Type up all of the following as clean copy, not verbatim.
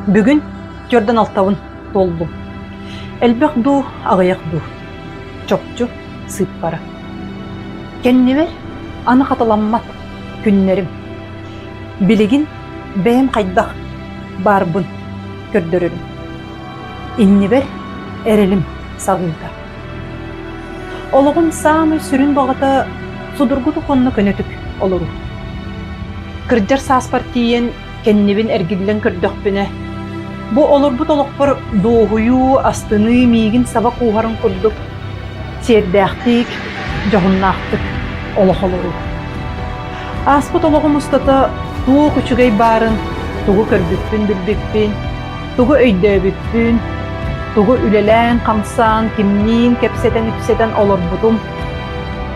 Бүгүн түөрдэн алтабын туоллум. Элбэх дуу, аҕыйах дуу? Чопчу сыыппара. Кэннибэр аны хатыламмат күннэрим. Билигин бэйэм хайдах баарбын көрдөрөрүм. Иннибэр эрэлим саҕыыта. Олоҕум саамай сүрүн баҕата судургутук уонна көнөтүк олоруу. Кырдьар сааспар тиийэн кэннибин эргиллэн көрдөхпүнэ, бу олорбут олохпор дуоһуйуу, астыныы миигин саба кууһарын курдук сиэрдээхтик, дьоһуннаахтык олох олоруу. Ааспыт олоҕум устата туох үчүгэй баарын, тугу көрбүппүн билбиппин, тугу өйдөөбүппүн, тугу үлэлээн-хамсаан, кимниин кэпсэтэн-ипсэтэн олорбутум,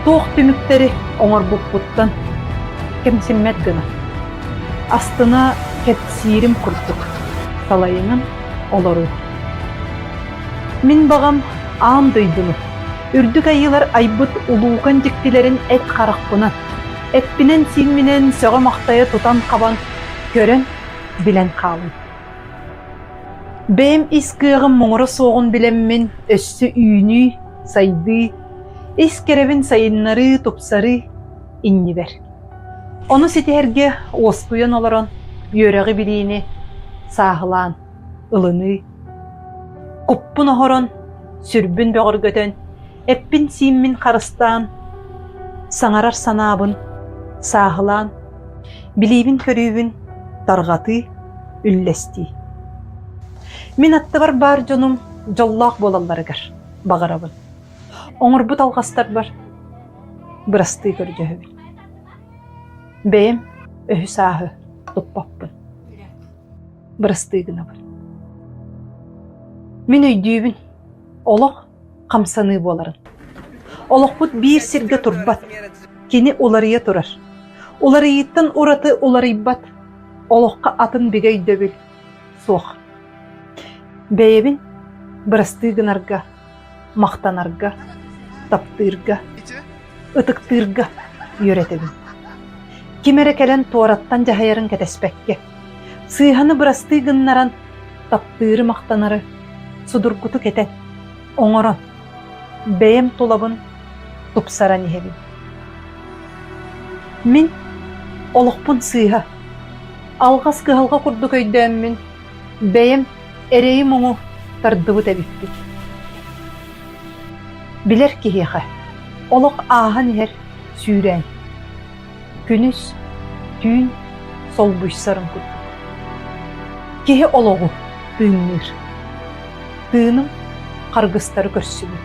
туох түмүктэри оҥорбуппуттан кэмсиммэт гына, астына кэпсиирим курдук салайынан олоруу. Мин баҕам аан дойдуну, үрдүк айыылар айбыт улуукан дьиктилэрин эт харахпынан, эппинэн-сиимминэн сөҕө-махтайа тутан-хабан, көрөн, билэн хаалым. Бэйэм ис кыаҕым муҥура суоҕун билэммин өссө үүнүү, сайдыы, ис кэрэбин сайыннарыы, тупсарыы иннибэр. Ону ситиһэргэ уоскуйан олорон үөрэҕи-билиини сааһылаан ылыныы, куппун оһорон, сүрбүн бөҕөргөтөн, эппин-сииммин харыстаан, саҥарар санаабын сааһылаан, билиибин-көрүүбүн тарҕатыы, үллэстии. Мин аттыбар баар дьонум дьоллоох буолалларыгар баҕарабын. Оҥорбут алҕастарбар бырастыы көрдөһөбүн. Бэйэм өһү-сааһы туппаппын. Бырастыы гынабын. Мин өйдүүбүн, олох хамсаныы буоларын. Олохпут биир сиргэ турбат, кини уларыйа турар. Уларыйыыттан ураты уларыйбат, олоххо атын бигэ өйдөбүл суох. Бэйэбин бырастыы гынарга, махтанарга, таптыырга, ытыктыырга үөрэтэбин. Ким эрэ кэлэн туораттан дьаһайарын кэтэспэккэ, сыыһаны бырастыы гыннаран, таптыыры махтанары судургутук этэн, оҥорон, бэйэм тулабын тупсаран иһэбин. Мин олохпун сыыһа, алҕас кыһалҕа курдук өйдөөммүн, бэйэм эрэйи-муҥу тардыбыт эбиппин. Билэр киһиэхэ олох ааһан иһэр сүүрээн, күнүс, түүн солбуйсарын курдук. Киһи олоҕу тыынныыр. Тыыным харгыстары көрсүбүт.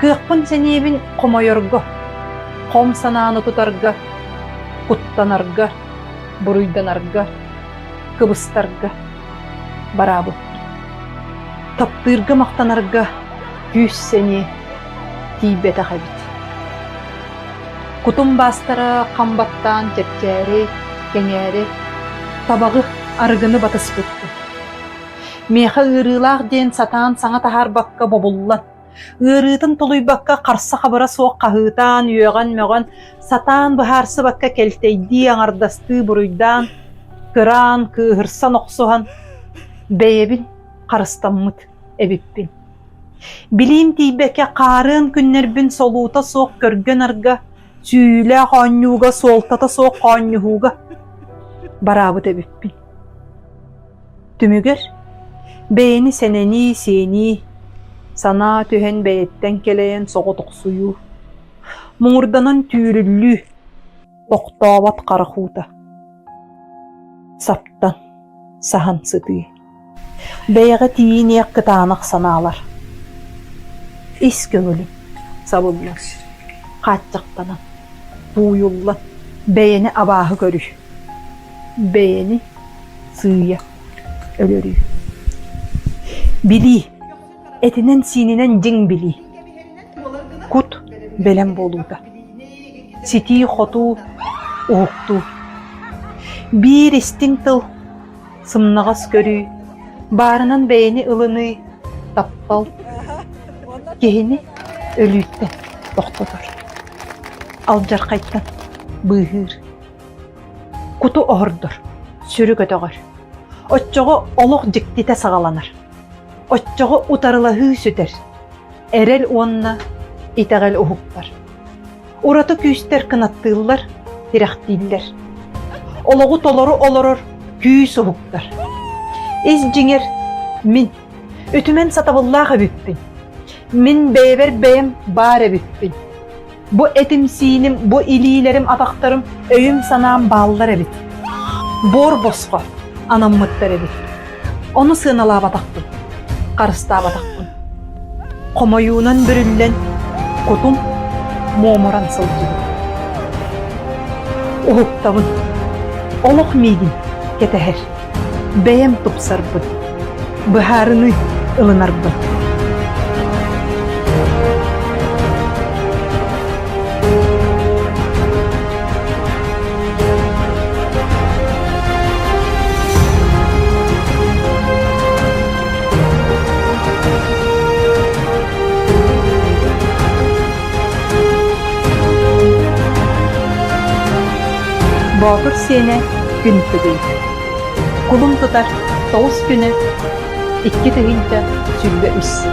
Кыахпын-сэниэбин хомойорго, хом санааны тутарга, куттанарга, буруйданарга, кыбыстарга бараабыт. Таптыырга махтанарга күүс-сэниэ тиийбэтэх эбит. Кутум баастара хам баттаан чэпчээри, кэҥээри, табаҕы, арыгыны батыспыппын. Миэхэ ыарыылаах диэн сатаан саҥа таһаарбакка бобуллан, ыарыытын тулуйбакка харса-хабыра суох хаһыытаан, үөҕэн-мөҕөн, сатаан быһаарсыбакка кэлтэйдии, аҥардастыы буруйдаан, кыраан, кыыһырсан охсуһан, бэйэбин харыстаммыт эбиппин. Билиим тиийбэккэ хаарыан күннэрбин солуута суох көргө-нарга, сүүйүүлээх оонньууга, суолтата суох хоонньуһууга бараабыт эбиппин. Түмүгэр бэйэни сэнэнии, сиэнии, санаа түһэн бэйэттэн кэлэйэн соҕотохсуйуу, муҥурданан түүрүллүү, тохтообот харах уута, саптан, саһан сытыы, бэйэҕэ тиийиниэх кытаанах санаалар, ис көҥүлүм сабыллан, хааччахтанан, тууйуллан, бэйэни абааһы көрүү, бэйэни сыыйа өлөрүү. Билии, этинэн-сиининэн дьиҥ билии. Кут бэлэм буолуута. Ситии-хотуу, уһуктуу. Биир истиҥ тыл, сымнаҕас көрүү, баарынан бэйэни ылыныы, таптал киһини өлүүттэн тохтотор, алдьархайтан быыһыыр. Куту оһордор, сүрү көтөҕөр. Оччоҕо олох дьиктитэ саҕаланар. Оччоҕо утарылаһыы сүтэр. Эрэл уонна итэҕэл уһуктар. Ураты күүстэр кынаттыыллар, тирэхтииллэр. Олоҕу толору олорор күүс уһуктар. Ис дьиҥэр мин үтүмэн сатабыллаах эбиппин. Мин бэйэбэр бэйэм баар эбиппин. Бу этим-сииним, бу илиилэрим, атахтарым, өйүм-санаам бааллар эбит. Буор босхо анаммыттар эбит. Ону сыаналаабатахпын, харыстаабатахпын. Хомойуунан бүрүллэн, кутум муомуран сылдьыбыт. Уһуктабын. Олох миигин кэтэһэр. Бэйэм тупсарбын, быһаарыныы ылынарбын. Боотур сиэнэ күн тыгый. Кулун тутар тоҕус күнэ 2023.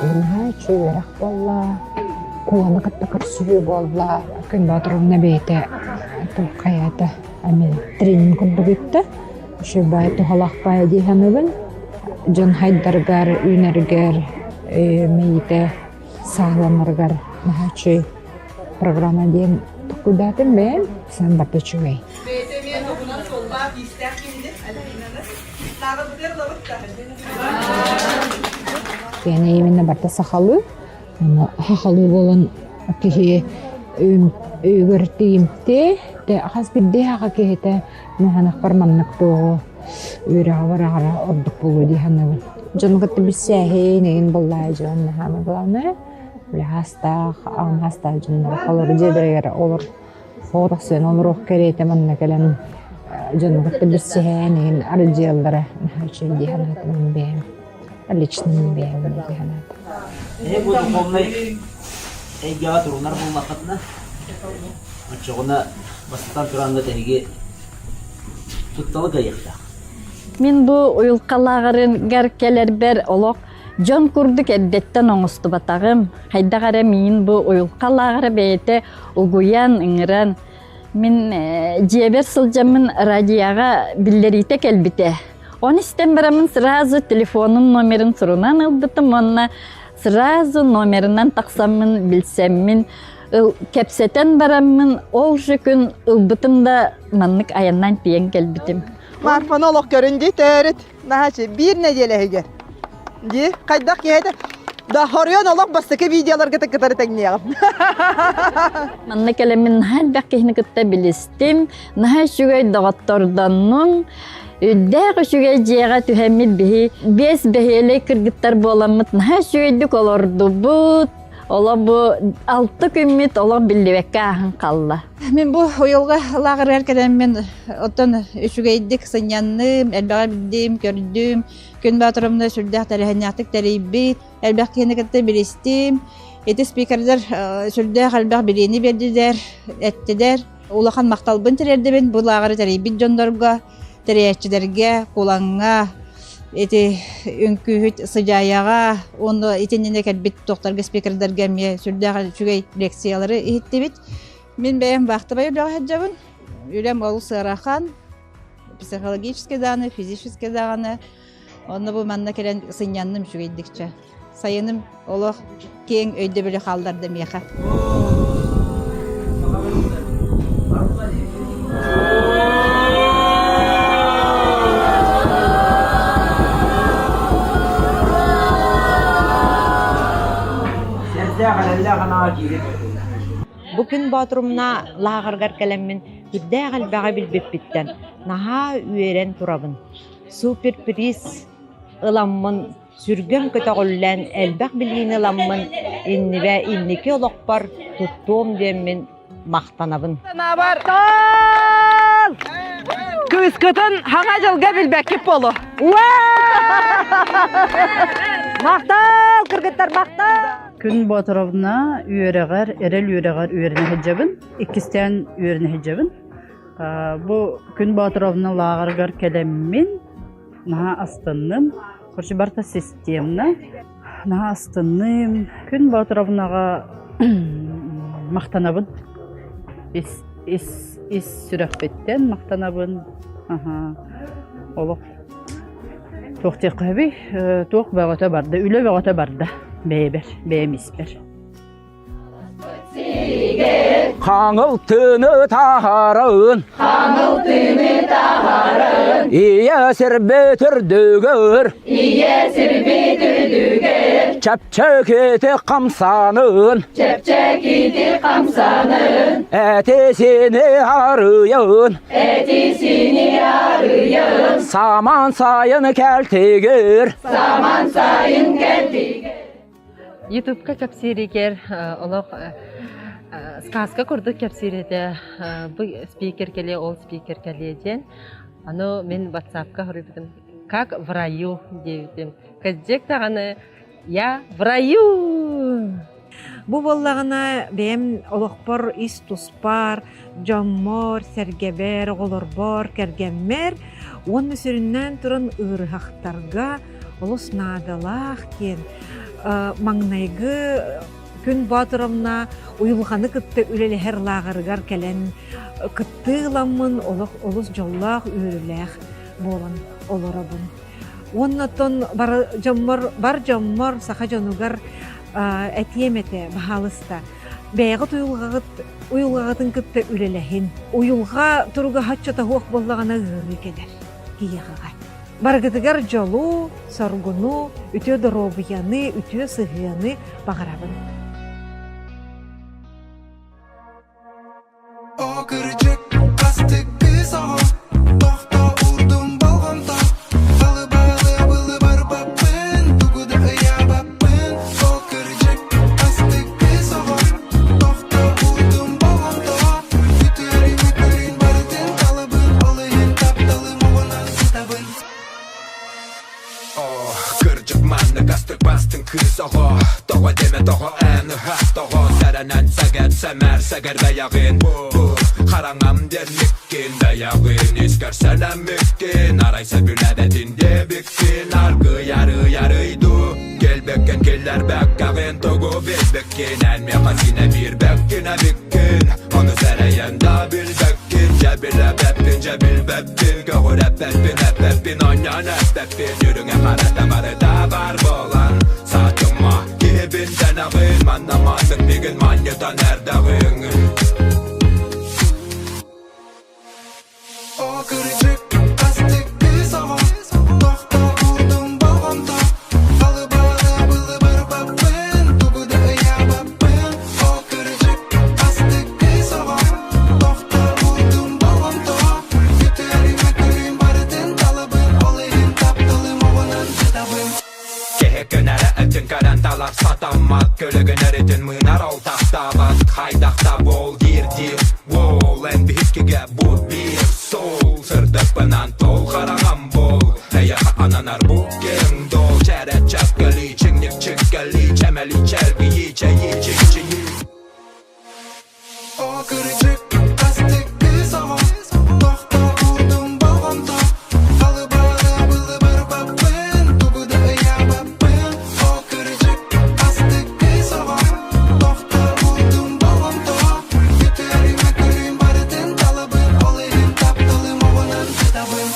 Наһаа үчүгэй үөрэх буолла, куону кытта көрсүһүү буолла. Күн Боотуровна бэйэтэ туох хайаата эмиэ тренинг курдук ыытта. Үчүгэй туһалаах баайа дии саныыбын. Дьон хайдарыгар, үүнэригэр, мэйиитэ сааһыланарыгар наһаа үчүгэй программа диэн толкуйдаатым бэйэм саам барда үчүгэй. Бэйэтэ эмиэ туһунан суоллаах-иистээх киһини Альбинаны лааҕырбытыгар ылабыт да. Киэнэ именно барда сахалыы, аны сахалыы буолан киһи өйүгэр тиийимтиэ, хас биирдии саха киһитэ маханахпар маннык туоҕу үөрэҕэ бараҕара ордук буолуо дии саныыбын. Дьону кытта билсээһин, эҥин буоллаа дьон наһаа главное Хаастаах, аҕам хаастаах дьоннор олору дьиэлэригэр олор соҕотохсуйан олоруох кэриэтэ манна кэлэн дьону кытта билсиһэн иһин аралдьыйаллара наһаа үчүгэй дии санаатым мин бэйэм лично мин бэйэм дии санаатым. Эһи бу духовнай эйгэҕэ турунар буоллаххытына, оччоҕуна бастатан тураҥҥыт эһиги тутталы кыайыахтаах. Мин бу уйулҕалааҕарыгар кэлэрбэр олох Дьон курдук эрдэттэн оҥостубатаҕым, хайдах эрэ миигин бу уйулҕа лааҕыра бэйэтэ угуйан, ыҥыран, мин дьиэбэр сылдьаммын радиоҕа биллэриитэ кэлбитэ. Ону истэн бараммын сразу телефонун номерын сурунан ылбытым уонна сразу номерынан тахсаммын билсэммин кэпсэтэн бараммын ол же күн ылбытым да маннык айаннаан тиийэн кэлбитим. Марфаны олох көрүн дии төрүт. Наһаачы биир нэдиэлэ иһигэр. Дии, хайдах киһи этэ? Да хоруйан олох бастакы видеоларга кытары тэҥниэҕим. Манна кэлэммин наһаа элбэх киһини кытта билистим, наһаа үчүгэй доҕоттордоннум. Үрдээх үчүгэй дьиэҕэ түһэммит биһи биэс бэһиэлэй кыргыттар буоламмыт наһаа үчүгэйдик олордубут. Олох бу алты күммүт олох биллибэккэ ааһан хаалла. Мин бу уйулҕа лааҕырыгар кэлэммин оттон үчүгэйдик сынньанным, элбэҕи билдим, көрдүм. Күн Боотурумна сүрдээх тэрээһиннээхтик тэрийбит, элбэх киһини кытта билистим. Ити спикердэр сүрдээх элбэх билиини биэрдилэр, эттилэр. Улахан махталбын тириэрдэбин бу лааҕыры тэрийбит дьоннорго, тэрийээччилэргэ, Кулаҥҥа, ити үҥкүүһүт Сыдьаайаҕа уонна итиннинэ кэлбит туохтарга спикердэргэ эмиэ сүрдээх үчүгэй лекциялары иһиттибит. Мин бэйэм вахтовай үлэҕэ сылдьабын. Үлэм олус ыарахан, психологически даҕаны, физически даҕаны. Онно бу манна кэлэн сынньанным үчүгэйдикчэ. Сайыным олох киэҥ өйдөбүлү хаалларда миэхэ. Сэрдээх эрэллээх анаҕа киирин. Бу күн Боотурумна лааҕырыгар кэлэммин сүрдээх элбэҕи билбиппиттэн наһаа үөрэн турабын. Суперприз ыламмын, сүргэм көтөҕүллэн, элбэх билиини ыламмын, иннибэ инники олохпор туһалаах. туттуом диэммин махтанабын. Санаабар кыыскытын хаҥа дьылга билбэккит болу. Махтал, кыргыттар, махтал! Күн Боотуровна үөрэҕэр, эрэл үөрэҕэр үөрэнэ сылдьабын. Иккистээн үөрэнэ сылдьабын. Бу Күн Боотуровна лааҕырыгар кэлэммин наһаа астынным. Короче, барыта системно. Наһаа астынным. Күн Боотуровнаҕа махтанабын. Ис, ис, ис сүрэхпиттэн махтанабын. Аха. Олох туох диэххэ сөбүй? Туох бөҕөтө барда, үлэ бөҕөтө барда бэйэбэр, бэйэм испэр. Хаҥыл тыыны таһарын Хаҥыл тыыны таһарын Ийэ сирбит үрдүгэр Ийэ сирбит үрдүгэр Чэпчэкити хамсанын Чэпчэкити хамсанын Эти-сини арыйын Эти-сини арыйын Саман сайын кэлтигир Саман сайын кэлтигир Ютубка кэпсииригэр олох сказка курдук кэпсиир этэ. Бу спикер кэлиэ, ол спикер кэлиэ диэн. Аны мин ватсапка хоруйбутум как в раю диэбитим. Кырдьык даҕаны я в раю! Бу буоллаҕына бэйэм олохпор ис туспар, дьоммор, сэргэбэр, оҕолорбор, кэргэммэр уонна сүрүннээн туран ыарыһахтарга олус наадалаах диэн маҥнайгы Күн Боотуровна уйулҕаны кытта үлэлэһэр лааҕырыгар кэлэн кыттыы ыламмын олох олус дьоллоох, үөрүүлээх буолан олоробун. Уонна оттон бар дьоммор, бар дьоммор, саха дьонугар этиэм этэ, баһаалыста, бэйэҕит уйулҕаҕыт уйулҕаҕытын кытта үлэлэһин. Уйулҕа туруга соччото суох буоллаҕына ыарыы кэлэр киһиэхэҕэ. Барыгытыгар дьолу, соргуну, үтүө доруобуйаны, үтүө сыһыаны баҕарабын. О кырдьык, астык кыыс оҕо, тохто уурдум болҕомто, Балы-балы былы барбаппын, тугу да ыйаабаппын. О кырдьык, астык кыыс оҕо, тохто уурдум болҕомто, Үтүөрү-мүкүрүн барытын талабын, ол иһин тапталым оҕунан сытабын. Кырдьык маннык астык бастыҥ кыыс оҕо Тоҕо диэмэ тоҕо эн ыһаах тоҕо Сэрэнэн сэгэр сэмээр сэгэр бэйэҕин Бу хараҥам диэн миккин бэйэҕин Искэр сэнэммиккин Арай сөбүлээбэтин диэбиккин Аргыый арый арый дуу Кэлбэккин киллэрбэккэҕин Тугу билбиккин Эн миэхэ синэ биирбэккин эбиккин Ону сэрэйэн да билбэккин Дьэ билэбэппин дьэ билбэппин Көҕүрэппэппин эппэппин онньон эппэппин Үрүҥэ харата барыта бар буолан Саатыма киһибин дэнэҕин Манна маннык мигин манньытан эрдэҕиҥ О кырдьык, астык кыыс оҕо, тохто уурдум болҕомто, Балы-балы былы барбаппын, тугу да ыйаабаппын. О кырдьык, астык кыыс оҕо, тохто уурдум болҕомто, Үтүөрү-мөкүрүн барытын талабын, ол иһин тапталым оҕунан сытабын. Киһи көнөрө этин көрөн талар сатаммат Көлөгөн өрүтүн мыынар ол тахтаабат Хайдахта буол диир диир Уол эн биһиккигэ бу биир суол Сырдыкпынан тол хараҥам буол Эйэхэ ананар бу киэҥ дуол Чэрэ чэпкэли чиҥник чиккэли Чэмэли чэлгийи чэйи чикчийи О кырдьык, астык кыыс оҕо, тохто уурдум болҕомто, Балы-балы былы барбаппын, тугу да ыйаабаппын. О кырдьык, астык кыыс оҕо, тохто уурдум болҕомто, Үтүөрү-мөкүрүн барытын талабын, ол иһин тапталым оҕунан сытабын.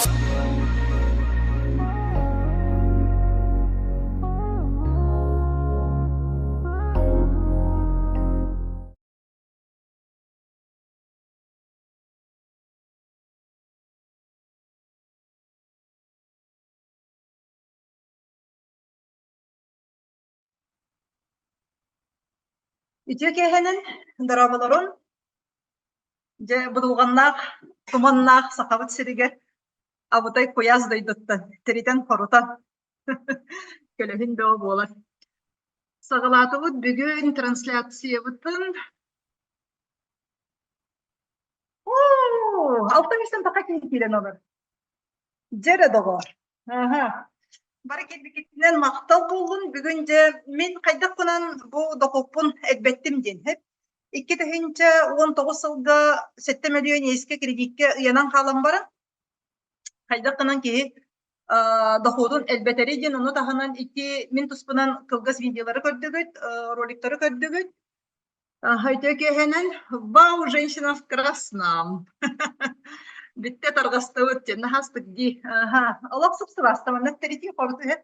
Үтүө киэһэнэн дорооболорун! Дьэ, будулҕаннаах, туманнаах Сахабыт сиригэр абытай куйаас дойдуттан тиритэн-хорутан көлөһүн бөҕө буолар. Саҕалаатыбыт бүгүн трансляциябытын. Оо, 600 таха киһи киирэн олор. Дьэ эрэ доҕоор. Аха. Бары кэлбиккитинэн махтал буоллун. Бүгүн дьэ мин хайдах гынан бу дохуоппун элбэттим диэн сөп. 2019 сылга 7 мөлүйүөн иэскэ кредиккэ ыйанан хаалан баран, хайдах гынан киһи дохуотун элбэтэри диэн ону таһынан ити мин туспунан кылгас видеолары көрдүгүт, роликтары көрдүгүт. Үтүө киэһэнэн «Вау, женщина в красном!» Бүттэ тарҕастыбыт диэн наһаастык дии. Аха. Олох сып-сыбаастаманна тэритии хоруту үһэ.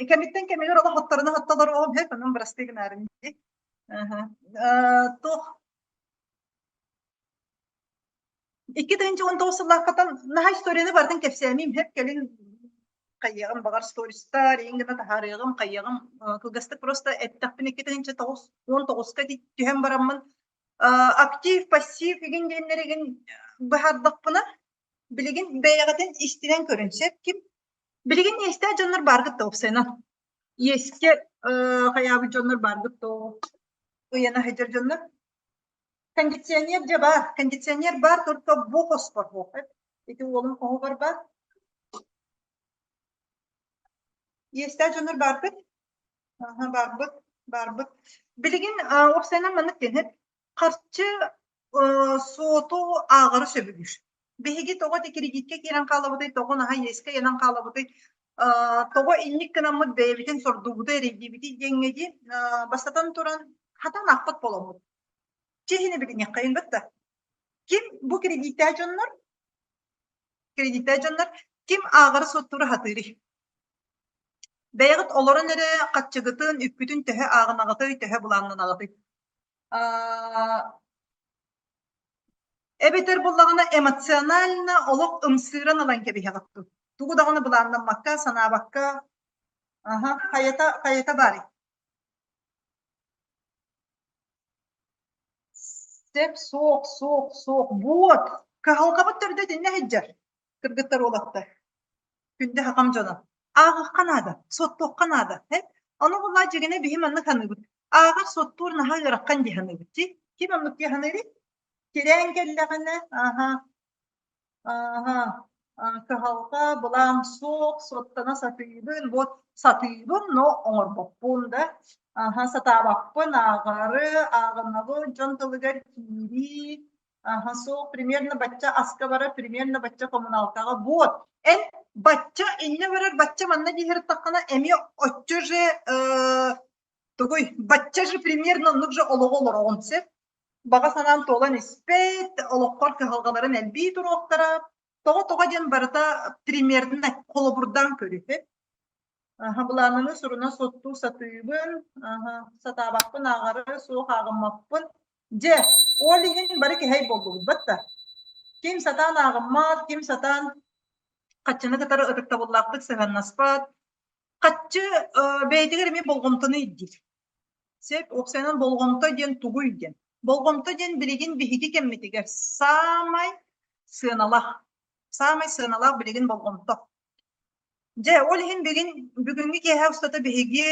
Кэмиттэн кэмигэр олох отторуна оттолор оҕом үһэ, онон бырастыы гынаарым дии. Аха. Туох 2019 сыллааххытан наһаа историяны барытын кэпсээмиим сөп кэлин хайыаҕым баҕар стористар иҥ гына таһаарыаҕым хайыаҕым кылгастык просто эттэхпин 2019-ка түһэн бараммын актив пассив игин диэннэригин быһаардахпына билигин бэйэҕитин истинэн көрүн сөп ким билигин иэстээх дьоннор бааргыт да уопсайынан иэскэ хайаабыт дьоннор бааргыт да ыйана сылдьар дьоннор Кондиционер дьэ баар, кондиционер баар только бу хоспор суох Ити уолум хоһугар баар. Иэстээх дьоннор баарбыт. Аха, баарбыт, баарбыт. Билигин уопсайынан маннык диэн харчы суоту ааҕары сөбүлүүр. Биһиги тоҕо ити кредиткэ киирэн хаалабытый, тоҕо наһаа иэскэ ыйанан хаалабытый, тоҕо инник гынаммыт бэйэбитин сордуубутуй, эрэйдиибитий диэҥҥэ дии, бастатан туран, хатан аахпат буоламмыт. Чиэһинэ билиниэххэйин батта. Ким бу кредиттээх дьоннор, кредиттээх дьоннор ким ааҕары суоттуура сатыырый? Бэйэҕит олорон эрэ хаччыгытын, үпкүтүн төһө ааҕынаҕытый, төһө былааннанаҕытый? Эбэтэр буллаҕына эмоционально олох ымсыыран ылан кэбиһэҕит дуу? Тугу даҕаны былааннаммакка, санаабакка, аха, хайата, хайата баарый? Сөп, суох, суох, суох. Вот! Кыһалҕабыт төрдө итиннэ сылдьар, кыргыттар уолаттар. Күндү хахам дьоно. Ааҕыахха наада, суоттуохха наада. Э? Ону буллаа дьигинэ биһи маннык саныыбыт. Ааҕар суоттуур наһаа ыарахан дии саныыбыт дии. Ким оннук дии саныырый? Тирээн кэллэҕинэ, аха, Ааһа, кыһалҕа, былаан суох, суоттана сатыыбын, вот сатыыбын, но оҥорбоппун да. Аха, сатаабаппын, ааҕары, ааҕынабын, дьон тылыгар киирии, аха, суох, примерно бачча аска барар, примерно бачча коммуналкаҕа, вот. Эн бачча иннэ барар, бачча манна дии сырыттаххына, эмиэ оччо же э, тугуй, бачча же примерно оннук же олоҕу олороҕун сөп. Баҕа санаан туолан испэт, олоххор кыһалҕаларын элбии туруохтара. Тоҕо-тоҕо диэн барыта примерно холобурдаан көрүһү. Аха, былаананы суруна суоттуу сатыыбын, аха, сатаабаппын ааҕары, суох ааҕыммаппын. Дьэ, ол иһин бары кэһэй буоллубут батта. Ким сатаан ааҕыммат, ким сатаан хаччыны кытары ытыктабыллаахтык сыһыаннаспат, Хаччы бэйэтигэр эмиэ болҕомтону ирдиир. Сөп, уопсайынан болҕомто диэн тугуй диэн. Болҕомто диэн билигин биһиги кэммитигэр саамай сыаналаах, саамай сыаналаах билигин болҕомто. Дьэ, ол иһин бүгүн бүгүҥҥү киэһэ устата биһиги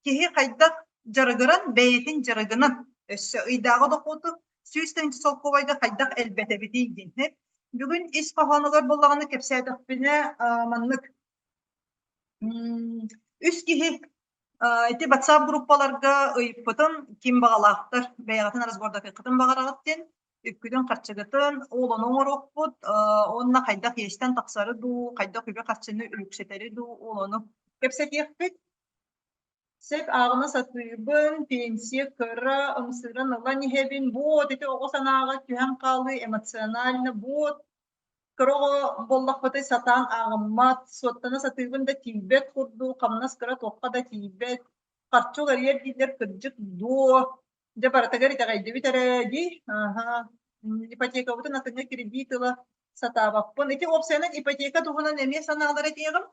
киһи хайдах дьарыгыран, бэйэтин дьарыгынан өссө ыйдааҕы дохуоту 100 солкуобайга хайдах элбэтэбитий диэн. Бүгүн ис хоһоонугар буоллаҕына кэпсээтэхпинэ маннык Үс киһи ити WhatsApp группаларга ыйыппытым, ким баҕалаахтар бэйэҕитин разбордатыаххытын баҕараҕыт диэн, үпкүтүн-харчыгытын ол ону оҥоруохпут уонна хайдах иэстэн тахсары дуу, хайдах үбү-харчыны үксэтэри дуу, ол ону кэпсэтиэхпит. Сөп ааҕына сатыыбын, пенсия кыра, ымсыыран ылан иһэбин, вот ити оҕо санааҕа түһэн хаалыы эмоционально, вот Кыра оҕо буоллахпытый сатаан ааҕыммат, суоттана сатыыбын да тиийбэт курдук, хамнас кыра туохха да тиийбэт, харчы уларыйар дииллэр кырдьык дуо? Дьэ барытыгар итэҕэйдибит эрэ дии. Аһа. Ипотекабытын атыҥҥа кредит ыла сатаабаппын. Ити уопсайынан ипотека туһунан эмиэ санаалар этиэҕим.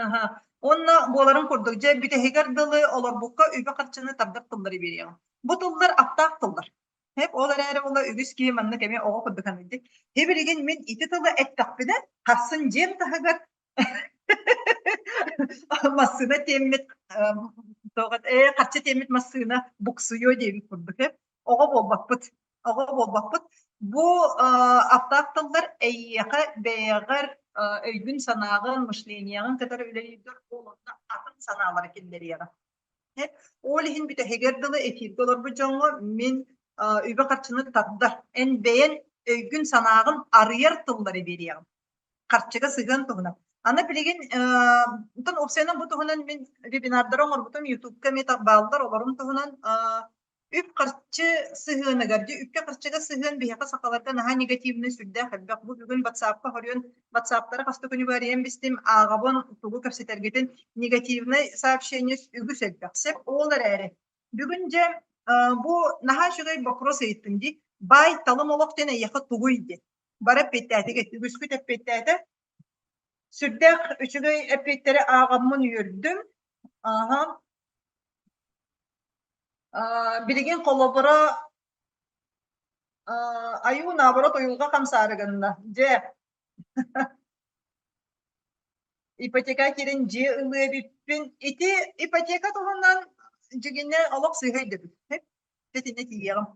Аһа. Уонна буоларын курдук, дьэ бүтэһигэр дылы олорбукка үбү-харчыны тардар тыллары биэриэҕим. Бу тыллар аптаах тыллар. Эп ол эрээри була үгүс киһи маннык эмиэ оҕо курдук саныйдык. Һи билигин мин ити тылы эттэхпинэ, харсын дьиэм таһыгар массыына тиэммит ээ харчы тиэммит массыына буксуйуо диэбит курдук э. Оҕо буолбаппыт. Оҕо буолбаппыт. Бу аптаах тыллар эйиэхэ бэйэҕэр өйгүн-санааҕын, мышлениеҕын кытары үлэлииргэр ол онно атын санаалары киллэриэҕэ. Ол иһин бүтэһигэр дылы эфиргэ олорбут дьоҥҥо мин үбү-харчыны тардар, эн бэйэн өйгүн-санааҕын арыйар тыллары биэриэҕим. Харчыга сыһыан туһунан. Аны билигин оттон уопсайынан бу туһунан мин вебинардары оҥорбутум, ютубка эмиэ бааллар, олорум туһунан үп-харчы сыһыаныгар, дьэ үпкэ-харчыга сыһыан биһиэхэ сахаларга наһаа негативнай сүрдээх элбэх. Бу бүгүн ватсапка хоруйан ватсаптары хас да күнү барыйан бистим, ааҕабын, тугу кэпсэтэргитин негативнай сообщение үгүс элбэх. Сөп ол эрээри бүгүн дьэ бу наһаа үчүгэй вопрос ыйыттым дии. Баай талым олох диэн эйиэхэ тугуй диэн. Бары эппиэттээтигит, үгүскүт эппиэттээтэ. Сүрдээх үчүгэй эппиэттэри ааҕаммын үөрдүм. Ааһа. Билигин холобура айуу наоборот уйулҕа хамсаары гынна. Дьэ, ипотека киирэн дьиэ ылыа эбиппин. Ити ипотека туһунан дьигинэ олох сыыһа өйдөбүл. Итиннэ тиийиэҕим.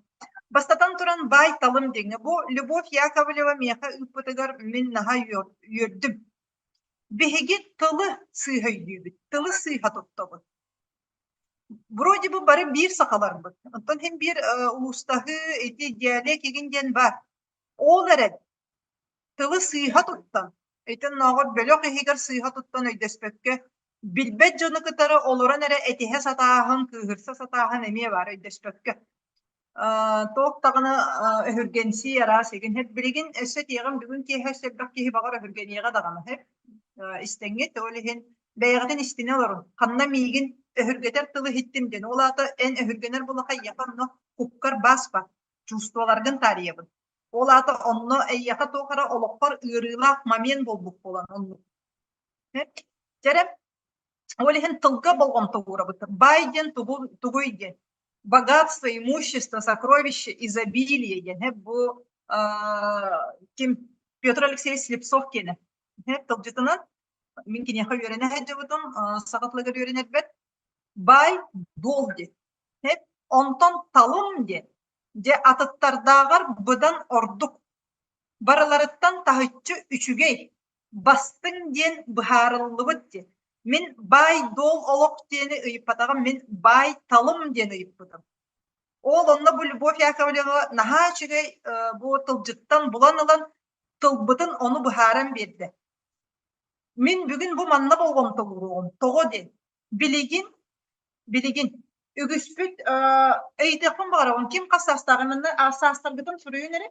Бастатан туран баай талым диэҥҥэ бу Любовь Яковлева миэхэ ыыппытыгар мин наһаа үөрдүм. Биһиги тылы сыыһа өйдүүбүт, тылы сыыһа туттабыт. Вроде бы бары биир сахаларбыт. Оттон иһин биир улуустаһыы ити диалект игин диэн баар. Ол эрэн тылы сыыһа туттан, итиннээҕэр бөлөх иһигэр сыыһа туттан өйдөспөккө, билбэт дьону кытары олорон эрэ этиһэ сатааһын, кыыһырса сатааһын эмиэ баар өйдөспөккө. Туох даҕаны өһүргэнсии араас игин. Билигин өссө этиэҕим, бүгүн киэһэ өссө элбэх киһи баҕар өһүргэниэҕэ даҕаны истэҥҥит. Ол иһин бэйэҕитин истинэ олорун. Ханна миигин өһүргэтэр тылы иһиттим диэн. Ол аата эн өһүргэнэр булаха эйиэхэ онно куккар баас бар. Чувстволаргын таарыйабын. Ол аата онно эйиэхэ туох эрэ олоххор ыарыылаах момент буолбут буолан оннук. Дьэрэ, ол иһин тылга болҕомто уурабыт. Баай диэн тугу, тугуй диэн. Богатство, имущество, сокровище, изобилие диэн. Бу ким Петр Алексеевич Слепцов киэнэ. Тылдьытынан мин киниэхэ үөрэнэ сылдьыбытым, саха тылыгар үөрэнэрбэр баай дуол диэн. Онтон талым диэн дьэ атыттардааҕар быдан ордук, барыларыттан таһыччы үчүгэй, бастыҥ диэн быһаарыллыбыт диэн. Мин баай-дуол олох диэни ыйыппатаҕым, мин баай-талым диэн ыйыппытым. Ол онно бу Любовь Яковлева наһаа үчүгэй бу тылдьыттан булан ылан тылбытын ону быһааран биэрдэ. Мин бүгүн бу манна болҕомтолууруоҕум. Тоҕо диэн билигин билигин үгүспүт ыйытыахпын баҕарабын ким хас саастааҕый манна саастаргытын суруйун эрэ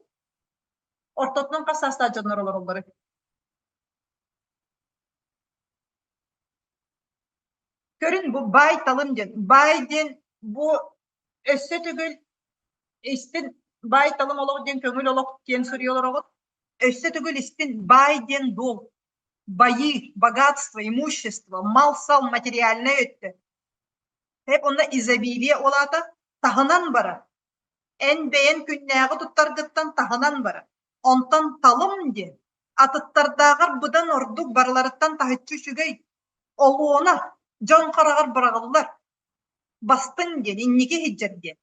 ортотунан хас саастаах дьоннор олороллорой Көрүн бу баай талым диэн баай диэн бу өссө төгүл истин баай талым олох диэн көҥүл олох диэн суруйа олороҕут өссө төгүл истин баай диэн дуол байыы богатство имущество мал-сал материальнай өттө Эп онно изобилие ол аата таһынан барар эн бэйэн күннээҕи туттаргыттан таһынан барар онтон талым диэн атыттардааҕар быдан ордук барыларыттан таһыччы үчүгэй олуона дьон хараҕар быраҕыллар бастыҥ диэн инники иһдьэр диэн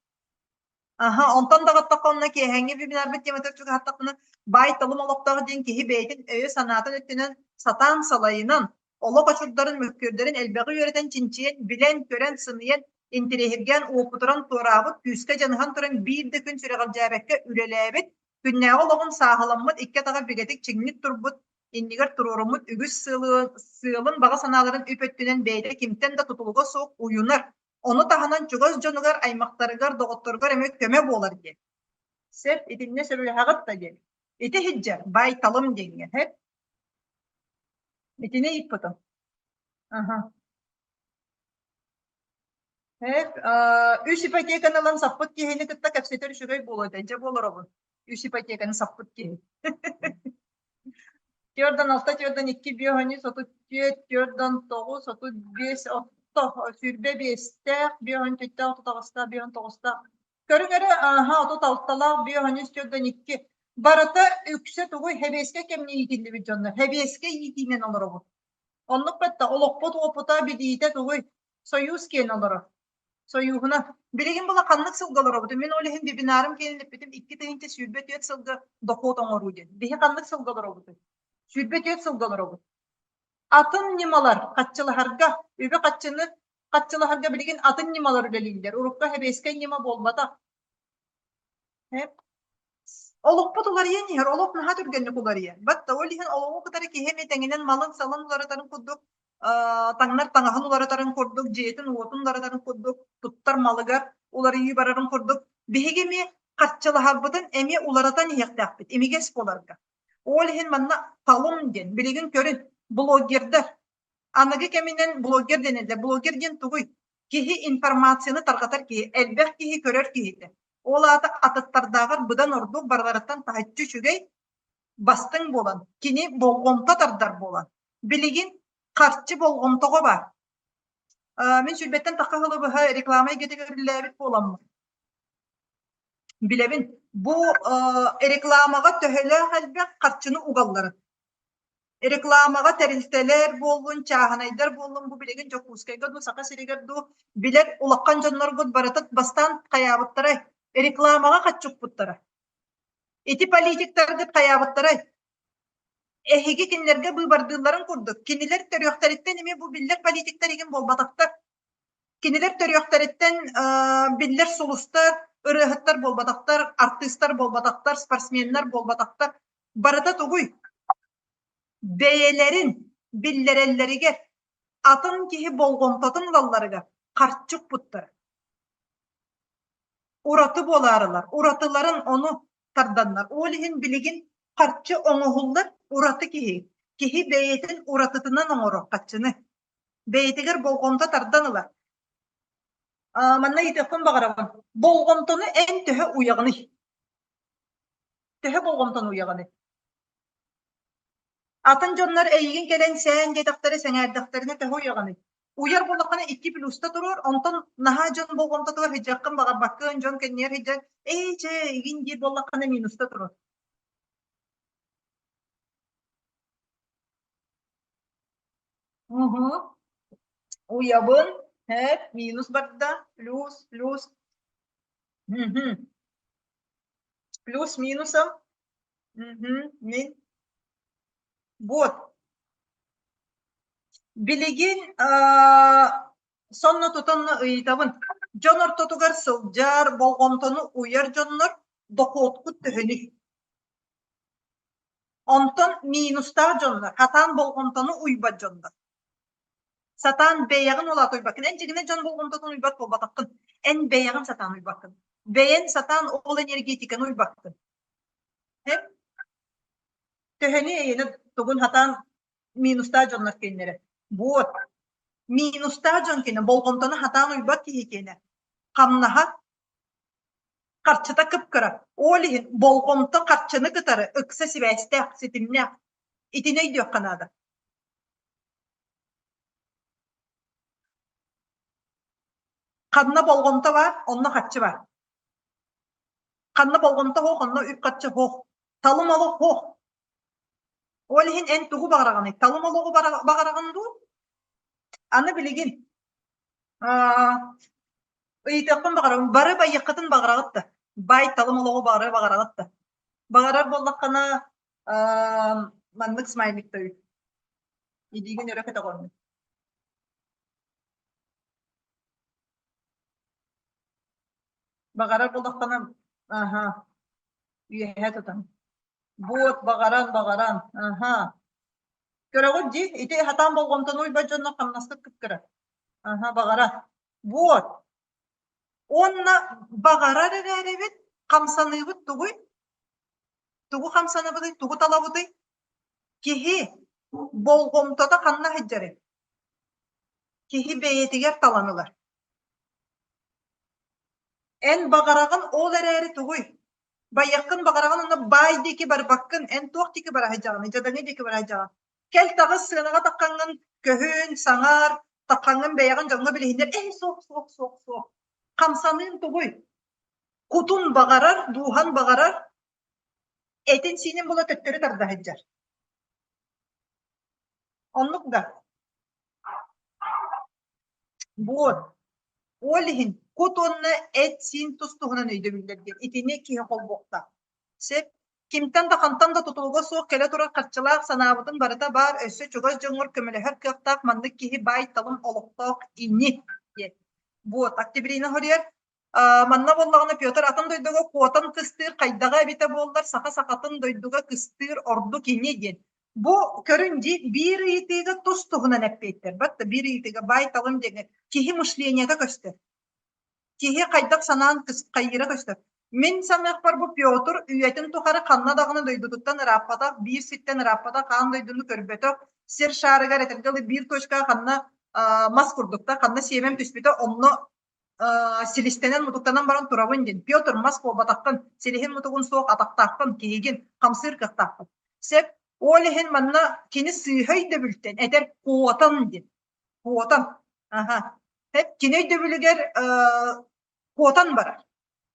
Аһа, онтон даҕаттахха онно киэһээҥҥи вебинарбыт тематыгар чугаһаттахпына, баай-талым олохтоох диэн киһи бэйэтин өйө-санаатын өттүнэн сатаан салайынан, олох очурдарын, мөккүөрдэрин элбэҕи үөрэтэн, чинчийэн, билэн-көрөн, сыныйан, интэриэһиргээн, уопутуран туораабыт, күүскэ дьаныһан туран биир да күн сүрэҕэлдьээбэккэ үлэлээбит, күннээҕи олоҕун сааһыламмыт, икки атаҕар бигэтик чиҥник турбут, иннигэр туруоруммут үгүс сыалын, баҕа санааларын үп өттүнэн бэйэтэ кимтэн да тутулуга суох уйунар, Ону таһынан чугас дьонугар, аймахтарыгар, доҕотторугар эмиэ көмө буолар диэн. Сөп, итиннэ сөбүлэһэҕит да диэн. Ити иһдьэ баай-талым диэҥҥэ, һэп? Итини ыйыппытым. Аха. Һэп, үс ипотеканы ылан саппыт киһини кытта кэпсэтэр үчүгэй буолуо этэ. Дьэ буолоробун. Үс ипотеканы саппыт киһи. Түөртэн алта, түөртэн икки, биэс 34, түөртэн тоҕус, 35, отто, сүүрбэ биэстээх, биэс түттээх, отут аҕыстаах, биэс тоҕустаах. Көрүҥ эрэ, ааһа, отут алталаах, биэс үс, түөртэн икки. Барыта үксэ тугуй хэбиэскэ кэмҥэ иитиллибит дьоннор. Хэбиэскэ иитиинэн олоробут. Оннук бэтта олохпут уопута, билиитэ тугуй? Союз киэн олорор. Сойууһунан. Билигин була ханнык сылга олоробутуй? Мин ол иһин вебинарым киэнин эппитим 2024 сылга дохуот оҥоруу диэн. Биһи ханнык сылга олоробутуй? 24 сылга олоробут. Атын ньымалар хаччылаһарга, үбү-хаччыны хаччылаһарга билигин атын ньымалар үлэлииллэр. Урукку сэбиэскэй ньыма буолбатах. Олохпут уларыйан иһэр, олох наһаа түргэнник уларыйар. Батта ол иһин олоҕу кытары киһи эмиэ тэҥинэн малын-салын уларытарын курдук, таҥнар таҥаһын уларытарын курдук, дьиэтин-уотун уларытарын курдук, туттар малыгар уларыйыы барарын курдук, биһиги эмиэ харчылаһарбытын эмиэ уларытан иһиэхтээхпит, имигэс буоларга. Ол иһин манна талым диэн, билигин көрүн, блогердар Аныгы кэминэн блогер дэнэллэр. Блогер диэн тугуй? Киһи информацияны тарҕатар киһи, элбэх киһи көрөр киһитэ. Ол аата атыттардааҕар быдан ордук барыларыттан таһыччы үчүгэй, бастыҥ буолан, кини болҕомто тардар буолан. Билигин харчы болҕомтоҕо баар. Мин сүүрбэттэн тахха сылы быһа реклама эйгэтигэр үлэлээбит буоламмын, билэбин, бу рекламаҕа төһөлөөх элбэх харчыны угалларын. Рекламаҕа тэрилтэлэр буоллун, чааһынайдар буоллун, бу билигин Дьокуускайга дуу, Саха сиригэр дуу билэр улахан дьонноргут барыта бастаан хайаабыттарай? Рекламаҕа хаччукпуттара. Ити политиктаргыт хайаабыттарай? Эһиги кинилэргэ быыбардыылларын курдук, кинилэр төрүөхтэриттэн эмиэ бу биллэр политиктар игин буолбатахтар. Кинилэр төрүөхтэриттэн биллэр сулустар, ырыаһыттар буолбатахтар, артыыстар буолбатахтар, спортсменнар буолбатахтар. Барыта тугуй? Бэйэлэрин биллэрэллэригэр, атын киһи болҕомтотун ылалларыгар харчы укпуттара. Ураты буолаарылар, уратыларын ону тарданнар. Ол иһин билигин харчы оҥоһуллар ураты киһи. Киһи бэйэтин уратытынан оҥорор харчыны. Бэйэтигэр болҕомто тардан ылар. Манна ыйытыахпын баҕарабын. Болҕомтону эн төһө уйаҕыный? Төһө болҕомтону уйаҕыный? Атын дьоннор эйигин кэлэн сээн диэтэхтэрэ, сэҥээрдэхтэринэ төһө уйаҕыный? Уйар буоллаххына икки плюста туруор, онтон наһаа дьон болҕомтотугар сылдьыаххын баҕарбаккын, дьон кэннигэр сылдьан ээ чэ игин диир буоллаххына минуста туруор. Угу. Уйабын, һэп, минус барда, плюс, плюс. Мгм. Плюс минусом. Мгм. Мин. Вот. Билигин сонно тутанна ыйытабын. Дьон ортотугар сылдьар, болҕомтону уйар дьоннор дохуоткут төһөнүй? Онтон минустаах дьоннор, хатаан болҕомтону уйбат дьоннор. Сатаан бэйэҕин улаат уйбаккын. Эн дьиҥинэн дьон болҕомтотун уйбат буолбатаххын. Эн бэйэҕин сатаан уйбаккын. Бэйэн сатаан ол энергетиканы уйбаккын. Эн төһөнү эйиэнэ тугун сатаан минустаах дьоннор киэннэрэ. Вот. Минустаах дьон киэнэ, болҕомтону сатаан уйбат киһи киэнэ. Хамнаһа харчыта кып-кыра. Ол иһин болҕомто харчыны кытары ыкса сибээстээх, ситимнээх. Итини өйдүөххэ наада. Ханна болҕомто баар, онно харчы баар. Ханна болҕомто суох, онно үп-харчы суох. Талым олох суох. Ол иһин эн тугу баҕараҕыный? Талым олоҕу баҕараҕын дуу? Аны билигин ыйытыахпын баҕарабын. Бары байыаххытын баҕараҕыт да? Баай талым олоҕу баҕара баҕараҕыт да? Баҕарар буоллаххына, маннык смайликта ыыт. Илиигин өрө көтөҕөҥҥүн. Баҕарар буоллаххына, аһа, үөһэ тутан. Буот, баҕаран, баҕаран, аһа. Көрөҕүт дии, ити хатаан болҕомтону уйбат дьонно хамнаскыт кыпкыра. Аһа, баҕара. Буот. Уонна баҕарар эрээрибит, хамсаныыбыт тугуй? Тугу хамсанабытый, тугу талабытый? Киһи болҕомтото ханна сылдьарый? Киһи бэйэтигэр талан ылар. Эн баҕараҕын ол эрээри тугуй? Байыаххын баҕараҕын уонна баай диэки барбаккын, эн туох диэки бара сылдьаҕыный, дьадаҥы диэки бара сылдьаҕын. Кэл таҕыс сыанаҕа таххаҥҥын көһүн, саҥар, таххаҥҥын бэйэҕин дьоҥҥо билиһиннэр, эй суох, суох, суох, суох. Хамсаныын тугуй? Кутун баҕарар, дууһан баҕарар, этин-сиинин була төттөрү тарда сылдьар. Оннук да? Вот. Ол иһин кут уонна эт-сиин тус-туһунан өйдөбүллэр диэн итини киһи холбуохтаах. Сөп. Кимтэн да хантан да тутулуга суох кэлэ турар харчылаах санаабытын барыта баар, өссө чугас дьоҥҥор көмөлөһөр кыахтаах маннык киһи баай-талым олохтоох ини диэн. Вот, Октябрина хоруйар, Манна буоллаҕына Петр атын дойдуга куотан кыстыыр хайдаҕа эбитэ буоллар, саха сахатын дойдуга кыстыыр ордук ини диэн. Бу көрүн дии биир ыйытыыга тус-туһунан эппиэттэр. Батта биир ыйытыыга баай-талым диэҥҥэ киһи мышлениета көстөр. Киһи хайдах санаан хайыыра көстөр. Мин саныахпар бу Петр үйэтин тухары ханна даҕаны дойдутуттан ырааппатах, биир сиртэн ырааппатах, аан дойдуну көрбөтөх, сир шаарыгар этэргэ дылы биир точкаҕа ханна мас курдук да ханна сиэмэм түспүтэ онно силистэнэн-мутуктанан баран турабын диэн. Петр мас буолбатаххын, силиһин-мутугун суох атахтааххын, киһигин, хамсыыр кыахтааххын. Сөп. Ол иһин манна кини сыыһа өйдөбүлтэн этэр куотан диэн. Куотан. Аха. Кини өйдөбүлүгэр куотан барар.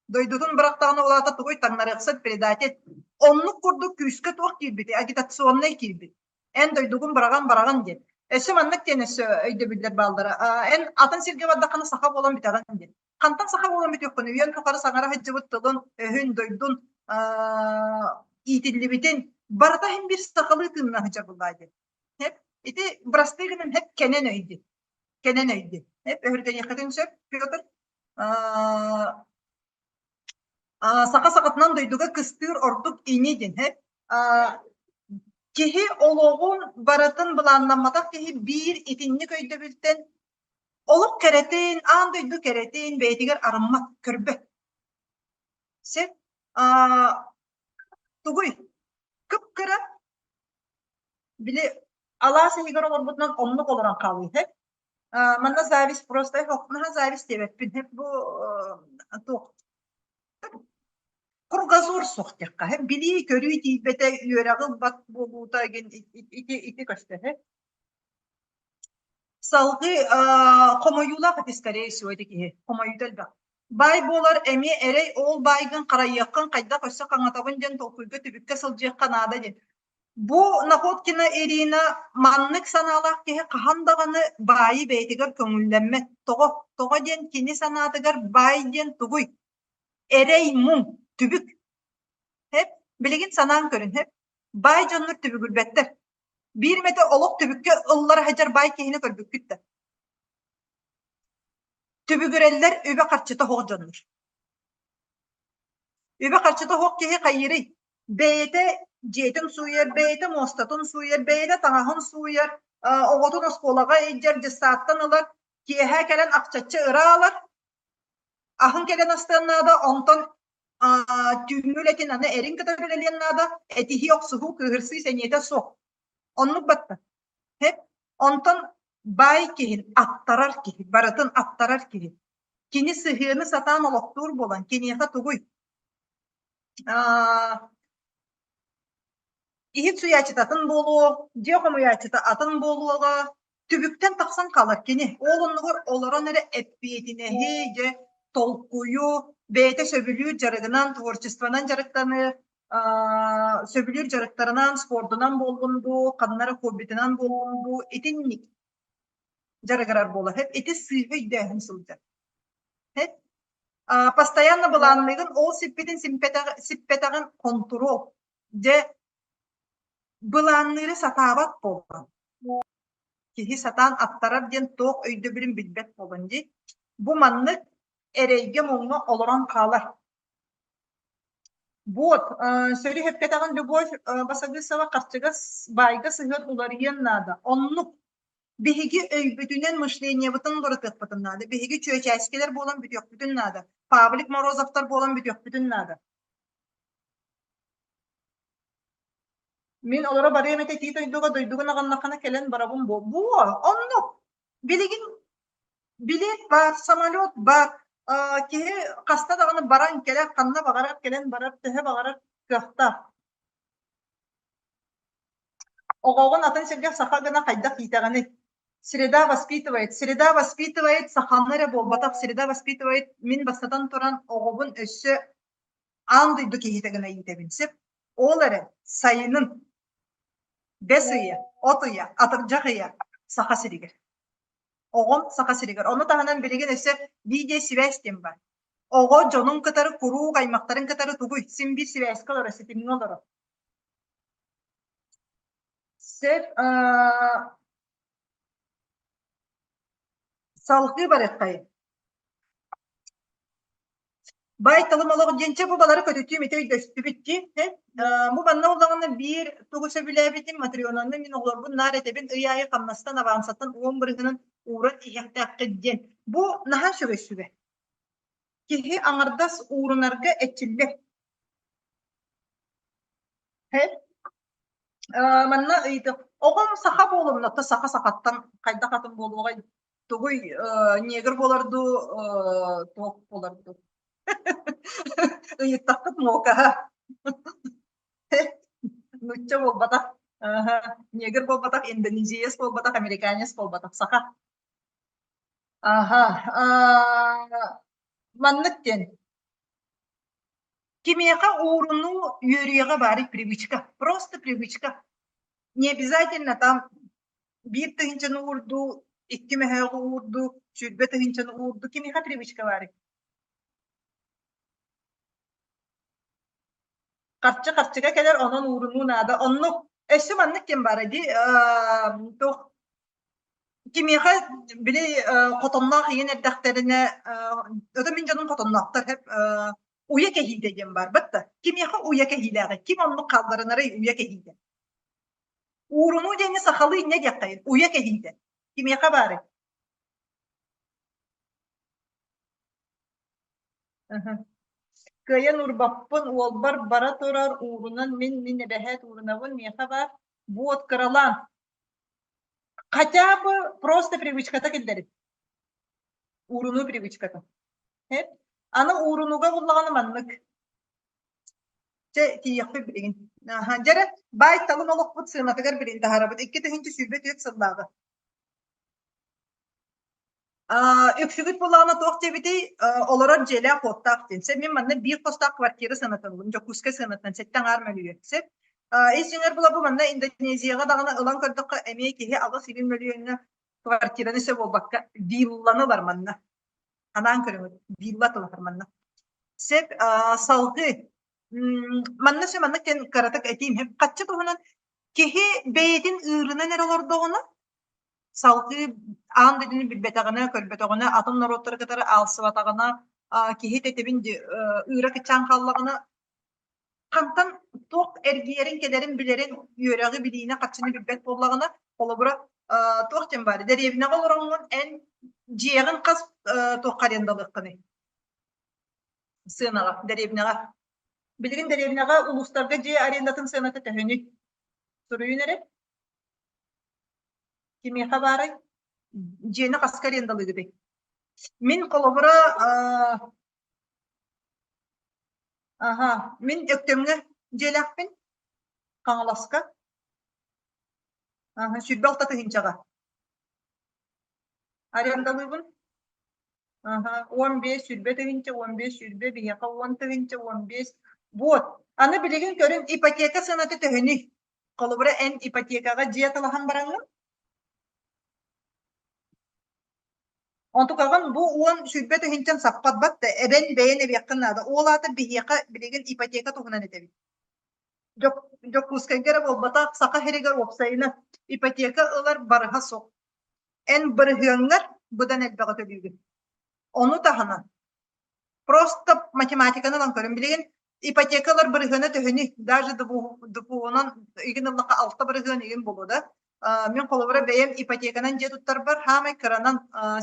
Дойдутун бырахтаҕына ол аата тугуй таҥнарыахсыт предатель. Оннук курдук күүскэ туох киирбитий? Агитационнай киирбит. Эн дойдугун быраҕан бараҕын диэн. Өссө маннык диэн өссө өйдөбүллэр бааллара. Эн атын сиргэ бардаххына саха буолан бүтэҕин диэн. Хантан саха буолан бүтүөххүн? Үйэн тухары саҥара сылдьыбыт тылын, өһүн, дойдун иитиллибитин барыта иһин биир сахалыы тыынна сылдьар буоллаа диэн. Ити бырастыы гынан хэп кэнэн өйдү. Кэнэн өйдү. Хэп өһүргэниэххитин сөп, Петр. Саха сахатынан дойдуга кыстыыр ордук ини диэн Киһи олоҕун барытын былааннамматах киһи биир итинник өйдөбүлтэн олох кэрэтин, аан дойду кэрэтин бэйэтигэр арыммат, көрбөт. Сөп. Тугуй? Кып-кыра били алаас иһигэр олорбутунан оннук олорон хаалыы Манна зависть просто наһаа зависть диэбэппин бу туох кругозор суох диэххэ билии көрүү тиийбэтэ үөрэҕи ылбат буолуута ити ити көстөр Салгыы хомойуулаах ити скорее всего ити киһи хомойуута элбэх. Баай буолар эмиэ эрэй ол баайгын харайыаххын хайдах өссө хаҥатабын диэн толкуйга түбүккэ сылдьыахха наада диэн. Бу Находкина Ирина маннык санаалаах киһи хаһан даҕаны баайы бэйэтигэр көҥүллэммэт. Тоҕо? Тоҕо диэн кини санаатыгар баай диэн тугуй? Эрэй муҥ, түбүк. Һэп, билигин санаан көрүн, һэп. Баай дьоннор түбүгүрбэттэр. Биир эмэтэ олох түбүккэ ыллара сылдьар баай киһини көрбүккүт да. Түбүгүрэллэр үбэ-харчыта суох дьоннор. Үбэ-харчыта суох киһи хайыырый? Бэйэтэ дьиэтин сууйар, бэйэтэ муостатын сууйар, бэйэтэ таҥаһын сууйар, оҕотун оскуолаҕа илдьэр, дьыссааттан ылар, киэһэ кэлэн ахчаччы ыраалар, аһын кэлэн астыан наада, онтон түүҥҥү үлэтин аны эрин кытары үлэлиэн наада, этиһии, охсуһуу, кыыһырсыы сэниэтэ суох. Оннук батта. Хэп. Онтон баай киһин аттарар киһи, барытын аттарар киһи. Кини сыһыаны сатаан олохтуур буолан, киниэхэ тугуй? Иһит суйааччыта атын буолуо, дьиэ хомуйааччыта атын буолуоҕа, түбүктэн тахсан хаалар кини. Ол оннугар олорон эрэ эппиэтинэһи, дьэ, толкуйу, бэйэтэ сөбүлүүр дьарыгынан, творчествонан дьарыктаныы, сөбүлүүр дьарыктарынан, спордунан буоллун дуу, ханна эрэ хоббитынан буоллун дуу, итинник дьарыгырар буолар. Ити сыыһа өйдөөһүн сылдьар. Постоянно былаанныгын, ол сиппитин сиппэтэҕин хонтуруол. Дьэ, былаанныыры сатаабат буолан, киһи сатаан аттарар диэн туох өйдөбүлүн билбэт буолан дии. Бу маннык эрэйгэ-муҥҥа олорон хаалар. Вот, сөрү эппэтэҕин Любовь Басагысова харчыга баайга сыһыан уларыйыан наада. Оннук Биһиги өйбүтүнэн мышлениебытын уларытыахпытын наада. Биһиги чүөчээскилэр буолан бүтүөхпүтүн наада. Павлик Морозовтар буолан бүтүөхпүтүн наада. Мин олоро барыам этэ итии дойдуга, дойдугун аҕыннаххына кэлэн барабын буо. Буо, оннук. Билигин билиэт баар, самолет баар. Киһи хаста даҕаны баран кэлэр, ханна баҕарар кэлэн барар, төһө баҕарар кыахтаах. Оҕоҕун атын сиргэ саха гына хайдах иитэҕиний? Среда воспитывает. Среда воспитывает саханы эрэ буолбатах. Среда воспитывает мин бастатан туран оҕобун өссө аан дойду киһитэ гына иитэбин. Сөп. Ол эрэн сайынын бэс ыйа, от ыйа, атырдьах ыйа Саха сиригэр. Оҕом Саха сиригэр. Ону таһынан билигин өссө видеосибээс диэн баар. Оҕо дьонун кытары куруук аймахтарын кытары тугуй син биир сибээскэ олоро, ситимҥэ олоро. Сөп салгыы барыаххайын. Баай талым олох диэн чэ бу балары көтүтүүм ити өйдөстүбүт дии. Бу манна буоллаҕына биир тугу сөбүлээбитим Матрёнаны мин оҕолорбун наар этэбин ый аайы хамнастан авансаттан уон бырыһынан ууран иһиэхтээххит диэн. Бу наһаа үчүгэй сүбэ. Киһи аҥардас уурунарга эрчиллэр. Манна ыйытык оҕом саха буолумна то саха сахаттан хайдах атын буолуоҕай тугуй негр буолар дуу туох буолар дуу ыйыттаххыт муокаһа нучча буолбатах негр буолбатах индонезиец буолбатах американец буолбатах саха аха маннык диэн Кимиэхэ уурунуу үөрүйэҕэ баарый привычка, просто привычка. Не обязательно там биир тыһыынчаны уурдуу, икки мөһөөҕү уурдуу, 20 тыһыынчаны уурдуу. Кимиэхэ привычка баарый? Харчы харчыга кэлэр, онон уурунуу наада. Оннук өссө маннык ким баара дии, туох Кимиэхэ били хотонноох ийэн эрдэхтэринэ ото мин дьонум хотонноохтор уйа кэһиитэ диэн баар батта кимиэхэ уйа кэһиилээҕий ким оннук хаалларынарый уйа кэһиитэ уурунуу диэни сахалыы инньэ диэххэйин уйа кэһиитэ кимиэхэ баарый Кыайан уурбаппын уолбар бара турар уурунан мин мин эбэһээт уурунабын миэхэ баар буот кыралаан Хотя бы просто привычката киллэрин. Уурунуу привычката. Аны уурунууга буллаҕына маннык. Чэ, тиийиэхпит билигин. Дьэрэ, баай талым олохпут сыанатыгар билин таһаарабыт. 2024 сыллааҕы. Үксүгүт буоллаҕына туох диэбитий, олорор дьиэлээх-уоттаах диэн. Сөп, мин манна биир хостоох квартира сыанатыллым, Дьокуускай сыанатынан сэттэ аҥаар мөлүйүөн. Сөп. Ис дьиҥэр була бу манна Индонезияҕа даҕаны ылан көрдөххө, эмиэ киһи 8 мөлүйүөҥҥэ квартираны сөп буолбакка, вилланы ылар манна. Анаан көрүҥүт, вилла атылаһар манна. Сөп, салгыы манна сөп маннык диэн кыратык этиим. Хаччы туһунан киһи бэйэтин ыырынан эрэ олордоҕуна, салгыы аан дойдуну билбэтэҕинэ, көрбөтөҕүнэ, атын норуоттары кытары аалсыбатаҕына, киһи тэтимин ыыра кыччаан хааллаҕына, хантан туох эргийэрин, кэлэрин билэрин, үөрэҕи, билиини, харчыны билбэт буоллаҕына, холобура, туох диэн баар, дэриэбинэҕэ олороҥҥун эн дьиэҕин хас туохха арендалыаххыный? Сыанаҕа, дэриэбинэҕэ. Билигин дэриэбинэҕэ улуустарга дьиэ арендатын сыаната төһөнүй? Суруйун эрэ. Кимиэхэ баарай? Дьиэни хаска арендалыыгытый? Мин холобура аха, мин Өктөмҥө дьиэлээхпин, Хаҥаласка. Аха, 26 тыһыынчаҕа. Арендалыыбын. Аха, 15 20 тыһыынча, 15 20 биһиэхэ 10 тыһыынча, 15. Вот. Аны билигин көрүҥ, ипотека сыаната төһөнүй? Холобура, эн ипотекаҕа дьиэ атылаһан бараҥҥын, онтукаҕын бу уон сүүрбэ тыһыынчан саппат бат да эбэн бэйэн эбиэххин наада. Ол аата биһиэхэ билигин ипотека туһунан этэбит. Дьокуускайга эрэ буолбатах, Саха сиригэр уопсайынан ипотека ылар барыһа суох. Эн бырыһыаҥҥар быдан элбэҕи төлүүгүн. Ону таһынан Просто математиканы ылан көрүн. Билигин ипотека ылар бырыһыана төһөнүй? Даже ДПО-нан игин ыллахха алта бырыһыан игин буолуо да. Мин холобура бэйэм ипотеканан дьиэ туттарбар хаамай кыранан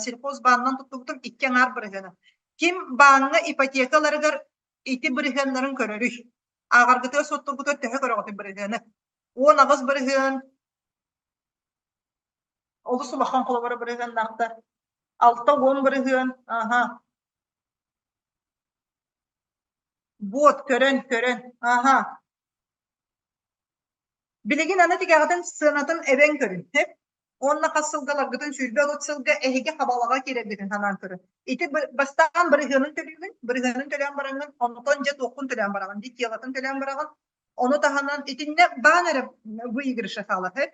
сельхозбаанынан туттубутум икки аҥаар бырыһыана. Ким бааҥҥа ипотека ыларыгар ити бырыһыаннарын көрөрүй? Ааҕаргытыгар суоттуургутугар төһө көрөҕүтүй бырыһыаны? 18 бырыһыан олус улахан холобура бырыһыаннаахтар. 60 бырыһыан, аха. Вот, көрөн, көрөн, аха. Билигин аны тигэҕитин сыанатын эбэн көрүн, сөп? Уонна хас сылга ыларгытын 20 сылга эһиги хабалаҕа киирэргитин санаан көрүн. Ити бастаан бырыһыанын төлүүгүн, бырыһыанын төлөөн бараҥҥын, онтон дьэ туоххун төлөөн бараҕын, дии телотын төлөөн бараҕын. Ону таһынан итиннэ баан эрэ выигрыша хаалар, сөп?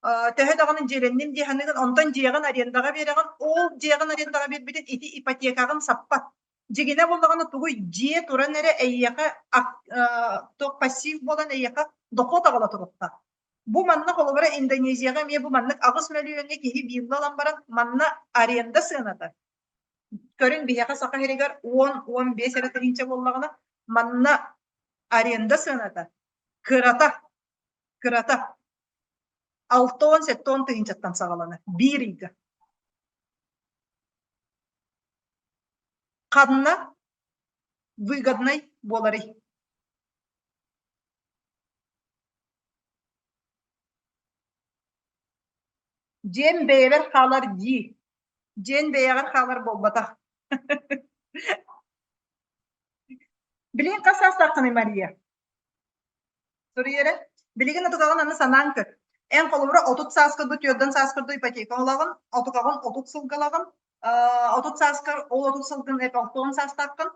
Төһө даҕаны дьиэлэнним дии саныыгын, онтон дьиэҕин арендаҕа биэрэҕин, ол дьиэҕин арендаҕа биэрбитин ити ипотекаҕын саппат. Дьигинэ буоллаҕына тугуй дьиэ туран эрэ эйиэхэ туох пассив буолан эйиэхэ дохуот аҕала туруохтаах. Бу манна холобура Индонезияҕа эмиэ бу маннык 8 мөлүйүөҥҥэ киһи вилла ылан баран манна аренда сыаната көрүн биһиэхэ Саха сиригэр 10-15 эрэ тыһыынча буоллаҕына манна аренда сыаната кырата кырата 60-70 тыһыынчаттан саҕаланар биир ыйга. Ханна выгоднай буоларый? Дьиэм бэйэбэр хаалар дии. Дьиэн бэйэҕэр хаалар буолбатах. Билигин хас саастааххыный Мария? Суруй эрэ. Билигин отукаҕын аны санаан көр. Эн холобура 30 сааскар дуу, 40 сааскар дуу ипотека ылаҕын, отукаҕын 30 сылга ылаҕын, 30 сааскар ол 30 сылгын эп 60 саастааххын.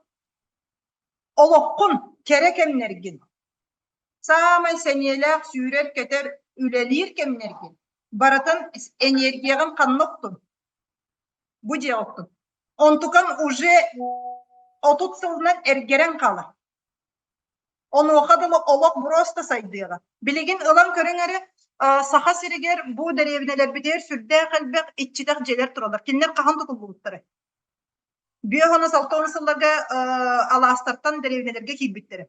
Олоххун, кэрэ кэмнэргин, саамай сэниэлээх сүүрэр-көтөр, үлэлиир кэмнэргин барытын энергияҕын ханна уктун? Бу дьиэҕэ уктун. Онтукан уже 30 сылынан эргэрэн хаалар. Онуоха дылы олох просто сайдыаҕа. Билигин ылан көрүҥ эрэ, Саха сиригэр бу дэриэбинэлэрбитигэр сүрдээх элбэх иччитэх дьиэлэр тураллар. Кинилэр хаһан тутуллубуттарай? 5 уонна 60 сылларга алаастартан дэриэбинэлэргэ киирбиттэрэ.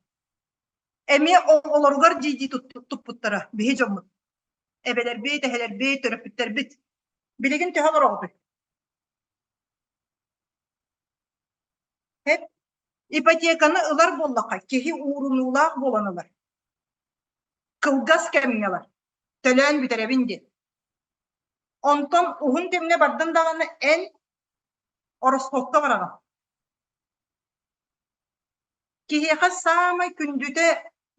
Эмиэ оҕолоругар дии-дии туппуттара биһи дьоммут. Эбэлэрбит, эһэлэрбит, төрөппүттэрбит. Билигин төһө олороҕутуй? Ипотеканы ылар буоллахха, киһи уурунуулаах буолан ылар. Кылгас кэмҥэ ылар. Төлөөн бүтэрэбин диэн. Онтон уһун кэмҥэ бардын даҕаны эн ороскуокка бараҕын. Киһиэхэ саамай күндүтэ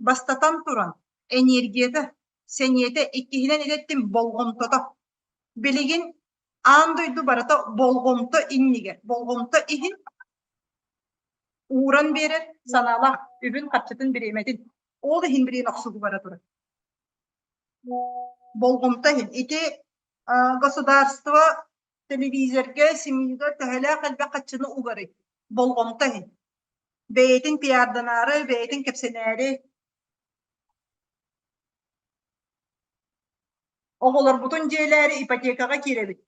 бастатан туран энергията, сэниэтэ, иккиһинэн идэттим болҕомтото. Билигин аан дойду барыта болҕомто иннигэр, болҕомто иһин ууран биэрэр санаалаах үбүн-харчытын бириэмэтин. Ол иһин билигин охсуһуу бара турар. Болҕомто иһин. Ити государство телевизорга, СМИ-га төһөлөөх элбэх харчыны угарый? Болҕомто иһин. Бэйэтин пиарданаары, бэйэтин кэпсэнээри Оҕолорбутун дьиэлээри ипотекаҕа киирэбит.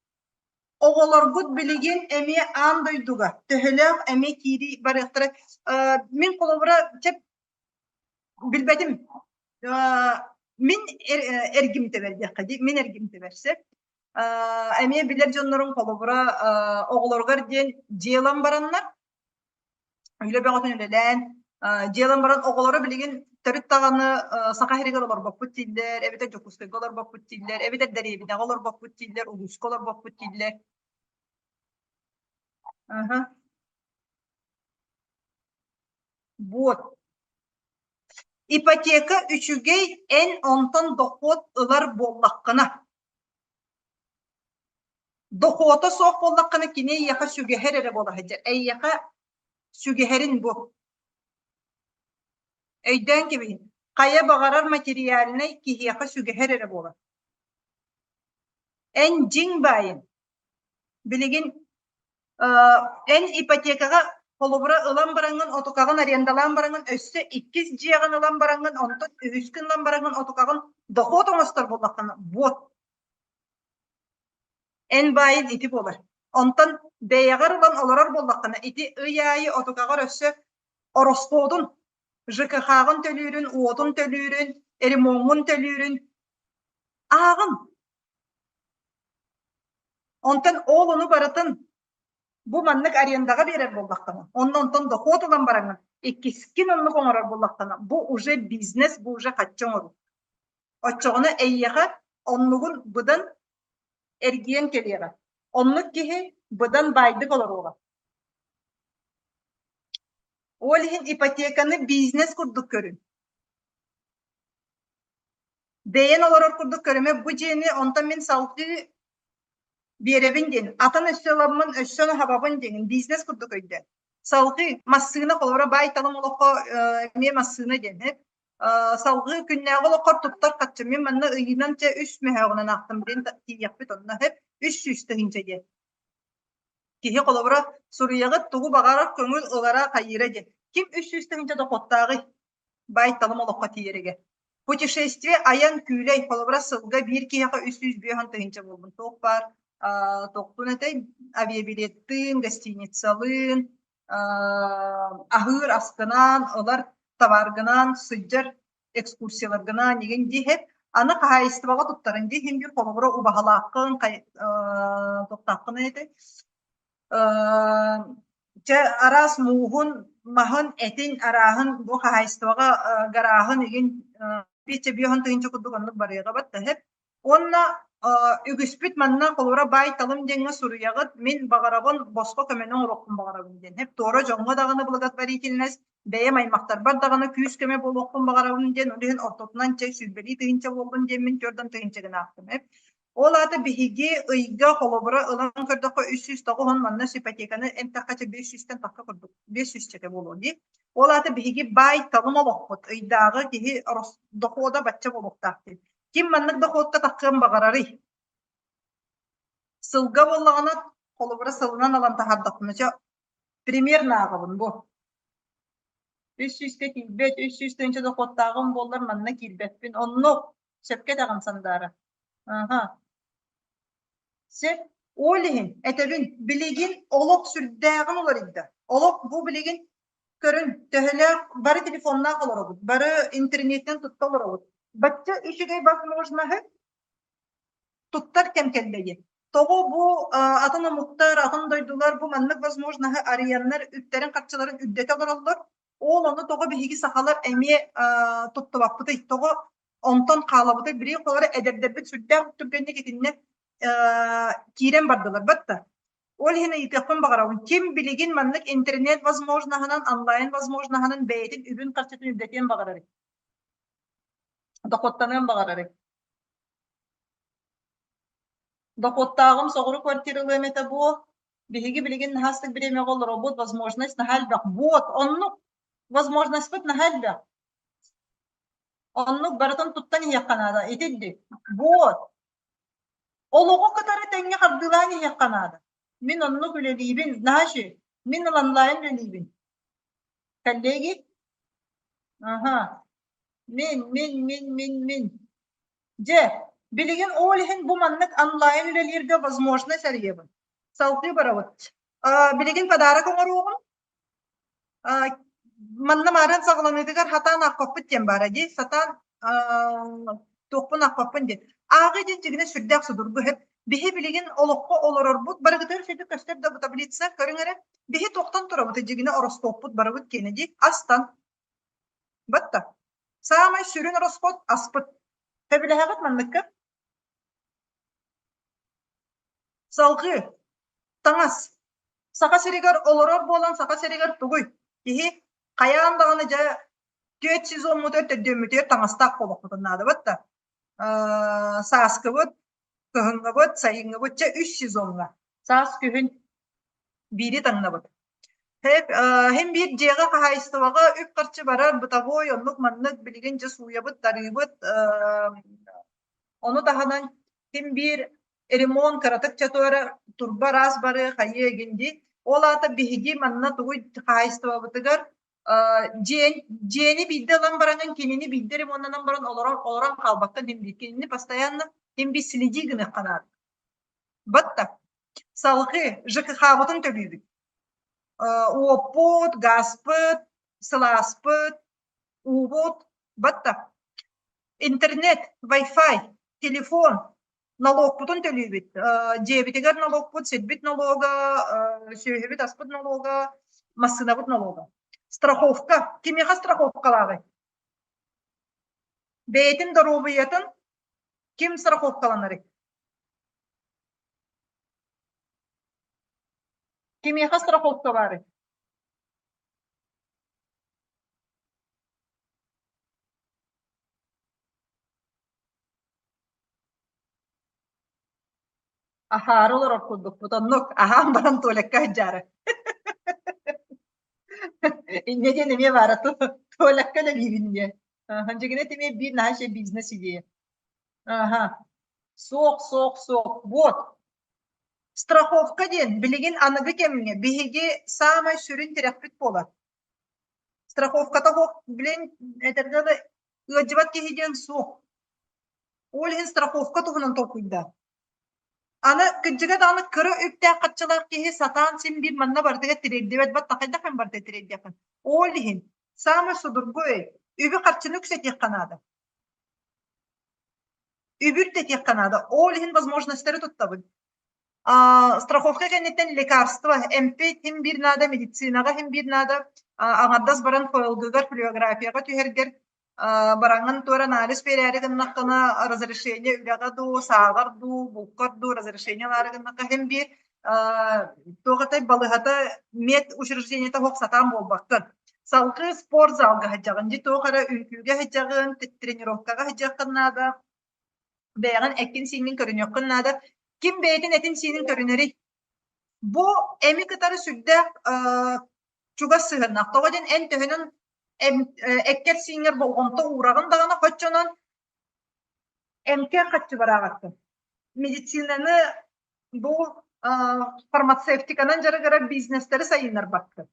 Оҕолоргут билигин эмиэ аан дойдуга төһөлөөх эмиэ киирии барыахтара. Мин холобура чэ билбэтим. Мин эргимтэбэр диэххэ дии, мин эргимтэбэр сөп. Эмиэ билэр дьоннорум холобура оҕолоругар диэн дьиэлэн бараннар үлэ бөҕөтүн үлэлээн, дьиэлэн баран оҕолоро билигин төрүт даҕаны Саха сиригэр олорбоппут дииллэр, эбэтэр Дьокуускайга олорбоппут дииллэр, эбэтэр дэриэбинэҕэ олорбоппут дииллэр, улууска олорбоппут дииллэр. Аха. Вот. Ипотека үчүгэй эн онтон дохуот ылар буоллаххына. Дохуота суох буоллаххына кини эйиэхэ сүгэһэр эрэ буола сылдьар. Эйиэхэ сүгэһэрин бу. Өйдөөн кэбиһин. Хайа баҕарар материальнай киһиэхэ сүгэһэр эрэ буолар. Эн дьиҥ баайын. Билигин эн ипотекаҕа холобура ылан бараҥҥын отукаҕын арендалаан бараҥҥын өссө иккис дьиэҕин ылан бараҥҥын онтон үһүскүн ылан бараҥҥын отукаҕын дохуот оҥостор буоллаххына вот Эн баайын ити буолар. Онтон бэйэҕэр ылан олорор буоллаххына, ити ый аайы отукаҕар өссө ороскуотун, ЖКХ-ҕын төлүүрүн, уотун төлүүрүн, ремоҥҥун төлүүрүн ааҕын. Онтон ол ону барытын бу маннык арендаҕа биэрэр буоллаххына, онно онтон дохуот ылан бараҥҥын, иккискин оннук оҥорор буоллаххына, бу уже бизнес, бу уже харчы оҥоруу. Оччоҕуна эйиэхэ оннугун быдан эргийэн кэлиэҕэ. Оннук киһи быдан баайдык олоруоҕа. Ол иһин ипотеканы бизнес курдук көрүн. Бэйэн олорор курдук көрүмэ бу дьиэни онтон мин салгыы биэрэбин диэн, атын өссө ыламмын, өссө хабабын диэн бизнес курдук өйдөө. Салгыы массыына холобура баай-талым олоххо эмиэ массыына диэн. Салгыы күннээҕи олоххор туттар харчы мин манна ыйынан чэ үс мөһөөҕүнэн аахтым диэн тиийиэхпит онно сөп 300 тыһыынча диэн. Киһи холобура суруйаҕыт тугу баҕарар көҥүл ылара хайыыра диэн. Ким 300 тыһыынча дохуоттааҕый? Баай-талым олоххо тиийэригэр. Путешествие айан күүлэй холобура сылга биир киһиэхэ 350 тыһыынча буолбун. Туох баар туохтун этэй авиабилеттыын, гостиницалыын, аһыыр аскынаан, ылар табааргынаан, сылдьар экскурсияларгынаан игин диэһэп аны хаһаайыстыбаҕа туттарын диэһин биир холобура убаһалааххын туохтааххын этэй Чэ, араас мууһун, маһын, этин арааһын бу хаһаайыстыбаҕа гарааһын игин пииччэ биэһон тыһыынча курдук оннук барыаҕа баттаһып. Уонна үгүспүт манна холобура баай-талым диэҥҥэ суруйаҕыт, мин баҕарабын босхо көмөнү оҥоруохпун баҕарабын диэн. Һэп туора дьоҥҥо даҕаны благотворительность, бэйэм аймахтарбар даҕаны күүс-көмө буолуохпун баҕарабын диэн, ол иһин ортотунан чэ сүүрбэлии тыһыынча буоллун диэммин түөрт тыһыынча гына аахтым. Эп Ол аата биһиги ыйга холобура ылан көрдөххө 390 манна ипотеканы эмтэххэ чэ 500-тэн тахха курдук 500 чэкэ буолуо дии. Ол аата биһиги баай талым олохпут ыйдааҕы киһи дохода бачча буолуохтаах диэн. Ким маннык доходка таххыан баҕарарый? Сылга буоллаҕына холобура сылынан ылан таһаардахпына чэ примерно ааҕабын бу. 300-кэ тиийбэт, 300 тыһыынча доходтааҕым буоллар манна киирбэппин. Оннук Сөпкө этэҕин Сандаара. Аха. Сөп. Ол иһин этэбин, билигин олох сүрдээҕин уларыйда. Олох бу билигин көрүн, төһөлөөх бары телефоннаах олоробут, бары интернеттэн тутта олоробут. Бачча үчүгэй возможноһы туттар кэм кэллэ диэн. Тоҕо бу атын омуктар, атын дойдулар бу маннык возможноһы арыйаннар үптэрин-харчыларын үрдэтэ олороллор. Ол ону тоҕо биһиги сахалар эмиэ туттубаппытый? Тоҕо онтон хаалабытый? Билигин холоро эдэрдэрбит сүрдээх түргэнник итиннэ киирэн бардылар батта. Ол иһин ыйытыахпын баҕарабын. Ким билигин маннык интернет возможноһынан, онлайн возможноһынан бэйэтин үбүн-харчытын үрдэтиэн баҕарарый? Дохуоттаныан баҕарарый? Дохуоттааҕым соҕуруу квартиралыам этэ буо. Биһиги билигин наһаа ыстык бириэмэҕэ олоробут, возможность наһаа элбэх. Вот, оннук возможностьпыт наһаа элбэх. Оннук барытын туттан иһиэххэ наада. Итинник. Вот. Олоҕу кытары тэҥҥэ хардыылаан иһиэххэ наада. Мин оннук үлэлиибин, знаешь, мин онлайн үлэлиибин. Коллеги? Ага. Мин, мин, мин, мин, мин. Дьэ, билигин ол иһин бу маннык онлайн үлэлииргэ возможность арыйабын. Салгыы барабыт. Билигин подарок оҥоруоҕум. Манна мааран саҕаланыытыгар сатаан аахпаппыт диэн баара дии. Сатаан туохпун аахпаппын диэн. Ааҕыы диэн дьиҥинэ сүрдээх судургу сөп. Биһи билигин олоххо олорорбут барыгытыгар сөпкө көстөр да бу таблица көрүҥ эрэ. Биһи туохтан турабыт дьиҥинэ ороскуоппут барыбыт киэнэ дии. Астан Батта. Саамай сүрүн ороскуот аспыт. Сөбүлэһэҕит манныкка? Салгыы. Таҥас. Саха сиригэр олорор буолан Саха сиригэр тугуй? Киһи хайаан даҕаны дьэ түөрт сезоммутугар төрдүөммүтүгэр таҥастаах буолуохпутун наада батта. Сааскыбыт, кыһыҥҥыбыт, сайыҥҥыбыт чэ үс сезоҥҥа. Саас, күһүн биири таҥнабыт. Һин биир дьиэҕэ хаһаайыстыбаҕа үп-харчы барар, бытовой оннук-маннык билигин дьэ сууйабыт, тарыыбыт. Ону таһынан ким биир ремонт кыратык чатуара турба араас барыа хайыа игин дии. Ол аата биһиги манна тугуй хаһаайыстыбабытыгар дьиэн, дьиэни биирдэ ылан бараҥын кинини биирдэ ремоннанан баран олорон олорон хаалбаккын син биир кинини постоянно син биир следи гыныахха наада. Батта. Салгыы ЖКХ-бытын төлүүбүт. Уоппут, гааспыт, сылааспыт, уубут, батта. Интернет, Wi-Fi, телефон, налогпутун төлүүбүт. Дьиэбитигэр налогпут, сирбит налога, сүөһүбүт аспыт налога, массыынабыт налога. Страховка. Кимиэхэ страховкалааҕый? Бэйэтин доруобуйатын ким страховкаланарый? Кимиэхэ страховка баарый? Аһаары олорор курдукпут. Оннук аһаан баран туалекка сылдьаары. Инньэ диэн эмиэ баара туалекка үлэлиибин диэн. Дьигинэ эмиэ биир наһаа үчүгэй бизнес идея. Аха. Суох, суох, суох. Вот. Страховка диэн билигин аныгы кэмҥэ биһиги саамай сүрүн тирэхпит буолар. Страховката суох, билин этэргэ дылы, ыалдьыбат киһи диэн суох. Ол иһин страховка туһунан толкуйдаа. Аны кырдьыга даҕаны кыра үптээх-харчылаах киһи сатаан син биир манна барытыгар тириэрдибэт, баттах хайдах эн барыта тириэрдиэххин. Ол иһин саамай судургу өй, үбү-харчыны үксэтиэххэ наада. Үбү үрдэтиэххэ наада. Ол иһин возможностары туттабын. А, страховка кэнниттэн лекарство, эмпи ким биир наада, медицинаҕа ким биир наада, аҥардас баран ФЛГ-гар, флюорографияҕа түһэргэр бараҥҥын туора анализ биэрээри гыннаххына разрешение үлэҕэ дуу, сааҕар дуу, булкар дуу разрешение ылаары гыннахха иһин биир туох этэй балыыһата мед учреждениета суох сатаан буолбаккын. Салгыы спорт залга сылдьаҕын, дьи туох эрэ үҥкүүгэ сылдьаҕын, тренировкаҕа сылдьыаххын наада, бэйэҕин эккин-сииҥҥин көрүнүөххүн наада. Ким бэйэтин этин-сиинин көрүнэрий? Бу эми кытары сүрдээх чугас сыһыаннаах. Тоҕо диэн эн төһөнөн эккэр-сииҥҥэр болҕомто уураҕын даҕаны хоччонон эмкэ харчы барааҕыттын. Медицинаны бу фармацевтиканан дьарыгырар бизнестэри сайыннарбаккын.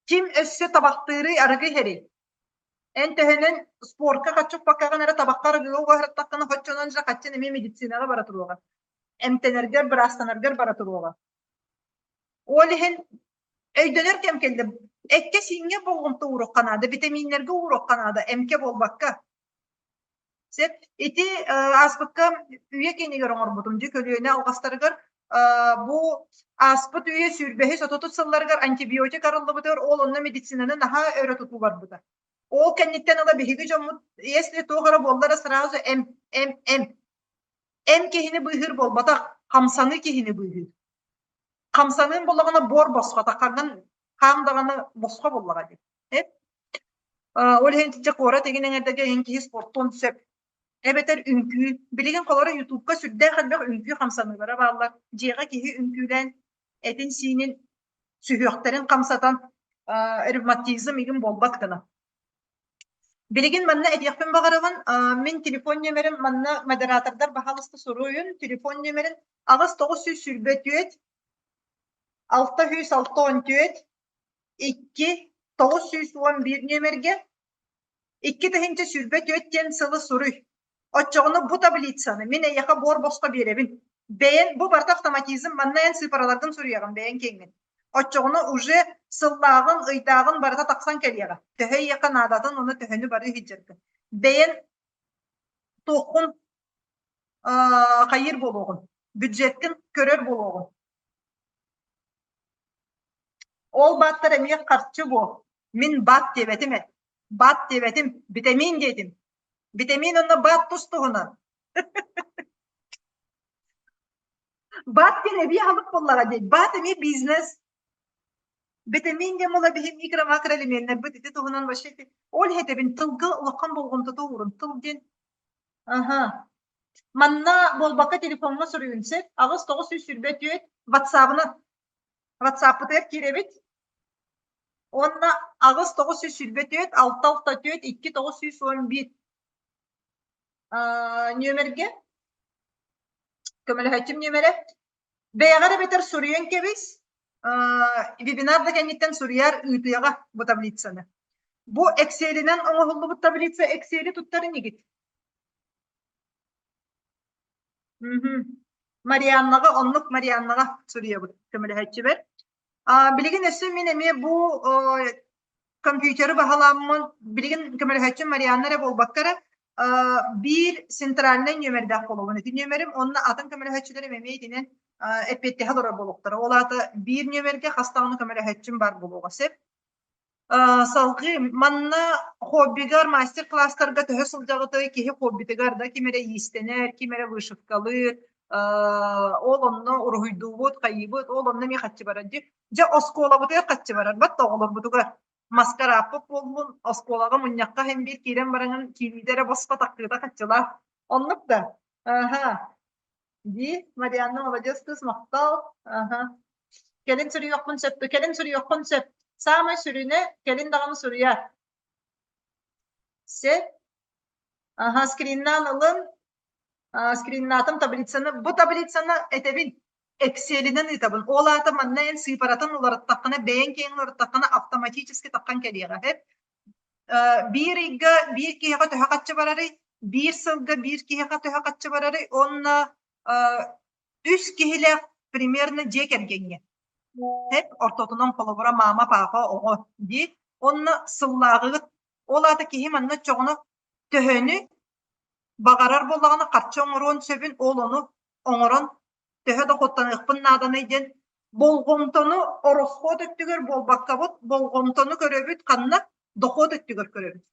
Ким өссө табахтыырый, арыгы иһэрий? Эн төһөнөн спорка харчы укпаккаҕын эрэ табахха арыгыга угаһыртаххына хоччонон дьэ хаччын эмиэ медицинаҕа бара туруоҕа. Эмтэнэргэр, быраастанаргар бара туруоҕа. Ол иһин өйдөнөр кэм кэллэ. Эккэ-сииҥҥэ болҕомто ууруохха наада, битэмииннэргэ ууруохха наада, эмкэ буолбакка. Сөп. Ити ааспыкка үйэ киинигэр оҥорбутум дьи көлүөнэ алҕастарыгар бу ааспыт үйэ сүүрбэһис отутус сылларыгар антибиотик арыллыбытыгар ол онно медицинаны наһаа өрө тутуу барбыта. Ол кэнниттэн ыла биһиги дьоммут если туох эрэ буолла эрэ сразу эм эм эм эм киһини быыһыыр буолбатах, хамсаныы киһини быыһыыр. Хамсаныын буоллаҕына буор босхо, таххаргын хаам даҕаны босхо буоллаҕа дии. Ол иһин итиччэ куорат игин эҥэрдэргэ иһин киһи спортуон сөп. Эбэтэр үҥкүү. Билигин холоро ютубка сүрдээх элбэх үҥкүү хамсаныылара бааллар. Дьиэҕэ киһи үҥкүүлээн этин-сиинин сүһүөхтэрин хамсатан ревматизм игин буолбат гына. Билигин манна этиэхпин баҕарабын, мин телефон нүөмэрим манна модератордар баһаалыста суруйун, телефон нүөмэрин 8 924 664 2 911 нүөмэргэ 2024 диэн сылы суруй. Оччоҕуна бу таблицаны мин эйиэхэ буор босхо биэрэбин. Бэйэн бу барыта автоматизм, манна эн сыыпараларгын суруйаҕын бэйэҥ киэҥҥин. Оччоҕуна уже сыллааҕын, ыйдааҕын барыта тахсан кэлиэҕэ. Төһө эйиэхэ наадатын уонна төһөнү барыы сылдьаргын. Бэйэн туоххун хайыыр буолуоҕун, бюджеткин көрөр буолуоҕун. Ол бааттар эмиэ харчы буо. Мин баат диэбэтим ээ. Баат диэбэтим, битэмиин диэтим. Битэмиин уонна баат тус-туһунан. Баат диэн эбии аһылык буоллаҕа дии. Баат эмиэ бизнес. Битэмиин диэн буола биһи микро-макроэлеменнэрбит ити туһунан вообще ол иһэтэбин тылга улахан болҕомтото уурун. Тыл диэн аха. Манна буолбакка телефоҥҥа суруйун сөп. 8 924 WhatsApp-ынан WhatsApp-пытыгар киирэбит. Уонна 8 924 6 6 4 2 911 нүөмэргэ көмөлөһөөччүм нүөмэрэ бэйэҕэр эбэтэр суруйан кэбис вебинар да кэнниттэн суруйар ыытыаҕа бу таблицаны бу Excelинэн оҥоһуллубут таблица Excel-и туттар инигит Марианнаҕа оннук Марианнаҕа суруйабыт көмөлөһөөччүбэр билигин өссө мин эмиэ бу компьютеры баһылааммын билигин көмөлөһөөччүм Марианна эрэ буолбакка эрэ биир центральнай нүөмэрдээх буолуобун ити нүөмэрим уонна атын көмөлөһөөччүлэрим эмиэ итинэн эппиэттэһэ олорор буолуохтара ол аата биир нүөмэргэ хас даҕаны көмөлөһөөччүм баар буолуоҕа сөп Салгыы манна хоббигар мастер-класстарга төһө сылдьаҕытый киһи хоббитыгар да ким эрэ иистэнэр, ким эрэ вышивкалыыр, ол онно уруһуйдуубут, хайыыбыт, ол онно эмиэ хаччы барар дии. Дьэ оскуолабытыгар хаччы барар, бат оҕолорбутугар маскарааппыт буоллун, оскуолаҕа мунньахха иһин биир киирэн бараҥын киириитэ эрэ босхо тахсыыта хаччылаах. Оннук да? Аһа. Дии, Марианна молодец кыыс, махтал. Аһа. Кэлин суруйуохпун сөп, кэлин суруйуоххун сөп. Саамай сүрүнэ, кэлин даҕаны суруйар. Сөп. Аха, скриннаан ылын. Скриннаатым таблицаны. Бу таблицаны этэбин. Excel-инэн ыытабын. Ол аата манна эн сыыпаратын уларыттаххына, бэйэҥ киэҥ уларыттаххына автоматически таххан кэлиэҕэ. Сөп. Биир ыйга биир киһиэхэ төһө харчы барарый? Биир сылга биир киһиэхэ төһө харчы барарый? Уонна үс киһилээх примерно дьиэ кэргэҥҥэ. Сөп. Ортотунан холобура маама, папа, оҕо дии. Уонна сыллааҕыгыт Ол аата киһи манна оччоҕуна төһөнү баҕарар буоллаҕына харчы оҥоруон сөбүн, ол ону оҥорон төһө дохуоттаныахпын нааданый диэн болҕомтону оросхуот өттүгэр буолбаккабыт, болҕомтону көрөбүт ханна? Дохуот өттүгэр көрөбүт.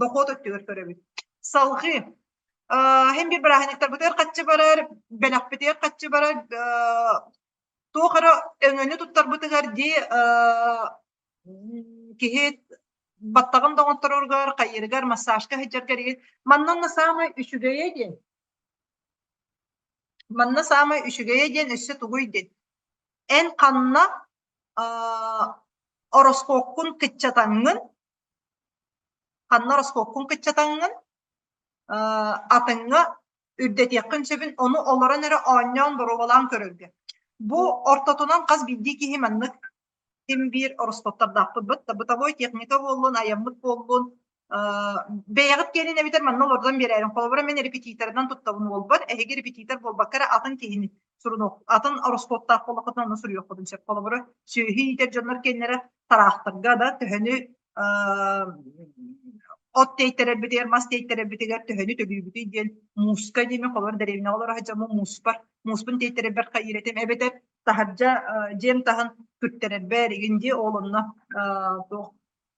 Дохуот өттүгэр көрөбүт. Салҕыы һин биир бырааһынньыктарбытыгар хаччы барар, бэлэхпитигэр хаччы барар, туох эрэ өҥөнү туттарбытыгар дии киһи баттаҕын да оҥоттороругар, хайыырыгар, массажка сылдьаргар игин. Манна онно саамай үчүгэйэ диэн, манна саамай үчүгэйэ диэн өссө тугуй диэн, эн ханна ороскуоккун кыччатаҥҥын, ханна ороскуоккун кыччатаҥҥын, атыҥҥа үрдэтиэххин сөбүн, ону олорон эрэ оонньоон боруобалаан көрөргө. Бу ортотунан хас биирдии киһи маннык ким биир ороскуоттардаахпыт быт бытовой техника буоллун, айаммыт буоллун, бэйэҕит киэнин эбэтэр манна олордон биэрээрин. Холобура, мин репетиторынан туттабын уолбар, эһиги репетитор буолбакка эрэ атын киһини сурунуох, атын ороскуоттаах буоллаххытына онно суруйуоххутун сөп. Холобура, сүөһү иитэр дьоннор киэннэрэ тараахтарга да төһөнү от тиэйтэрэрбитигэр, мас тиэйтэрэрбитигэр төһөнү төлүүбүтүй диэн мууска диэми холобур дэриэбинэҕэ олоро сылдьаммын мууспар мууспун тиэйтэрэрбэр хайыыр этим эбэтэр таһырдьа дьиэм таһын күртэрэрбэр игин дии ол онно туох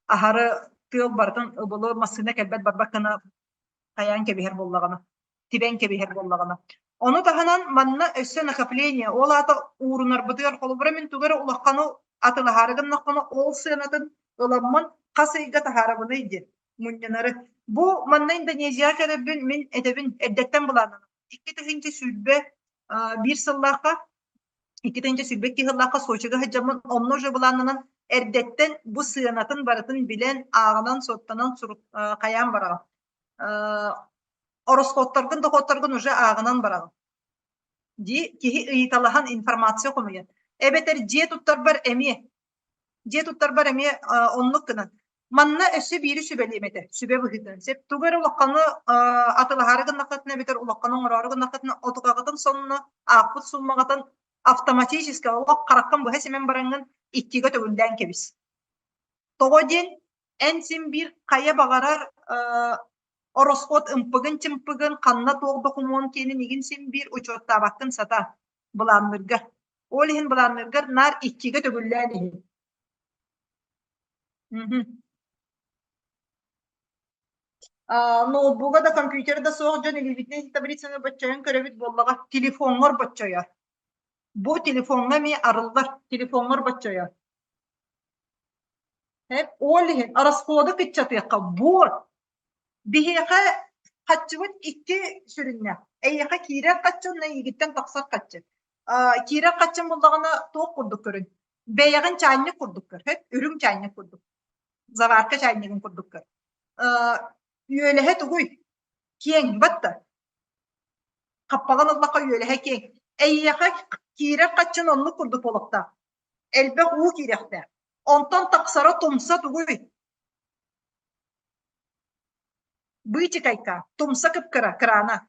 аһары тыал барытын ыбылы массыына кэлбэт барбат гына хайаан кэбиһэр буоллаҕына тибэн кэбиһэр буоллаҕына. Ону таһынан манна өссө накопление, ол аата уурунарбытыгар холобура мин тугу эрэ улаханы атылаһаары гыннахпына ол сыанатын ыламмын хас ыйга таһаарабыный диэн мунньунары. Бу манна Индонезияҕа кэлэрбин мин этэбин эрдэттэн былааннанабын. 2021 сыллаахха 2022 сыллаахха Сочига сылдьаммын онно уже былааннанан эрдэттэн бу сыанатын барытын билэн ааҕынан суоттанан хайаан бараҕын Ороскуоттаргын, дохуоттаргын уже ааҕынан бараҕын. Дии киһи ыйыталаһан информация хомуйан. Эбэтэр дьиэ туттарбар эмиэ дьиэ туттарбар эмиэ оннук гынан. Манна өссө биири сүбэлиэм этэ, сүбэ быһыытынан. Сөп тугу эрэ улаханы атылаһаары гыннаххытына эбэтэр улаханы оҥороору гыннаххытына отукаҕытын сонно аахпыт суммаҕытын автоматически олох хараххын быһа симэн бараҥҥын иккигэ төгүллээн кэбис. Тоҕо диэн эн син биир хайа баҕарар ороскуот ымпыгын-чымпыгын, ханна туох докумуон киэнин игин син биир учуоттаабаккын сата былаанныыргар. Ол иһин былаанныыргар наар иккигэ төгүллээн иһин. Ноутбуга да компьютер да суох дьон илиибитинэн таблицаны боччойон көрөбүт буоллаҕа телефоҥҥор боччойор. Бу телефоҥҥа эмиэ арыллар, телефоҥҥор боччойор. Ол иһин ороскуоду кыччатыахха буор. Биһиэхэ хаччыбыт икки сүрүннээх. Эйиэхэ киирэр хаччы уонна эйигиттэн тахсар хаччы. Киирэр хаччын буллаҕына туох курдук көрүн? Бэйэҕин чаанньык курдук көр, үрүҥ чаанньык курдук. Заварка чаанньыгын курдук көр. Үөлэһэ тугуй? Киэҥ, батта. Хаппаҕын ыллахха үөлэһэ киэҥ. Эйиэхэ киирэр хаччын оннук курдук буолуохтаах. Элбэх уу киириэхтээх. Онтон тахсара тумса тугуй? Быычыкайка, тумса кып-кыра, кыраана.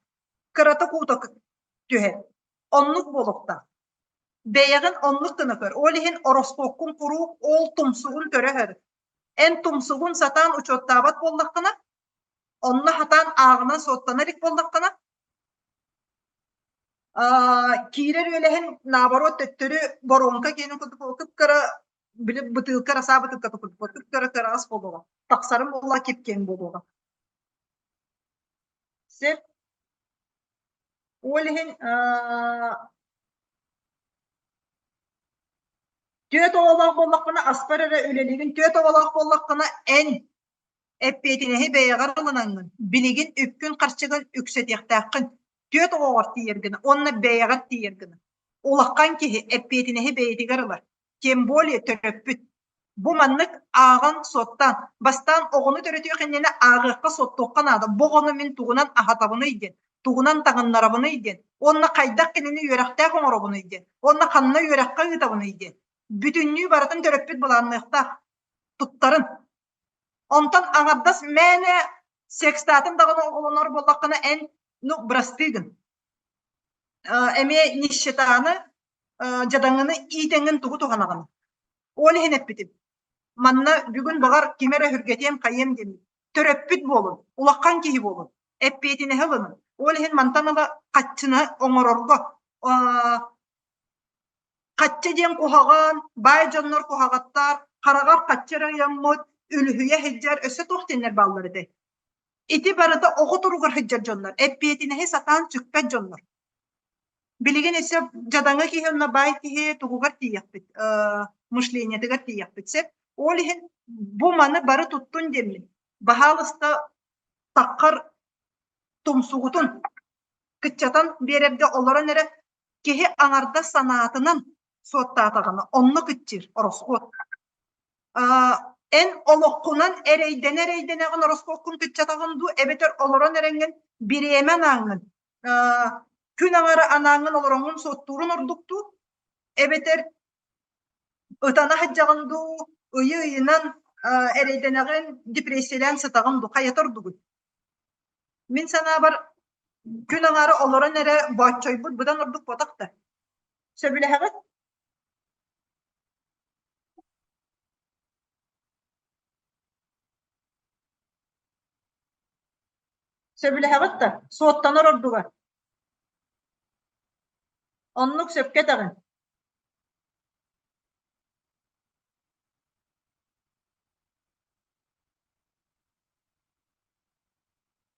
Кырата куута түһэр. Оннук буолуохтаах. Бэйэҕин оннук гына көр. Ол иһин ороскуоккун куруук ол тумсугун көрө сырыт. Эн тумсугун сатаан учуоттаабат буоллаххына, онно сатаан ааҕынан суоттана илик буоллаххына, киирэр үөлэһин наоборот төттөрү воронка киэнин курдук кып-кыра били бытыылка расаа бытыылката курдук кып-кыра кыраҕас буолуоҕа тахсарын буолла кип-киэҥ буолуоҕа сөп ол иһин түөрт оҕолоох буоллаххына аспар эрэ үлэлиигин түөрт оҕолоох буоллаххына эн Эппиэтинэһи бэйэҕэр ылынаҥҥын, билигин үпкүн-харчыгын үксэтиэхтээххин, түөрт оҕоҕор тиийэр гына уонна бэйэҕэр тиийэр гына. Улахан киһи эппиэтинэһи бэйэтигэр ылар, тем более төрөппүт. Бу маннык ааҕан суоттаан, бастаан оҕону төрөтүөх иннинэ ааҕыахха суоттуохха наада. Бу оҕону мин тугунан аһатабыный диэн, тугунан таҥыннарабыный диэн, уонна хайдах кинини үөрэхтээх оҥоробунуй диэн, уонна ханна үөрэххэ ыытабыный диэн. Бүтүннүү барытын төрөппүт былаанныахтаах. Туттарын. Онтон аҥардас мээнэ секстаатын даҕаны оҕолонор буоллаххына эн ну бырастыы гын. Эмиэ нищетаны, дьадаҥыны иитэҥҥин тугу туһанаҕын? Ол иһин эппитим. Манна бүгүн баҕар ким эрэ өһүргэтиэм хайыам диэммит. Төрөппүт буолун, улахан киһи буолун, эппиэтинэһи ылынын. Ол иһин мантан ыла хаччыны оҥорорго Хаччы диэн куһаҕан, баай дьоннор куһаҕаттар, хараҕар хаччы эрэ ыйаммыт, үлүһүйэ сылдьар өссө туох диэннэр бааллар этэй? Ити барыта оҕо туругар сылдьар дьоннор, эппиэтинэһи сатаан сүкпэт дьоннор. Билигин өссө дьадаҥы киһи уонна баай киһи тугугар тиийиэхпит, мышлениетыгар тиийиэхпит сөп. Ол иһин бу маны бары туттун диэммин, баһаалыста таххар тумсугутун кыччатан биэрэргэ олорон эрэ киһи аҥардас санаатынан суоттаатаҕына онно кыччыыр ороскуот. Эн олоххунан эрэйдэнэ-эрэйдэнэҕин ороскуоккун кыччатаҕын дуу эбэтэр олорон эрэҥҥин бириэмэ анааҥҥын күн аҥара анааҥҥын олороҥҥун суоттуурун ордук дуу эбэтэр ытана сылдьаҕын дуу ыйы-ыйынан эрэйдэнэҕин депрессиялээн сытаҕын дуу хайата ордугуй? Мин санаабар күн аҥаара олорон эрэ бооччойбут быдан ордук буотах да. Сөбүлэһэҕит? Сөбүлэһэҕит да? Суоттанар ордуга. Оннук сөпкө этэҕин.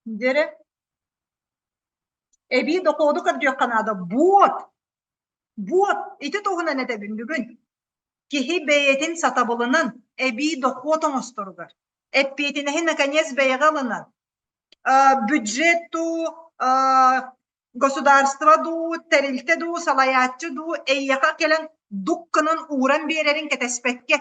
Дьэрэ, эбии дохуоду көрдүөххэ наада. Буот! Буот! Ити туһунан этэбин бүгүн. Киһи бэйэтин сатабылынан эбии дохуот оҥосторугар, эппиэтинэһи наконец бэйэҕэ ылынан, бюджет дуу, государство дуу, тэрилтэ дуу, салайааччы дуу эйиэхэ кэлэн дук гынан ууран биэрэрин кэтэспэккэ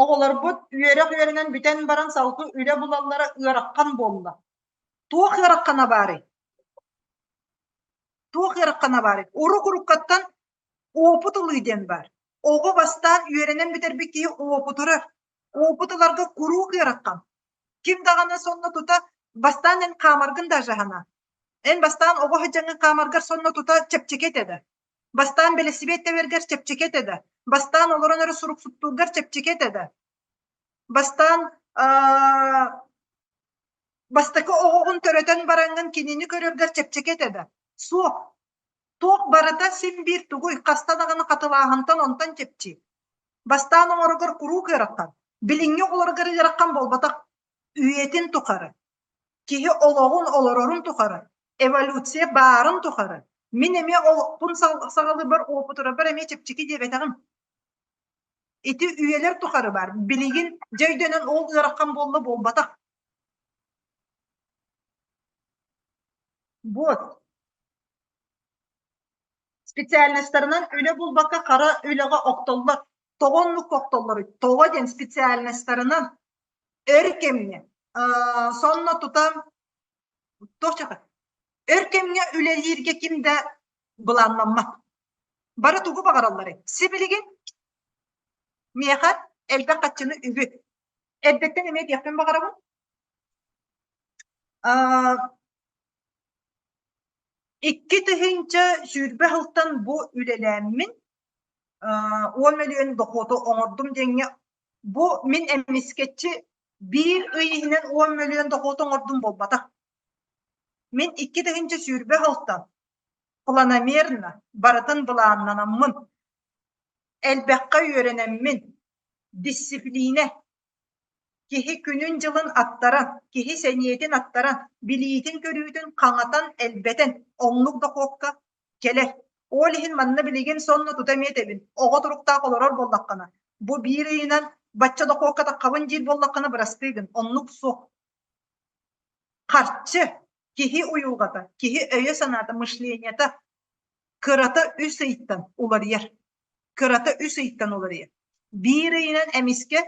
Оҕолорбут үөрэх үөрэнэн бүтэн баран салгыы үлэ булаллара ыарахан буолла. Туох ыарахана баарый? Туох ыарахана баарый? Урук-уруккаттан уопут ылыы диэн баар. Оҕо бастаан үөрэнэн бүтэрбит киһи уопутурар. Уопут ыларга куруук ыарахан. Ким даҕаны сонно тута бастаан эн хаамаргын даже аһана. Эн бастаан оҕо сылдьаҥҥын хаамаргар сонно тута чэпчэки этэ да. Бастаан бэлэсипиэт тэбэргэр чэпчэки этэ да. Бастаан олорон эрэ суруксуттуургар чэпчэки этэ да. Бастаан бастакы оҕоҕун төрөтөн бараҥҥын кинини көрөргөр чэпчэки этэ да. Суох. Туох барыта син биир тугуй, хаста даҕаны хатылааһынтан онтон чэпчиир. Бастаан оҥороргор куруук ыарахан. Билиҥҥи оҕолоругар ыарахан буолбатах. Үйэтин тухары. Киһи олоҕун олорорун тухары, эволюция баарын тухары. Мин эмиэ олохпун саҕалыырбар уопутурарбар эмиэ чэпчэки диэбэтэҕим. Ити үйэлэр тухары баар. Билигин дьэ өйдөнөн ол ыарахан буолла буолбатах. Вот. Специальностарынан үлэ булбакка хара үлэҕэ охтоллор. Тоҕо оннук охтоллоруй? Тоҕо диэн специальностарынан өр кэмҥэ сонно тута туох өр кэмҥэ үлэлииргэ ким да былааннаммат. Бары тугу баҕаралларый? Сибилигин миэхэ элбэх хаччыны үбү. Эрдэттэн эмиэ диэхпин баҕарабын. 2020 сылтан бу үлэлээммин 10 мөлүйүөн дохуоту оҥордум диэҥҥэ бу мин эмискэччи биир ый иһинэн 10 мөлүйүөн дохуоту оҥордум буолбатах. Мин 2020 сылтан планомерно барытын былааннанаммын, элбэххэ үөрэнэммин, дисциплинэ Киһи күнүн-дьылын аттаран, киһи сэниэтин аттаран, билиитин-көрүүтүн хаҥатан, элбэтэн, оннук дохуокка кэлэр. Ол иһин манна билигин сонно тута эмиэ этэбин, оҕо туруктаах олорор буоллаххына, бу биир ыйынан бачча дохуокка таххабын диир буоллаххына бырастыы гын, оннук суох. Харчы, киһи уйулҕата, киһи өйө-санаата, мышлениета. Кырата үс ыйтан уларыйар. Кырата үс ыйтан уларыйар. Биир ыйынан эмискэ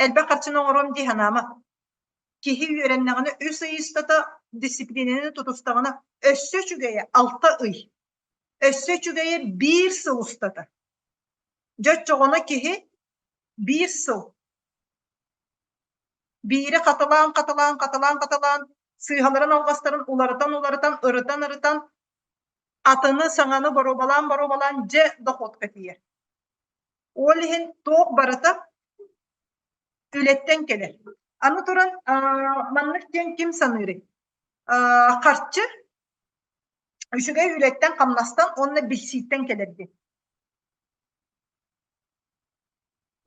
элбэх харчыны оҥоруом дии санаама. Киһи үөрэннэҕинэ үс ый устата дисциплинаны тутустаҕына өссө үчүгэйэ алта ый. Өссө үчүгэйэ биир сыл устата. Дьэ оччоҕуна киһи биир сыл биири хатылаан хатылаан хатылаан хатылаан сыыһаларын алҕастарын уларытан уларытан ырытан ырытан атыны саҥаны боруобалаан боруобалаан дьэ дохуотка тиийэр. Ол иһин туох барыта үлэттэн кэлэр. Аны туран маннык диэн ким саныырый? Харчы үчүгэй үлэттэн хамнастан уонна билсииттэн кэлэр диэн.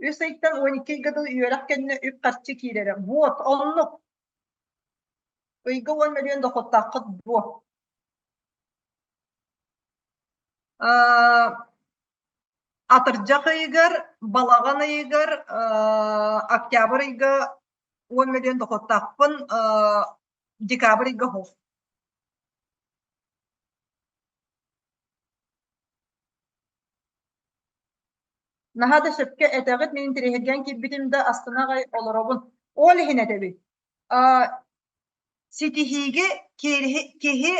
Үс ыйтан 12 ыйга дылы үөрэх кэннэ үп-харчы киирэрэ. Вот, оннук. Ыйга уон мөлүйүөн дохуоттааххыт дуо? Атырдьах ыйыгар, балаҕан ыйыгар, октябрь ыйга уон мөлүйүөн дохуоттаахпын, декабрь ыйга оһох. Наһаа да сөпкө этэҕит, мин интэриэһиргээн киирбитим да астына аҕай олоробун. Ол иһин этэбин. Ситиһиигэ киһи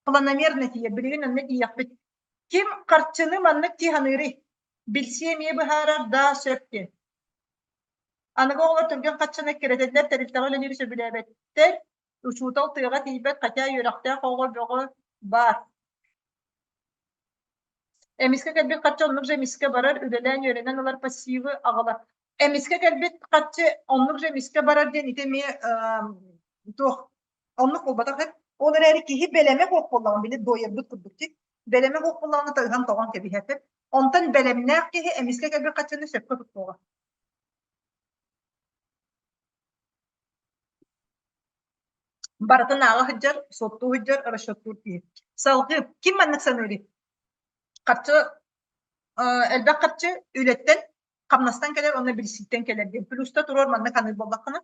планомерно тиийэр. Билигин онно тиийиэхпит. Ким харчыны маннык дии саныырый? Билсиэ эмиэ быһаарар да сөп диэн. Аныгы оҕолор түргэн харчыны эккирэтэллэр, тэрилтэҕэ үлэлиири сөбүлээбэттэр. Учуутал тыаҕа тиийбэт, хотя үөрэхтээх оҕо бөҕө баар. Эмискэ кэлбит харчы оннук же эмискэ барар, үлэлээн үөрэнэн ылар пассивы аҕалар. Эмискэ кэлбит харчы оннук же эмискэ барар диэн ити эмиэ туох оннук буолбатах эт. Ол эрээри киһи бэлэмэ суох буоллаҕына, били дуойарбыт курдук дии. Бэлэмэ суох буоллаҕына ыһан тоҕон кэбиһэр. Онтон бэлэмнээх киһи эмискэ кэлбит харчыны сөпкө туттуоҕа. Барытын ааҕа сылдьар, суоттуу сылдьар, расчеттуур киһи. Салгыы ким маннык саныырый? Харчы элбэх харчы үлэттэн, хамнастан кэлэр уонна билсииттэн кэлэр диэн. Плюста туруор маннык саныыр буоллаххына.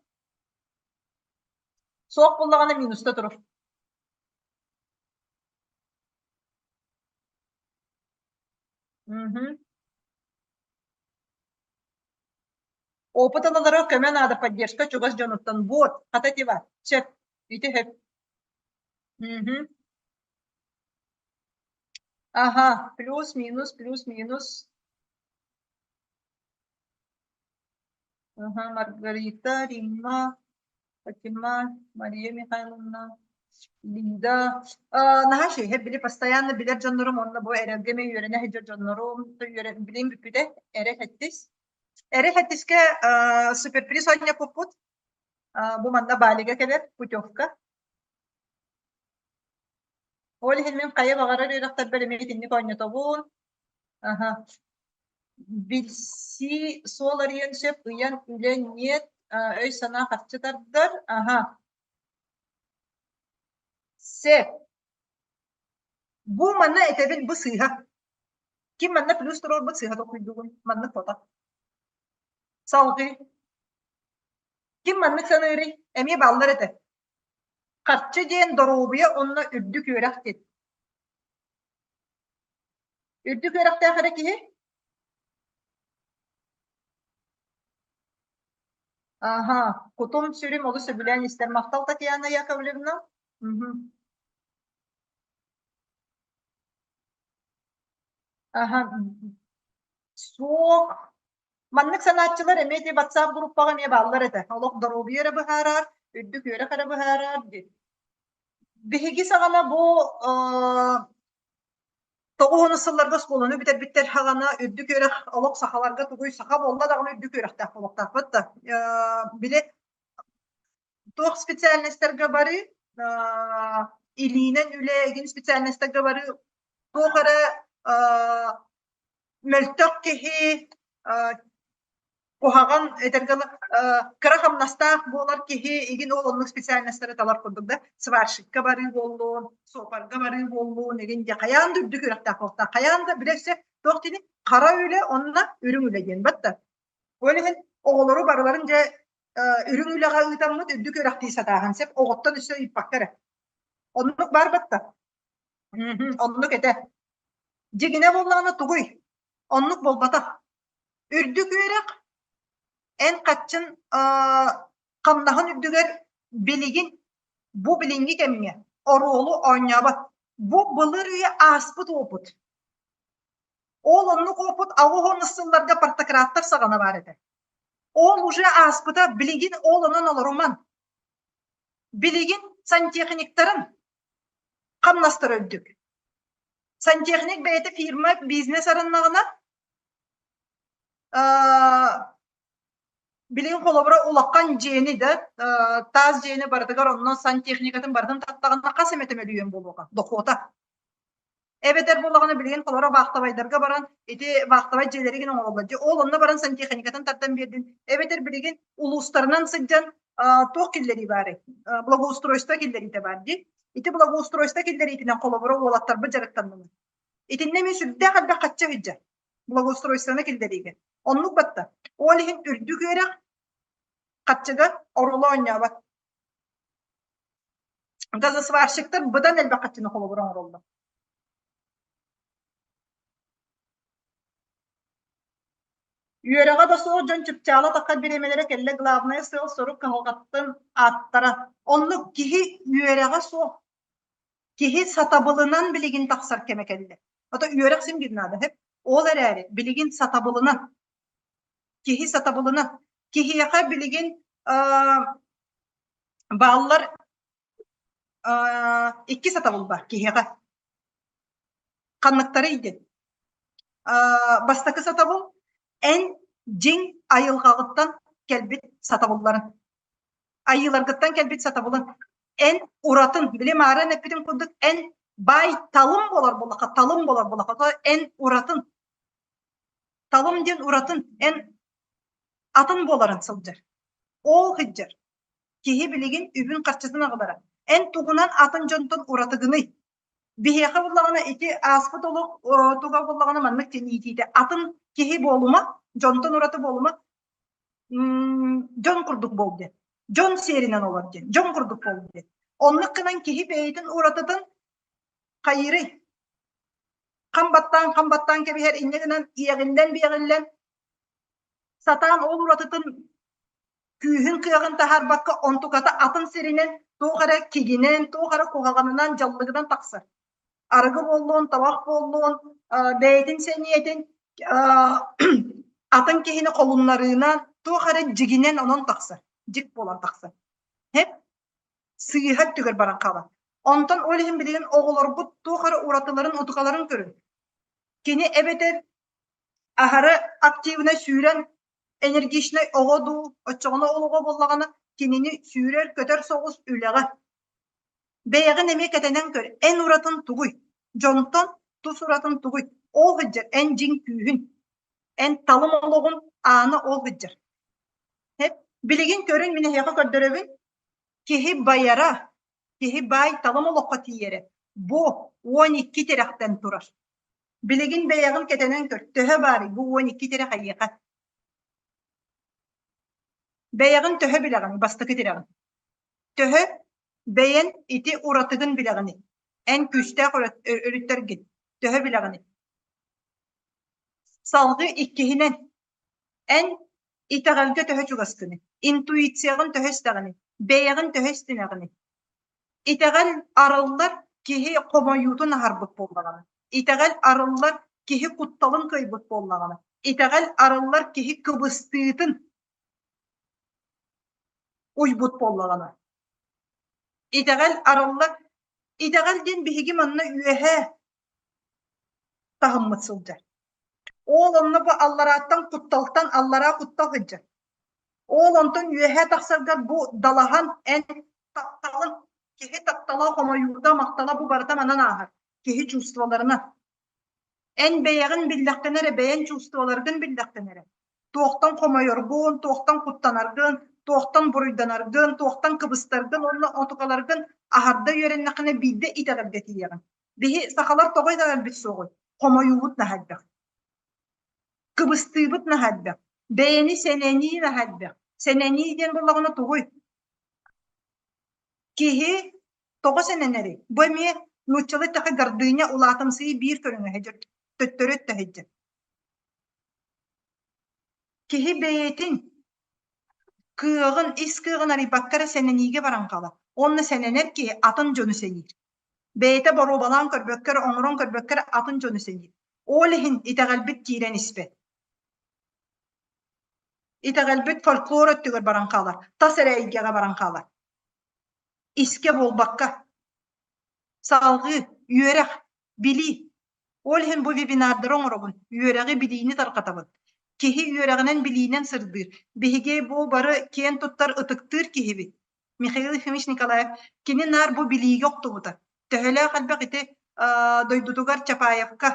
Суох буоллаҕына минуста турар. Мгм. Опыт ылалара көмө наада, поддержка чугас дьонуттан. Вот, хата тива, сөп, ити сөп. Мгм. Ага, плюс, минус, плюс, минус. Ага, Маргарита, Римма, Фатима, Мария Михайловна, Лида. Наһаа үчүгэй, били постоянно билэр дьоннорум уонна бу эрэлгэ эмиэ үөрэнэ сылдьар дьоннорум, билим бүппүтэ, эрэ хэттис. Эрэ хэттискэ суперприз оонньоппуппут. Бу манна Балига кэлэр путевка. Ол иһин мин хайа баҕарар үөрэхтэрбэр эмиэ итинник оонньотобун. Аха. Билсии суол арыйан сөп, ыйан үлэ нет, өй-санаа харчы тардар. Аха. Сөп. Бу манна этэбин, бу сыыһа. Ким манна плюс туруорбут сыыһа толкуйдуугун? Маннык фото. Салгыы. Ким маннык саныырый? Эмиэ бааллар этэ. Харчы диэн доруобуйа уонна үрдүк үөрэх диэн. Үрдүк үөрэхтээх эрэ киһи Аха, кутум-сүрүм олус сөбүлээн истэр. Махтал Татьяна Яковлевна. Мгм. Аха, суох. Маннык санааччылар эмиэ ити WhatsApp группаҕа эмиэ бааллар этэ. Олох доруобуйа эрэ быһаарар, үрдүк үөрэх эрэ быһаарар диэн. Биһиги саҕана бу тоҕус онус сылларга оскуоланы бүтэрбиттэр саҕана үрдүк үөрэх олох сахаларга тугуй саха буолла даҕаны үрдүк үөрэхтээх буолуохтаахпыт да. Били туох специальностарга барыы илиинэн үлэ игин специальностарга барыы туох эрэ мөлтөх киһи куһаҕан этэргэ кыра хамнастаах буолар киһи игин ол оннук специальностары талар курдук да сварщикка барыы буоллун суопарга барыы буоллун игин дьэ хайаан да үрдүк үөрэхтээх буолуохтаах хайаан да билэ өссө туох диний хара үлэ онно үрүҥ үлэ диэн батта ол иһин оҕолору барыларын дьэ үрүҥ үлэҕэ ыытаммыт үрдүк үөрэхтии сатааһын сөп оҕоттон өссө ыйыппакка эрэ оннук баар батта. Оннук этэ. Дьиҥинэ буоллаҕына тугуй? Оннук буолбатах. Үрдүк үөрэх эн хаччын хамнаһын үрдүгэр билигин бу билиҥҥи кэмҥэ оруолу оонньообот. Бу былыр үйэ ааспыт уопут. Ол оннук уопут 80 сылларга партократтар саҕана баар этэ. Ол уже ааспыта, билигин ол онон олоруман. Билигин сантехниктарын хамнастара үрдүк. Сантехник бэйэтэ фирма, бизнес арыннаҕына, билигин холобура улахан дьиэни да, таас дьиэни барытыгар онно сантехникатын барытын таттаҕына хас эмэтэ мөлүйүөн буолуоҕа дохуота. Эбэтэр буоллаҕына билигин холоро вахтовайдарга баран ити вахтовай дьиэлэригин оҥороллор. Дьэ ол онно баран сантехникатын тардан биэрдин. Эбэтэр билигин улуустарынан сылдьан туох киллэрии баарый? Благоустройство киллэриитэ баар дии. Ити благоустройство киллэриитинэн холобура уолаттарбыт дьарыктаннылар. Итиннэ эмиэ сүрдээх элбэх хачча сылдьар благоустройствоны киллэриигэ. Оннук батта. Ол иһин үрдүк үөрэх хаччыга оруолу оонньообот. Газосварщиктар быдан элбэх хаччыны холобур оҥороллор. Үөрэҕэ да суох дьон чыпчаала таххар бириэмэлэрэ кэллэ главное сыал-сорук кыһалҕаттан ааттара. Оннук киһи үөрэҕэ суох, киһи сатабылынан билигин тахсар кэмэ кэллэ. Ото үөрэх син биир наада сөп. Ол эрээри билигин сатабылынан, киһи сатабылынан, киһиэхэ билигин бааллар икки сатабыл бар киһиэхэ. Ханныктарый диэн. Бастакы сатабыл эн дьиҥ айылҕаҕыттан кэлбит сатабылларын. Айыыларгыттан кэлбит сатабылын. Эн уратын, били мааран эппитим курдук, эн баай талым болар буоллахха, талым болар буоллахха, эн уратын. Талым диэн уратын, эн атын буоларын сылдьар. Ол сылдьар. Киһи билигин үбүн-харчытын аҕалара. Эн тугунан атын дьонтон уратыгыный? Биһиэхэ буоллаҕына ити ааспыт олох туга буоллаҕына маннык иитиитэ атын киһи буолума, дьонтон ураты буолума, дьон курдук буол диэн. Дьон сиэринэн олор диэн. Дьон курдук буол диэн. Оннук гынан киһи бэйэтин уратытын хайыырый? Хам баттаан, хам баттаан кэбиһэр инньэ гынан иэҕиллэн-биэҕиллэн сатаан ол уратытын күүһүн-кыаҕын таһаарбакка онтуката атын сиринэн туох эрэ кигинэн, туох эрэ куһаҕанынан, дьаллыгынан тахсар. Арыгы буоллун, табах буоллун, бэйэтин сэниэтин атын киһини холуннарыынан, туох эрэ дьигинэн онон тахсар, дьик буолан тахсар. Һэп сыыһа өттүгэр баран хаалар. Онтон ол иһин билигин оҕолорбут туох эрэ уратыларын, утукаларын көрүн. Кини эбэтэр аһары активнай сүүрэн энергичнай оҕо дуу, оччоҕуна ол оҕо буоллаҕына кинини сүүрэр-көтөр соҕус үлэҕэ. Бэйэҕин эмиэ кэтэнэн көр, эн уратын тугуй? Дьонтон тус уратын тугуй? Ол сылдьар эн дьиҥ күүһүн, эн талым олоҕун аана ол сылдьар. Билигин көрүн мин эһиэхэ көрдөрөбүн. Киһи байара, киһи баай талым олоххо тиийэрэ бу 12 тирэхтэн турар. Билигин бэйэҕин кэтэнэн көр, төһө баарый бу 12 тирэх эйиэхэ? Бэйэҕин төһө билэҕин бастакы тирэҕин? Төһө бэйэн ити уратыгын билэҕиний? Эн күүстээх өрүттэргин төһө билэҕиний? Салгыы иккиһинэн, эн итэҕэлгэ төһө чугаскыный? Интуицияҕын төһө истэҕиний? Бэйэҕин төһө истинэҕиний? Итэҕэл арыллар киһи хомойуутун аһарбыт буоллаҕына, итэҕэл арыллар киһи кутталын кыайбыт буоллаҕына, итэҕэл арыллар киһи кыбыстыытын уйбут буоллаҕына. Итэҕэл арыллар итэҕэл диэн биһиги манна үөһээ таһыммыт сылдьар. Ол онно бу алларааттан кутталтан аллараа куттал сылдьар. Ол онтон үөһээ тахсаргар бу далаһан эн тапталын киһи таптала, хомойуута, махтала бу барыта манан ааһар. Киһи чувстволарынан. Эн бэйэҕин биллэххинэ эрэ, бэйэҥ чувстволаргын биллэххинэ эрэ, туохтан хомойоргун, туохтан куттанаргын, туохтан буруйданаргын, туохтан кыбыстаргын уонна отукаларгын аһарда үөрэннэххинэ биирдэ итэҕэлгэ тиийэҕин. Биһи сахалар тоҕо итэҕэлбит суоҕуй? Хомойуубут наһаа элбэх. Кыбыстыыбыт наһаа элбэх. Бэйэни сэнэнии наһаа элбэх. Сэнэнии диэн буоллаҕына тугуй? Киһи тоҕо сэнэнэрий? Бу эмиэ Нууччалыы эттэххэ гордыня улаатымсыйыы биир көрүҥэ сылдьар, төттөрү өттө сылдьар. Киһи бэйэтин кыаҕын, ис кыаҕын арыйбакка эрэ сэнэниигэ баран хаалар. Уонна сэнэнэр киһи атын дьону сэниир. Бэйэтэ боруобалаан көрбөккө эрэ, оҥорон көрбөккө эрэ атын дьону сэниир. Ол иһин итэҕэлбит киирэн испэт. Итэҕэлбит фольклор өттүгэр баран хаалар, тас эрэ эйгэҕэ баран хаалар. Искэ буолбакка. Салҕыы, үөрэх, билии. Ол иһин бу вебинардары оҥоробун, үөрэҕи, билиини тарҕатабын. Киһи үөрэҕинэн, билиинэн сырдыыр. Биһиги бу бары киэн туттар, ытыктыыр киһибит. Михаил Ефимович Николаев кини наар бу билиигэ охтубута. Төһөлөөх элбэх ити дойдутугар Чапаевка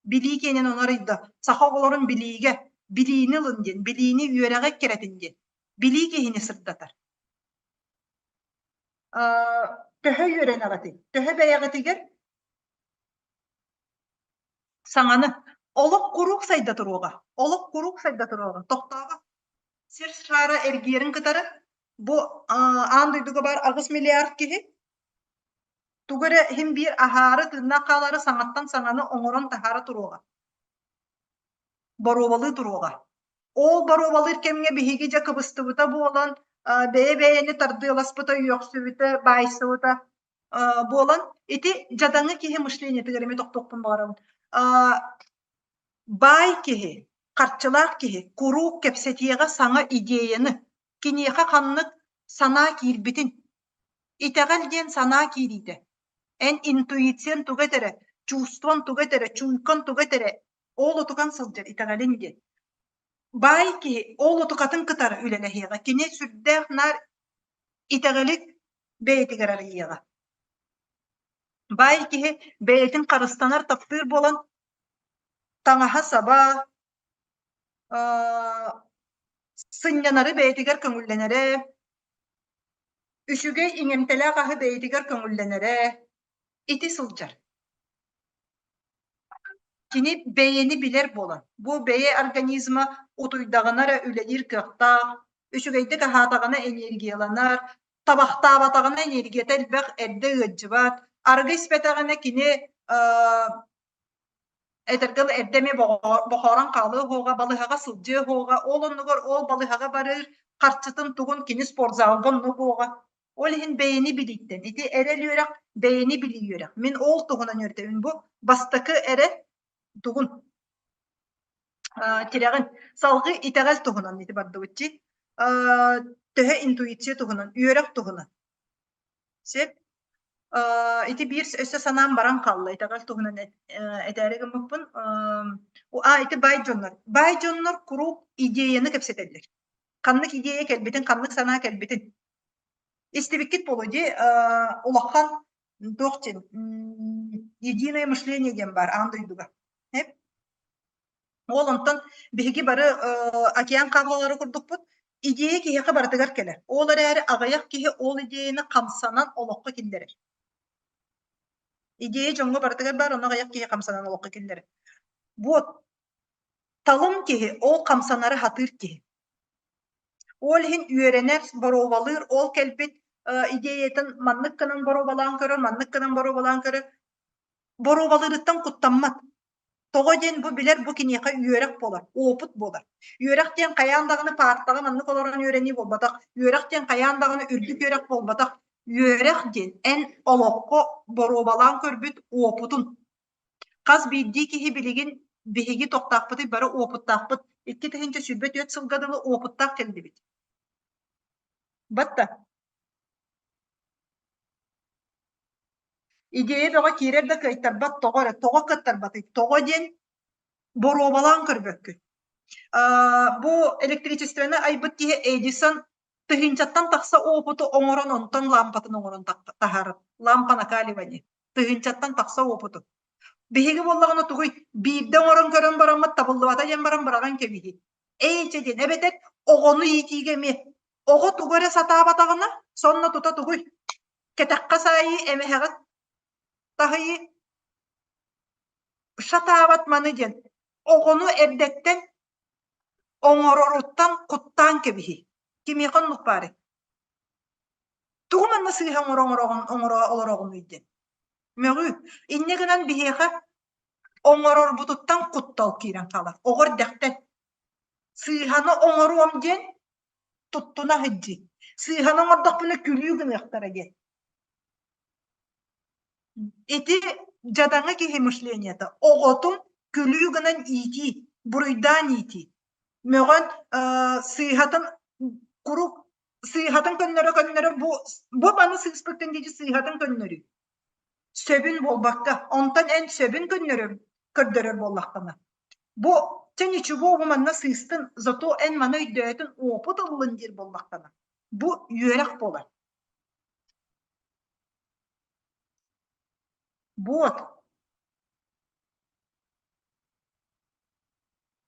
билии киэнин ону арыйда. Саха оҕолорун билиигэ, билиини ылын диэн, билиини үөрэҕи эккирэтин диэн. Билии киһини сырдатар. Төһө үөрэнэҕитий? Төһө бэйэҕитигэр саҥаны олох куруук сайда туруоҕа. Олох куруук сайда туруоҕа. Тохтообот. Сир шара эргийэрин кытары бу аан дойдуга баар 8 миллиард киһи тугу эрэ иһин биир аһаары тыыннаах хаалаары саҥаттан саҥаны оҥорон таһаара туруоҕа. Боруобалыы туруоҕа. Ол боруобалыыр кэмҥэ биһиги дьэ кыбыстыбыта буолан, бэйэ-бэйэни тардыаласпыта, үөхсүбүтэ, баайсыбыта буолан, ити дьадаҥы киһи мышлениетыгар эмиэ тохтуохпун баҕарабын. Баай киһи, харчылаах киһи куруук кэпсэтиэҕэ саҥа идеяны, киниэхэ ханнык санаа киирбитин. Итэҕэл диэн санаа киириитэ. Эн интуициян тугу этэрэ, чувствон тугу этэрэ, чуйкан тугу этэрэ, ол утукан сылдьар итэҕэлин диэн. Баай киһи ол утукатын кытары үлэлэһиэҕэ. Кини сүрдээх наар итэҕэли бэйэтигэр арыйыаҕа. Баай киһи бэйэтин харыстанар, таптыыр буолан таҥаһа-саба, сынньанары бэйэтигэр көҥүллэнэрэ, үчүгэй иҥэмтэлээх аһы бэйэтигэр көҥүллэнэрэ ити сылдьар. Кини бэйэни билэр буолан, бу бэйэ организма утуйдаҕына эрэ үлэлиир кыахтаах, үчүгэйдик аһаатаҕына энергияланар, табахтаабатаҕына энергията элбэх, эрдэ ыалдьыбат, арыгы испэтэҕинэ кини Этэргэ дылы, эрдэ эмиэ бохоорон хаалыа уһуоҕа, балыыһаҕа сылдьыа уһуоҕа, ол оннугар ол балыыһаҕа барыыр харчытын тугун кини спортзалга оннук уоҕа. Ол иһин бэйэни билииттэн, ити эрэл үөрэх, бэйэни билии үөрэх. Мин ол туһунан үөрэтэбин. Бу бастакы эрэ тугун тирэҕин. Салгыы итэҕэл туһунан ити бардыбыт дии. Төһө интуиция туһунан, үөрэх туһунан. Сөп. Ити биир өссө санаам баран хаалла итэҕэл туһунан этээри гыммыппын. Аа ити баай дьоннор. Баай дьоннор куруук идеяны кэпсэтэллэр. Ханнык идея кэлбитин, ханнык санаа кэлбитин. Истибиккит буолуо дии, улахан туох диэн единое мышление диэн баар аан дойдуга. Ол онтон биһиги бары океан хаалалары курдукпут. Идея киһиэхэ барытыгар кэлэр. Ол эрээри аҕыйах киһи ол идеяны хамсанан олоххо киллэрэр. Идея дьоҥҥо барытыгар баар, ону аҕыйах киһи хамсанан олоххо киллэрэр. Вот талым киһи ол хамсанары сатыыр киһи. Ол иһин үөрэнэр, боруобалыыр, ол кэлбит идеятын маннык гынан боруобалаан көрөр, маннык гынан боруобалаан көрөр. Боруобалыырыттан куттаммат. Тоҕо диэн бу билэр бу киниэхэ үөрэх буолар, опыт буолар. Үөрэх диэн хайаан даҕаны паартаҕа маннык олорон үөрэнии буолбатах. Үөрэх диэн хайаан даҕаны үрдүк үөрэх буолбатах. Үөрэх диэн эн олоххо боруобалаан көрбүт опытун. Хас биирдии киһи билигин биһиги тохтоохпутуй бары опыттаахпыт. 2024 сылга дылы опыттаах кэллибит. Батта. Идея бөҕө киирэр да кыайтарбат тоҕо эрэ, тоҕо кыаттарбатый? Тоҕо диэн боруобалаан көрбөккүн. Бу электричествоны айбыт киһи Эдисон тыһыынчаттан тахса опыту оҥорон онтон лампатын оҥорон таһаарар. Лампа накаливания. Тыһыынчаттан тахса опыту. Биһиги буоллаҕына тугуй биирдэ оҥорон көрөн бараммыт табыллыбата диэн баран быраҕан кэбиһии. Эй чэ диэн эбэтэр оҕону иитиигэ эмиэ оҕо тугу эрэ сатаабатаҕына сонно тута тугуй Кэтэххэ саайыы, эмэһэҕэ таһыйыы сатаабат маны диэн оҕону эрдэттэн оҥороруттан куттаан кэбиһии. Кимиэхэ оннук баарый? Тугу манна сыыһа оҥоро оҥороҕун оҥоро олороҕунуй диэн. Мөҕүү. Инньэ гынан биһиэхэ оҥорорбутуттан куттал киирэн хаалар. Оҕо эрдэхтэн сыыһаны оҥоруом диэн туттуна сылдьыы. Сыыһаны оҥордохпуна күлүү гыныахтара диэн. Ити дьадаҥы киһи мышлениета оҕотун күлүү гынан иитии, буруйдаан иитии. Мөҕөн сыыһатын куруук сыыһатын көннөрө-көннөрө бу бу маны сыыспыккын дии сыыһатын көннөрүү. Сөбүн буолбакка, онтон эн сөбүн көннөрөр көрдөрөр буоллаххына, бу чэ ничего бу манна сыыстын, зато эн маны өйдөөтүн, опыт ыллын диир буоллаххына, бу үөрэх буолар. Вот.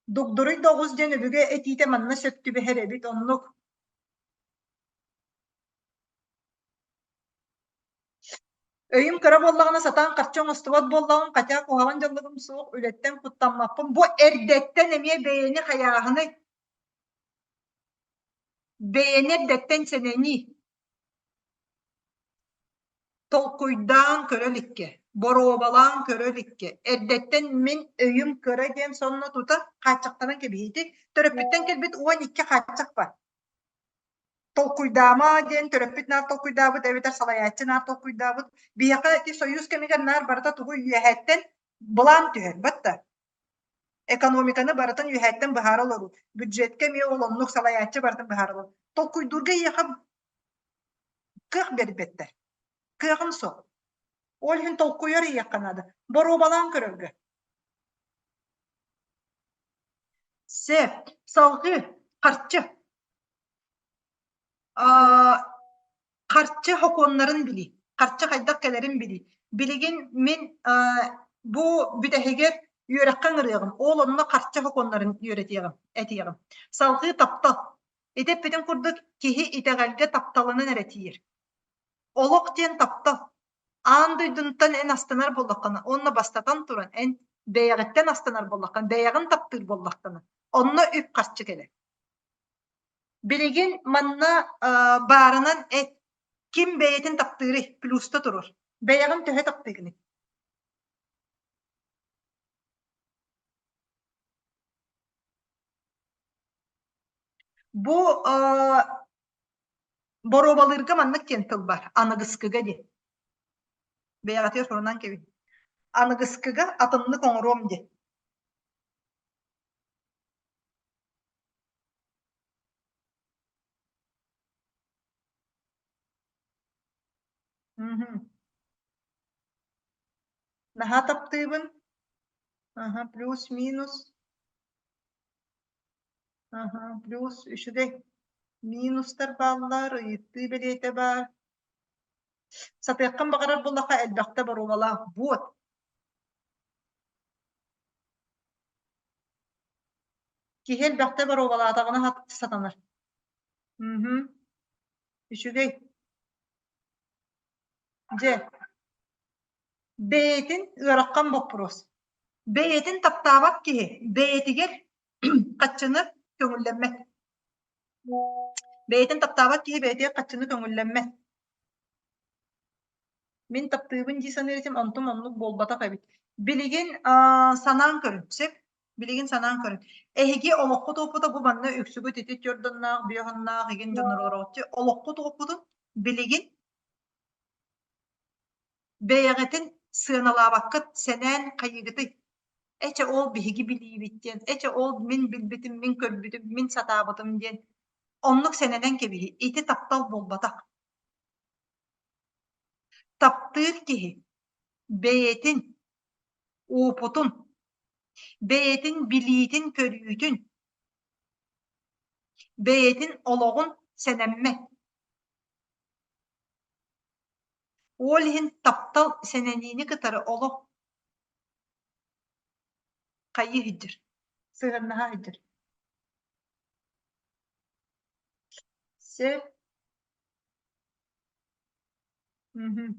Дугдуруй да оҕус диэн өбүгэ этиитэ манна сөп түбэһэр эбит, оннук. Өйүм кыра буоллаҕына сатаан харчы оҥостубат буоллаҕым, хотя куһаҕан дьаллыгым суох, үлэттэн куттаммаппын. Бу эрдэттэн эмиэ бэйэни хайааһыный? Бэйэни эрдэттэн сэнэнии. Толкуйдаан көрө иликкэ, боруобалаан көрө иликкэ, эрдэттэн мин өйүм кыра диэн сонно тута хааччахтанан кэбиһиити. Төрөппүттэн кэлбит 12 хааччах бар. Толкуйдаама диэн төрөппүт наар толкуйдаабыт эбэтэр салайааччы наар толкуйдаабыт. Биһиэхэ ити сойуус кэмигэр наар барыта тугу үөһээттэн былаан түһэр батта. Экономиканы барытын үөһээттэн быһаара олоруу. Бюджетка эмиэ ол оннук салайааччы барытын быһаара олоруу. Толкуйдуурга эйиэхэ кыах биэрбэттэр. Кыаҕым суох. Ол иһин толкуйар эйиэхэ наада. Боруобалаан көрөргө. Сөп. Салгыы. Харчы. Харчы сокуоннарын билии. Харчы хайдах кэлэрин билии. Билигин мин бу бүтэһигэр үөрэххэ ыҥырыаҕым. Ол онно харчы сокуоннарын үөрэтиэҕим, этиэҕим. Салгыы таптал. Ити эппитим курдук киһи итэҕэлгэ тапталынан эрэ тиийэр. Олох диэн таптал. Аан дойдунтан эн астынар буоллаххына уонна бастатан туран эн бэйэҕиттэн астынар буоллаххына, бэйэҕин таптыыр буоллаххына, онно үп-харчы кэлэр. Билигин манна баарынан эт, ким бэйэтин таптыырый, плюста турар. Бэйэҕин төһө таптыыгыный? Бу боруобалыырга маннык диэн тыл баар, аныгыскыга диэн. Бэйэҕитигэр сурунан кэбиһиҥ. Аныгыскыга атыннык оҥоруом диэн. Мгм. Наһаа таптыыбын. Аха, плюс-минус. Аха, плюс үчүгэй. Минустар бааллар, ыйытыы бэлиэтэ баар. Сатыаххын баҕарар буоллахха элбэхтэ боруобалаах. Вот. Киһи элбэхтэ боруобалаатаҕына сатанар. Мгм. Үчүгэй. Дьэ, бэйэтин ыарахан боппуруос. Бэйэтин таптаабат киһи бэйэтигэр хаччыны көҥүллэммэт. Бэйэтин таптаабат киһи бэйэтигэр хаччыны көҥүллэммэт. Мин таптыыбын дии саныыр этим, онтум оннук буолбатах эбит. Билигин аа, санаан көрүҥ, сөп? Билигин санаан көрүҥ. Эһиги олоххут уопута бу манна үксүгүт ити түөрт доннаах, биэс игин дьоннор олороҕут. Олоххут уопутун билигин бэйэҕитин сыаналаабаккыт, сэнээн хайыыгытый? Эчэ ол биһиги билиибит диэн, эчэ ол мин билбитим, мин көрбүтүм, мин сатаабытым диэн оннук сэнэнэн кэбиһи. Ити таптал буолбатах. Таптыыр киһи бэйэтин уопутун, бэйэтин билиитин-көрүүтүн, бэйэтин олоҕун сэнэммэт. Ол иһин таптал сэнэниини кытары олох хайыы сылдьар, сыһыаннаһа сылдьар. Сөп. Мгм.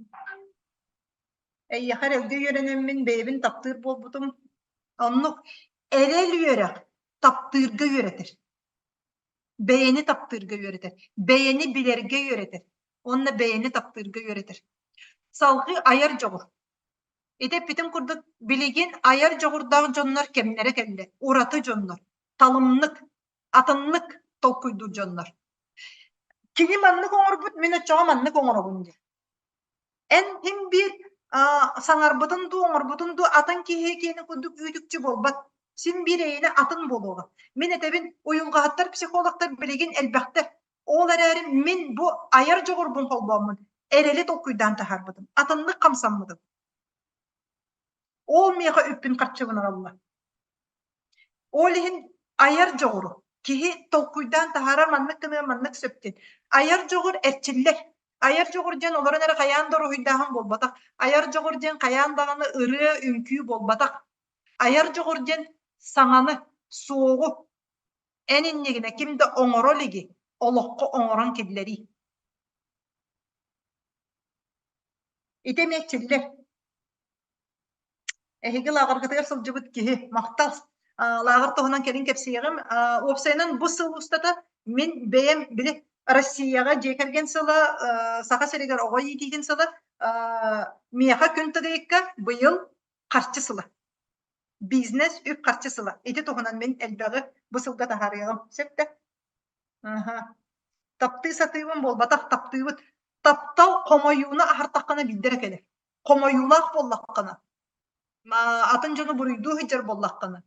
Эйиэхэ эрэлгэ үөрэнэммин бэйэбин таптыыр буолбутум. Оннук эрэл үөрэх таптыырга үөрэтэр. Бэйэни таптыырга үөрэтэр. Бэйэни билэргэ үөрэтэр. Уонна бэйэни таптыырга үөрэтэр. Салгыы айар дьоҕур. Ити эппитим курдук, билигин айар дьоҕурдаах дьоннор кэмнэрэ кэллэ. Ураты дьоннор, талымнык, атыннык толкуйдуур дьоннор. Кини маннык оҥорбут, мин оччоҕо маннык оҥоробун диэн. Эн син биир саҥарбытын дуу, оҥорбутун дуу атын киһи киэнэ курдук үүтүкчү буолбат. Син биир эйиэнэ атын буолуоҕа. Мин этэбин, уйулҕаһыттар, психологтар билигин элбэхтэр. Ол эрээри мин бу айар дьоҕурбун холбооммун эрэли толкуйдаан таһаарбытым, атыннык хамсаммытым. Ол миэхэ үппүн харчыбын аҕалла. Ол иһин айар дьоҕуру киһи толкуйдаан таһаарар маннык гыныа маннык сөп диэн. Айар дьоҕур эрчиллэр. Айар дьоҕур диэн олорон эрэ хайаан да уруһуйдааһын буолбатах. Айар дьоҕур диэн хайаан даҕаны ырыа, үҥкүү буолбатах. Айар дьоҕур диэн саҥаны, суоҕу эн иннигинэ ким да оҥоро илиги олоххо оҥорон киллэрии. Ити эмиэ эрчиллэр. Эһиги лааҕыргытыгар сылдьыбыт киһи, махтал. Лааҕыр туһунан кэлин кэпсиэҕим. Уопсайынан бу сыл устата мин бэйэм били Россияҕа дьиэ кэргэн сыла, Саха сиригэр оҕо иитиитин сыла, миэхэ күн тыгыйыкка быйыл харчы сыла. Бизнес үп-харчы сыла. Ити туһунан мин элбэҕи бу сылга таһаарыаҕым. Сөп да? Аха. Таптыы сатыыбын буолбатах, таптыыбыт. Таптал хомойууну аһартаххына биирдэ эрэ кэлэр. Хомойуулаах буоллаххына, атын дьону буруйдуу сылдьар буоллаххына,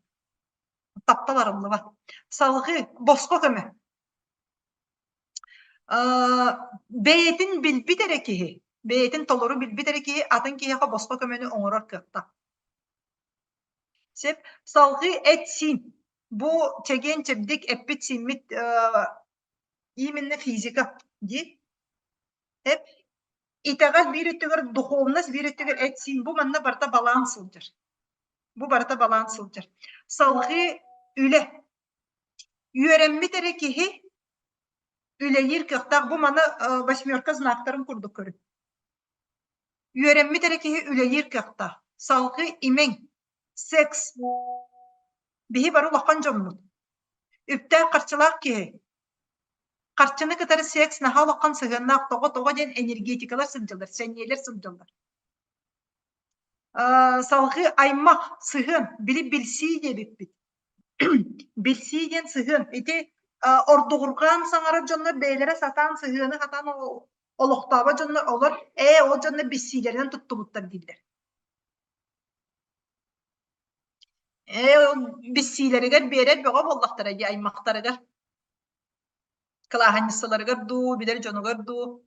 таптал арыллыбат. Салҕыы босхо көмө. Бэйэтин билбит эрэ киһи, бэйэтин толору билбит эрэ киһи атын киһиэхэ босхо көмөнү оҥорор кыахтаах. Сөп. Салҕыы эт-сиин. Бу чэгиэн-чэбдик эппит-сииммит именно физика дии. Эп Итэҕэл биир өттүгэр духовность биир өттүгэр эт-сиин бу манна барыта балаан сылдьар. Бу барыта балаан сылдьар. Салҕыы үлэ. Үөрэммит эрэ киһи үлэлиир кыахтаах. Бу маны восьмерка знактарын курдук көрүҥ. Үөрэммит эрэ киһи үлэлиир кыахтаах. Салҕыы имэҥ, секс. Биһи бары улахан дьоммут. Үптээх-харчылаах киһи Харчыны кытары секс наһаа улахан сыһыаннаах тоҕо тоҕо диэн энергетикалар сылдьаллар, сэниэлэр сылдьаллар. Салҕыы аймах, сыһыан, били билсии диэбиппит. Билсии диэн сыһыан. Ити ордугурҕаан саҥарар дьоннор бэйэлэрэ сатаан сыһыаны сатаан олохтообот дьоннор олор ээ ол дьоннор билсиилэринэн туттубуттар дииллэр. Ээ ол билсиилэригэр биэрэр бөҕө буоллахтара дии аймахтарыгар. Кылааһынньыссаларыгар дуу, билэр дьонугар дуу.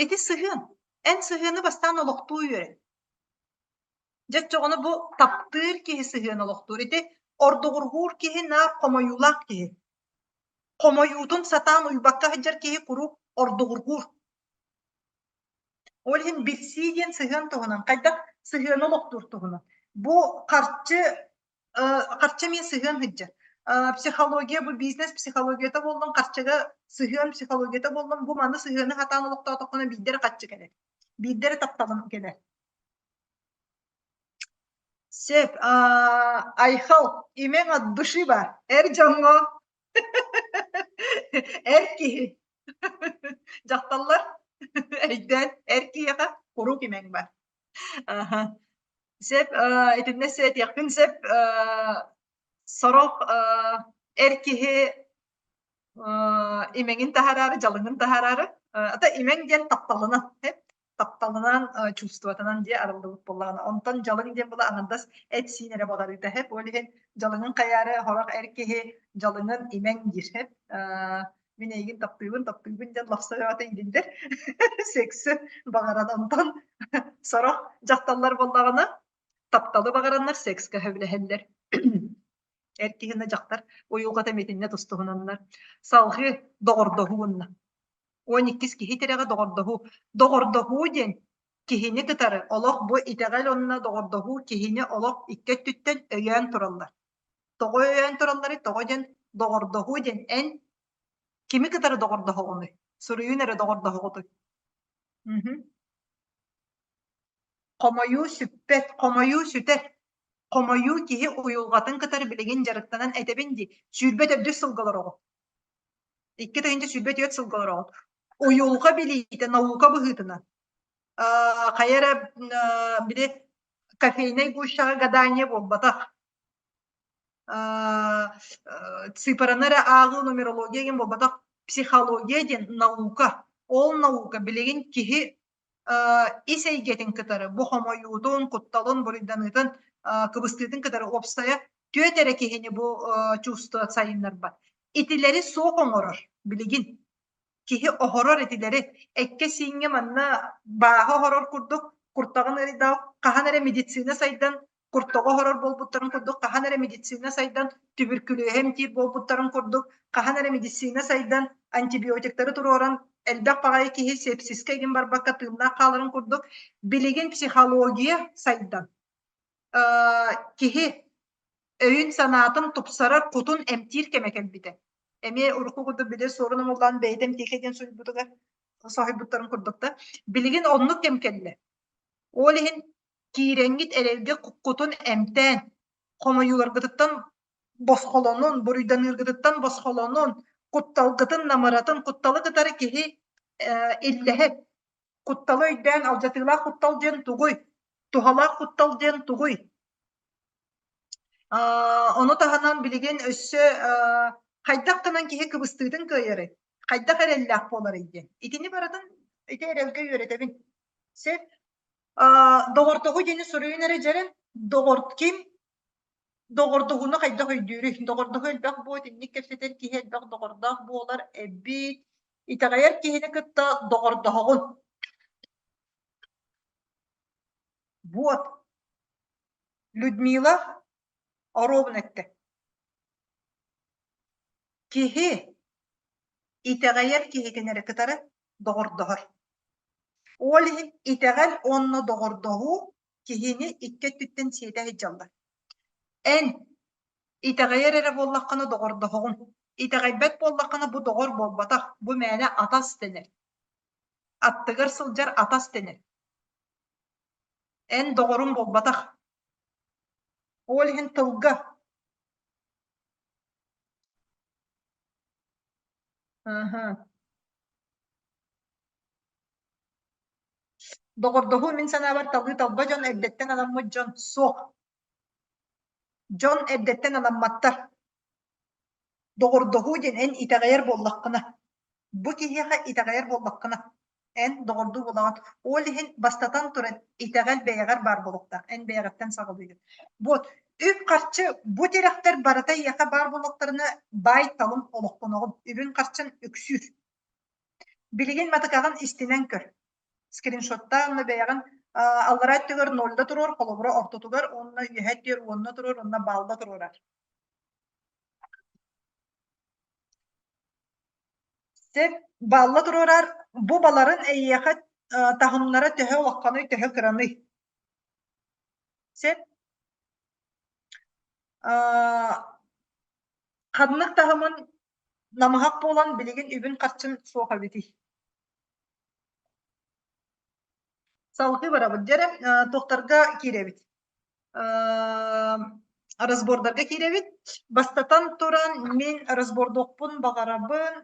Ити сыһыан. Эн сыһыаны бастаан олохтуу үөрэн. Дьэ оччоҕуна бу таптыыр киһи сыһыан олохтуур. Ити ордугургуур киһи наар хомойуулаах киһи. Хомойуутун сатаан уйбакка сылдьар киһи куруук ордугургуур. Ол иһин билсии диэн сыһыан туһунан, хайдах сыһыаны олохтуур туһунан. Бу харчы харчы эмиэ сыһыан сылдьар. Психология бу бизнес психологията буоллун, харчыга сыһыан психологията буоллун, бу маны сыһыаны сатаан олохтоотоххуна биирдэ эрэ харчы кэлэр. Биирдэ эрэ тапталым кэлэр. Сөп. Айхал, имең от души бар. Эр дьоҥҥо эр киһи дьахталлар өйдөөн эр киһиэхэ куруук имэҥ бар. Аха. Сөп, итиннэ этиэхпин сөп, сорох эр киһи имэҥин таһараары, дьалыҥын таһараары, ата имэҥ диэн тапталынан, тапталынан, чувствотынан дии арыллыбыт буоллаҕына, онтон дьалыҥ диэн була аҥардас эт-сиин эрэ баҕарыыта һэп, ол иһин дьалыҥын хайаары сорох эр киһи дьалыҥын имэҥ диир һэп. Мин эйигин таптыыбын, таптыыбын диэн лахса бөҕөтө иилиллэр секси баҕаран онтон сорох дьахталлар буоллаҕына тапталы баҕараннар секска сөбүлэһэллэр. Эр киһинэ дьахтар уйулҕата эмитиннэ тустуһунаннар. Салҕыы доҕордоһуунна. 12 киһи тирэҕэ доҕордоһуу. Доҕордоһуу диэн киһини кытары олох бу итэҕэл уонна доҕордоһуу киһини олох икки өттүттэн өйөөн тураллар. Тоҕо өйөөн туралларый? Тоҕо диэн доҕордоһуу диэн эн кими кытары доҕордоһоҕунуй? Суруйун эрэ доҕордоһоҕутуй? Хомойуу сүппэт, хомойуу сүтэр. Хомойуу киһи уйулҕатын кытары билигин дьарыктанан этэбин дии, 24 сылга олороҕут. 2024 сылга олороҕут. Уйулҕа билиитэ наука быһыытынан хайа эрэ били Кофейнай гущаҕа гадание буолбатах. Цифраны эрэ ааҕыы нумерология диэн буолбатах, психология диэн наука. Ол наука билигин киһи ис эйгэтин кытары бу хомойуутун, кутталын, буруйданыытын, кыбыстыытын кытары уопсайа түөрт эрэ киһини бу чувство сайыннарбат. Итилэри суох оҥорор билигин. Киһи оһорор итилэри. Эккэ-сииҥҥэ манна бааһы оһорор курдук куртаҕын ыарыйдаах хаһан эрэ медицина сайдан куртаҕы оһорор буолбуттарын курдук хаһан эрэ медицина сайдан түбүркүлүөһү эмтиир буолбуттарын курдук хаһан эрэ медицина сайдан антибиотиктары туруоран элбэх баҕайы киһи сепсискэ игин барбакка тыыннаах хааларын курдук билигин психология сайдан киһи өйүн-санаатын тупсарар кутун эмтиир кэмэ кэлбитэ. Эмиэ урукку курдук били суорун омуллаан бэйэтэ эмтиэхэ диэн суруйбутугар соһуйбуттарын курдук да. Билигин оннук кэм кэллэ. Ол иһин киирэҥҥит эрэлгэ куккутун эмтээн, хомойууларгытыттан босхолонун, буруйданыыргытыттан босхолонун, кутталгытын намыратын, кутталы кытары киһи иллэһэр. Кутталы өйдөөн алдьатыылаах куттал диэн тугуй? Туһалаах куттал диэн тугуй? Ону таһынан билигин өссө хайдах гынан киһи кыбыстыытын кыайарый? Хайдах эрэллээх буоларый диэн. Итини барытын ити эрэлгэ үөрэтэбин. Сөп. Доҕордоһуу диэни суруйун эрэ дьэрин. Доҕор ким доҕордоһууну хайдах өйдүүрүй? Доҕордоһуу элбэх буо, итинник кэпсэтэр киһи элбэх доҕордоох буолар эбит. Итэҕэйэр киһини кытта доҕордоһоҕун. Вот. Людмила Оровна эттэ. Киһи итэҕэйэр киһитин эрэ кытары доҕордоһор. Ол иһин итэҕэл уонна доҕордоһуу киһини икки өттүттэн сиэтэ сылдьаллар. Эн итэҕэйэр эрэ буоллаххына доҕордоһоҕун. Итэҕэйбэт буоллаххына бу доҕор буолбатах, бу мээнэ атас дэнэр. Аттыгар сылдьар атас дэнэр. Эн доҕорун буолбатах. Ол иһин тылга Аха. Доҕордоһуу мин санаабар талыы-талба дьон эрдэттэн анаммыт дьон суох. Дьон эрдэттэн анамматтар. Доҕордоһуу диэн эн итэҕэйэр буоллаххына, бу киһиэхэ итэҕэйэр буоллаххына, эн доҕордуу буолаҕын. Ол иһин бастатан туран итэҕэл бэйэҕэр баар буолуохтаах, эн бэйэҕиттэн саҕалыыгын. Вот үп-харчы бу тирэхтэр барыта эйиэхэ баар буоллахтарына баай-талым олохтоноҕун, үбүн-харчын үксүүр. Билигин матыкаҕын истинэн көр. Скриншоттаа уонна бэйэҕин аллараа өттүгэр нольда туруор, холобура ортотугар уонна үөһээ өттүгэр уонна туруор уонна балла туруорар. Сөп, балла туруорар бу баларын эйиэхэ таһымнара төһө улаханый, төһө кыраный? Сөп. Ханнык таһымын намыһах буолан билигин үбүн-харчын суох эбитий? Салгыы барабыт. Дьэ эрэ, туохтарга киирэбит? Разбордарга киирэбит. Бастатан туран, мин разбордуохпун баҕарабын.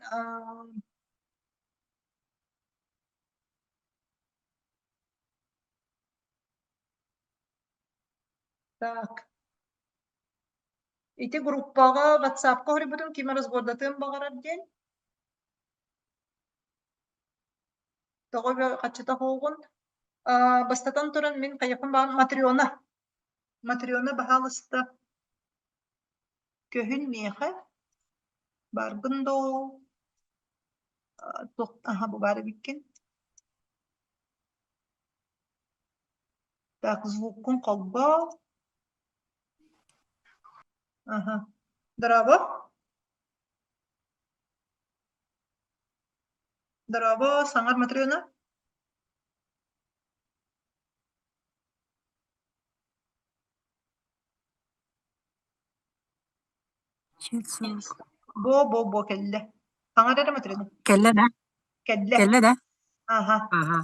Так. Ити группаҕа WhatsApp-ка хоруйбутум ким разбордатыан баҕарар диэн. Тоҕо хаччыта хоҕун? Бастатан туран мин хайыахпын баҕар Матрена. Матрена, баһаалыста, көһүн миэхэ. Баргын доо. Туох аха бу баар эбиккин. Так, звуккун холбоо. Аха. Дорообо. Дорообо, саҥар Матрена. Бо бо бо кэллэ. Саҥар эрэ Матрена. Кэллэ да? Кэллэ. Кэллэ да? Аха. Аха.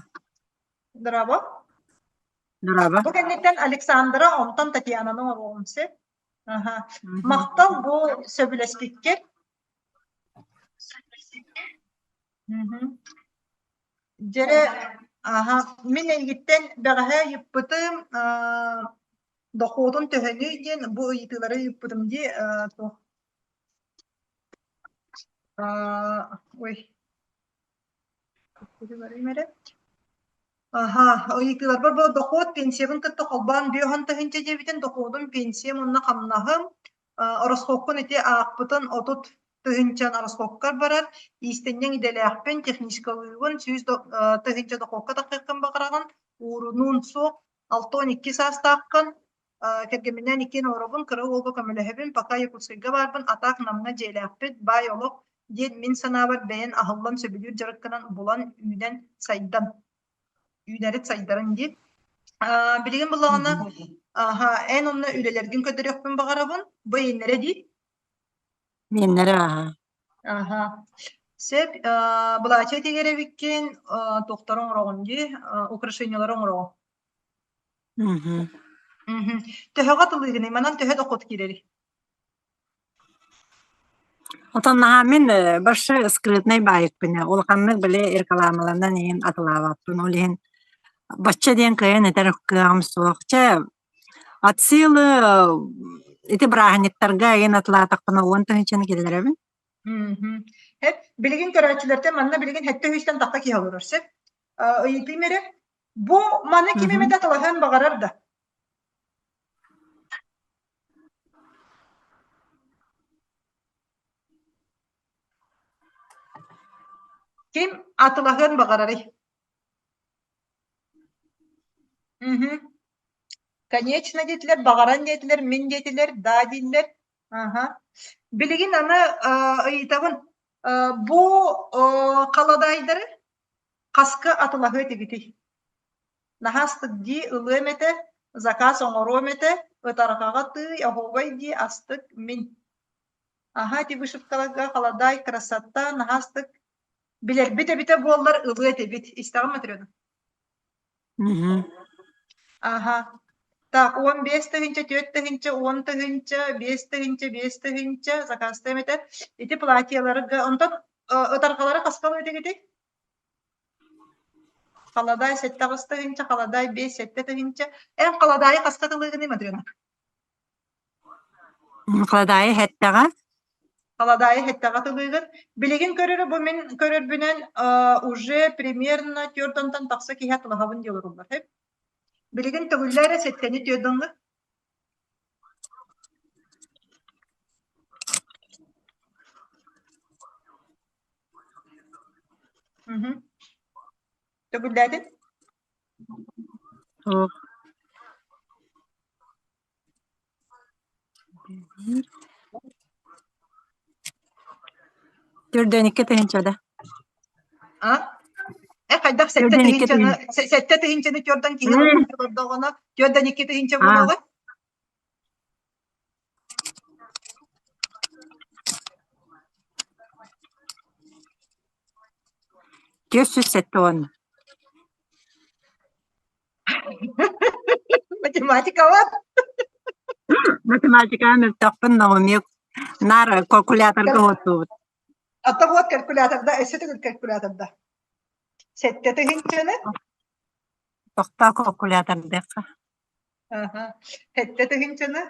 Дорообо. Дорообо. Бу кэнниттэн Александра, онтон Татьянаны оҥоруоҕум сөп. Аха. Махтал бу сөбүлэспиккэр. Дьэрэ, аха, мин эйигиттэн бэҕэһээ ыйыппытым, аа, Дохуотун төһөнүй диэн бу ыйытыылары ыыппытым дии туох ой эрэ Аха, ыйытыыларбар бу дохуот пенсиябын кытта холбоон бүөһөн тыһыынча диэбитин дохуотум пенсиям уонна хамнаһым ороскуоккун ити аахпытын 30 тыһыынчан ороскуоккар барар, иистэнньэҥ идэлээхпин, техническалыыбын, 100 тыһыынча дохуокка тахсыаххын баҕараҕын, уурунуун суох, 62 саастааххын, кэргэмминээн иккиэн олоробун, кыра уолга көмөлөһөбүн, пока Якутскайга баарбын, атаах Намҥа дьиэлээхпит, баай олох диэн мин санаабар бэйэн аһыллан сөбүлүүр дьарыккынан булан, үүнэн, сайдан, үүнэрит сайдарын диир. Билигин буллаҕына, эн онно үлэлэргин көрдөрүөхпүн баҕарабын, бу эйиннэрэ дии. Миэннэрэ ааһа. Аха. Сөп, былаачыйа тигэр эбиккин, туохтары оҥороҕун дии, украшениелары оҥороҕун. Мгм. Мгм. Төһөҕө атылыыгыный? Манан төһө дохуот киирэрий? Отон наһаа мин э, барша скрытнай баайыкпын ээ. Улаханнык били рекламаланан иһин атылаабаппын. Ол иһин бачча диэн кыайан этэр кыаҕым суох. Чэ, от силы ити бырааһынньыктарга эйин атылаатахпына уон тыһыынчаны киллэрэбин. Мгм. Хэп, билигин көрөөччүлэртэн манна билигин хэттэ үстэн тахха киһи олорор, сөп? Ыйытыым эрэ. Бу маны ким Мгм. эмэтэ талаһыан баҕарар да? Ким атылаһыан баҕарарый? Мгм. Конечно диэтилэр, баҕаран диэтилэр, мин диэтилэр, да дииллэр. Аха. Билигин аны э, ыйытабын, э, бу э, халадаайдары хаска атылаһыа этигитий? Наһаа астык дии, ылыам этэ, заказ оҥоруом этэ, ытарҕаҕа тыый, оһуобай дии, астык мин. Аһаа, ити вышивкаларга халадаай, красота, наһаа астык. Билэрбит эбитэ буоллар ылыа этибит. Истэҕин Матрена? Мгм. Аха. Так, 15 тыһыынча, 4 тыһыынча, 10 тыһыынча, 5 тыһыынча, 5 тыһыынча заказтыам этэ. Ити платьеларга, онтон э, ытарҕалара хаска ылыа этигитий? Халадаай 7-8 тыһыынча, халадаай 5-7 тыһыынча. Эн халадаайы хаска атылыыгыный, Матрена? Халадаайы һэттэҕэ Халадаайы һэттэҕэ атылыыгын. Билигин көрөрө бу мин көрөрбүнэн э, уже примерно түөрт тахса киһи атылаһабын диye олоруллар. Билигин төгүллээ эрэ сэттэни түөрт онно. Мгм. Төгүллээтин? Суох. Төрдүөн икки тыһыынча да. А? Э хайдах сэттэ Төрдүөн икки тыһыынчаны тыһыынча. сэттэ тыһыынчаны түөрдэн киһи олордоҕуна түөрдэн икки тыһыынча А. буолуоҕай? 470. Математикаҕа Математикаҕа мөлтөхпүн Наумик наар калькуляторга уоттуубут. Ата вот калькуляторда өссө төгүл калькуляторда. Сэттэ тыһыынчаны Тохтоо калькулятордыахха. Аха. Сэттэ тыһыынчаны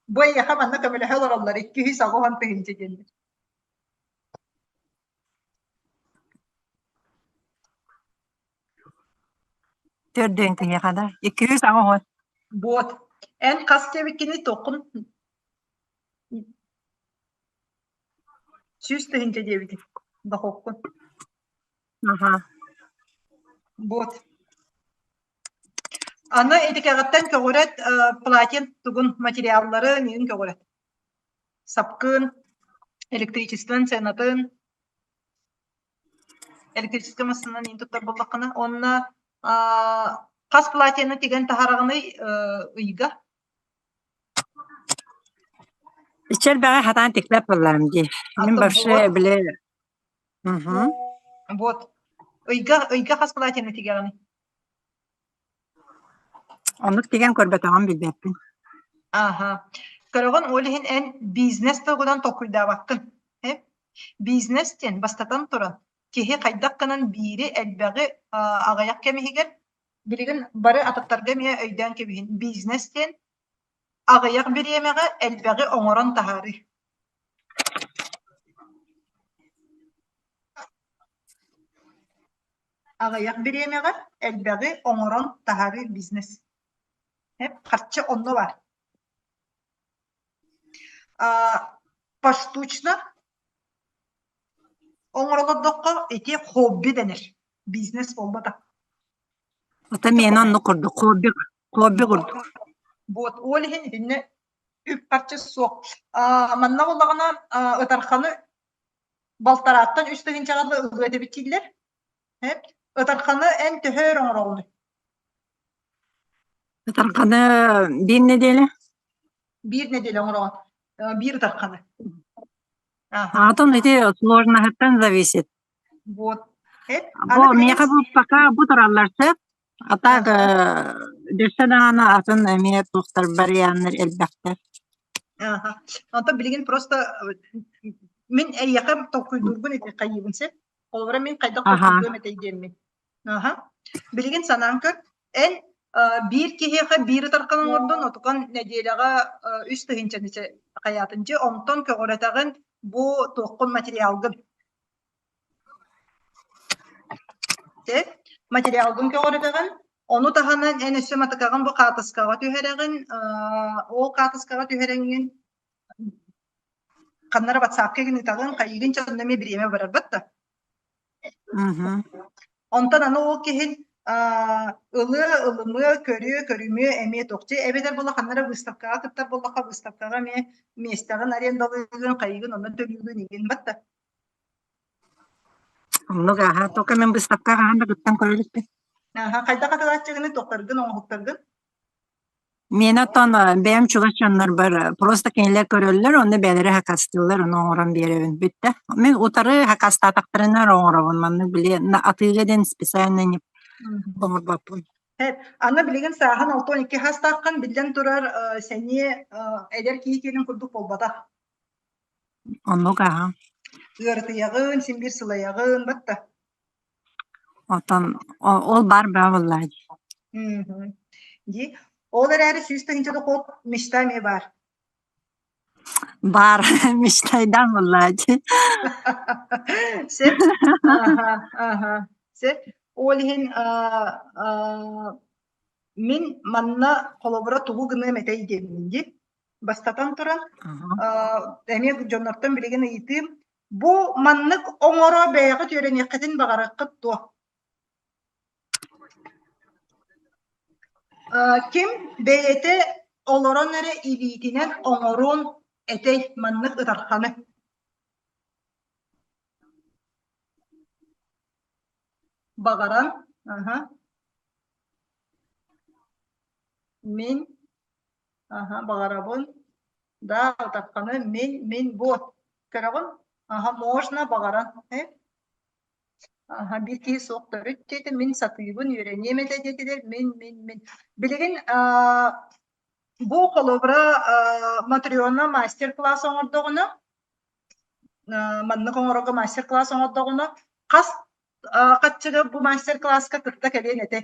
Бу эйиэхэ манна көмөлөһө олороллор 280 тыһыынча диэннэр. Төрдүөн киһиэхэ да 280. Вот. Эн хас диэбиккиний туоххун 100 тыһыынча диэбитиҥ дохуоккун. Аха. Вот. Аны итикэҕиттэн көҕүрэт платьен тугун материалларын иин көҕүрэт. Сапкын, электричествон сыанатын, электрическэй массыынан иин туттар буоллаххына уонна хас платьены тигэн таһараҕыный ыйга? Иччэлбэҕи хатаан тикпэт буоллаҕым дии. Мин вообще били Мгм. Вот. Ыйга ыйга хас платьены тигэҕиний? Оннук тигэн көрбөтөҕүм билбэппин. Аха. Көрөҕүн, ол иһин эн бизнес туһунан толкуйдаабаккын. Э? Бизнес диэн, бастатан туран, киһи хайдах гынан биири элбэҕи аҕыйах кэм иһигэр. Билигин бары атыттарга эмиэ өйдөөн кэбиһин. Бизнес диэн аҕыйах бириэмэҕэ элбэҕи оҥорон таһаарыы. Аҕыйах бириэмэҕэ элбэҕи оҥорон таһаарыы бизнес. Харчы онно баар. Поштучно оҥоро олордоххо ити хобби дэнэр. Бизнес буолбатах. Ата миэнэ оннук курдук хобби хобби курдук. Вот ол иһин итиннэ үп-харчы суох. Манна буоллаҕына ытарханы балтарааттан үс тыһыынчаҕа дылы ылыа этэбит дииллэр. Ытарханы эн төһө өр оҥороҕунуй? Ытарханы биир нэдиэлэ. Биир нэдиэлэ оҥороҕун. Биир ытарханы. Атын ити сложноһыттан зависит. Вот. Бу миэхэ бу пока бу тураллар сөп. А так дөссө даҕаны атын эмиэ туохтар варианнар элбэхтэр. Аха. Онтон билигин просто мин эйиэхэ толкуйдуурбун ити хайыыбын сеп. Холобура мин хайдах толкуйдуом этэй диэммин. Аха. Билигин санаан көр. Эн биир киһиэхэ биир ытархан оҥордун, отукан нэдиэлэҕэ үс тыһыынчаны хайаатын дьэ, онтон көҕүрэтэҕин бу туоххун материалгын. Дьэ, материалгын көҕүрэтэҕин, ону таһынан эн өссө матыкаҕын бу хаатыскаҕа түһэрэҕин, ол хаатыскаҕа түһэрэҥҥин ханна эрэ ватсапка гын ыытаҕын, хайыыгын чэ онно эмиэ бириэмэ барарбат да. Онтон аны ол киһин ылыа, ылымыа, көрүө, көрүмүө эмиэ туохчу эбэтэр буолла ханна эрэ выставкаҕа кыттар буоллахха выставкаҕа эмиэ миэстэҕин арендалыыгын, хайыыгын онно төлүүгүн игин батта. Оннук аха, только мен выставкаҕа хаһан да кыттан көрө иликпин. Аха, хайдах атылааччыгыный, туохтаргын, оҥоһуктаргын? Миэнэ оттон бэйэм чугас дьоннорбор просто кинилэр көрөллөр, онно бэйэлэрэ хакастыыллар, ону оҥорон биэрэбин. Бүттэ. Мин утары хакастаатахтарына эрэ оҥоробун. Маннык били атыыга диэн специально не оҥорбоппун. Аны билигин сааһын 62 саастааххын, биллэн турар, сэниэ эдэр киһи киэнин курдук буолбатах. Оннук аһа. Ыарытыйаҕын, син биир сылайаҕын, батта. Оттон ол баар баа буоллаа дии. Дии. Ол эрээри 100 тыһыынча дохуот мечта эмиэ баар. Баар мечтайдаан буоллаа дии. Сөп. Аха, аха. Сөп. Ол иһин мин манна холобура тугу гыныам этэй диэммин дии. Бастатан туран, эмиэ дьоннортон билигин ыйытыым, бу маннык оҥоро бэйэҕит үөрэниэххитин баҕараххыт дуо? Ким бэйэтэ олорон эрэ илиитинэн оҥоруон этэй маннык ытарханы? Баҕаран, аха. Мин Аха, баҕарабын. Да, утахханы мин, мин вот. Көрөҕүн? Аха, можно баҕаран. Э? Аха, биир киһи суох төрүт диэтэ, мин сатыыбын, үөрэниэм этэ диэтилэр, мин, мин, мин. Билигин аа, бу холобура аа, Матрена мастер-класс оҥордоҕуна, аа, маннык оҥорорго мастер-класс оҥордоҕуна, хас аа, хаччыга бу мастер-класска кытта кэлиэн этэ?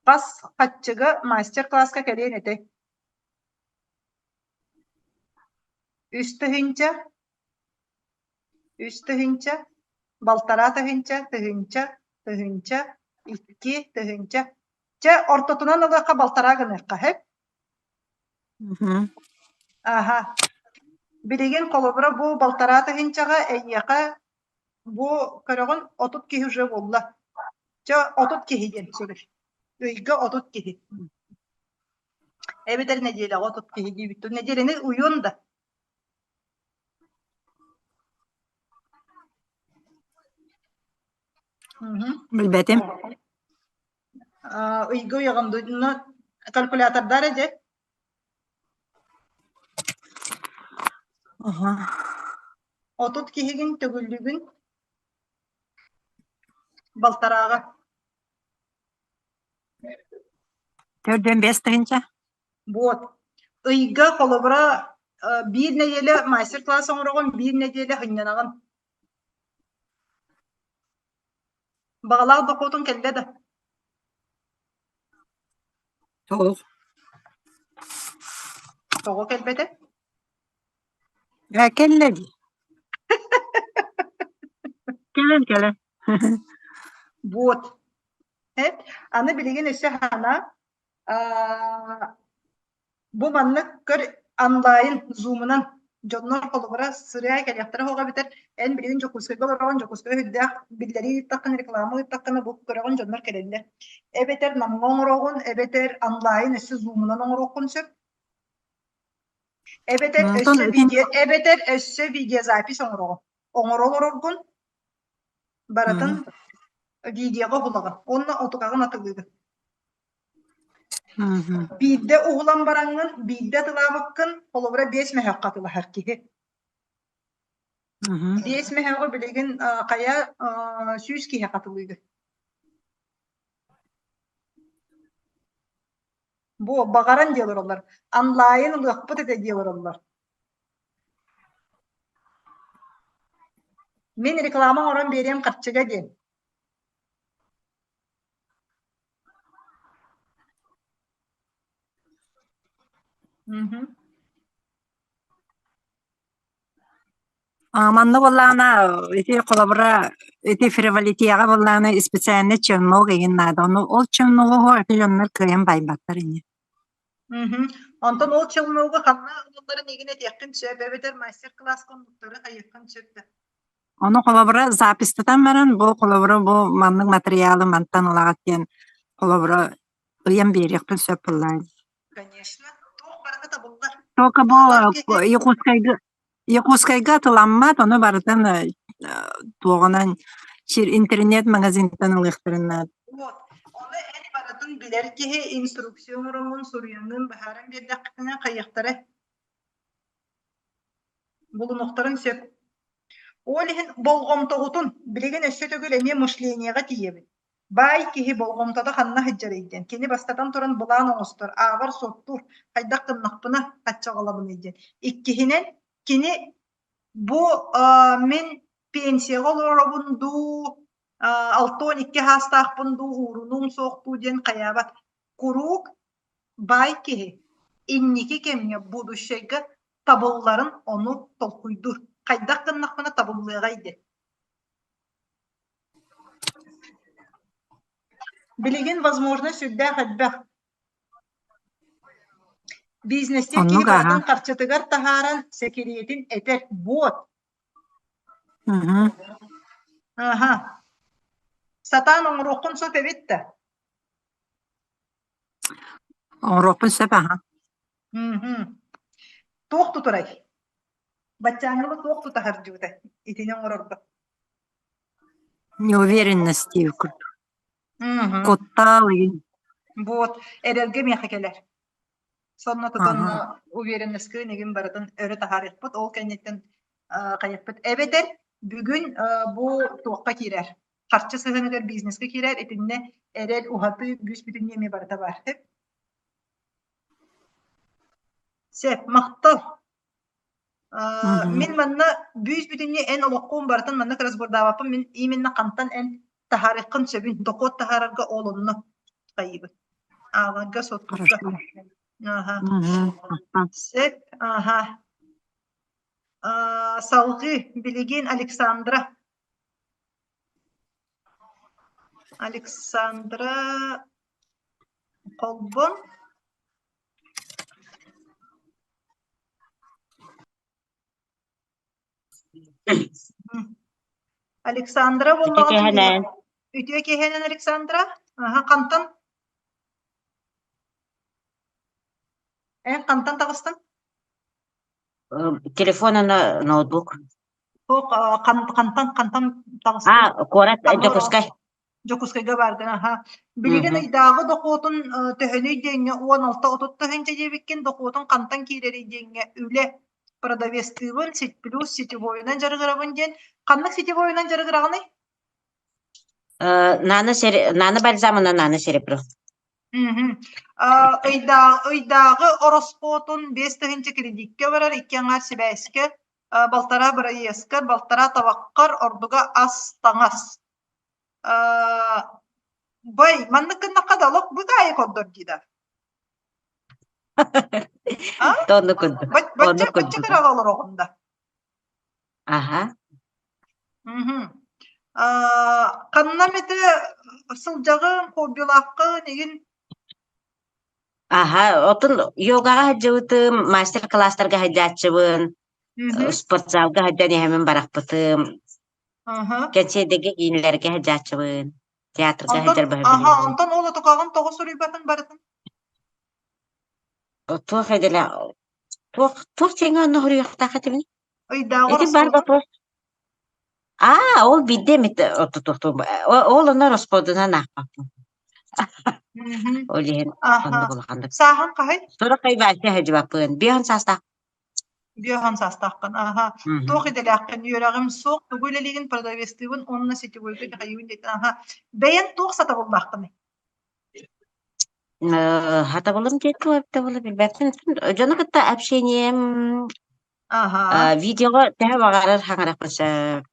Хас хаччыга мастер-класска кэлиэн этэй? Үс тыһыынча, үс тыһыынча, балтараа тыһыынча, тыһыынча, тыһыынча, икки тыһыынча. Чэ, ортотунан ылыахха балтараа гыныахха, сөп? Аха. Билигин холобура бу балтараа тыһыынчаҕа эйиэхэ Бу көрөҕүн 30 киһи уже буолла. Чэ 30 киһи диэн сөбүй. Ыйга 30 киһи. Эбэтэр нэдиэлэҕэ 30 киһи диэбит. Нэдиэлэни уйуон да. Билбэтим. Ыйга уйаҕын дуу? Калькулятордар эдэ. Аха. 30 киһигин төгүллүгүн балтарааҕа. 45 тыһыынча. Вот. Ыйга холобура биир нэдиэлэ мастер-класс оҥороҕун, биир нэдиэлэ сынньанаҕын. Баҕалаах дохуотун кэллэ да? Тоҕо? Тоҕо кэлбэтэ? Ээ, кэллэ дии. Кэлэн кэлэн. Вот. Э, аны билигин өссө хана аа, бу маннык көр онлайн зумунан дьоннор холобура сырыа кэлиэхтэрэ оһоҕо эбэтэр эн билигин Дьокуускайга олороҕун Дьокуускай үрдээх биллэрии ыыттаххына реклама ыыттаххына бу көрөҕүн дьоннор кэлэллэр эбэтэр Намҥа оҥороҕун эбэтэр онлайн өссө зумунан оҥоруоххун сөп эбэтэр Онтон өссө видео эбэтэр өссө видеозапись оҥороҕун оҥоро олороргун барытын видеоҕа уһулаҕын уонна отукаҕын атылыыгын Биирдэ уһулан бараҥҥын, биирдэ атылаабыккын, холобура, биэс мөһөөххө атылаһар киһи. Биэс мөһөөҕү билигин хайа 100 киһи хатылыыгын. Бу баҕаран дии олороллор. Онлайн ылыахпыт этэ дии олороллор. Мин реклама оҥорон биэриэм харчыга диэн. Мгм. А, манна буоллаҕына ити холобура ити фриволитияҕа буоллаҕына специальный челнок игин наада. Ону ол челногу ити дьоннор кыайан байбаттар ини. Мгм. Онтон ол челногу ханна ылалларын игин этиэххин сөп эбэтэр мастер-класс хоннуктары хайыаххын сөп да. Ону холобура записьтатан баран бу холобура бу маннык материалы мантан ылаҕыт диэн холобура ыйан биэриэхпин сөп буоллаа. Конечно, туох барыта табыллар. Только бу Баҕалаах киһи Якутскайга Якутскайга атыламмат, ону барытын туоҕунан интернет-магазинтан ылыахтарын наада. Вот. Ону эн барытын билэр киһи инструкция оҥороҥҥун, суруйаҥҥын быһааран биэрдэххитинэ хайыахтара Булунуохтарын сөп. Ол иһин болҕомтоҕутун билигин өссө төгүл эмиэ мышлениеҕа тиийэбит. Баай киһи болҕомтото ханна сылдьарый диэн. Кини бастатан туран былаан оҥостор, ааҕар-суоттуур, хайдах гыннахпына хаччаҕалабыный диэн. Иккиһинэн, кини бу мин пенсияҕа олоробун дуу, 62 саастаахпын дуу, уурунуум суох дуу диэн хайаабат. Куруук баай киһи инники кэмҥэ будущайга табылларын ону толкуйдуур. Хайдах гыннахпына табыллыаҕай диэн. Билигин возможность сүрдээх элбэх. Бизнестир киһи Оннук аһа. барытын харчытыгар таһааран сэкириэтин этэр буот. Мгм. Аха. Сатаан оҥоруоххун сөп эбит да. Оҥоруохпун сөп аһа. Мгм. Туох тутурай? Баччааҥҥыла туох тута сылдьыбытай итини оҥорорго? Неуверенность диир курдук. Мгм. Куттаал игин. Вот, эрэлгэ миэхэ кэлэр. Сонно тутан Аха. уверенностька игин барытын өрө таһаарыахпыт, ол кэнниттэн хайыахпыт. Эбэтэр бүгүн бу туохха киирэр? Харчы сыһыаныгар бизнеска киирэр, итиннэ эрэл, уһатыы бүүс-бүтүннүү эмиэ барыта баар. Сөп, махтал. Мин манна бүүс-бүтүннүү эн олоххун барытын маннык разбордаабаппын, мин именно хантан эн таһаарыаххын сөбүн, дохуот таһаарарга ол онно хайыыбын. Ааҕарга, суоттуурга. Аха. Сөп, аха. Салҕыы билигин Александра. Александра Холбон Александра Үтүө буоллаҕына киэһэнэн. үтүө киэһэнэн Александра. Аха, хантан? Эн хантан таҕыстыҥ? Телефон ана ноутбук. Туох хантан хантан таҕыстыҥ? А, куорат Дьокуускай. Дьокуускайга бааргын, аха. Билигин ыйдааҕы дохуотун төһөнүй диэҥҥэ 16-30 тыһыынча диэбиккин, дохуотун хантан киирэрий диэҥҥэ үлэ продавецтыыбын, сеть плюс сетевойунан дьарыгырабын диэн. Ханнык сетевойунан дьарыгыраҕыный? Нано нано бальзамына нано серебро. Ыйдааҕы ороскуотун 5 тыһыынча кредиккэ барар, икки аҥаар сибээскэ, балтараа бырайыаскар, балтараа табаххар, ордуга ас-таҥас. Бай, маннык гыннахха да олох быгаайы кордор дии да. Оннук курдук. Бачча бачча кыраҕа олороҕун да. Аха. Ханна эмитэ сылдьаҕын, хоббилааххын игин Аха, отун йогаҕа сылдьыбытым, мастер-класстарга сылдьааччыбын, спортзалга сылдьан иһэмин барахпытым, кэнсиэрдэргэ киинэлэргэ сылдьааччыбын, театрга Онтон сылдьар аха, баһабын. онтон ол отукаҕын тоҕо суруйбатын барытын? Туох эдэлэ туох туох дьиҥэ онно суруйуохтаах этибиний? Ыйдааҕы Ити бар ороскуотун? вопрос. Аа, ол биирдэ эмит отутуохтуум. Ол онно ороскуотунан аахпаппын. Ол иһин Аха. оннук улаханнык. Сааһын хаһый? Сорох айбааччы сылдьыбаппын. Биэһэн саастаах. Биэһэн саастааххын. Аха. Туох идэлээххин? Үөрэҕим суох, тугу үлэлиигин, продавецтыыбын уонна сетевойга дьаһайыыбын диэтин. Аха. Бэйэн туох сатабыллааххыный? Сатабылым диэн туох эбитэ буолла билбэппин. Дьону кытта общением Аха. Видеоҕа төһө баҕарар хаҥарахпын сөп,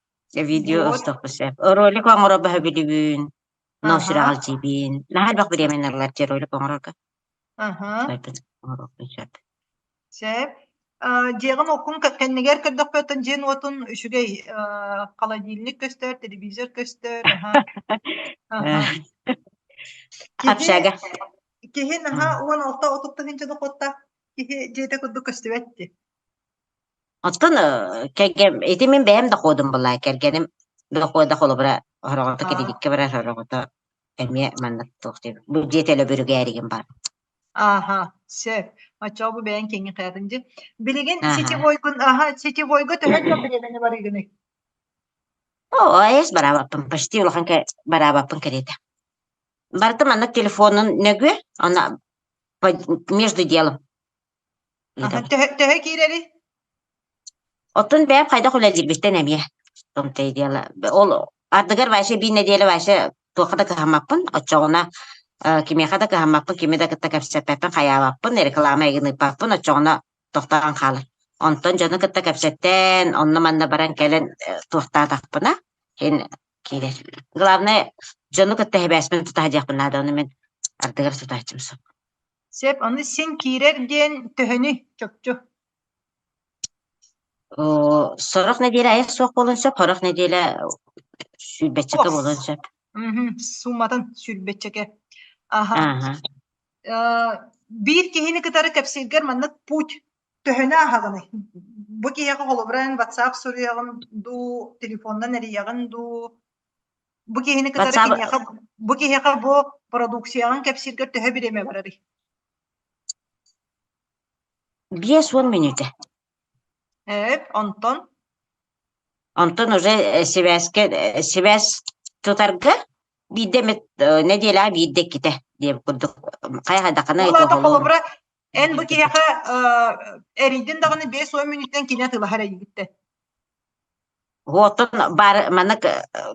видео Вот. устуохпун сөп. Ролик оҥоро бөһөбүлүбүн, но Аха. сүрэҕэлдьиибин. Наһаа элбэх бириэмэни ылар дии ролик оҥорорго. Аха. Сайбын оҥоруохпун сөп. Сөп. Дьиэҕин оккун кэннигэр көрдөхпүттэн дьиэн уотун үчүгэй холодильник көстөр, телевизор көстөр. Аха. Аха. Киһи Общага. киһи наһаа 16-30 тыһыынча дохуоттаах киһи дьиэтэ курдук көстүбэт дии. Оттон кэргэн ити мин бэйэм доходум была кэргэним дохода холобура хороҕото кредиккэ барар хороҕото эмиэ маннык туох диэн бу дьиэ төлөбүрүгээригин бар. Аха, сөп. Оччоҕо бу бэйэҥ киҥҥин хайатын дии. Билигин Аха. сетевойгун, аха, сетевойга төһө дьон бириэмэни барыыгыный? Оо, эс бараабаппын, почти улахан бараабаппын кэриэтэ. Барыта маннык телефонун нөгүө, ана между делом Аха, төһө, төһө киирэрий? Оттон бэйэм хайдах үлэлиирбиттэн эмиэ том-то и дело. Ол ардыгар вообще биир нэдиэлэ вообще туохха да кыһаммаппын. Оччоҕуна э, кимиэхэ да кыһаммаппын, кими да кытта кэпсэппэппин, хайаабаппын, реклама игин ыыппаппын, оччоҕуна тохтоон хаалар. Онтон дьону кытта кэпсэттэн, онно-манна баран кэлэн э, туохтаатахпына, син киирэр. Главное, дьону кытта сибээспин тутаһа диэхпин наада, ону мин ардыгар тутааччым суох. Сөп, ону син киирэр диэн төһөнүй чопчу? Оо, сорох нэдиэлэ айах суох буолуон сөп, сорох нэдиэлэ сүүрбэччэкэ буолуон сөп. Мгм, сууматын сүүрбэччэкэ. Аха. Ааһа. Э, биир киһини кытары кэпсииргэр маннык путь төһөнү ааһаҕыный? Бу киһиэхэ холобура эн WhatsApp суруйаҕын дуу, телефонунан эрийэҕин дуу? Бу киһини кытары WhatsApp киниэхэ бу киһиэхэ бу продукцияҕын кэпсииргэр төһө бириэмэ барарый? 50 мүнүүтэ. Эп, онтон? Онтон уже э, сибээскэ э, сибээс тутарга биирдэ эмит э, нэдиэлэҕэ биирдэ иккитэ диэбит курдук хайа хайдаххына Ол аата холобура холобура эн бу киһиэхэ эрийдин даҕаны 50 мүнүүттэн кини атыылаһар эйигиттэн. Оттон баар маннык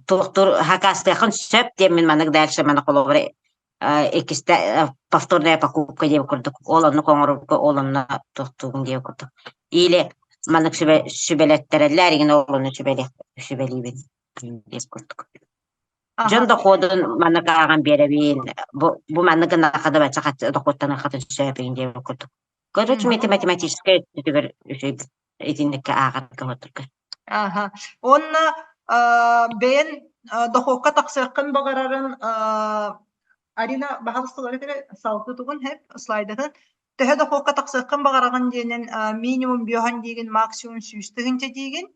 туохтуур хакастыахын сөп диэммин маннык дальше маны холобура иккистэ повторная покупка диэбит курдук ол оннук оҥорорго ол онно туохтуугун диэбит курдук или маннык сүбэ сүбэлэттэрэллэр игин ол онно сүбэлиэх сүбэлиибин диэбит курдук дьон доходун маннык ааҕан биэрэбин бу бу маннык гыннахха да бачча дохуоттаныаххытын сөп игин диэбит курдук короче математическай өттүгэр үчүгэй итинниккэ ааҕарга оҥорторго. Аха. Уонна бэйэн дохуокка тахсыаххын баҕарарын Арина баһалыстылары эрэ салгыы тугун хэп слайдатын төһө дохуокка тахсыаххын баҕараҕын диэнин минимум биохан диигин максимум 100 тыһыынча диигин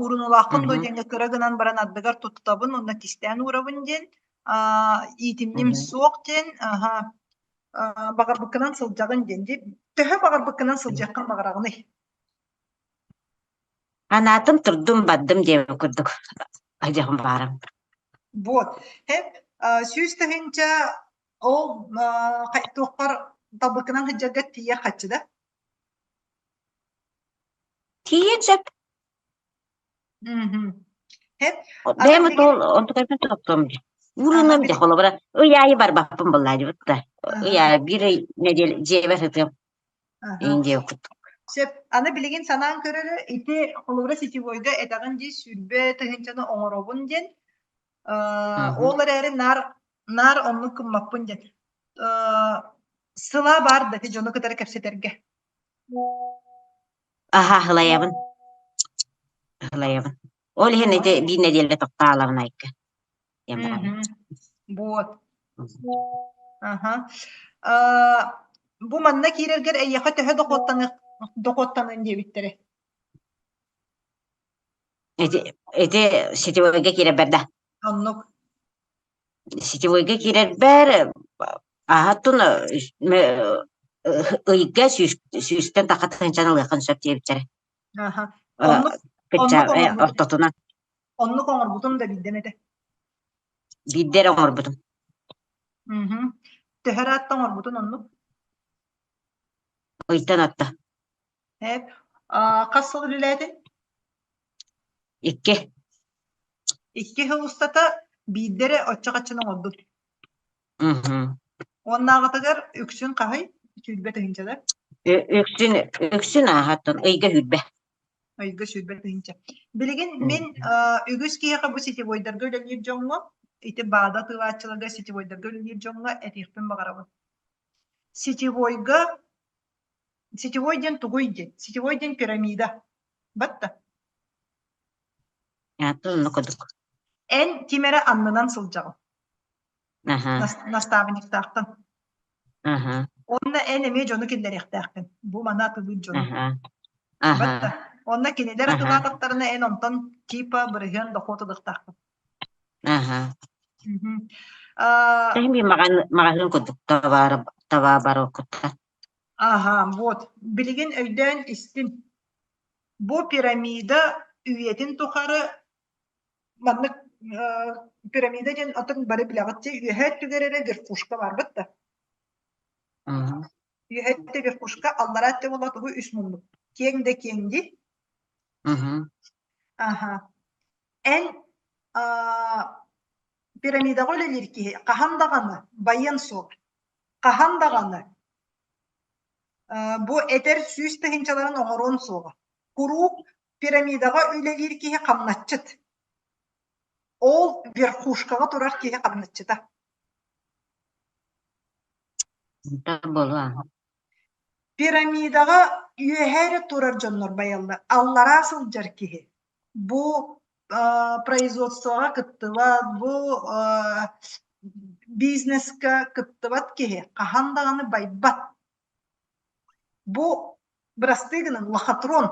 уурунулааххын дуо диэҥҥэ кыра гынан баран ардыгар туттабын уонна кистээн уурабын диэн иитимньим суох диэн аха баҕарбыккынан сылдьаҕын диэн дии. Төһө баҕарбыккынан сылдьыаххын баҕараҕыный? Анаатым турдум бардым диэбит курдук айдьаҕым баарым. Вот. Хэп 100 тыһыынча ол туохпар талбыккынан сылдьарга тиийэр хаччы да? Тиийэн сөп. Хэп. Бэйэм ол онтукайбын топтуом дии. Уурунам дии холобура ый аайы барбаппын буоллаа дии да. Ый аайы биир ый нэдиэлэ дьиэбэр сытыам. Индия курдук. Сөп. Аны билигин санаан көрөрө ити холобура сетевойга этэҕин дии 20 тыһыынчаны оҥоробун диэн. Ол эрээри наар наар оннук гыммаппын диэн. Сылаа баар да ити дьону кытары кэпсэтэргэ. Аха, ылайабын. Ылайабын. Ол иһин ити биир нэдиэлэ тохтоолобун айка. Диэн барабын. Вот. Аха. Бу манна киирэргэр эйиэхэ төһө дохуоттаныах дохуоттаныан диэбиттэрэ? Ити, ити сетевойга киирэрбэр да. Оннук. Сетевойга киирэрбэр аһаттын ыйга сүүстэн таха тыһыынчаны ылыаххын сөп диэбиттэрэ. Аха. Оннук, оннук оҥорбутум. Ортотунан. Оннук оҥорбутум да биирдэн этэ. Биирдэ эрэ оҥорбутум. Мгм. Төһө ыраатта оҥорбутун оннук? Ыйтан атта. Эп, хас сыл үлэлээтиҥ? Икки. Икки сыл устата биирдэ эрэ оччо хаччыны оҥордум. Мгм. Уоннааҕытыгар үксүн хаһый? Сүүрбэ тыһыынчалар. Үксүн, үксүн ааһаттан ыйга сүүрбэ. Ыйга сүүрбэ тыһыынча. Билигин мин үгүс киһиэхэ бу сетевойдарга үлэлиир дьоҥҥо, ити БАДа атыылааччыларга сетевойдарга үлэлиир дьоҥҥо этиэхпин баҕарабын. Сетевойга Сетевой диэн тугуй диэн? Сетевой диэн пирамида. Батта. Онно курдук. Эн ким эрэ аннынан сылдьаҕын. Наставниктаахтан. Онно эн эмиэ дьону киллэриэхтээххин. Бу маны атылыыр дьону. Батта. Онно кинилэр атылаатахтарына эн онтон типа бырыһыан дохуот ылыахтааххын. Тэһин маҕаһыын курдук табаар куттар. Аһа, вот. Билигин өйдөөн истин. Бу пирамида үйэтин тухары маннык пирамида диэн атын бары билэҕит дии үөһээ өттүгэр эрэ верхушка барбыт да. Үөһээ өттө верхушка, аллараа өттө буолла тугу үс муннук. Киэҥ да киэҥ дии. Аха. Эн пирамидаҕа үлэлиир киһи хаһан даҕаны байыан суох. Хаһан даҕаны бу этэр 100 тыһыынчаларын оҥоруон суоҕа. Куруук пирамидаҕа үлэлиир киһи хамначчыт. Ол верхушкаҕа турар киһи хамначчыта. Пирамидаҕа үөһэ эрэ турар дьоннор байаллар. Аллараа сылдьар киһи бу производствоҕа кыттыбат, бу бизнеска кыттыбат киһи хаһан даҕаны байбат. Бу бырастыы гынан лохотрон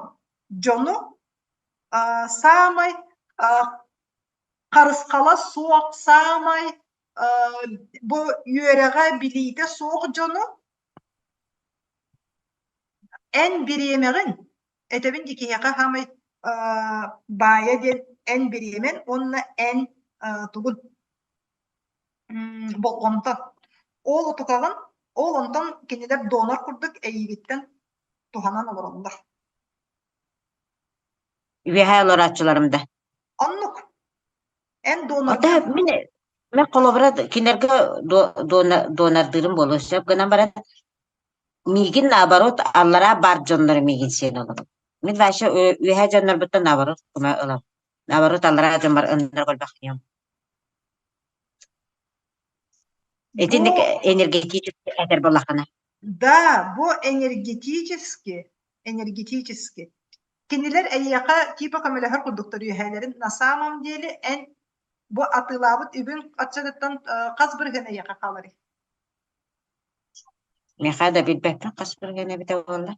дьону саамай харысхала суох, саамай бу үөрэҕэ, билиитэ суох дьону эн бириэмэҕин этэбин дии киһиэхэ саамай баайа диэн эн бириэмэн уонна эн тугун болҕомто. Ол утукаҕын, ол онтон кинилэр донор курдук эйиигиттэн туһанан олороллор. Үөһээ олорооччуларым да. Оннук. Эн донор Ата мин мен холобура кинилэргэ донордыырым буолуо сөп гынан баран миигин наоборот аллараа баар дьоннор миигин сиэн олорор. Мин вообще үөһээ дьоннорбуттан наоборот көмө ылам. Наоборот аллараа дьоммор ыннар көрбөхтүм. Итинник энергетически этэр буоллаххына. Да, бу энергетически, энергетически. Кинилэр эйиэхэ типа көмөлөһөр курдуктар үөһээлэрин на самом деле эн бу атыылаабыт үбүн аччатыттан хас бырыһыан эйиэхэ хааларый? Миэхэ да билбэппин хас бырыһыан эбитэ буолла.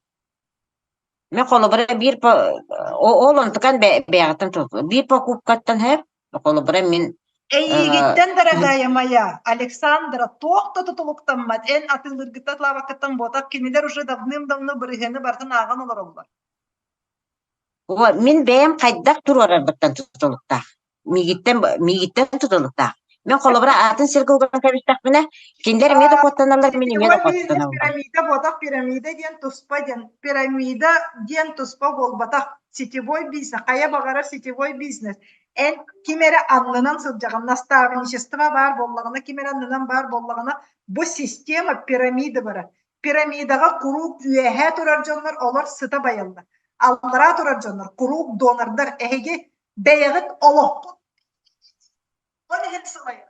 Мен холобура биир ол онтукан бэйэҕиттэн биир покупкаттан һэр холобура мин Эйиигиттэн, дорогая моя, Александра, туох да тутулуктаммат, эн атыылыыргыттан лаабаккыттан буотах, кинилэр уже давным-давно бырыһыаны барытын ааҕан олороллор. Мин бэйэм хайдах туруорарбыттан тутулуктаах. Миигиттэн миигиттэн тутулуктаах. Мен холобура атын сиргэ уган кэбистэхпинэ, кинилэр эмиэ дохуоттаналлар, мин эмиэ дохуоттанабын. Пирамида буотах, пирамида диэн туспа диэн. Пирамида диэн туспа буолбатах. Сетевой бизнес, хайа баҕарар сетевой бизнес. Эн ким эрэ аннынан сылдьаҕын, наставничество баар буоллаҕына, ким эрэ аннынан баар буоллаҕына, бу система пирамида барар. Пирамидаҕа куруук үөһээ турар дьоннор олор сыта байаллар. Аллараа турар дьоннор куруук донордар. Эһиги бэйэҕит олоххут. Ол иһин сылайар,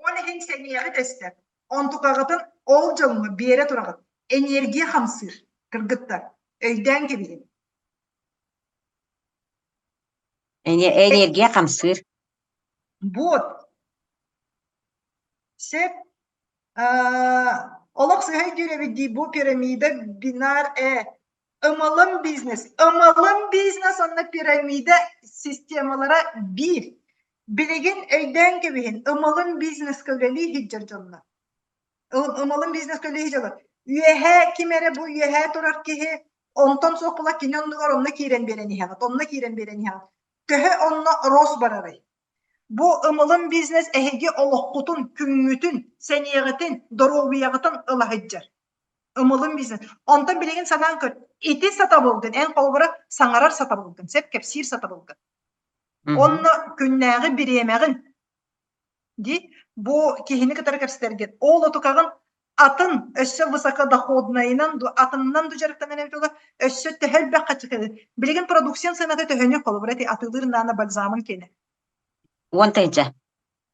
ол иһин сэниэҕит эстэр. Онтукаҕытын ол дьоҥҥо биэрэ тураҕыт. Энергия хамсыыр, кыргыттар. Өйдөөн кэбиһиҥ. Энергия хамсыыр. Вот. Сөп. Олох сыһа өйдүүр эбит дии бу пирамида бинар э ымылым бизнес. Ымылым бизнес онно пирамида системалара биир. Билигин өйдөөн кэбиһин, ымылым бизнескэ үлэлии сылдьар дьоннор. Ымылым бизнескэ үлэлии сылдьаллар. Үөһээ ким эрэ бу үөһээ турар киһи онтон суох була кини оннугар онно киирэн биэрэн иһэҕит, онно киирэн биэрэн иһэҕит. Төһө онно рос барарый? Бу ымылым бизнес эһиги олоххутун, күҥҥүтүн, сэниэҕитин, доруобуйаҕытын ыла сылдьар. Ымылым бизнес. Онтон билигин санаан көр, ити сатабылгын, эн холобура саҥарар сатабылгын, сөп кэпсиир сатабылгын. Онно күннээҕи бириэмэҕин дии бу киһини кытары кэпсэтэргин ол отукаҕын атын өссө высокодоходнайынан ду атынынан ду дьарыктанар эбит буолла өссө төһө элбэх харчы билигин продукциян сыаната төһөнү холобура ити атыылыыр наана бальзамын киэнэ 10 тыһыынча.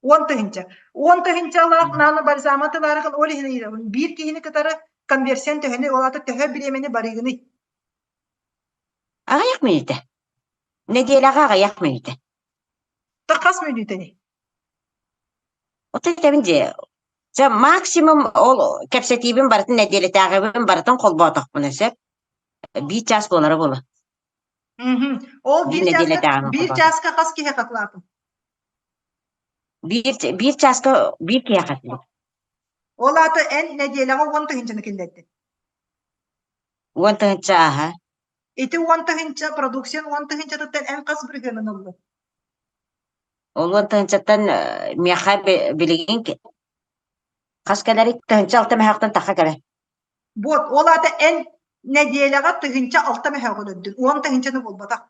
10 тыһыынча. 10 тыһыынчалаах наана бальзама атыылаарыгын ол иһин ыйытабын. Биир киһини кытары конверсиян төһөнү, ол аата төһө бириэмэни барыыгыный? Аҕыйах мүнүүтэ. Нэдиэлэҕэ аҕыйах мүнүүтэ. Та хас мүнүүтэний? Оттон этэбин дии, дьэ максимум ол кэпсэтиибин барытын нэдиэлэтээҕибин барытын холбоотохпуна сөп. Биир чаас буолара буолуо. Мгм. Ол Биир биир чааска нэдиэлэтээҕибин биир холбоотох. чааска хас киһи хатылаатым? Биир биир чааска биир киһиэхэ этилэр. Ол аата эн нэдиэлэҕэ 10 тыһыынчаны киллэрдин. 10 тыһыынча ааһа. Ити 10 тыһыынча продукциян 10 тыһыынчатыттан эн хас бырыһыанын ыллыҥ? Ол 10 тыһыынчаттан миэхэ билигин хас кэлэрий? 1006 мөһөөхтөн тахха кэлэр. Вот, ол аата эн нэдиэлэҕэ 1006 мөһөөҕүн өлдүн. 10 тыһыынчаны буолбатах.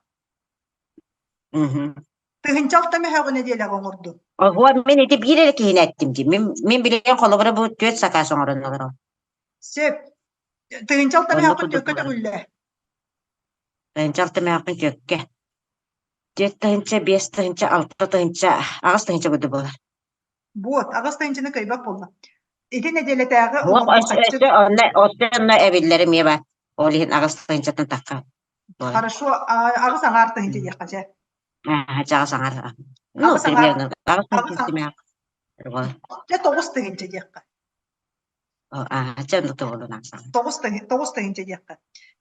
1006 мөһөөҕү нэдиэлэҕэ оҥордун. Оһуо, мин ити биир эрэ киһини эттим дии. Мин, мин билигин холобура бу түөрт сакаас оҥорон олоробун. Сөп. 1006 Оннук мөһөөххүн курдук түөккэ буолар. төгүллээ. 1006 мөһөөхпүн түөккэ. 4 тыһыынча, 5 тыһыынча, 6 тыһыынча, 8 тыһыынча курдук буолар. Вот, 8 тыһыынчаны кыайбат буолла. Ити нэдиэлэтээҕи Уох, оҥорбут өссө, харчы өссө онно, өссө онно эбиллэрэ эмиэ баар. Ол иһин 8 тыһыынчаттан тахха буолар. Хорошо, 8,5 тыһыынча диэххэ чэ. Аа, чэ, аҕыс аҥаар. Ну, 8,5 примерно аҕыс аҕыс тыһыынча симээх буолар. Чэ, 9 тыһыынча диэххэ. Аа, чэ, оннук да буолуон аҕыс аҥаар. 9 тыһыынча диэххэ.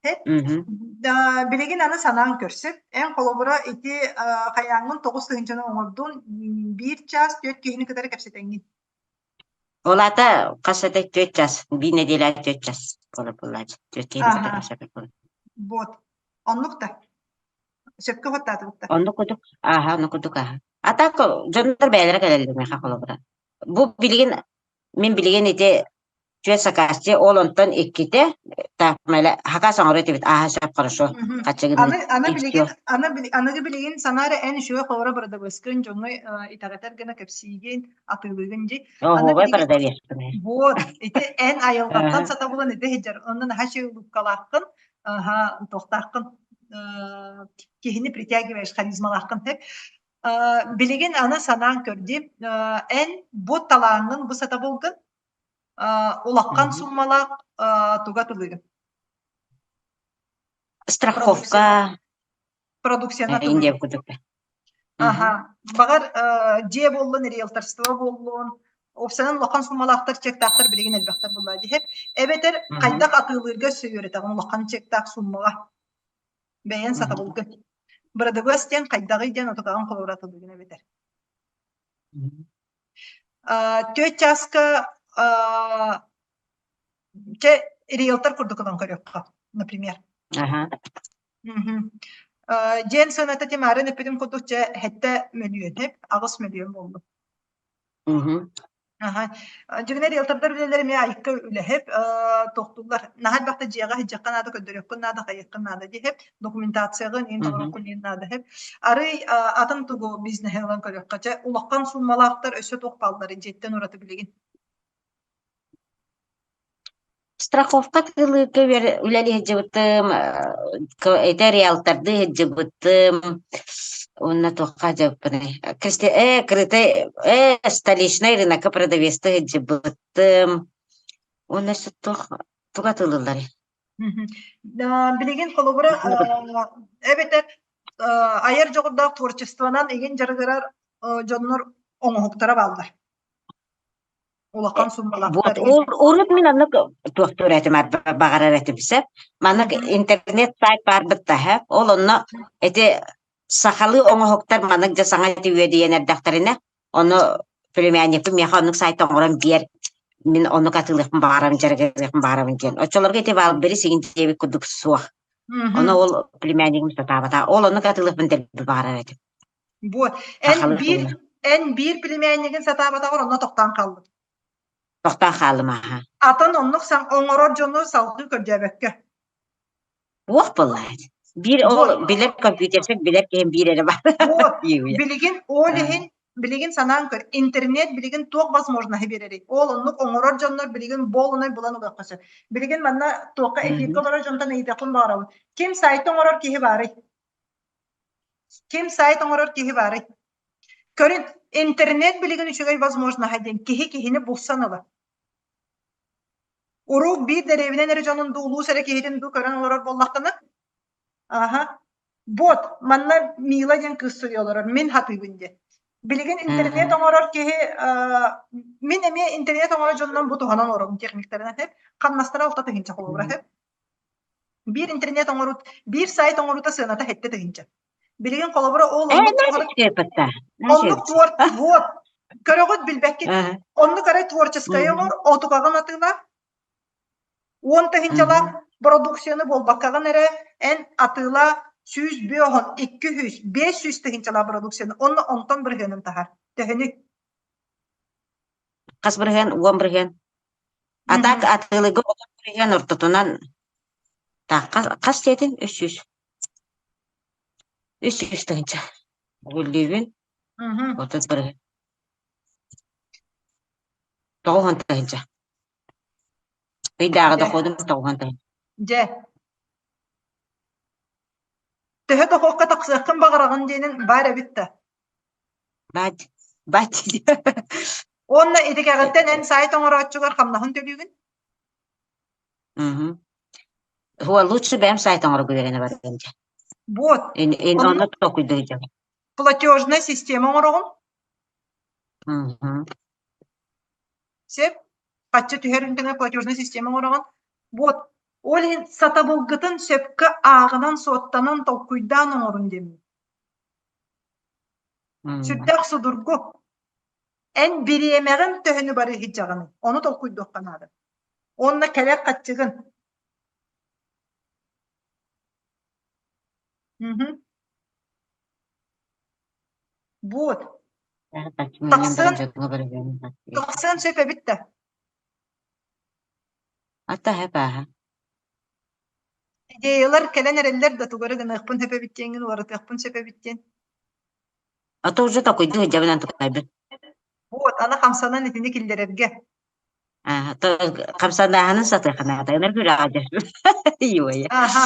Эт, Мгм. билигин аны санаан көрсүп, эн холобура ити хайааҥҥын 9 тыһыынчаны оҥордун, биир чаас түөрт киһини кытары кэпсэтэҥҥин. Ол аата хас это 4 час, биир нэдиэлэ 4 час буолар буоллааччы. Түөрт киһини кытары Аха, кэпсэппит буолар. вот. Оннук да. Сөпкө хоттаатыбыт да. Оннук курдук, ааһа, оннук курдук ааһа. А так дьоннор бэйэлэрэ кэлэллэр миэхэ холобура. Бу билигин мин билигин ити түөрт сакаасчы, ол онтон иккитэ так мэлэ хакас оҥоро этибит ааһа сөп хорошо Мгм. хаччыгын Аны аны и билигин все. аны аныгы билигин санаара эн үчүгэй холоро бырадабыаскын дьоҥҥо итэҕэтэр гына кэпсиигин, атыылыыгын дии. Аны Оһуобай билигин продавецпын вот ити эн айылҕаттан сатабылын ити сылдьар. Онно наһаа үчүгэй улыбкалааххын, аха туохтааххын киһини притягиваешь харизмалааххын сөп. Билигин аны санаан көрдүм. Эн бу талааҥҥын, бу сатабылгын улахан суммалаах туга атылыыгын? Страховка. Продукцияны Индия атылыыгын. курдук. Аха. Баҕар дьиэ буоллун, риэлторство буоллун, уопсайынан улахан суммалаахтар, чектаахтар билигин элбэхтэр буоллаа диһэп. Эбэтэр хайдах атыылыырга өссө үөрэтэҕин улахан чектаах суммаҕа бэйэн сатабылгын. Бырадыбыас диэн хайдаҕый диэн отутаҕын холобура атылыыгын эбэтэр. Түөрт чааска чэ риэлтор курдук ылан көрүөххэ, например. Аха. Дьиэн сыаната тимаарын эппитим курдук чэ 7 мөлүйүөн, 8 мөлүйүөн буоллун. Аха. Дьиҥинэ риэлтордар үлэлэрэ эмиэ айыкка үлэһип, туохтууллар. Наһаа элбэхтэ дьиэҕэ сылдьыахха наада, көрдөрүөххүн наада, хайыаххын наада диэһип, документацияҕын иин толоруоххун иин наада иһип. Арый атын тугу бизнеһи ылан көрүөххэ, чэ, улахан сууммалаахтар өссө туох бааллар дьиэттэн ураты билигин? Страховка атыылыырга үлэлии сылдьыбытым, ити риэлтордыы сылдьыбытым уонна туохха сылдьыбыппыный э крытай э столичнай рынокка продавецтыы сылдьыбытым уонна өссө туох тугу атыылыылларый? Билигин холобура эбэтэр айар дьоҕурдаах творчествонан игин дьарыгырар дьоннор оҥоһуктара бааллар. Улахан Вот урут мин оннук туохтуур этим баҕарар этим сөп. Маннык интернет сайт баарбыт таһа. Ол онно ити сахалыы оҥоһуктар маннык дьэ саҥа ити үөдүйэн эрдэхтэринэ ону племянникпын миэхэ оннук сайт оҥорон биэр мин оннук атыылыахпын баҕарабын дьарыгырыахпын баҕарабын диэн. Оччолорго ити Валбери сигин диэбит курдук суох. Ону ол племяннигым сатаабата. Ол оннук атыылыахпын дэлби баҕарар этим. Вот. Эн биир эн биир племяннигин сатаабатаҕар онно тохтоон хааллым. Тохтоон хааллым аха. Атын оннук оҥорор дьону салгыы көрдөөбөккө. Туох буолла? Биир ол билэр компьютерщик билэр киһим биир эрэ бар. Вот. Билигин ол иһин билигин санаан көр интернет билигин туох возможноһы биэрэрий? Ол оннук оҥорор дьоннор билигин буолунай булан ылыахха сөп. Билигин манна туохха эфиргэ олорор дьонтон ыйытыахпын баҕарабын. Ким сайт оҥорор киһи баарый? Ким сайт оҥорор киһи баарый? Көрүн, интернет билигин үчүгэй возможноһа диэн киһи киһини булсан ылар. Урук биир дэриэбинэн эрэ дьонун дуу, улуус эрэ киһитин дуу көрөн олорор буоллаххына, аха, вот, манна Мила диэн кыыс суруйа олорор, мин хатыыбын диэн. Билигин интернет оҥорор киһи, мин эмиэ интернет оҥорор дьонунан бу туһанан олоробун техниктэринэн эп, хамнастара 6000 холобура эп. Биир интернет оҥорут, биир сайт оҥоруута сыаната 7000. Билигин холобура ол оннук оннук твор вот көрөҕүт билбэккит. Оннук арай творческай оҥор, отукаҕын атыыла. Уон тыһыынчалаах бородууксуйаны буолбаккаҕын эрэ эн атыыла 105, 200, 500 тыһыынчалаах бородууксуйаны онно онтон бырыһыанын таһар. Төһөнүй? Хас бырыһыан? Уон бырыһыан. А так атыылыгы отут бырыһыан ортотунан так хас диэтин? 300. 300 тыһыынча. Өгүллүүбүн. 30 бырыһыан. 90 тыһыынча. Ыйдааҕы доходум 90 тыһыынча. Дьэ. Төһө дохуокка тахсыаххын баҕараҕын диэнин баар эбит да. Бать. Бать. Уонна итикэҕиттэн эн сайт оҥорооччугар хамнаһын төлүүгүн? Мгм. Хуа лучше бэйэм сайт оҥорорго үөрэнэ барыам дьэ. Вот. Ин ин онно толкуйдуйдум. Платежная система оҥороҕун? Мгм. Сөп. Хаччы түһэр үҥкэнэ платежная система оҥороҕун. Вот. Ол иһин сатабылгытын сөпкө ааҕынан, суоттанан, толкуйдаан оҥорун диэммин. Сүрдээх судургу. Эн бириэмэҕин төһөнү барыы сылдьаҕыный? Ону толкуйдуохха наада. Уонна кэлэр хаччыгын. Мгм. Вот. Тахсыан, тахсыан сөп эбит да. Идеялар кэлэн эрэллэр да тугу эрэ гыныахпын сөп эбит диэҥҥин уларытыахпын сөп эбит диэн. А то уже такой дьабынан тукайбын. Вот, аны хамсанан итини киллэрэргэ. А, то хамсанааһынын сатыаханаата, ыныр күрэҕэ Иоя. Аха,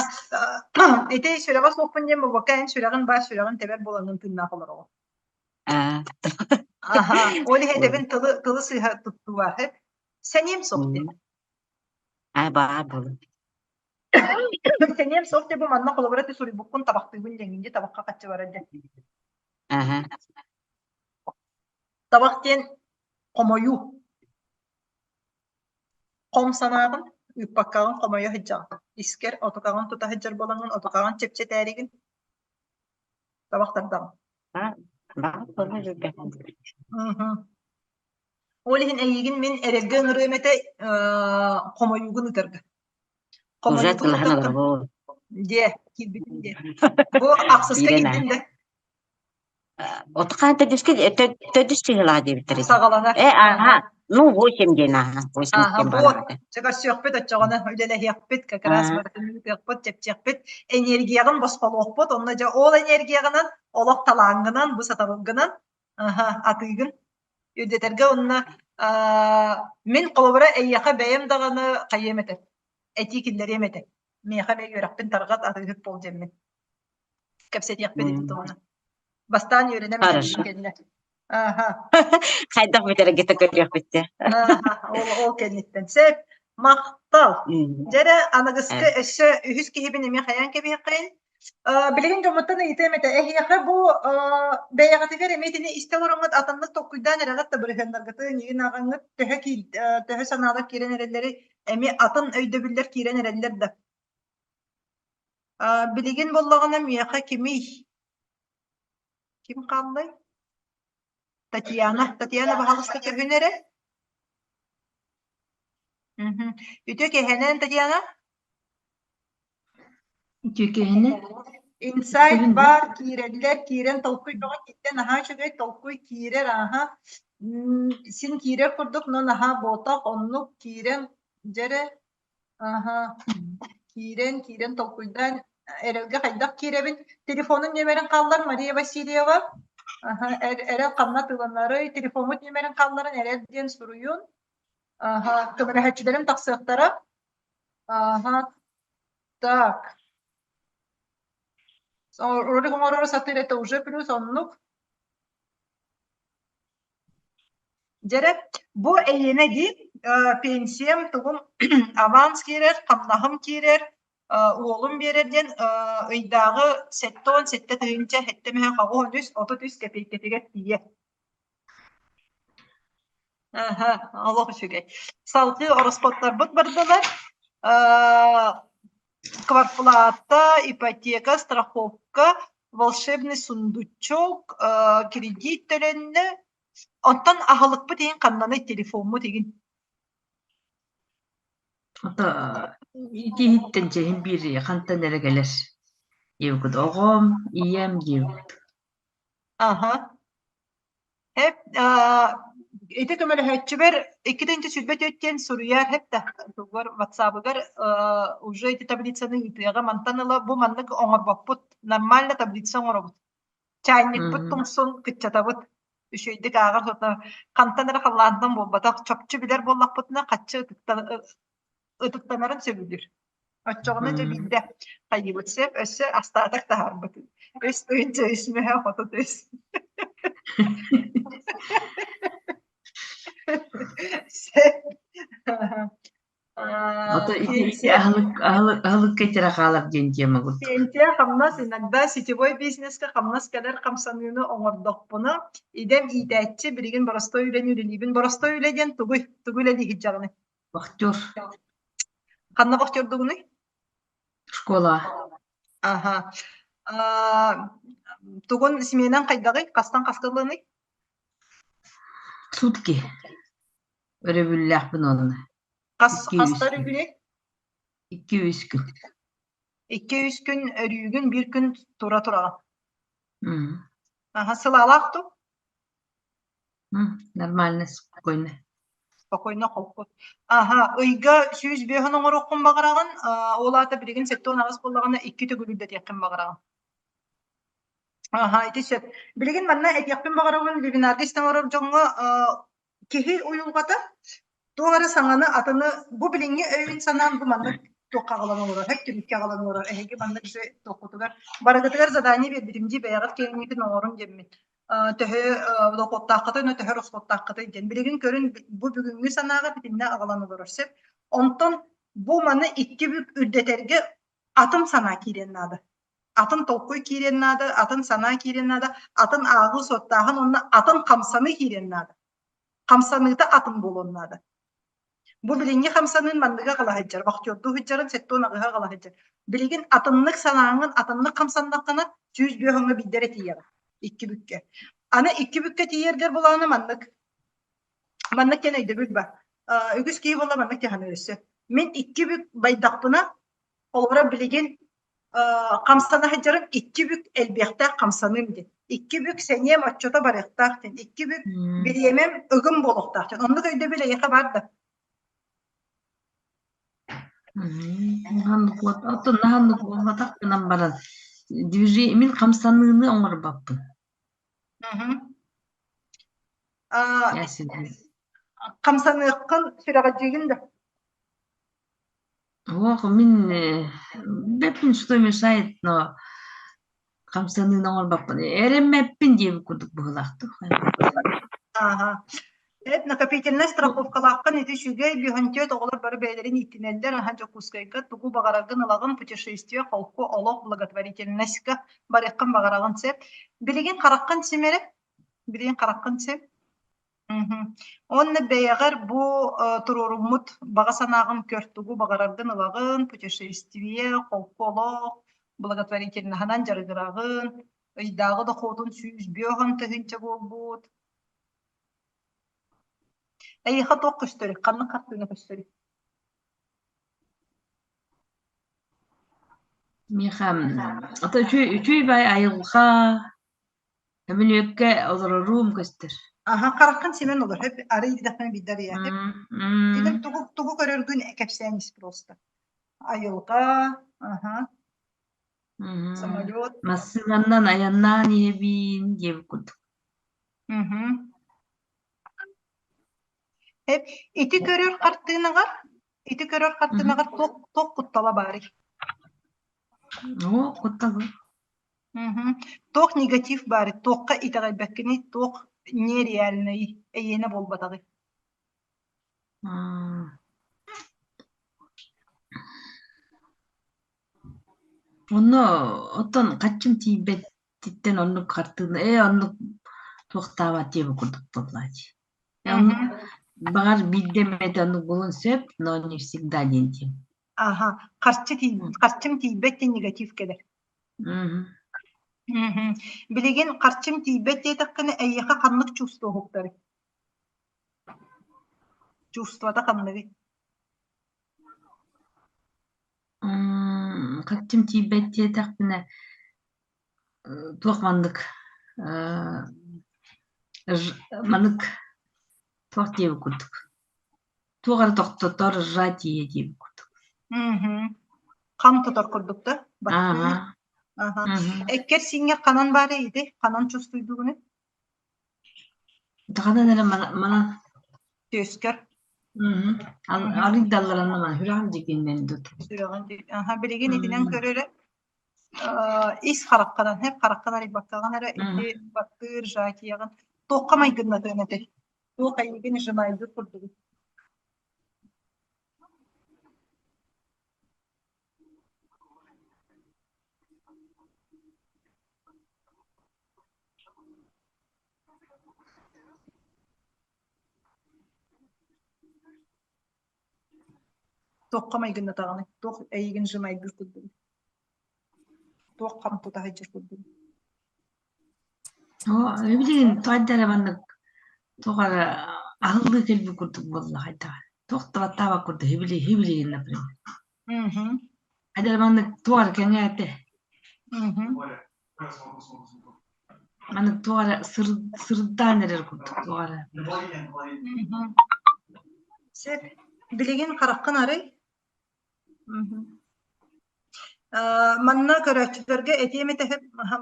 ити сүрэҕэ суохпун диэн буолбакка, эн сүрэҕин баар сүрэҕин тэбэр буолаҥҥын тыыннаах олороҕун. Аха, ол иһин этэбин тылы тылы сыыһа туттуа. Сэниэм суох диэн. Аа, баар буолун. Сэниэм суох диэн бу манна холобура ти суруйбуккун табахтыыбын диэҥҥин дии табахха хаччы барар диэн. Аха. Табах диэн хомойуу. Хом санааҕын ыыппаккаҕын хомойо сылдьаҕын. Искэр отукаҕын тута сылдьар буолаҥҥын отукаҕын чэпчэтээригин табах тардаҕын. Ол иһин эйигин мин эрэлгэ ыҥырыам этэ хомойуугун ытарга. Хомойуугун ытарга. Диэ, киирбитим диэ. Бу ахсыска киирдим да. Отукаан төрдүскэ төрдүс чыһылаа диэбиттэр этэ. Саҕаланар. Э, аха, ну, восемь диэн аха, восемь Аха, диэн вот. баалар этэ. Чэ көрсүөхпүт оччоҕуна үлэлэһиэхпит, как раз барытын ыытыахпыт, чэпчиэхпит, энергияҕын босхолуохпут, онно дьэ ол энергияҕынан, олох талааҥҥынан, бу сатабылгынан, аха, атыыгын үрдэтэргэ уонна мин холобура эйиэхэ бэйэм даҕаны хайыам этэ. Этии киллэриэм этэ. Миэхэ эмиэ үөрэхпин тарҕат, атыыһыт буол диэммин. Кэпсэтиэхпит ити туһунан. Бастаан үөрэнэн бүтэрбит кэннэ. Аха. Хайдах бүтэрэргитэ көрүөхпүт дии. Ол, ол кэнниттэн. Сөп. Махтал. Дьэрэ, аныгыскы өссө үһүс киһибин эмиэ хайаан кэбиһиэххэйин. Билигин дьоммуттан ыйытыам этэ. Эһиэхэ бу бэйэҕитигэр эмиэ итини истэ олороҥҥут атыннык толкуйдаан эрэҕит да бырыһыаннаргытын игин аҕаҥҥыт төһө төһө санаалар киирэн эрэллэри эмиэ атын өйдөбүллэр киирэн эрэллэр да. Билигин буоллаҕына миэхэ кимий? Ким хааллай? Татьяна. Татьяна, баһаалыста көһүн эрэ. Мгм. Үтүө киэһэнэн, Татьяна. Үтүө киэһэнэн. Инсайт баар, киирэллэр, киирэн толкуй бөҕө киирдэ, наһаа үчүгэй толкуй киирэр, ааһа. Син киирэр курдук, но наһаа буотах, оннук киирэн, дьэрэ, Аһа, киирэн, киирэн толкуйдаан эрэлгэ хайдах киирэбин? Телефонун нүөмэрин хааллар Мария Васильева. Аһа, эрэл ханна атыыланарый? Телефоммут нүөмэрин хаалларан эрэл диэн суруйун. Аһа, көмөлөһөөччүлэрим тахсыахтара. Аһа, так. Ролик оҥорору сатыыр это уже плюс оннук. Дьэрэ, бу эйиэнэ дии, пенсиям тугум аванс киирэр, хамнаһым киирэр, уолум биэрэр диэн ыйдааҕы 77 тыһыынча сэттэ мөһө 83 33 кэпиэйкэтигэр тиийэр. Аха, олох үчүгэй. Салгыы ороскуоттарбыт бардылар. Квартплата, ипотека, страховка, волшебный сундучок, кредит төлөннө. Оттон аһылыкпыт иһин ханнаный телефоммут игин? Ото итиһиттэн чэһин биир хантан эрэ кэлэр диэбиккит оҕом, ийэм диэбиккит. Аха. Эп ити көмөлөһөөччүбэр 224 диэн суруйар эп да тугар ватсабыгар уже ити таблицаны ыытыаҕа мантан ыла бу маннык оҥорбоппут нормально таблица оҥоробут чайникпыт тумсун кыччатабыт үчүгэйдик ааҕар хантан эрэ халлаантан буолбатах чопчу билэр буоллахпытына хаччы ытыктанарын сөбүлүүр Оччоҕуна дьэ биирдэ хайыыбыт сөп, өссө астаатак таһаарбыт. Үс тыһыынча үс мөһө 33. Сөп. Ото ити ити аһылык аһылык аһылыкка итирэ хаалар диэн тема курдук. Пенсия хамнас иногда сетевой бизнеска хамнас кэлэр хамсаныыны оҥордохпуна, идэм иитээччи билигин боростой үлэни үлэлиибин. Боростой үлэ диэн тугуй? Тугу үлэлиигит дьаҕыный? Вахтер. Ханна вахтердугунуй? Школа. Аха. Тугун сменаҥ хайдаҕый? Хастан хаска ылыаный? Сутки. Өрөбүллээхпин онно. Хас хаста өрүүгүнүй? 2-3 күн. 2-3 күн өрүүгүн, биир күн тура тураҕын. Аха, сылаалаах дуу? Нормально, спокойно. Спокойно холку. Аха, ыйга 105 оҥоруоххун баҕараҕын, ол аата билигин 78 буоллаҕына икки төгүл үрдэтиэххин баҕараҕын. Аха, ити сөп. Билигин манна этиэхпин баҕарабын вебинарга истэн олорор дьоҥҥо киһи уйулҕата туох эрэ саҥаны атыны бу билиҥҥи өйүн санаан бу маннык туохха аҕалан олорор, һэк түмүккэ аҕалан олорор. Эһиги маннык же туоххутугар барыгытыгар задание биэрбитим дии бэйэҕит киэҥҥитин оҥорун диэммин. Төһө дохуоттааххытый уонна төһө расходтааххытый диэн. Билигин көрүн бу бүгүҥҥү санааҕа итиннэ аҕалан олорор сөп. Онтон бу маны икки бүк үрдэтэргэ атын санаа киириэн наада. Атын толкуй киириэн наада, атын санаа киириэн наада, атын ааҕыы-суоттааһын уонна атын хамсаныы киириэн наада. Хамсаныыта атын буолуон наада. Бу билиҥҥи хамсаныын манныгы аҕала сылдьар, вахтердуу сылдьарын 78-ы аҕала сылдьар. Билигин атыннык санааҥҥын, атыннык хамсаннаххына 105 өҥө биирдэ эрэ тиийэҕин икки бүккэ. Аны икки бүккэ тиийэргэр булааны маннык маннык диэн өйдөбүл бар. Үгүс киһи буолла маннык дьаһанар өссө. Мин икки бүк байдахпына, холобура билигин хамсана сылдьарым икки бүк элбиэхтээх хамсаныым диэн. Икки бүк сэниэм оччото барыахтаах диэн. Икки бүк бириэмэм ыгым буолуохтаах диэн. Оннук өйдөбүл эйиэхэ баар да? Оттон наһаннык буолбатах гынан баран движение мин хамсаныыны оҥорбоппун. Хамсаныаххын сүрэҕэлдьиигин да? Ох, мин бэппин что мешает, но хамсаныыны оҥорбоппун. Эрэммэппин диэбит курдук быһыылаахтык. Ааһа. Эт накопительнай страховкалааххын ити үчүгэй бүһүнтүөт оҕолор бары бэйэлэрин ииттинэллэр аһа Дьокуускайга тугу баҕараргын ылаҕын путешествие холку олох благотворительностька барыаххын баҕараҕын сөп. Билигин хараххын симэрэ билигин хараххын сим Мгм. Уонна бэйэҕэр бу э, туруоруммут баҕа санааҕын көр, тугу баҕараргын ылаҕын, путешествие, холку олох, благотворительноһынан дьарыгыраҕын, ыйдааҕы дохуотун 150 тыһыынча буолбут. Эйиэхэ туох көстөрүй? Ханнык хартыына көстөрүй? Миэхэ ото үчүгэй үчүгэй баай айылҕа Көмүлүөккэ олорорум көстөр. Аха, хараххын симэн олор, хөп, арый дидэхпинэ биирдэ арыйа, хөп. Дигэн тугу тугу көрөргүн кэпсээн ис просто. Айылҕа, аха, самолет. Массыынанан айаннаан иһэбиин диэбит курдук. Мгм. Эп, ити көрөр хартыынаҕар, ити көрөр хартыынаҕар туох туох куттала баарый? Оо, кутталы. Мгм. Туох негатив баарый, туохха итэҕэйбэккиний, туох нереальнай, эйиэнэ буолбатаҕый? Онно оттон хаччым тиийбэтиттэн оннук хартыына ээ оннук туохтаабат диэбит курдук буоллааччы. Оннук баҕар биирдэ эмэтэ оннук буолуон сөп, но не всегда диэн тиэм. Аха, харчы тиий харчым тиийбэт диэн негатив кэлэр. Мгм. Билигин харчым тиийбэт диэтэххинэ, эйиэхэ ханнык чувство уһуктарый? Чувствота ханныгый? Харчым тиийбэт диэтэхпинэ, туох маннык маннык туох диэбит курдук Туох эрэ тохтотор, сжатие диэбит курдук. Мгм. Хам тутар курдук да? Баттыыр. Ааһа. Аха. Мгм. Эккэр-сииҥҥэр ханан баарый ити? Ханан чувствуйдугуный? Ханан эрэ манан Түөскэр. Мгм. Мгм. Арыйдалларына манан сүрэҕим дьикиннэн дут. Сүрэҕин Аха, билигин итинэн көрөрө ис хараххынан, хэп хараххын арыйбаккаҕын эрэ ити баттыыр, сжатиеҕын туохха майгыннатыан этэй? Туох эйигин сжимайдыыр курдугуй? Туохха майгыннатаҕыный? Туох эйигин сжимайдыыр курдугуй? Туох хам тута сылдьар курдугуй? Оо, билигин тоҕо эрэ маннык туох эрэ аһыллыы кэлбит курдук буолла хайдаҕа. Туох да баттаабат курдук хибилигин например. Мгм. Хайда эрэ маннык туох эрэ кэҥээтэ. Мгм. Маннык туох эрэ сырдаан эрэр курдук туох эрэ. Мгм. Сөп. Билигин хараххын арый. Манна көрөөччүлэргэ этиэм этэ,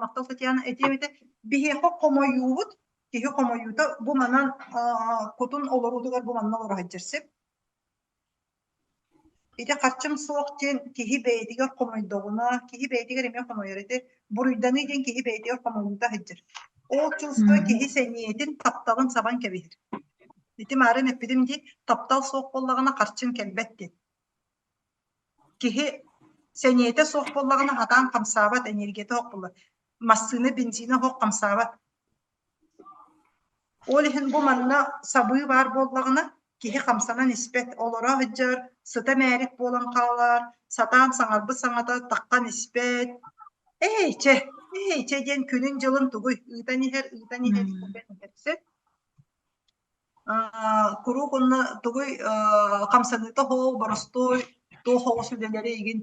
махтал Татьяна, этиэм этэ, биһиэхэ хомойуубут, киһи хомойуута бу манан кутун олоруутугар бу манна олоро сылдьар сир. Ити харчым суох диэн киһи бэйэтигэр хомойдоҕуна, киһи бэйэтигэр эмиэ хомойор ити буруйданыы диэн киһи бэйэтигэр хомойуута сылдьар. Ол чувство киһи сэниэтин, тапталын сабан кэбиһэр. Ити маарын эппитим дии, таптал суох буоллаҕына харчыҥ кэлбэт диэн. Киһи сэниэтэ суох буоллаҕына сатаан хамсаабат, энергията суох буолар. Массыына бензинэ суох хамсаабат. Ол иһин бу манна сабыы баар буоллаҕына, киһи хамсанан испэт, олоро сылдьар, сыта мээрик буолан хаалар, сатаан саҥарбыт саҥата таххан испэт. Эй, чэ, эй, чэ диэн күнүн-дьылын тугуй ыытан иһэр, ыытан иһэр, ыытан иһэр сөп. Куруук онно тугуй хамсаныыта оһол, боростуой, туох оҕус үлэлэри игин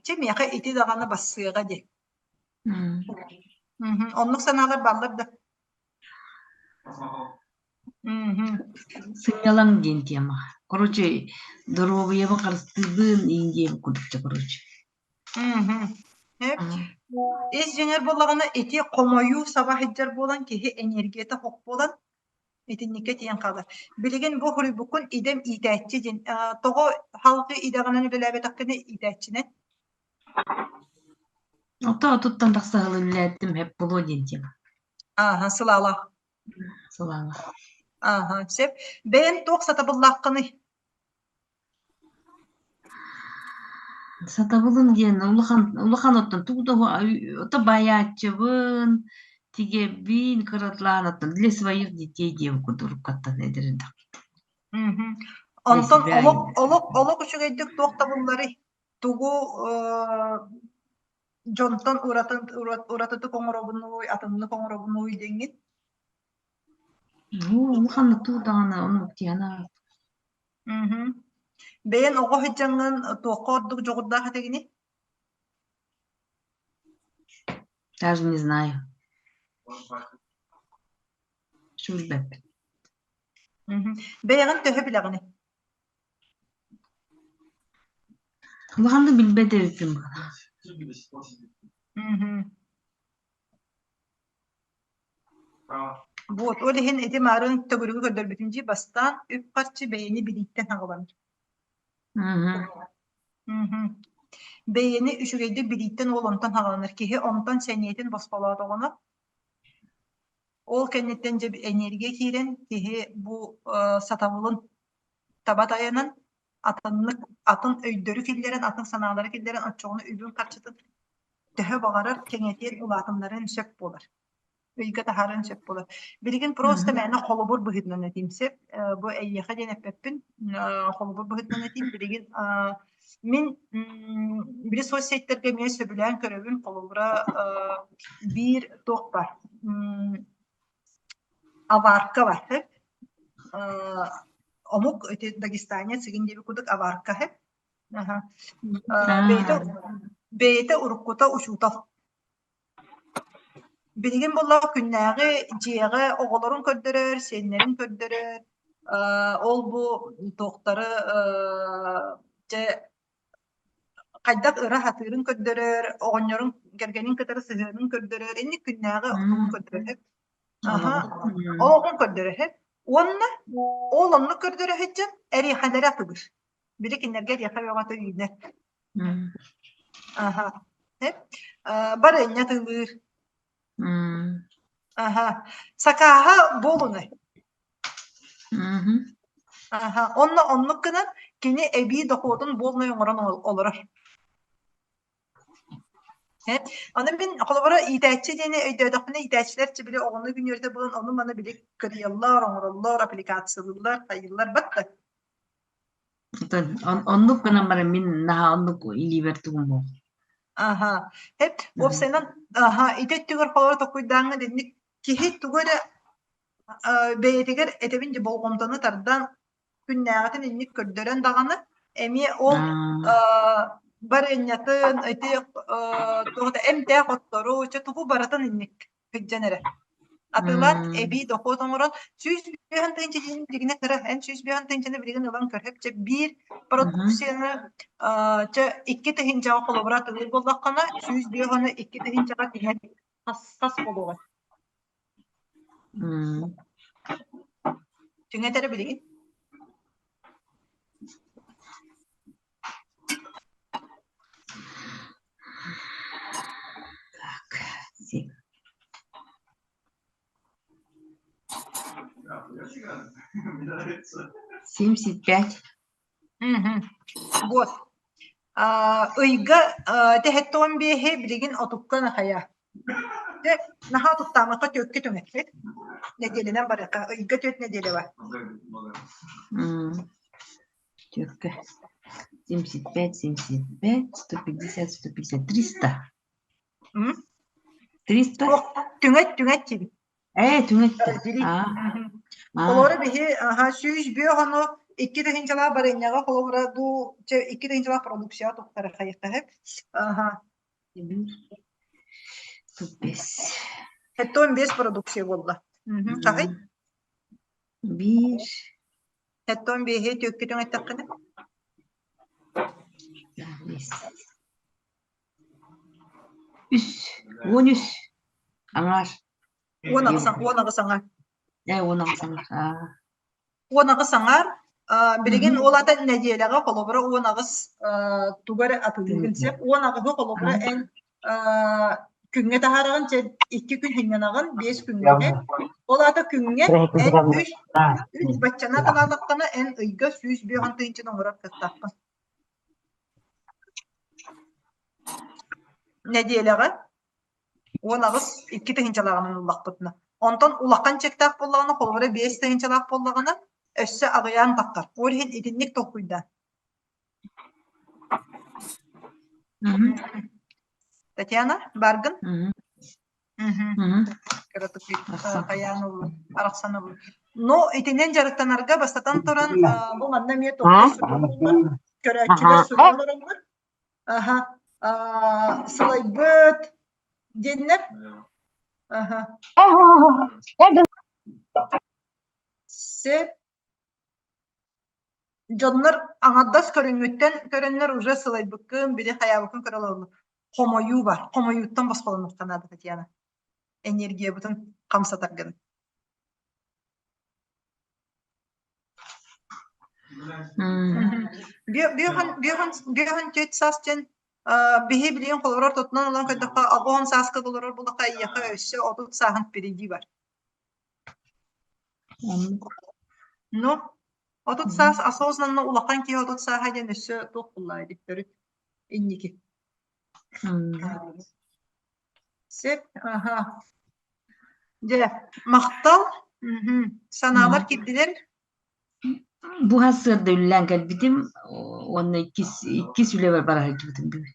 чэ миэхэ ити даҕаны бассыаҕа диэн. Оннук санаалар бааллар да. Сынньалаҥ диэн тема. Короче, доруобуйабын харыстыыбын иин диэбит курдук короче. Ис дьиҥэр буоллаҕына ити хомойуу саба сылдьар буолан киһи энергията хох буолан. Итинниккэ тиийэн хаалар. Билигин бу хоруйбуккун идэм иитээччи диэн тоҕо халгы идэҕинэн үлэлээбэтэххинэ иитээччинэн? Ото отуттан тахса сыл үлэлээттим һэп буолуо диэн тема. Ааһа, сылаалаах. Сылаалаах. Ааһа, сөп. Бэйэҥ туох сатабыллааххыный? Сатабылым диэн улахан улахан оттон тугу да ото баайааччыбын, тигэбин, кыратылаан оттон для своих детей диэн курдук уруккаттан эдэр эрдэхпиттэн. Мгм. Для Онтон себя олох олох олох үчүгэйдик туох табылларый? Тугу дьонтон ураты уратытык оҥоробунуй, атыннык оҥоробунуй диэҥҥин? Ну, улаханнык тугу даҕаны оннук диэн Мгм. Бэйэн оҕо сылдьаҥҥын туохха ордук дьоҕурдаах этигиний? Даже не знаю. Билбэппин. Мгм. Бэйэҕин төһө билэҕиний? Улаханнык билбэт эбиппин быһыылаах. Мгм. Вот, ол иһин ити маарыын төгүрүгү көрдөрбүтүм дии, бастаан үп-харчы бэйэни билииттэн аҕаланар. Мгм. Бэйэни үчүгэйдик билииттэн уол онтон аҕаланар. Киһи онтон сэниэтин босхолоотоҕуна, ол кэнниттэн дьэ энергия киирэн, киһи бу сатабылын таба тайанан, атыннык атын өйдөрү киллэрэн, атын санаалары киллэрэн, оччоҕуна үбүн-харчытын төһө баҕарар кэҥэтиэн, улаатыннарыан сөп буолар. Ыйга таһаарыан сөп буолар. Билигин просто мээнэ холобур быһыытынан этиим сөп. Бу эйиэхэ диэн эппэппин. Холобур быһыытынан этиим. Билигин мин били соцсетьтэргэ эмиэ сөбүлээн көрөбүн. Холобура биир туох бар аварка бар омук ити дагестанец игин диэби курдук аварка Бэйэтэ бэйэтэ уруккута учуутал. Билигин буоллаҕа күннээҕи дьиэҕэ оҕолорун көрдөрөр, сиэннэрин көрдөрөр, ол-бу туохтары дьэ хайдах ыра сатыырын көрдөрөр, оҕонньорун кэргэнин кытары сыһыанын көрдөрөр, инник күннээҕи тугун көрдөрөр. Аха, олоҕун көрдөрөр. Уонна ол оннук көрдөрө сылдьан эриэхэлэри атылыыр. Били кинилэргэ эриэхэ бөҕөтө үүнэр. Аха. Барыанньа атыылыыр. Аха. Сакааһа буолунай. Аха. Онно оннук гынан кини эбии дохуотун буолунай оҥорон олорор. Аны мин холобура иитээччи диэни өйдөөтөхпүнэ иитээччилэр чэ били оҕону күнүөрдэ булан ону-маны били кырыйаллар, оҥороллор, аппликациялыыллар, хайыыллар батта. Оннук гынан баран мин наһаа оннук илиибэр тугум буол. Аха. Эп уопсайынан аха ити өттүгэр холобура толкуйдааҥҥа итинник киһи тугу эрэ бэйэтигэр этэбин дии болҕомтону тардан күннээҕитин инник көрдөрөн даҕаны эмиэ ол барыанньатын ити туох да эмтээх оттору чэ тугу барытын инник сылдьан эрэ атыылаан эбии дохуот оҥорон 150 тыһыынча диэн билигин кыра эн 150 тыһыынчаны билигин ылан көрөп чэ биир продукцияны чэ 2 тыһыынчаҕа холобура атыылыыр буоллаххына 105 ону 2 тыһыынчаҕа тиһэн хас хас буолуоҕа Түҥэтэрэ билигин Так, семь. 75. Мгм. Вот. Ыйга тэһэттон биэһи билигин отукка нахайа. Дьэ, наһаа отуттаамакка түөккэ түҥэппит. Нэдиэлэнэн барыахха. Ыйга түөрт нэдиэлэ бар. Түөккэ. 75, 75, 150, 150, 300. 300? Түҥэт, түҥэт диибит. Ээ, түҥэттэ. Холобура биһи аха 105 ону 2 тыһыынчалаах барыанньаҕа холобура дуу чэ 2 тыһыынчалаах продукция туттара хайыхтаһык. Аха. Тут бес. 75 продукция буолла. Хаһый? Биир. 75-и түөккэ түҥэттэххинэ? Бес. Үс. 13. Аҥаар. 18 18 аҥаар. Ээ, 18 аҥар. Аа. 18 аҥаар. Билигин ол ата нэдиэлэҕэ холобура 18 тугу эрэ атылыыгын сөп. 18-ы холобура эн күҥҥэ таһаараҕын, чэ икки күн сынньанаҕын, биэс күҥҥэ. Ол аата күҥҥэ эн үс, үс баччаны атылаатаххына, эн ыйга 150 тыһыынчаны оҥорор кыахтааххын. Нэдиэлэҕэ 18 икки тыһыынчалааҕынан ыллахпытына. Онтон улахан чектаах буоллаҕына, холобура 5 тыһыынчалаах буоллаҕына, өссө аҕыйаан таххар. Ол иһин итинник толкуйдаан. Татьяна, бааргын? Кыратык хайаан ыллым, арахсан ыллым. Но итинэн дьарыктанарга бастатан туран, бу манна эмиэ туохха суруйуллар, көрөөччүлэр суруйан олороллор. Аха, сылайбыт диэннэр. Аха. Сөп. Дьоннор аҥардас көрүҥҥүттэн көрөннөр уже сылайбыккын, били хайаабыккын көрө олороллор. Хомойуу бар. Хомойууттан босхолонуохха наада, Татьяна. Энергиябытын хамсатаргын. Бүөһүн түөрт саас диэн биһи билигин холобур ортотунан ылан көрдөххө, 80 сааска олорор буоллахха, эйиэхэ өссө 30 сааһын впереди бар. Ну, 30 саас осознанно улахан киһи 30 сааһа диэн өссө туох буллаа эбит төрүт инники. Сөп, аха. Дьэ, махтал. Санаалар киирдилэр. Бу сарсыарда үлэлээн кэлбитим уонна иккис иккис үлэбэр бара сылдьыбытым бүгүн.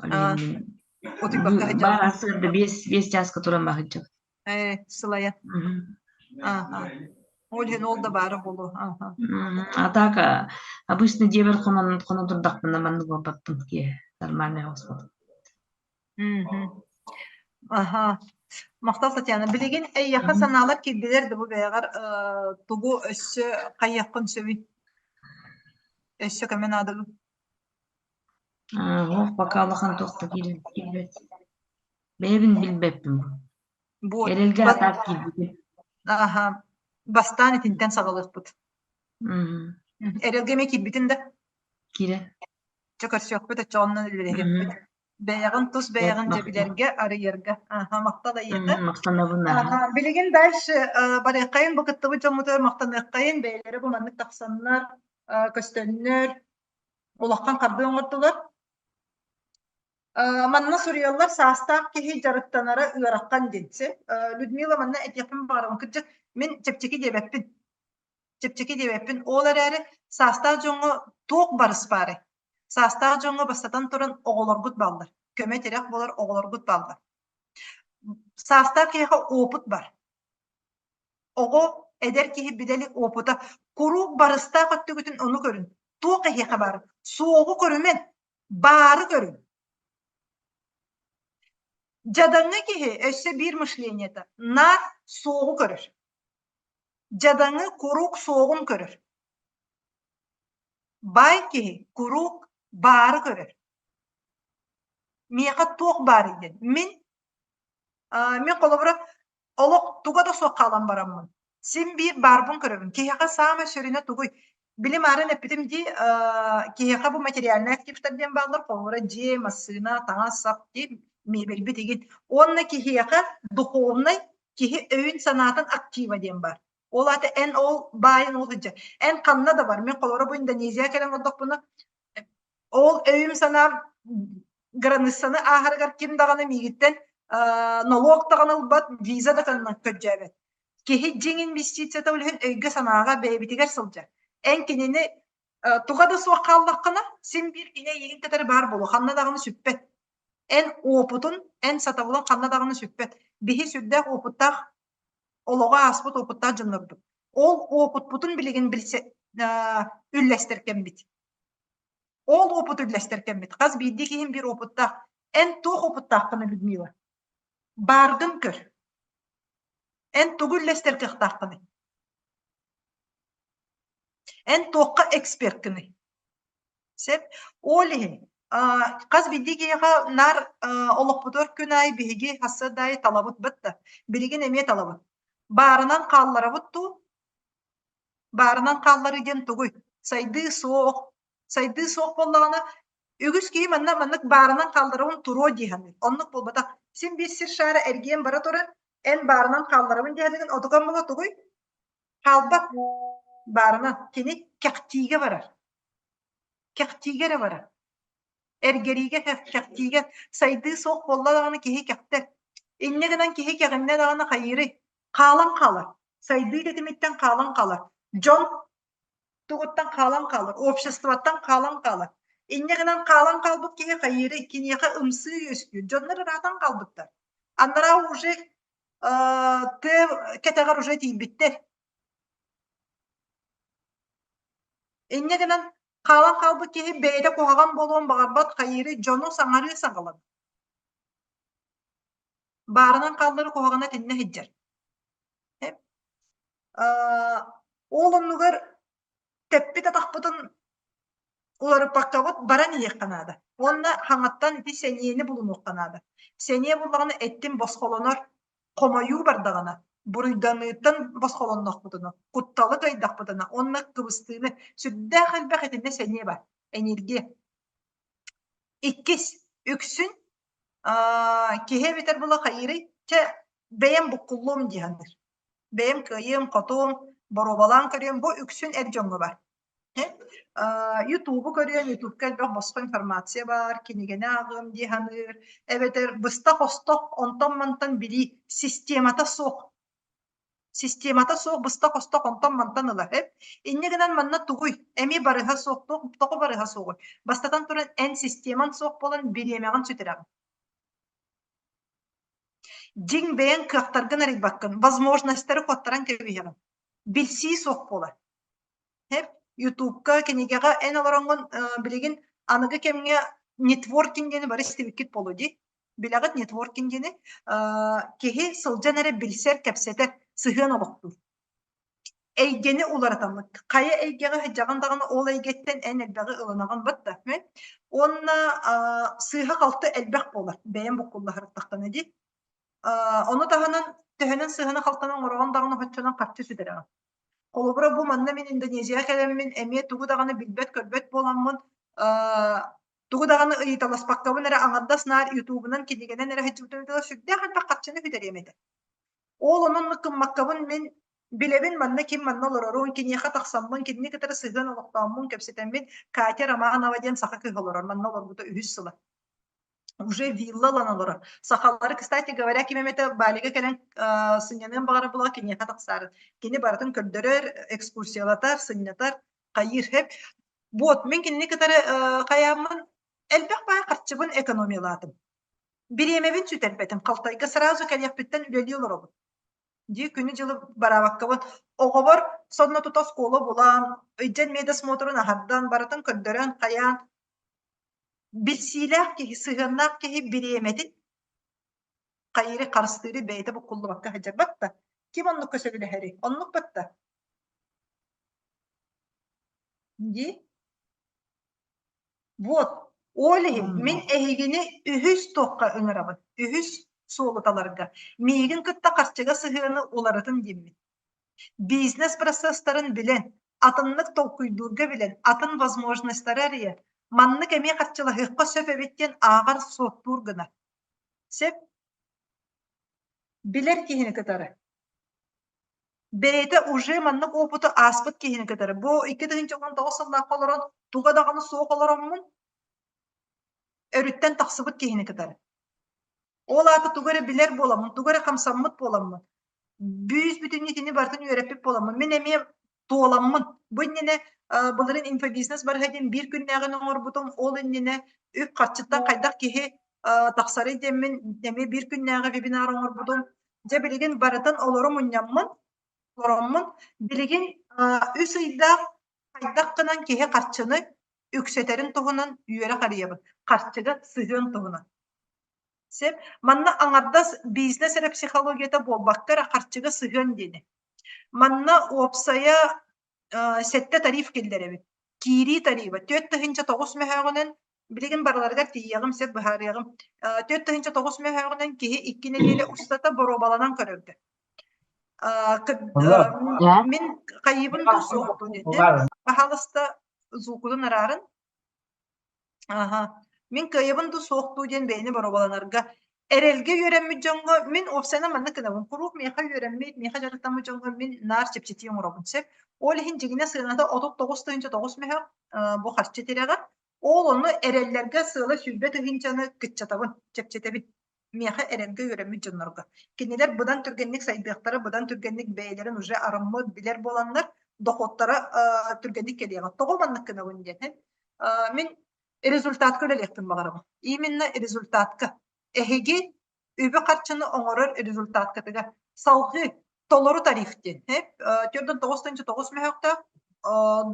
Ол иһин Утуйбакка баар сылдьаҕын. сарсыарда биэс биэс чааска туран бара сылдьабын. Ээ, сылайан. Аха. Ол иһин ол да баара буолуо. Аха. А так обычно дьиэбэр хонон хонон турдахпына маннык буолбаппын киэһэ нормальный оҕус Мгм. Аха. Махтал, Татьяна. Билигин эйиэхэ санаалар киирдилэр да бу бэйэҕэр э, тугу өссө хайыаххын сөбүй? Өссө көмө наадабын. Оһох пока улахан туох да киирбэт. Бэйэбин билбэппин бу. Вот. Эрэлгэ Бас- атаак киирбитим. Аха. Бастаан итинтэн саҕалыахпыт. Эрэлгэ эмиэ киирбитин да? Киирэ. Чэ көрсүөхпүт, оччоҕунан үлэлэһиэхпит. Бэйэҕин тус бэйэҕин дьэ билэргэ, арыйарга. Аха, махтал эйиэхэ. Махтанабын Аха, билигин дальше барыаххайын, бу кыттыбыт дьоммутугар махтаныаххайын, бэйэлэрэ бу маннык тахсаннар, көстөннөр, улахан хардыы оҥордулар. Манна суруйаллар саастаах киһи дьарыктанара ыарахан диэн. Людмила манна этиэхпин баҕарабын. Кырдьык, мин чэпчэки диэбэппин. Чэпчэки диэбэппин. Ол эрээри саастаах дьоҥҥо туох барыс баарый? Саастаах дьоҥҥо бастатан туран оҕолоргут бааллар. Көмө-тирэх буолар оҕолоргут бааллар. Саастаах киһиэхэ опыт бар. Оҕо, эдэр киһи билэ илик опыта куруук барыстаах өттүгүтүн ону көрүн. Туох эһиэхэ баар? Суоҕу көрүмэн, баары көрүн. Дьадаҥы киһи өссө биир мышлениета наар суоҕу көрөр. Дьадаҥы куруук суоҕун көрөр. Баай киһи куруук баары көрөр. Миэхэ туох баарый диэн. Мин, мин холобура олох туга да суох хаалан бараммын, син биир баарбын көрөбүн. Киһиэхэ саамай сүрүнэ тугуй? Били маарын эппитим дии, киһиэхэ бу материальнай активтар диэн бааллар, холобура дьиэ, массыына, таҥас-сап дии, мебельбит игин. Уонна киһиэхэ духовнай киһи өйүн-санаатын актива диэн баар. Ол аата эн ол баайын ол сылдьар. Эн ханна да бар. Мин холобура бу Индонезия кэлэн олордохпуна, ол өйүм-санаам границаны ааһарыгар ким даҕаны миигиттэн нолуок даҕаны ылбат, виза да көрдьөөбөт. Киһи дьиҥ инвестицията ол иһин өйгө-санааҕа бэйэбитигэр сылдьар. Эн кинини туга да суох хааллаххына, син биир кини эйигин кытары баар буолуо, ханна даҕаны сүппэт. Эн уопутун, эн сатабылын ханна даҕаны сүппэт. Биһи сүрдээх уопуттаах, олоҕу ааспыт уопуттаах дьоннорбут. Ол уопутпутун билигин билсэ үллэстэр кэммит. Ол уопуту үллэстэр кэммит. Хас биирдии киһим биир уопуттаах. Эн туох уопуттааххын, Людмила? Бааргын көр. Эн тугу үллэстэр кыахтааххыный? Эн туохха эксперкыный? Сөп. Ол иһин хас биирдии киһиэхэ наар олохпутугар күн аайы биһиги хассыа да аайы талабыт бытта. Билигин эмиэ талабыт. Баарынан хаалларабыт дуу? Баарынан хаалларыы диэн тугуй? Сайдыы суох. Сайдыы суох буоллаҕына, үгүс киһи манна маннык баарынан хаалларабын туруо дии саныыр. Оннук буолбатах. Син биир сир шаара эргийэн бара турар, эн баарынан хаалларабын дии саныыгын, отукан була тугуй? Хаалбат. Баарынан. Кини кэхтиигэ барар. Кэхтиигэ эрэ барар. Эргэриигэ, кэхтиигэ сайдыы суох буолла даҕаны киһи кэхтэр. Инньэ гынан киһи кэҕиннэ даҕаны хайыырый? Хаалан хаалар. Сайдыы тэтимиттэн хаалан хаалар. Дьон тугуттан хаалан хаалар, обществоттан хаалан хаалар. Инньэ гынан хаалан хаалбыт киһи хайыырый? Киниэхэ ымсыы үөскүүр. Дьоннор ыраатан хаалбыттар. Анараа уже тыа кэтэҕэр уже тиийбиттэр. Инньэ гынан хаалан хаалбыт киһи бэйэтэ куһаҕан буолуон баҕарбат хайыырый дьону саҥарыы саҕаланар. Баарынан хааллары куһаҕана итиннэ сылдьар. Ол оннугар тэппит атахпытын уларыппаккабыт баран иһиэххэ наада. Уонна хаҥаттан ити сэниэни булунуохха наада. Сэниэ буллаҕына эттин босхолонор, хомойуу бардаҕына, буруйданыыттан босхолоннохпутуна, кутталы кыайдахпытына уонна кыбыстыыны сүрдээх элбэх итиннэ сэниэ бар, энергия. Иккис, үксүн киһи эбэтэр була хайыырый, чэ бэйэм буккуллуом дии саныыр. Бэйэм кыайыам-хотуом, боруобалаан көрүөм, бу үксүн эр дьоҥҥо бар. Ютубу көрүөм, ютубка элбэх босхо информация баар, кинигэни ааҕыам дии саныыр, эбэтэр быстах-остох онтон-мантан билии системата суох. Системата суох быстах-остох онтон-мантан ылар эбит. Инньэ гынан манна тугуй? Эмиэ барыһа суох, тоҕо барыһа суоҕуй? Бастатан туран, эн системаҥ суох буолан бириэмэҕин сүтэрэҕин. Дьиҥ бэйэҥ кыахтаргын арыйбаккын, возможностары куоттаран кэбиһэҕин. Билсии суох буолар. Ютубка, кинигэҕэ эн олороҥҥун билигин аныгы кэмҥэ нетворкинг диэни бары истибиккит буолуо дии. Билэҕит нетворкинг диэни? Киһи сылдьан эрэ билсэр, кэпсэтэр, сыһыан олохтуур. Эйгэни уларытаммыт. Хайа эйгэҕэ сылдьаҕын даҕаны ол эйгэттэн эн элбэҕи ылынаҕын батта. Уонна сыыһа-халты элбэх буолар. Бэйэм буккуллаһырыттахтана дии. Ону таһынан төһөнөн сыыһаны-халтаны оҥороҕун даҕаны оччонон харчы сүтэрэҕин. Холобура, бу манна мин Индонезияҕа кэлэммин эмиэ тугу даҕаны билбэт-көрбөт буоламмын, тугу даҕаны ыйыталаспаккабын эрэ аҥардас наар ютубунан, кинигэнэн эрэ сылдьыбытым сүрдээх элбэх харчыны сүтэриэм этэ. Ол онон гыммаккабын мин билэбин манна ким манна олорорун, киниэхэ тахсаммын, кинини кытары сыһыан олохтооммун, кэпсэтэммин Катя Романова диэн саха кыыһа олорор, манна олорбута үһүс сыла. Уже вилла ылан олорор. Сахалары, кстати говоря, ким эмэтэ Балига кэлэн сынньаныан баҕарар буолла киниэхэ тахсаарын. Кини барытын көрдөрөр, экскурсиялатар, сынньатар, хайыыр хэп. Вот, мин кинини кытары хайааммын элбэх баай харчыбын экономиялаатым. Бириэмэбин сүтэрбэтим, халтайга сразу кэлиэхпиттэн үлэлии олоробун. Дии күнү-дьылы бараабаккабын оҕобор сонно тута оскуола булан, ыйдьан медосмотрун аһардан, барытын көрдөрөн, хайаан билсиилээх киһи, сыһыаннаах киһи бириэмэтин хайыыры харыстыыры бэйэтэ буккуллубакка сылдьарбат да. Ким оннукка сөбүлэһэрий? Оннук батта. Дии. Вот, ол иһин мин эһигини үһүс туохха ыҥырабын, үһүс суолу таларга. Миигин кытта харчыга сыһыаны уларытын диэммин. Бизнес процесстарын билэн, атыннык толкуйдуурга билэн, атын возможностары арыйар, маннык эмиэ харчылаһыахха сөп эбит диэн ааҕар-суоттуур гына. Сөп? Билэр киһини кытары. Бэйэтэ уже маннык опыты ааспыт киһини кытары. Бу 2019 сыллаахха олорон туга даҕаны суох олороммун өрүттэн тахсыбыт киһини кытары. Ол аата тугу эрэ билэр буоламмын, тугу эрэ хамсаммыт буоламмын, бүүс-бүтүннүү итини барытын үөрэппит буоламмын, мин эмиэ туоламмын. Бу иннинэ былырыын инфобизнес барыһа диэн биир күннээҕин оҥорбутум, ол иннинэ үп харчыттан хайдах киһи тахсарый диэммин эмиэ биир күннээҕи вебинар оҥорбутум. Дьэ билигин барытын олору мунньаммын, олороммун, билигин үс ыйдаах хайдах гынан киһи харчыны үксэтэрин туһунан үөрэх арыйабын. Харчыга сыһыан туһунан. Сөп. Манна аҥардас бизнес эрэ психологията буолбакка эрэ харчыга сыһыан диэни. Манна уопсайа сэттэ тариф киллэрэбит. Киирии тарифа 4009 мөһөөҕүнэн билигин барыларыгар тиийиэҕим сөп быһаарыаҕым. 4009 мөһөөҕүнэн киһи икки нэдиэлэ устата боруобаланан көрөргө. Мин хайыыбын да суохтун этэ. Пожалуйста, звукутун араарын. Аха. Мин кыайабын дуу суох дуу диэн бэйэни боруобаланарга эрэлгэ үөрэммит дьоҥҥо мин уопсайынан маннык гынабын. Куруук миэхэ үөрэммит, миэхэ дьарыктаммыт дьоҥҥо мин наар чэпчэтии оҥоробун сөп. Ол иһин дьиҥинэ сыаната 39 9 мөһөх бу харчы тирэҕэ. Ол ону эрэллэргэ сыала 20 тыһыынчаны кыччатабын, чэпчэтэбин. Миэхэ эрэлгэ үөрэммит дьоннорго. Кинилэр быдан түргэнник сайдыахтара, быдан түргэнник бэйэлэрин уже арыммыт, билэр буоланнар, дохуоттара түргэнник кэлиэҕэ. Тоҕо маннык гынабын диэн. Мин результатка үлэлиэхпин баҕарабын. Именно результатка. Эһиги үбү-харчыны оҥорор результаткытыгар салгыы толору тариф диэн. 49 мөһөөхтөөх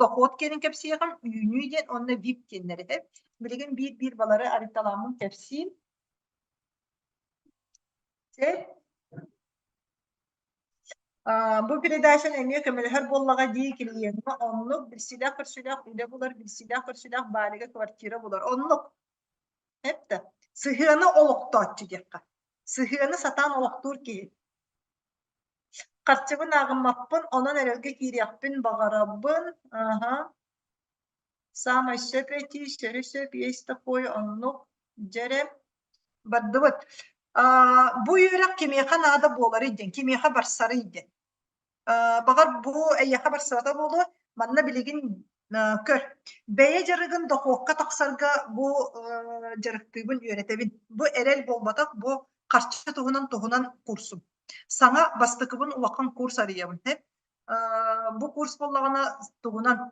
дохуот киэнин кэпсиэҕим, үүнүү диэн уонна VIP диэннэри. Билигин биир-биир балары арыйталааммын кэпсиим. Бу передачаны эмиэ көмөлөһөр буоллаҕа дии клиеҥҥа оннук билсиилээх-көрсүүлээх үлэ булар, билсиилээх-көрсүүлээх баалыга квартира булар. Оннук. Эптэ. Сыһыаны олохтооччу диэххэ. Сыһыаны сатаан олохтуур киһи. Харчыбын ааҕыммаппын, онон эрэлгэ киириэхпин баҕарабын. Аһа. Саамай сөп этии, сөрү сөп, есть такое, оннук. Дьэрэ. Бардыбыт. Бу үөрэх кимиэхэ наада буоларый диэн, кимиэхэ барсарый диэн. Баҕар бу эйиэхэ барсыбата буолуо. Манна билигин көр, бэйэ дьарыгын дохуокка тахсарга бу дьарыктыыбын, үөрэтэбин. Бу эрэл буолбатах, бу харчы туһунан туһунан курсум. Саҥа бастакыбын улахан курс арыйабын. Бу курс буоллаҕына тугунан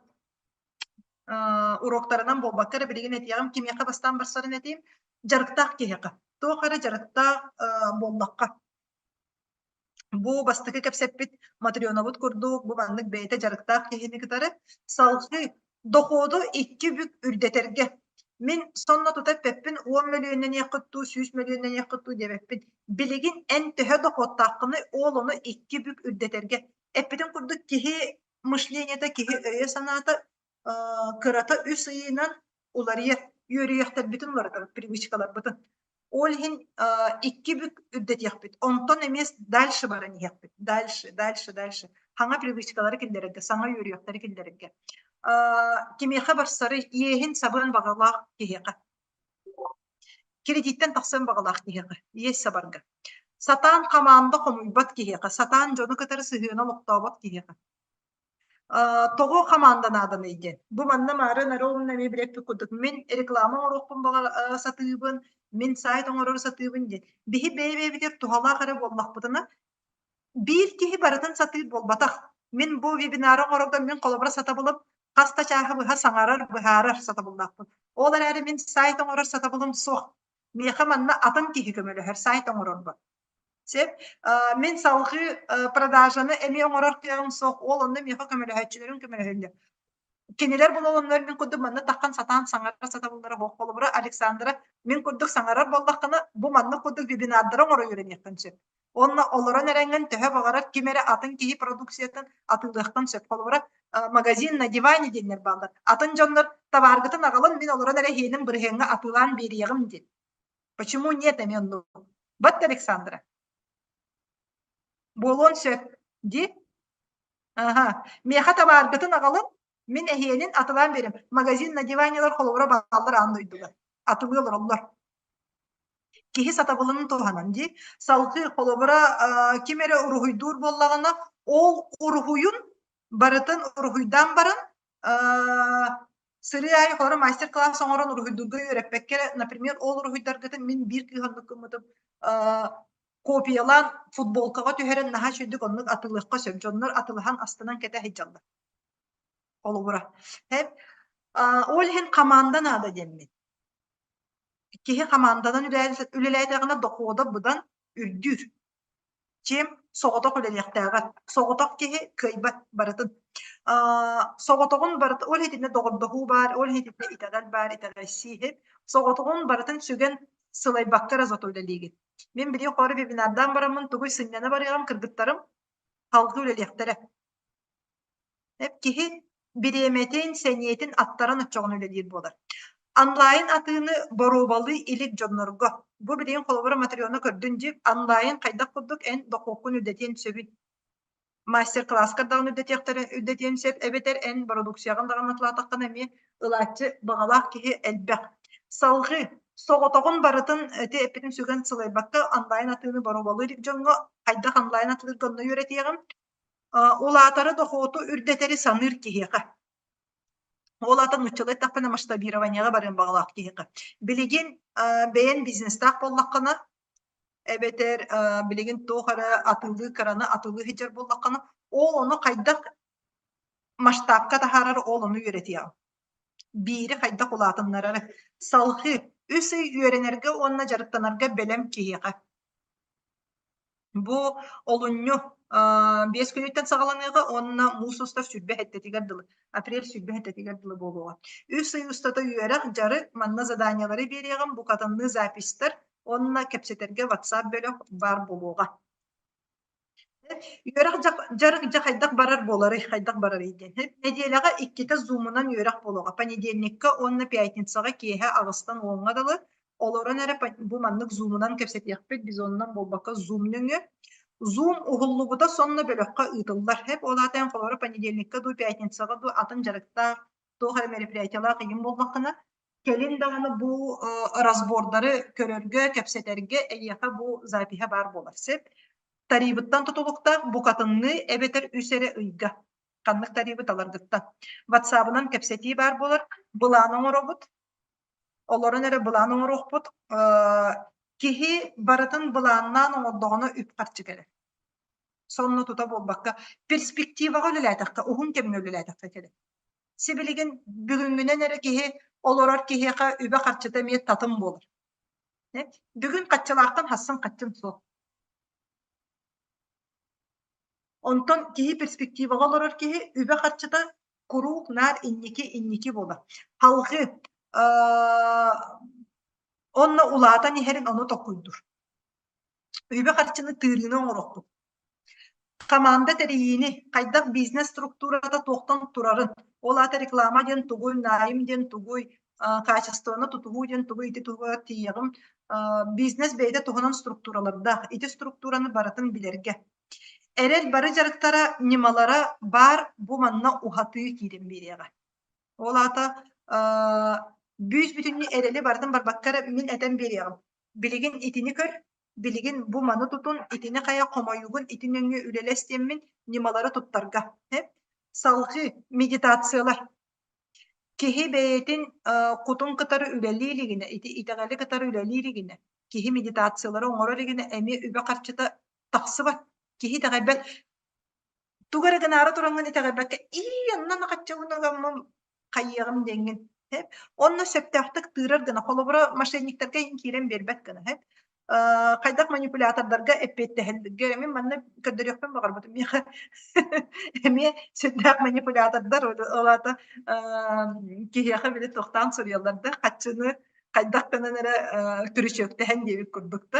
уроктарынан буолбакка эрэ билигин этиэҕим кимиэхэ бастаан барсарын этиим дьарыктаах киһиэхэ туох эрэ дьарыктаах буоллахха бу бастакы кэпсэппит Матренабыт курдук бу маннык бэйэтэ дьарыктаах киһини кытары салгыы доходу икки бүк үрдэтэргэ мин сонно тута эппэппин уон мөлүйүөннэниэххит дуу сүүс мөлүйүөннэниэххит дуу диэбэппин билигин эн төһө дохуоттааххыный ол ону икки бүк үрдэтэргэ эппитим курдук киһи мышлениета киһи өйө-санаата кырата үс ыйынан уларыйар, үөрүйэхтэрбитин уларытабыт, привычкаларбытын. Ол иһин икки бүк үрдэтиэхпит. Онтон эмиэ дальше баран иһиэхпит. Дальше, дальше, дальше. Саҥа привычкалары киллэрэргэ, саҥа үөрүйэхтэри киллэрэргэ. Кимиэхэ барсарый, иэһин сабыан баҕалаах киһиэхэ. Кредиттэн тахсыан баҕалаах киһиэхэ, иэс сабарга. Сатаан хамаанда хомуйбат киһиэхэ, сатаан дьону кытары сыһыаны олохтообот киһиэхэ. Тоҕо хамаанда нааданый диэн. Бу манна маарын эрэ уонна эмиэ билэппит курдук мин реклама оҥоруохпун баҕар сатыыбын, мин сайт оҥорору сатыыбын диэн. Биһи бэйэ-бэйэбитигэр туһалаах эрэ буоллахпытына, биир киһи барытын сатыыр буолбатах. Мин бу вебинары оҥорорго мин холобура сатабылым хас да чааһы быһа саҥарар, быһаарар сатабыллаахпын. Ол эрээри мин сайт оҥорор сатабылым суох. Миэхэ манна атын киһи көмөлөһөр сайт оҥорорбор. Сөп. Мин салгыы продажаны эмиэ оҥорор кыаҕым суох. Ол онно миэхэ көмөлөһөөччүлэрим көмөлөһөллөр. Кинилэр булаллар мин курдук манна таххан сатаан саҥарар сатабыллара суох. Холобура, Александра мин курдук саҥарар буоллаххына, бу маннык курдук вебинардары оҥоро үөрэниэххин сөп. Уонна олорон эрэҥҥин төһө баҕарар ким эрэ атын киһи продукциятын атыылыаххын сөп. Холобура, магазин на диване диэннэр бааллар. Атын дьоннор табааргытын аҕалан мин олорон эрэ иһиэним бырыһыаҥҥа атыылаан биэриэҕим диэн. Почему нет эмиэ оннук? Бат Александра. Буолуон сөп дии. Аха. Миэхэ табааргытын аҕалын, мин эһиэнин атылаан биэрим. Магазин на диванелар холобура бааллар аан дойдуга. Атылыы олороллор. Киһи сатабылын туһанан дии. Салгыы холобура ким эрэ уруһуйдуур буоллаҕына, ол уруһуйун барытын уруһуйдаан баран сырыы аайы холобура мастер-класс оҥорон уруһуйдуурга үөрэппэккэ эрэ, например, ол уруһуйдаргытын мин биир кыыс оннук гыммытым копиялаан футболкаҕа түһэрэн наһаа үчүгэйдик оннук атыылыахха сөп. Дьоннор атыылаһан астынан кэтэ сылдьаллар. Холобура. Ол иһин хамаанда наада диэммин. Киһи хамаанданан үлэлээтэҕинэ дохуода быдан үрдүүр. Чем соҕотох үлэлиэхтээҕэр. Соҕотох киһи кыайбат барытын. Соҕотоҕун барыта ол итиннэ доҕордоһуу баар, ол итиннэ итэҕэл баар, итэҕэйсии Соҕотоҕун барытын сүгэн сылайбакка эрэ зато үлэлиигин. Мин билигин хоро вебинардаан бараммын тугуй сынньана барыаҕым кыргыттарым салгыы үлэлиэхтэрэ. Киһи бириэмэтин, сэниэтин аттаран оччоҕуна үлэлиир буолар. Онлайн атыыны боруобалыы илик дьоннорго, бу билигин холобура Матрена көрдүн дии, онлайн хайдах курдук эн дохуоккун үрдэтиэн сөбүй? Мастер-класскар даҕаны үрдэтиэхтэрэ үрдэтиэн сөп эбэтэр эн бородууксуйаҕын даҕаны атылаатаххына эмиэ ылааччы баҕалаах киһи элбэх. Салҕыы соҕотоҕун барытын ити эппитин сүгэн сылайбакка онлайн атыыны боруобалыыр дьоҥҥо хайдах онлайн атыылыырга онно үөрэтиэҕим. Улаатары дохуоту үрдэтэри саныыр киһиэхэ. Ол аата нууччалыы эттэхпинэ масштабированиеҕа барыан баҕалаах киһиэхэ. Билигин бэйэн бизнестаах буоллаххына эбэтэр билигин туох эрэ атыылыы кыраны атыылыы сылдьар буоллаххына, ол ону хайдах масштабка таһаарар ол ону үөрэтиэҕим. Биири хайдах улаатыннарары. Салҕыы үс ый үөрэнэргэ уонна дьарыктанарга бэлэм киһиэхэ. Бу олунньу 5 күнүттэн саҕаланыаҕа уонна муус устар 20 сэттэтигэр дылы, апрель 20 сэттэтигэр дылы буолуоҕа. Үс ый устата үөрэх, дьарык, манна заданиелары биэриэҕим, букатынныы записьтар уонна кэпсэтэргэ WhatsApp бөлөх баар буолуоҕа. Үөрэх дьарык дьэ хайдах барар буоларый, хайдах барарый диэн. Нэдиэлэҕэ иккитэ зумунан үөрэх буолуоҕа. Понедельникка уонна пятницаҕа киэһэ аҕыстан уоҥҥа дылы олорон эрэ бу маннык зумунан кэпсэтиэхпит, бизонунан буолбакка зум нөҥүө. Зум уһуллубута сонно бөлөххө ыытыллар. Хэп ол аата эн холобура понедельникка дуу, пятницаҕа дуу атын дьарыктаах туох эрэ мероприятиелаах игин буоллаххына, кэлин даҕаны бу разбордары көрөргө, кэпсэтэргэ эйиэхэ бу запиһа баар буолар. Сөп. Тарибыттан тутулуктаах букатынныы эбэтэр үс эрэ ыйга ханнык тарибы таларгыттан. Ватсабынан кэпсэтии баар буолар, былаан оҥоробут, олорон эрэ былаан оҥоруохпут. Киһи барытын былааннаан оҥордоҕуна үп-харчы кэлэр. Сонно тута буолбакка, перспективаҕа үлэлээтэххэ, уһун кэмҥэ үлэлээтэххэ кэлэр. Сибилигин бүгүҥҥүнэн эрэ киһи олорор киһиэхэ үбэ-харчыта эмиэ татым буолар. Бүгүн хаччылаахтан хассын хаччым суох. Онтон киһи перспективаҕа олорор киһи үбэ-харчыта куруук наар инники инники буолар. Салҕыы онно улаатан иһэрин ону толкуйдуур. Үбү-харчыны тыырыыны оҥоруохпут. Хамаанда тэрийиини, хайдах бизнес структурата туохтан турарын, ол аата реклама диэн тугуй, найм диэн тугуй, качествоны тутуһуу диэн тугуй, ити туһугар тиийэҕим. Бизнес бэйэтэ туһунан структуралардаах. Ити структураны барытын билэргэ. Эрэл бары дьарыктара, ньымалара баар бу манна уһатыы киирэн биэриэҕэ. Ол аата бүүс бүтүннүү эрэли барытын барбакка эрэ мин этэн биэриэҕим. Билигин итини көр, билигин бу маны тутун, итини хайа хомойугун ити нөҥүө үлэлэс диэммин ньымалары туттарга. Салҕыы медитациялар. Киһи бэйэтин кутун кытары үлэлии илигинэ, ити итэҕэли кытары үлэлии илигинэ, киһи медитациялары оҥорор илигинэ эмиэ үбэ-харчыта тахсыбат. Киһи итэҕэйбэт. Тугу эрэ гынаары тураҥҥын итэҕэйбэккэ, ии, онно хаччабын ыламмын хайыаҕым диэҥҥин. Онно сөптөөхтүк тыырар гына, холобура, мошенниктарга киирэн биэрбэт гына. Хайдах манипулятордарга эппиэттэһэллэргэ мин манна көрдөрүөхпүн баҕарбытым. Миэхэ эмиэ сүрдээх манипулятордар ол аата киһиэхэ били туохтаан суруйаллар да хаччыны хайдах гынан эрэ түрүчүөктэһэн диэбит курдук да.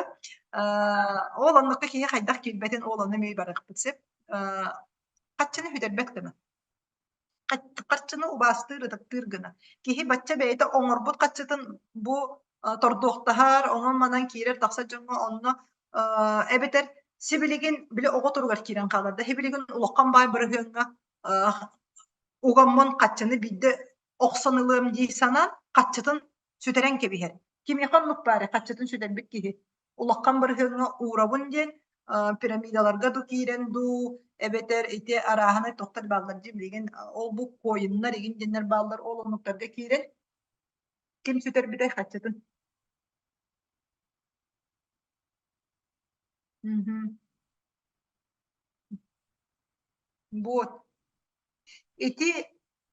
Ол оннукка киһи хайдах киирбэтин ол ону эмиэ барыахпыт сөп. Хаччыны сүтэрбэт гына. Харчыны убаастыыр, ытыктыыр гына. Киһи бачча бэйэтэ оҥорбут харчытын бу тордуохтаһар, онон-манан киирэр-тахсар дьоҥҥо онно эбэтэр сибилигин били оҕо туругар киирэн хаалар да сибилигин улахан баай бырыһыаҥҥа угаммын хаччыны биирдэ охсон ылыам дии санаан хаччытын сүтэрэн кэбиһэр. Кимиэхэ оннук баары хаччытын сүтэрбит киһи улахан бырыһыаҥҥа уурабын диэн пирамидаларга дуу киирэн дуу эбэтэр ити арааһынай туохтар бааллар дии билигин ол бу коиннар игин диэннэр бааллар ол оннуктарга киирэн ким сүтэрбитэй хаччытын Вот. Ити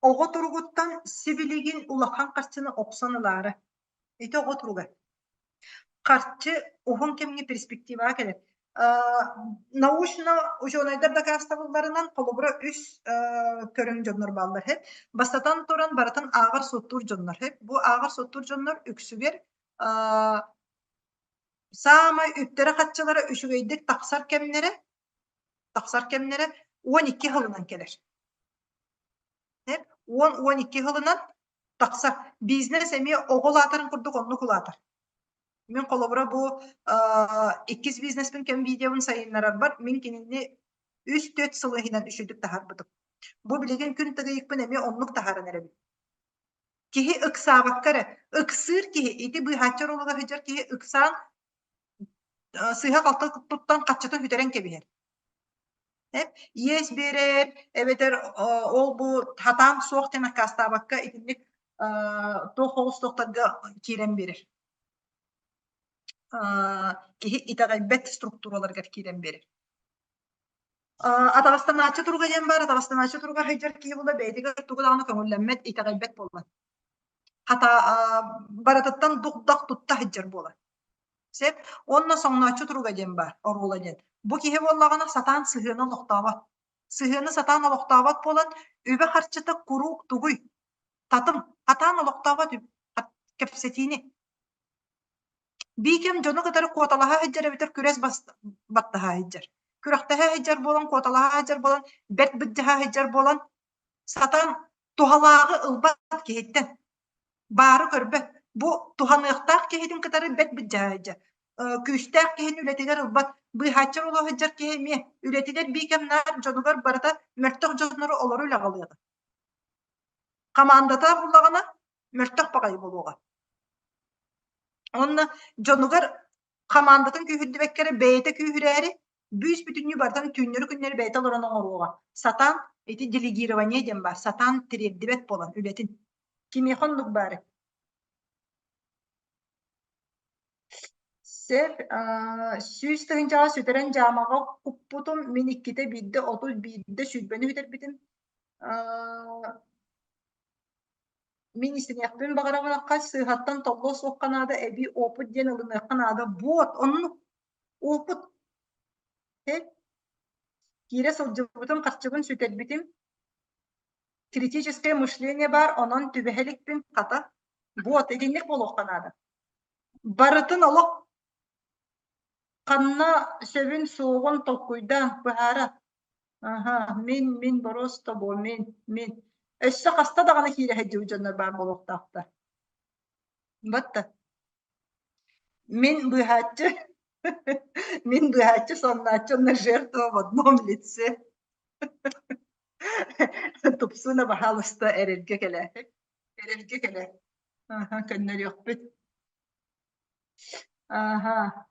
оҕо туругуттан сибилигин улахан харчыны охсон ылаары. Ити оҕо туруга. Харчы уһун кэмҥэ перспективаҕа кэлэр. Научно учуонайдар дакаастабылларынан холобура үс көрүҥ дьоннор бааллар. Бастатан туран барытын ааҕар-суоттуур дьоннор. Бу ааҕар-суоттуур дьоннор үксүгэр саамай үптэрэ-харчылара үчүгэйдик тахсар кэмнэрэ тахсар кэмнэрэ 12 сылынан кэлэр. 10-12 сылынан тахсар. Бизнес эмиэ оҕо улаатарын курдук оннук улаатар. Мин холобура бу иккис бизнеспин кэм видеобун сайыннарарбар мин кинини Үс-түөрт сыл иһинэн үчүгдүк таһаарбытым. Бу билигин күн тыгыйыкпын эмиэ оннук таһааран эрэбин. Киһи ыксаабакка эрэ, ыксыыр киһи, ити быыһааччы оруолугар сылдьар киһи ыксаан сыыһа-халты туттан хаччытын сүтэрэн кэбиһэр. Иэс биэрэр эбэтэр ол-бу хатаан суох диэн аккаастаабакка итинник туох оҕус суохтарга киирэн биэрэр. Киһи итэҕэйбэт структураларыгар киирэн биэрэр. Атаҕастанааччы туруга диэн баар, атаҕастанааччы туруга сылдьар киһи була бэйэтигэр тугу даҕаны көҥүллэммэт, итэҕэйбэт буолла. Хата барытыттан дук-дах тутта сылдьар буолар. Сөп. Уонна соҥнооччу туруга диэн баар, оруола диэн. Бу киһи буоллаҕына сатаан сыһыаны олохтообот. Сыһыаны сатаан олохтообот буолан, үбэ-харчыта куруук тугуй? Татым. Хатаан олохтообот үп кэпсэтиини. Биикэм дьону кытары куоталаһа сылдьар эбэтэр күрэс баттаһа сылдьар. Күрэхтэһэ сылдьар буолан, куоталаһа сылдьар буолан, бэрт быдьаһа сылдьар буолан, сатаан туһалааҕы ылбат киһиттэн баары көрбөт. Бу туһаныахтаах киһитин кытары бэрт быдьаһа сылдьар. Күүстээх киһини үлэтигэр ылбат. Быыһааччы буола сылдьар киһи эмиэ үлэтигэр биикэм наар дьонугар барыта мөлтөх дьоннору олору үлэҕэ ылыаҕа. Хамаандата буллаҕына мөлтөх баҕайы буолуоҕа. Уонна дьонугар хамаандатын күүһүрдүбэккэ эрэ бэйэтэ күүһүрээри бүүс бүтүннүү барытын түүннэри-күннэри бэйэтэ олорон оҥоруоҕа. Сатаан ити делегирование диэн баар, сатаан тириэрдибэт буолан үлэтин. Кимиэхэ оннук баары? Сөп, 100 тыһыынчаҕа сүтэрэн дьаамаҕа куппутум, мин иккитэ биирдэ 31-дэ сүүрбэни сүтэрбитим. Мин истиниэхпин баҕарабын сыыһаттан толлуо суохха наада, эбии опыт диэн ылыныахха наада. Вот, оннук опыт. Киирэ сылдьыбытым, харчыбын сүтэрбитим. Критическое мышление баар, онон түбэһэ иликпин, хата. Вот, итинник буолуохха наада. Барытын олох ханна сөбүн суоҕун толкуйдаан быһаара. Аха, мин, мин боруоста буо, мин, мин. Өссө хаста даҕаны киирэ сылдьыбыт дьоннор баар буолуохтаахтар. Батта. Мин быыһааччы, мин быыһааччы, соннооччу уонна жертва в одном лице. Тупсуна, баһаалыста, эрэлгэ кэлэ. Эрэлгэ кэлэ. Аха, көннөрүөхпүт. Аха.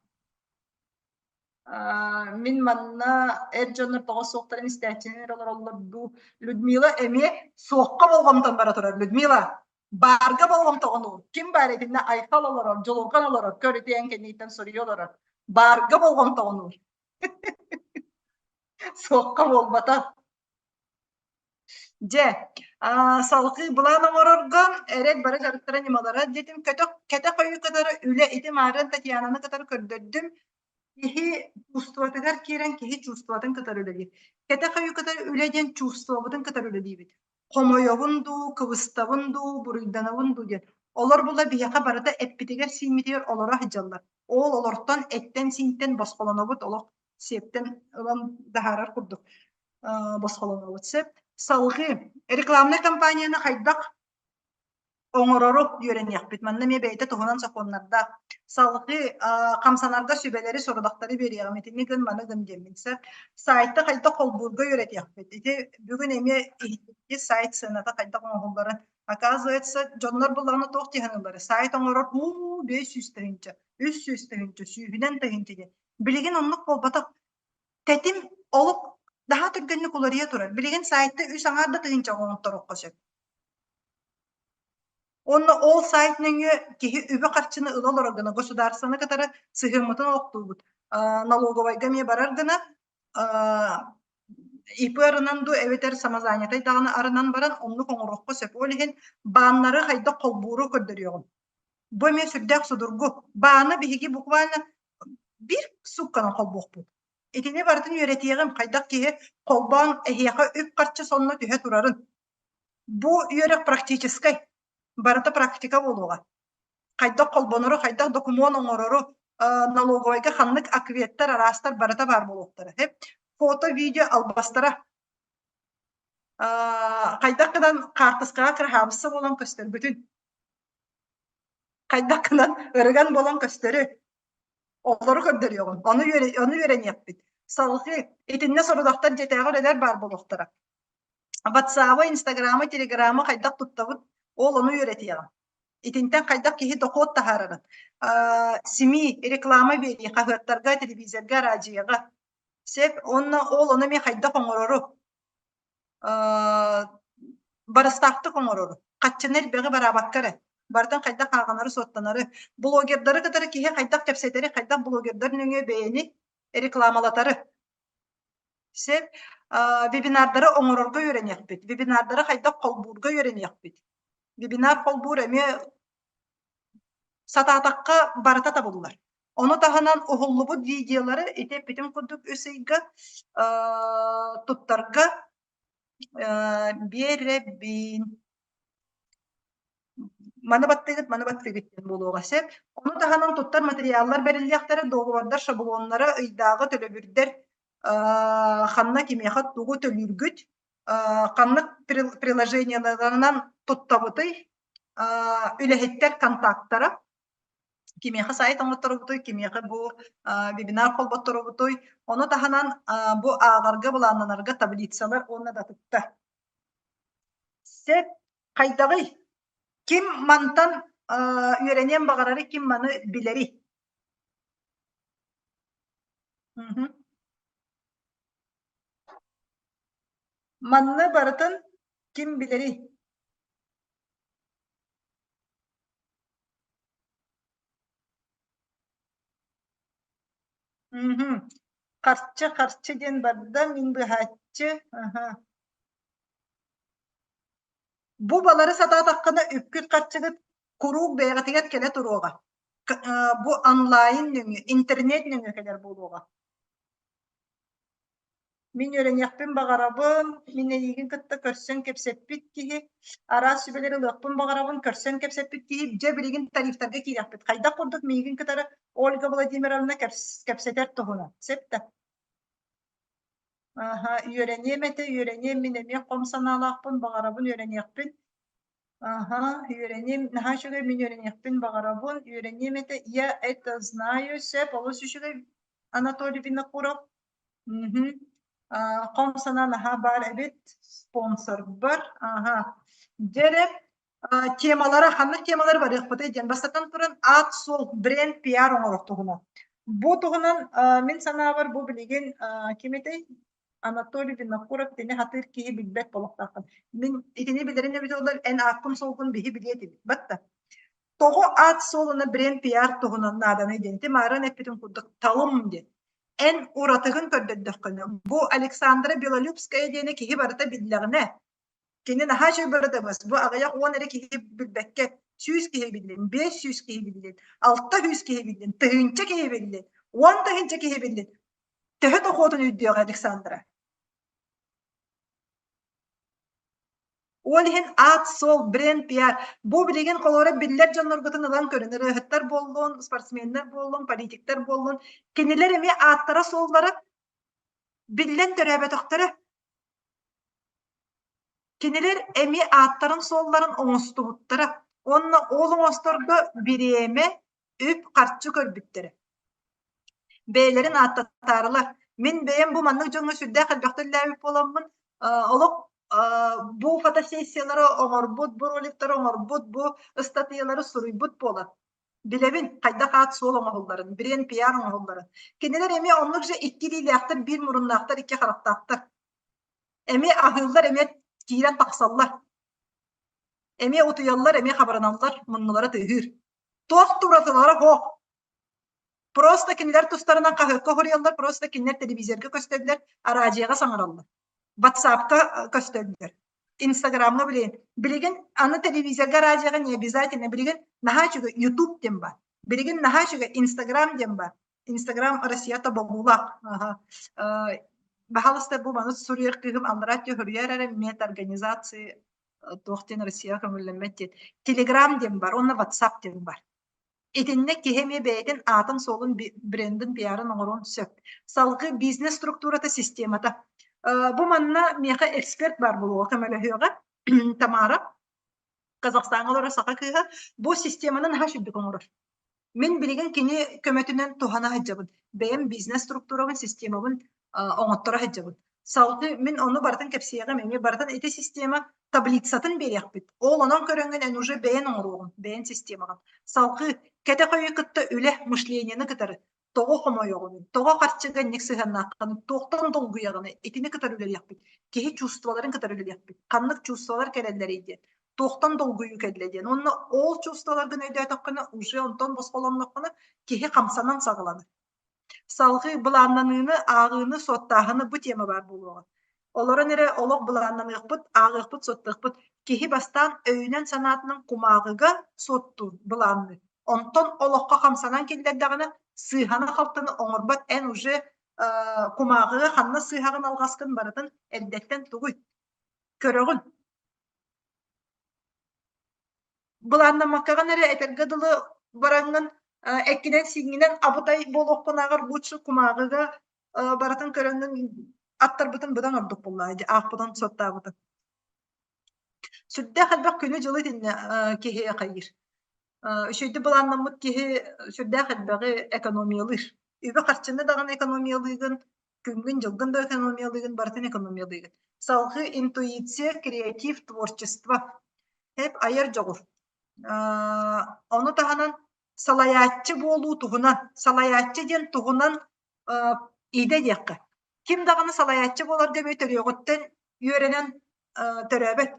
Мин манна эр дьоннор тоҕо суохтарын истээччилэр олороллор дуу. Людмила эмиэ суохха болҕомтон бара турар. Людмила, баарга болҕомтоҕун уур. Ким баар итиннэ Айхал олорор, Дьулурҕан олорор, көр ити эн кэнниттэн суруйа олорор. Баарга болҕомтоҕун уур. Суохха буолбатах. Дьэ, салгыы былаан оҥорорго эрэл бары дьарыктара ньымалара диэтим. Көтөх, кэтэх өйү кытары үлэ ити маарыан Татьянаны кытары көрдөрдүм. Киһи чувствотыгар киирэн киһи чувствотын кытары үлэлиир. Кэтэх өйү кытары үлэ диэн чувствобытын кытары үлэлиибит. Хомойобун дуу, кыбыстабын дуу, буруйданабын дуу диэн. Олор була биһиэхэ барыта эппитигэр-сииммитигэр олоро сылдьаллар. Ол олортон эттэн-сиинтэн босхолонобут, олох сиэптэн ылан таһаарар курдук босхолонобут сөп. Салгыы рекламнай кампанияны хайдах оҥорору үөрэниэхпит. Манна эмиэ бэйэтэ туһунан сокуоннардаах. Салгыы хамсанарга сүбэлэри, сорудахтары биэриэҕим. Итини гын, маны гын диэммин сөп. Сайты хайдах холбуурга үөрэтиэхпит. Ити бүгүн эмиэ иһитти сайт сыаната хайдах оҥоһулларын. Оказывается, дьоннор буллаҕына туох дии саныыллар? Сайт оҥорор уу 500 тыһыынча, 300 тыһыынча, сүүһүнэн тыһыынча диэн. Билигин оннук буолбатах. Тэтим олук наһаа түргэнник уларыйа турар. Билигин сайтта үс аҥаар да тыһыынча оҥотторуохха сөп. Уонна ол сайт нөҥүө киһи үбү-харчыны ыла олорор гына государствоны кытары сыһыаммытын олохтуубут. Налоговайга эмиэ барар гына ИП арынан дуу эбэтэр самозанятай даҕаны арынан баран оннук оҥоруохха сөп. Ол иһин бааннары хайдах холбууру көрдөрүөҕүм. Бу эмиэ сүрдээх судургу. Бааны биһиги буквально биир суукканан холбуохпут. Итини барытын үөрэтиэҕим, хайдах киһи холбоон эһиэхэ үп-харчы сонно түһэ турарын. Бу үөрэх практическай, барыта практика буолуоҕа. Хайдах холбонору, хайдах докумуон оҥорору, налоговайга ханнык акветтар, араастар барыта баар буолуохтара. Фото, видео албастара хайдах гынан хаартыскаҕа кыраһаабысса буолан көстөргүтүн хайдах гынан ырыган буолан көстөрү олору көрдөрүөҕүм ону, ону үөрэниэхпит. Салгыы итиннэ сорудахтар дьиэтээҕи үлэлэр баар буолуохтара. Ватсабы, Инстаграмы, Телеграмы хайдах туттабыт, ол ону үөрэтиэҕим. Итинтэн хайдах киһи дохуот таһаарарын. СМИ, реклама биэрии хаһыаттарга, телевизорга, араадьыйаҕа. Сөп, уонна ол ону эмиэ хайдах оҥорору барыстаахтык оҥорору, хаччыны элбэҕи бараабакка эрэ, барытын хайдах ааҕынары-суоттанары, блогердары кытары киһи хайдах кэпсэтэри, хайдах блогердар нөҥүө бэйэни рекламалатары. Сөп. Вебинардары оҥорорго үөрэниэхпит, вебинардары хайдах холбуурга үөрэниэхпит. Вебинар холбуур эмиэ сатаатахха барыта табыллар. Ону таһынан уһуллубут видеолары ити эппитим курдук үс ыйга туттарга биэрэбин. Маны баттыгыт, маны баттыгыт диэн буолуоҕа сөп. Ону таһынан туттар материаллар бэриллиэхтэрэ, договордар шаблоннара, ыйдааҕы төлөбүрдэр ханна кимиэхэ тугу төлүүргүт, ханнык приложениеларынан туттабытый, үлэһиттэр контактара, кимиэхэ сайт оҥотторобутуй, кимиэхэ бу вебинар холботторобутуй, ону таһынан бу ааҕарга, былааннанарга таблицалар уонна да атыттар. Сөп, хайдаҕый? Ким мантан үөрэниэн баҕарарый, ким маны билэрий? Манны барытын ким билэрий? Мгм. Харчы, харчы диэн барда, мин быһааччы. Аха. Бу балары сатаатаххына үпкүт-харчыгыт куруук бэйэҕитигэр кэлэ туруоҕа. Бу онлайн нөҥүө, интернет нөҥүө кэлэр буолуоҕа. Мин үөрэниэхпин баҕарабын, мин эйигин кытта көрсөн кэпсэппит киһи, араас сүбэлэри ылыахпын баҕарабын, көрсөн кэпсэппит киһи, дьэ билигин тарифтарга киириэхпит. Хайдах курдук миигин кытары Ольга Владимировна кэпсэтэр туһунан. Сөп да? Аха, үөрэниэм этэ, үөрэниэм, мин эмиэ хом санаалаахпын, баҕарабын үөрэниэхпин. Аха, үөрэниэм, наһаа үчүгэй, мин үөрэниэхпин баҕарабын, үөрэниэм этэ, я это знаю, сөп, олус үчүгэй, Анатолий Винокуров. Мгм. Хом санаа наһаа баар эбит, спонсорбар. Аха. Дьэ эрэ, темалара, ханнык темалары барыахпытый диэн бастатан туран аат-суол, бренд, пиар оҥорор туһунан. Бу туһунан мин санаабар бу билигин ким этэй? Анатолий Винокуров итини хатыыр киһи билбэт буолуохтааххын. Мин итини билэрин эбитэ буоллар эн ааккын-суолгун биһи билиэ этибит. Батта. Тоҕо аат-суол уонна бренд пиар туһунан нааданый диэн ити маарыын эппитим курдук талым диэн. Эн уратыгын көрдөрдөххүнэ, бу Александра Белолюбская диэни киһи барыта биллэҕинэ, кини наһаа үчүгэй бырадабыс, бу аҕыйах уон эрэ киһи билбэккэ, 100 киһи биллин, 500 киһи биллин, 600 киһи биллин, тыһыынча киһи биллин, 10 тыһыынча киһи биллин. Төһө дохуотун өйдүөҕэ Александра? Ол иһин аат-суол, бренд, пиар. Бу билигин холобура биллэр дьонноргутун ылан көрүн, ырыаһыттар буоллун, спортсменнар буоллун, политиктар буоллун, кинилэр эмиэ ааттара-суоллара биллэн төрөөбөтөхтөрө. Кинилэр эмиэ ааттарын-суолларын оҥостубуттара уонна ол оҥосторго бириэмэ, үп-харчы көрбүттэрэ. Бэйэлэрин ааттатаарылар. Мин бэйэм бу маннык дьоҥҥо сүрдээх элбэхтэ үлэлээбит буоламмын, олох бу фотосессиялары оҥорбут, бу роликтары оҥорбут, бу ыстатыйалары суруйбут буолан, билэбин хайдах аат-суол оҥоһулларын, бренд-пиар оҥоһулларын. Кинилэр эмиэ оннук же икки илиилээхтэр, биир муруннаахтар, икки харахтаахтар. Эмиэ аһыыллар, эмиэ киирэн тахсаллар. Эмиэ утуйаллар, эмиэ хабараналлар, муннулара тыаһыыр. Туох да уратылара суох. Просто кинилэр тустарынан хаһыакка суруйаллар, просто кинилэр телевизорга көстөллөр, араадьыйаҕа саҥараллар, ватсапка көстөллөр, инстаграмҥа билигин. Билигин аны телевизорга, араадьыйаҕа не обязательно. Билигин наһаа үчүгэй ютуб диэн баар. Билигин наһаа үчүгэй инстаграм диэн баар. Инстаграм Россията бобуулаах. Баһаалыста бу маны суруйар кыыһым аллараа суруйар эрэ мет организации туох диэн Россияҕа көҥүллэммэт диэн. Телеграм диэн бар, уонна WhatsApp диэн бар. Итиннэ киһи эмиэ бэйэтин аатын-суолун, брендин, пиарын оҥоруон сөп. Салгыы бизнес структурата, системата. Бу манна миэхэ эксперт баар буолуоҕа көмөлөһүөҕэ. Тамара, Казахстаҥҥа олорор саха кыыһа, бу системаны наһаа үчүгдүк оҥорор. Мин билигин кини көмөтүнэн туһана сылдьабын. Бэйэм бизнес структурабын, системабын. оҥотторо сылдьабыт. Салгыы мин ону барытын кэпсиэҕим эмиэ барытын ити система таблицатын биэриэхпит. Ол онон көрөҥҥүн эн уже бэйэн оҥоруоҕун, бэйэн системаҕын. Салгыы кэтэх өйү кытта үлэ мышлениены кытары тоҕо хомойоҕунуй, тоҕо харчыга инник сыһыаннааххыный, туохтан долгуйаҕыный, итини кытары үлэлиэхпит. Киһи чувстволарын кытары үлэлиэхпит. Ханнык чувстволар кэлэллэрий диэн, туохтан долгуйуу кэллэ диэн. Уонна ол чувстволаргын өйдөөтөххүнэ, уже онтон босхолонноххуна, киһи хамсанан саҕаланар. Салҕыы былааннаныыны, ааҕыыны, суоттааһыны бу тема баар буолуоҕа. Олорон эрэ олох былааннаныахпыт, ааҕыахпыт, суоттуохпут. Киһи бастаан өйүнэн-санаатынан кумааҕыга суоттуур, былаанныыр. Онтон олоххо хамсанан киллэрдэҕинэ, сыыһаны-халтыны оҥорбот эн уже кумааҕыга ханна сыыһаҕын алҕаскын барытын эрдэттэн тугуй? Көрөҕүн. Былааннаммаккаҕын эрэ этэргэ дылы бараҥҥын эккинэн-сииҥҥинэн абытай буолуоххунааҕар лучше кумааҕыга барытын көрөҥҥүн аттарбытын быдан ордук буоллаҕа дии аахпытын суоттаабытын. Сүрдээх элбэх күнү-дьылы итиннэ киһи хайыыр. Үчүгэйдик былааннаммыт киһи сүрдээх элбэҕи экономиялыыр. Үбү-харчыны даҕаны экономиялыыгын, күҥҥүн-дьылгын да экономиялыыгын, барытын экономиялыыгын. Салгыы интуиция, креатив, творчество. Эп айар дьоҕур. Ону таһынан салайааччы буолуу туһунан, салайааччы диэн туһунан идэ диэххэ. Ким даҕаны салайааччы буоларга эмиэ төрүөҕүттэн үөрэнэн төрөөбөт.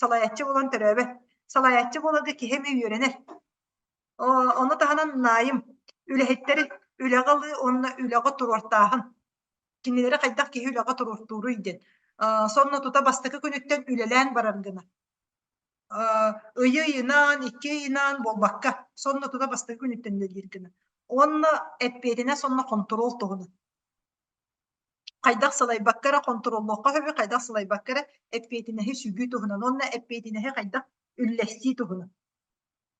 Салайааччы буолан төрөөбөт. Салайааччы буоларга киһи эмиэ үөрэнэр. Ону таһынан наайым үлэһиттэри үлэҕэ ылыы уонна үлэҕэ туруортааһын. Кинилэри хайдах киһи үлэҕэ туруортууруй диэн. Сонно тута бастакы күнүттэн үлэлээн барар гына. Ыйы ыйынан, икки ыйынан буолбакка, сонно тута бастакы күнүттэн үлэлиир гына. Уонна эппиэтинэс уонна хонтуруол туһунан. Хайдах салайбакка эрэ хонтуруоллуохха сөбүй, хайдах салайбакка эрэ эппиэтинэһи сүгүү туһунан уонна эппиэтинэһи хайдах үллэстии туһунан.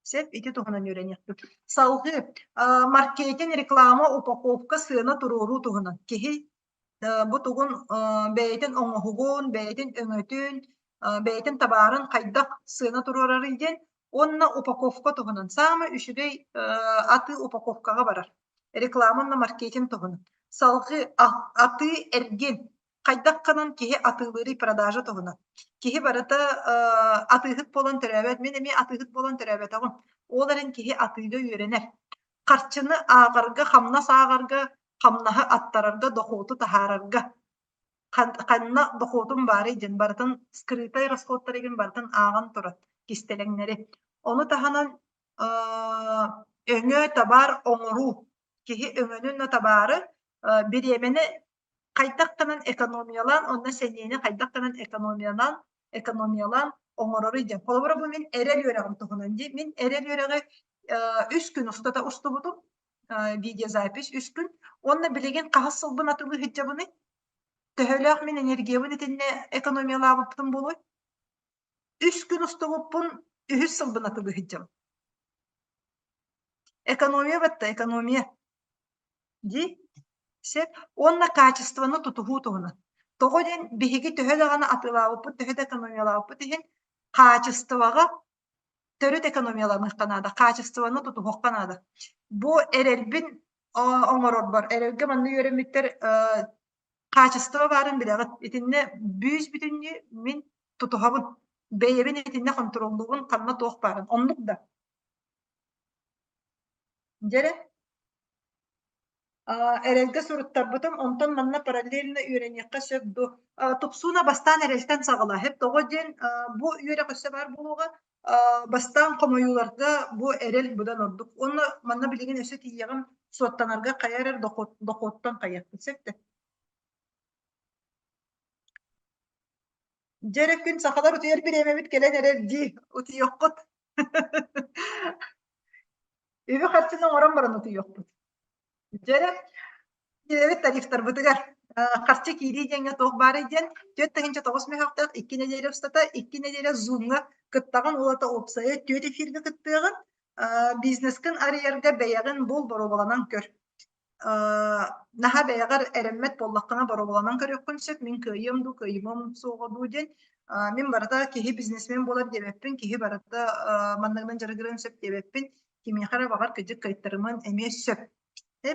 Сөп, ити туһунан үөрэниэхпит. Салгыы маркетинг, реклама, упаковка, сыана туруоруу туһунан. Киһи бу тугун бэйэтин оҥоһугун, бэйэтин өҥөтүн, бэйэтин табаарын хайдах сыана туруорарый диэн уонна упаковка туһунан. Саамай үчүгэй атыы упаковкаҕа барар. Реклама уонна маркетинг туһунан. Салгыы атыы-эргин хайдах гынан киһи атыылыырый продажа туһунан. Киһи барыта атыыһыт буолан төрөөбөт. Мин эмиэ атыыһыт буолан төрөөбөтөҕүм. Ол эрэн киһи атыыга үөрэнэр. Харчыны ааҕарга, хамнас ааҕарга, хамнаһы аттарарга, дохуоту таһаарарга. Ханна дохуотум баарый диэн барытын скрытай расходтарыгын барытын ааҕан турар кистэлэҥнэри. Ону таһынан өҥө табаар оҥоруу киһи өҥөнү уонна табаары бириэмэни хайдах гынан экономиялаан уонна сэниэни хайдах гынан экономиялаан экономиялаан оҥороруй диэн. Холобура бу мин эрэл үөрэҕим туһунан дии. Мин эрэл үөрэҕи үс күн устата устубутум видеозапись үс күн. Уонна билигин хаһыс сылбын атылыы сылдьабыный? Төһөлөөх мин энергиябын итиннэ экономиялаабыппын буолуой? Үс күн устубуппун үһүс сылбын атылыы сылдьабын. Экономия батта, экономия. Дии. Сөп. Уонна качествоны тутуһуу туһунан. Тоҕо диэн биһиги төһө даҕаны атыылаабыппыт, төһө да экономиялаабыппыт иһин хаачыстыбаҕа төрүт экономияланыахха наада, хаачыстыбаны тутуһуохха наада. Бу эрэлбин оҥорорбор, эрэлгэ манна үөрэммиттэр хаачыстыба баарын билэҕит. Итиннэ бүүс-бүтүннүү мин тутуһабын. Бэйэбин итиннэ хонтуруоллуубун, ханна туох баарын. Оннук да. Дьэ эрэ. Эрэлгэ суруттарбытым, онтон манна параллельно үөрэниэххэ сөп дуо? Тупсууна бастаан эрэлтэн саҕалаа. Тоҕо диэн бу үөрэх өссө баар буолуоҕа. Бастаан хомойууларга бу эрэл быдан ордук. Уонна манна билигин өссө тиийиэҕим суоттанарга хайа эрэр дохуоттан хайыахпыт сөп да. Дьэ эрэ күн сахалар утуйар бириэмэбит кэлэн эрэр дии. Утуйуоххут. Үбү-харчыны оҥорон баран утуйуохпут. Дьэ эрэ, киирэбит тарифтарбытыгар. Харчы киирии диэҥҥэ туох баарый диэн 4 9 мөһөөхтөөх икки нэдиэлэ устата икки нэдиэлэ Zoom-ҥа кыттаҕын уота уопсайа түөрт эфиргэ кыттыаҕын. Бизнескин арыйарга бэйэҕин бул боруобаланан көр. Наһаа бэйэҕэр эрэммэт буоллаххына боруобаланан көрүөххүн сөп. Мин кыайыам дуу, кыайымам суоҕа дуу диэн. Мин барыта киһи бизнесмен буолар диэбэппин, киһи барыта манныгынан дьарыгырыан сөп диэбэппин. Кимиэхэ эрэ баҕар кыдьык кыайтарыман эмиэ сөп.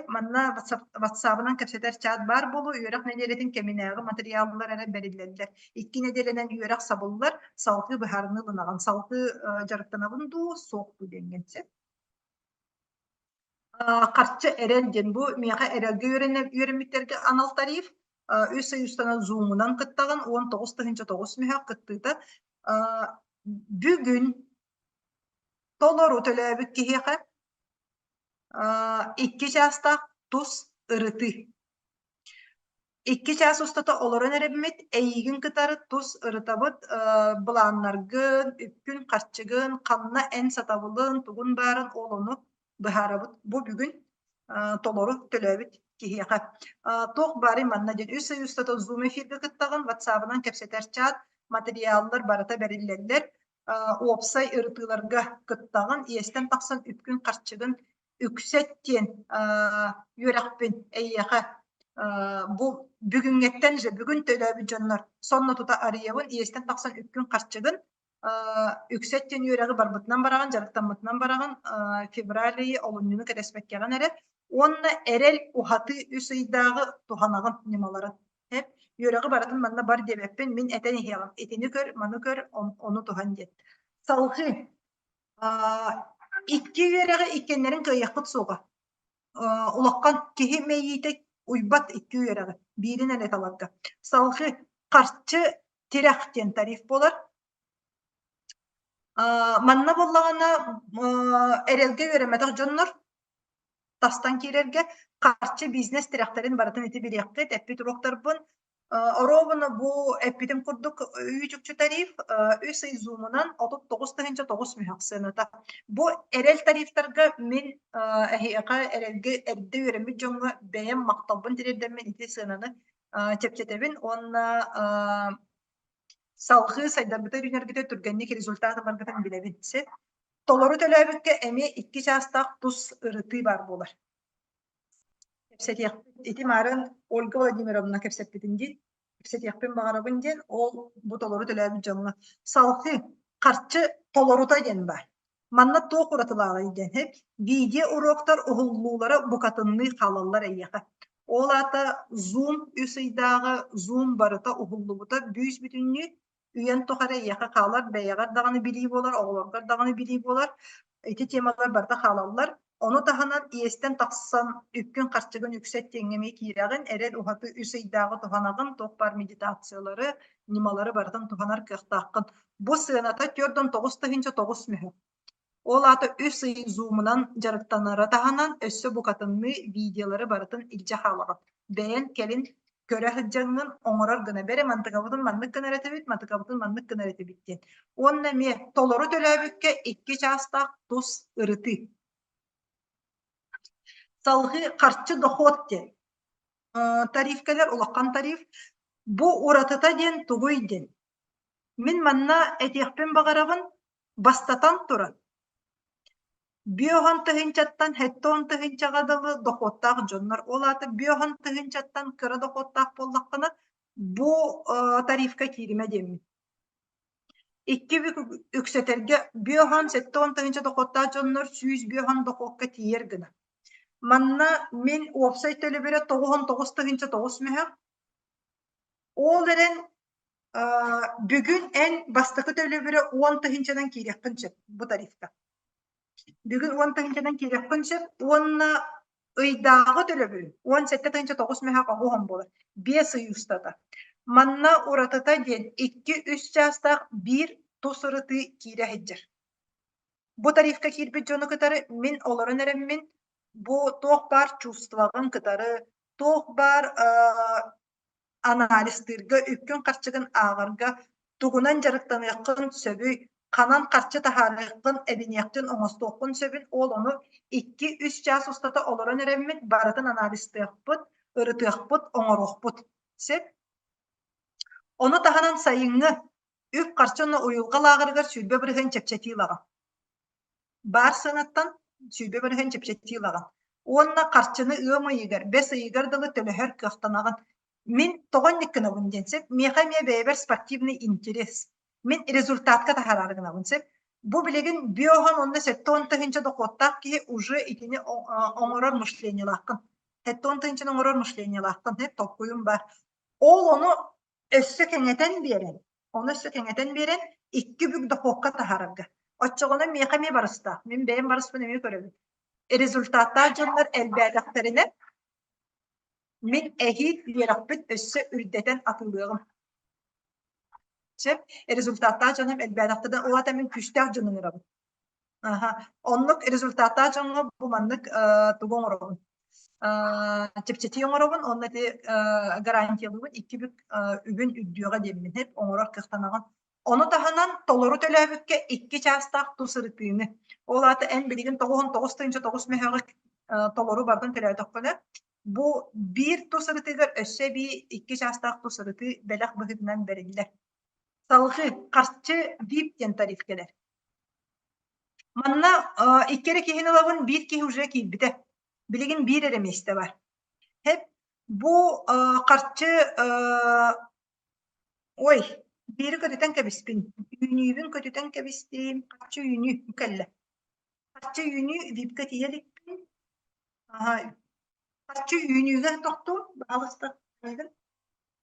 Манна WhatsApp-ынан кэпсэтэр чат баар буолуо, үөрэх нэдиэлэтин кэминээҕи матырыйааллар эрэ бэриллэллэр. Икки нэдиэлэнэн үөрэх сабыллар, салгыы быһаарыныы ылынаҕын. Салгыы дьарыктанабын дуу, суох дуу диэҥҥин сөп. Харчы эрэл диэн бу миэхэ эрэлгэ үөрэммиттэргэ анал тариф. Үс ый устана Zoom-унан кыттаҕын, 19 9 мөһөөх кыттыыта. Бүгүн толору төлөөбүт киһиэхэ Икки чаастаах тус ырытыы. Икки чаас устата олорон эрэбимит, эйиигин кытары тус ырытабыт былааннаргын, үпкүн-харчыгын, ханна эн сатабылын, тугун баарын ол ону быһаарабыт. Бу бүгүн толору төлөөбүт киһиэхэ. Туох баарый манна диэн үс ый устата Zoom эфиргэ кыттаҕын, WhatsApp-ынан кэпсэтэр чат, материаллар барыта бэриллэллэр. уопсай ырытыыларга кыттаҕын, иэстэн тахсан үпкүн-харчыгын үксэт диэн үөрэхпин эйиэхэ бу бүгүҥҥэттэн же бүгүн төлөөбүт дьоннор сонно тута арыйабын, иэстэн тахсан үпкүн-харчыгын үксэт диэн үөрэҕи барбытынан бараҕын, дьарыктаммытынан бараҕын, февраль ыйы, олунньуну кэтэспэккэҕин эрэ уонна эрэл уһатыы үс ыйдааҕы туһанаҕын ньымаларын. Эп, үөрэҕи барытын манна бар диэбэппин, мин этэн иһиэҕим. Итини көр, маны көр, ону туһан диэн. Салҕыы икки үөрэҕи иккиэннэрин кыайыахпыт суоҕа. Улахан киһи мэйиитэ уйбат икки үөрэҕи, биирин эрэ таларга. Салҕыы харчы тирэх диэн тариф буолар. Манна буоллаҕына эрэлгэ үөрэммэтэх дьоннор тастан киирэргэ харчы бизнес тирэхтэрин барытын ити билиэххит, эппит уруоктарбын. Оруобуна бу эппитим курдук үүт-үкчү тариф үс ый зумунан 39 9 мүһэх сыаната. Бу эрэл тарифтарга мин эһиэхэ эрэлгэ эрдэ үөрэммит дьоҥҥо бэйэм махталбын тириэрдэммин ити сыананы чэпчэтэбин уонна салҕыы сайдарбыта үүнэргитэ түргэнник результат ыларгытын билэбин. Сөп. Толору төлөөбүккэ эмиэ икки чаастаах тус ырытыы баар буолар. Кэпсэтиэхпит. Ити маарын Ольга Владимировна кэпсэппитин дии. Кэпсэтиэхпин баҕарабын диэн, ол бу толору төлөөбүт дьоҥҥо. Салҕыы харчы толорута диэн баар. Манна туох уратылааҕый диэн, видео уруоктар уһуллуулара букатынныы хаалаллар эйиэхэ. Ол аата Zoom үс ыйдааҕы Zoom барыта уһуллубута бүүс-бүтүннүү үйэн тухары эйиэхэ хаалар, бэйэҕэр даҕаны билии буолар, оҕолоргор даҕаны билии буолар. Ити темалар барыта хаалаллар. Ону таһынан иэстэн тахсан үпкүн-харчыгын үксэт диэҥҥэ эмиэ киирэҕин, эрэл уһаты үс ыйдааҕы туһанаҕын, туох баар медитациялары, ньымалары барытын туһанар кыахтааххын. Бу сыаната 49 9 мөһө. Ол аата үс ый зумунан дьарыктанара таһынан өссө букатынныы видеолары барытын илдьэ хаалаҕын. Бэйэн кэлин көрө сылдьаҥҥын оҥорор гына бэрэ мантыкабытын маннык гынар этибит, мантыкабытын маннык гынар этибит диэн. Уонна эмиэ толору төлөөбүккэ икки чаастаах тус ырытыы. Салҕыы харчы дохуот диэн. Тариф кэлэр, улахан тариф. Бу уратыта диэн тугуй диэн. Мин манна этиэхпин баҕарабын, бастатан туран, Биоһон тыһыынчаттан 70 тыһыынчаҕа дылы дохуоттаах дьоннор. Ол аата биоһон тыһыынчаттан кыра дохуоттаах буоллаххына, бу тарифка кииримэ диэммин. Икки бүк үксэтэргэ биоһон 70 тыһыынча дохуоттаах дьоннор 100 биоһон дохуокка тиийэр гына. Манна мин уопсай төлөбүрэ 99 тыһыынча 9 мөһөх. Ол эрэн бүгүн эн бастакы төлөбүрэ 10 тыһыынчанан киириэххин сөп бу тарифка. Бүгүн 10 тыһыынчанан киириэххин сөп уонна ыйдааҕы төлөбүрүн 17 тыһыынча 9 мөһөх оҕуһон буолар. Биэс ый устата. Манна уратыта диэн 2-3 чаастаах биир тус ырытыы киирэ сылдьар. Бу тарифка киирбит дьону кытары мин олорон эрэммин бу туох баар чувствоҕын кытары, туох баар анализтыырга, үпкүн-харчыгын ааҕарга, тугунан дьарыктаныаххын сөбүй, ханан харчы таһаарыаххын, эбиниэххин, оҥостуоххун сөбүн ол ону 2-3 чаас устата олорон эрэммит барытын анализтыахпыт, ырытыахпыт, оҥоруохпут. Сөп? Ону таһынан сайыҥҥы үп-харчы уонна уйулҕа лааҕырыгар 20% чэпчэтии ылаҕын. Баар сыанаттан 20% чэпчэтии ылаҕын. Уонна харчыны ыам ыйыгар, бэс ыйыгар дылы төлөһөр кыахтанаҕын. Мин тоҕо инник гынабын диэн сөп. Миэхэ эмиэ бэйэбэр спортивный интерес. Мин результатка таһаараары гынабын сөп. Бу билигин биоһон уонна 70 тыһыынча дохуоттаах киһи уже итини оҥорор мышлениелааххын. 70 тыһыынчаны оҥорор мышлениелааххын, толкуйум бар. Ол ону өссө кэҥэтэн биэрэн, ону өссө кэҥэтэн биэрэн икки бүк дохуокка таһаарарга. Оччоҕуна миэхэ эмиэ барыстаах. Мин бэйэм барыспын эмиэ көрөбүн. Результаттаах дьоннор элбээтэхтэринэ, мин эһиил үөрэхпин өссө үрдэтэн атыылыаҕым. Сөп. Результаттаах дьонум элбээтэхтэринэ, ол аата мин күүстээх дьон ыҥырабын. Аха. Оннук результаттаах дьоҥҥо бу маннык тугу оҥоробун? Чэпчэтии оҥоробун уонна ити гарантиялыыбын икки бүк үбүн үрдүөҕэ диэммин эп оҥорор кыахтанаҕын. Ону таһынан толору төлөөбүккэ икки чаастаах тус ырытыыны. Ол аата эн билигин 99 9 мөһөөҕү толору барытын төлөөтөххүнэ, бу биир тус ырытыыгар өссө эбии икки чаастаах тус ырытыы бэлэх быһыытынан бэриллэр. Салгыы харчы VIP диэн тариф кэлэр. Манна икки эрэ киһини ылабын, биир киһи уже киирбитэ. Билигин биир эрэ миэстэ бар. Хэп, бу харчы ой, биири көтүтэн кэбиспин. Үүнүүбүн көтүтэн кэбистим. Харчы үүнүү кэллэ. Харчы үүнүү випка тиийэ иликпин. Харчы үүнүүгэ тохтуум, баһаалыста.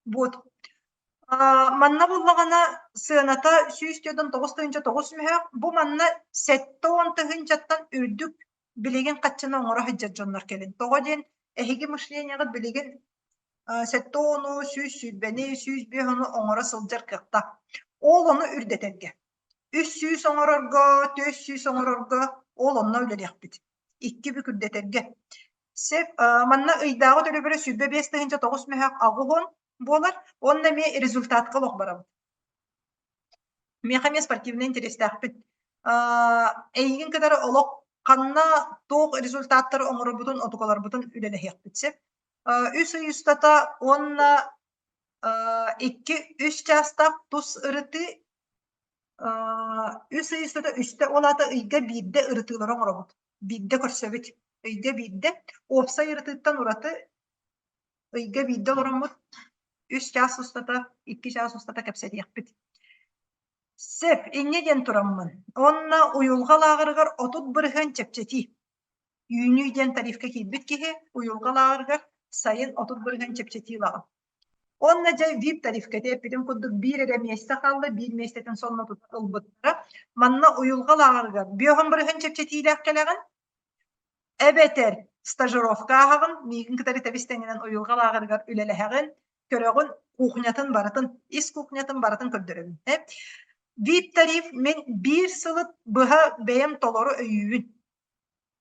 Вот. Манна буоллаҕына сыаната 149 9 мөһөөх. Бу манна 70 тыһыынчаттан үрдүк билигин хаччыны оҥоро сылдьар дьоннор кэлин. Тоҕо диэн эһиги мышлениеҕыт билигин 70-у, 120-ни, 105-ону оҥоро сылдьар кыахтаах. Ол ону үрдэтэргэ. 300 оҥорорго, 400 оҥорорго ол онно үлэлиэхпит. Икки бүк үрдэтэргэ. Сөп. Манна ыйдааҕы төлөбүрэ 25 9 мөһөөх 80 буолар. Уонна эмиэ результатка олох барабыт. Миэхэ эмиэ спортивнай интэриэстээхпин. Эйигин кытары олох ханна туох результаттары оҥорорбутун, отукаларбытын үлэлэһиэхпит сөп. Үс ый устата уонна икки-үс чаастаах тус ырытыы үс ый устата үстэ, ол аата ыйга биирдэ ырытыылары оҥоробут. Биирдэ көрсөбүт. Ыйга биирдэ. Уопсай ырытыыттан ураты ыйга биирдэ олороммут үс чаас устата, икки чаас устата кэпсэтиэхпит. Сөп, инньэ диэн тураммын. Уонна уйулҕа лааҕырыгар 30% чэпчэтии. Үүнүү диэн тарифка киирбит киһи уйулҕа лааҕырыгар сайын 30% чэпчэтии ылаҕын. Уонна дьэ VIP тарифка ити эппитим курдук биир эрэ миэстэ хаалла, биир миэстэтин сонно тута ылбыттара. Манна уйулҕа лааҕырыгар 50% чэпчэтиилээх кэлэҕин, эбэтэр стажировка ааһаҕын, миигин кытары тэбис-тэҥинэн уйулҕа лааҕырыгар үлэлэһэҕин, көрөҕүн, кухнятын барытын, ис кухнятын барытын көрдөрөбүн. VIP тариф мин биир сылы быһа бэйэм толору өйүүбүн.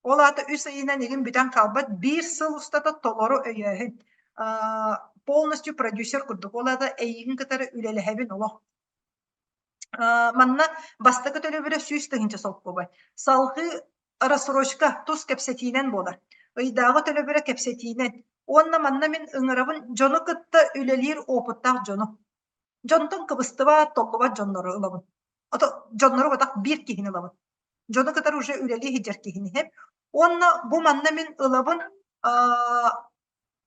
Ол аата үс ыйынан игин бүтэн хаалбат, биир сыл устата толору өйөөһүн. Полностью продюсер курдук. Ол аата эйигин кытары үлэлэһэбин олох. Манна бастакы төлөбүрэ 100 000 солкуобай. Салгыы рассрочка тус кэпсэтиинэн буолар. Ыйдааҕы төлөбүрэ кэпсэтиинэн. Уонна манна мин ыҥырабын дьону кытта үлэлиир опыттаах дьону. Дьонтон кыбыстыбат, толлубат дьоннору ылабын. Ото дьоннору батах биир киһини ылабын. Дьону кытары уже үлэлии сылдьар киһини иһэм. Уонна бу манна мин ылабын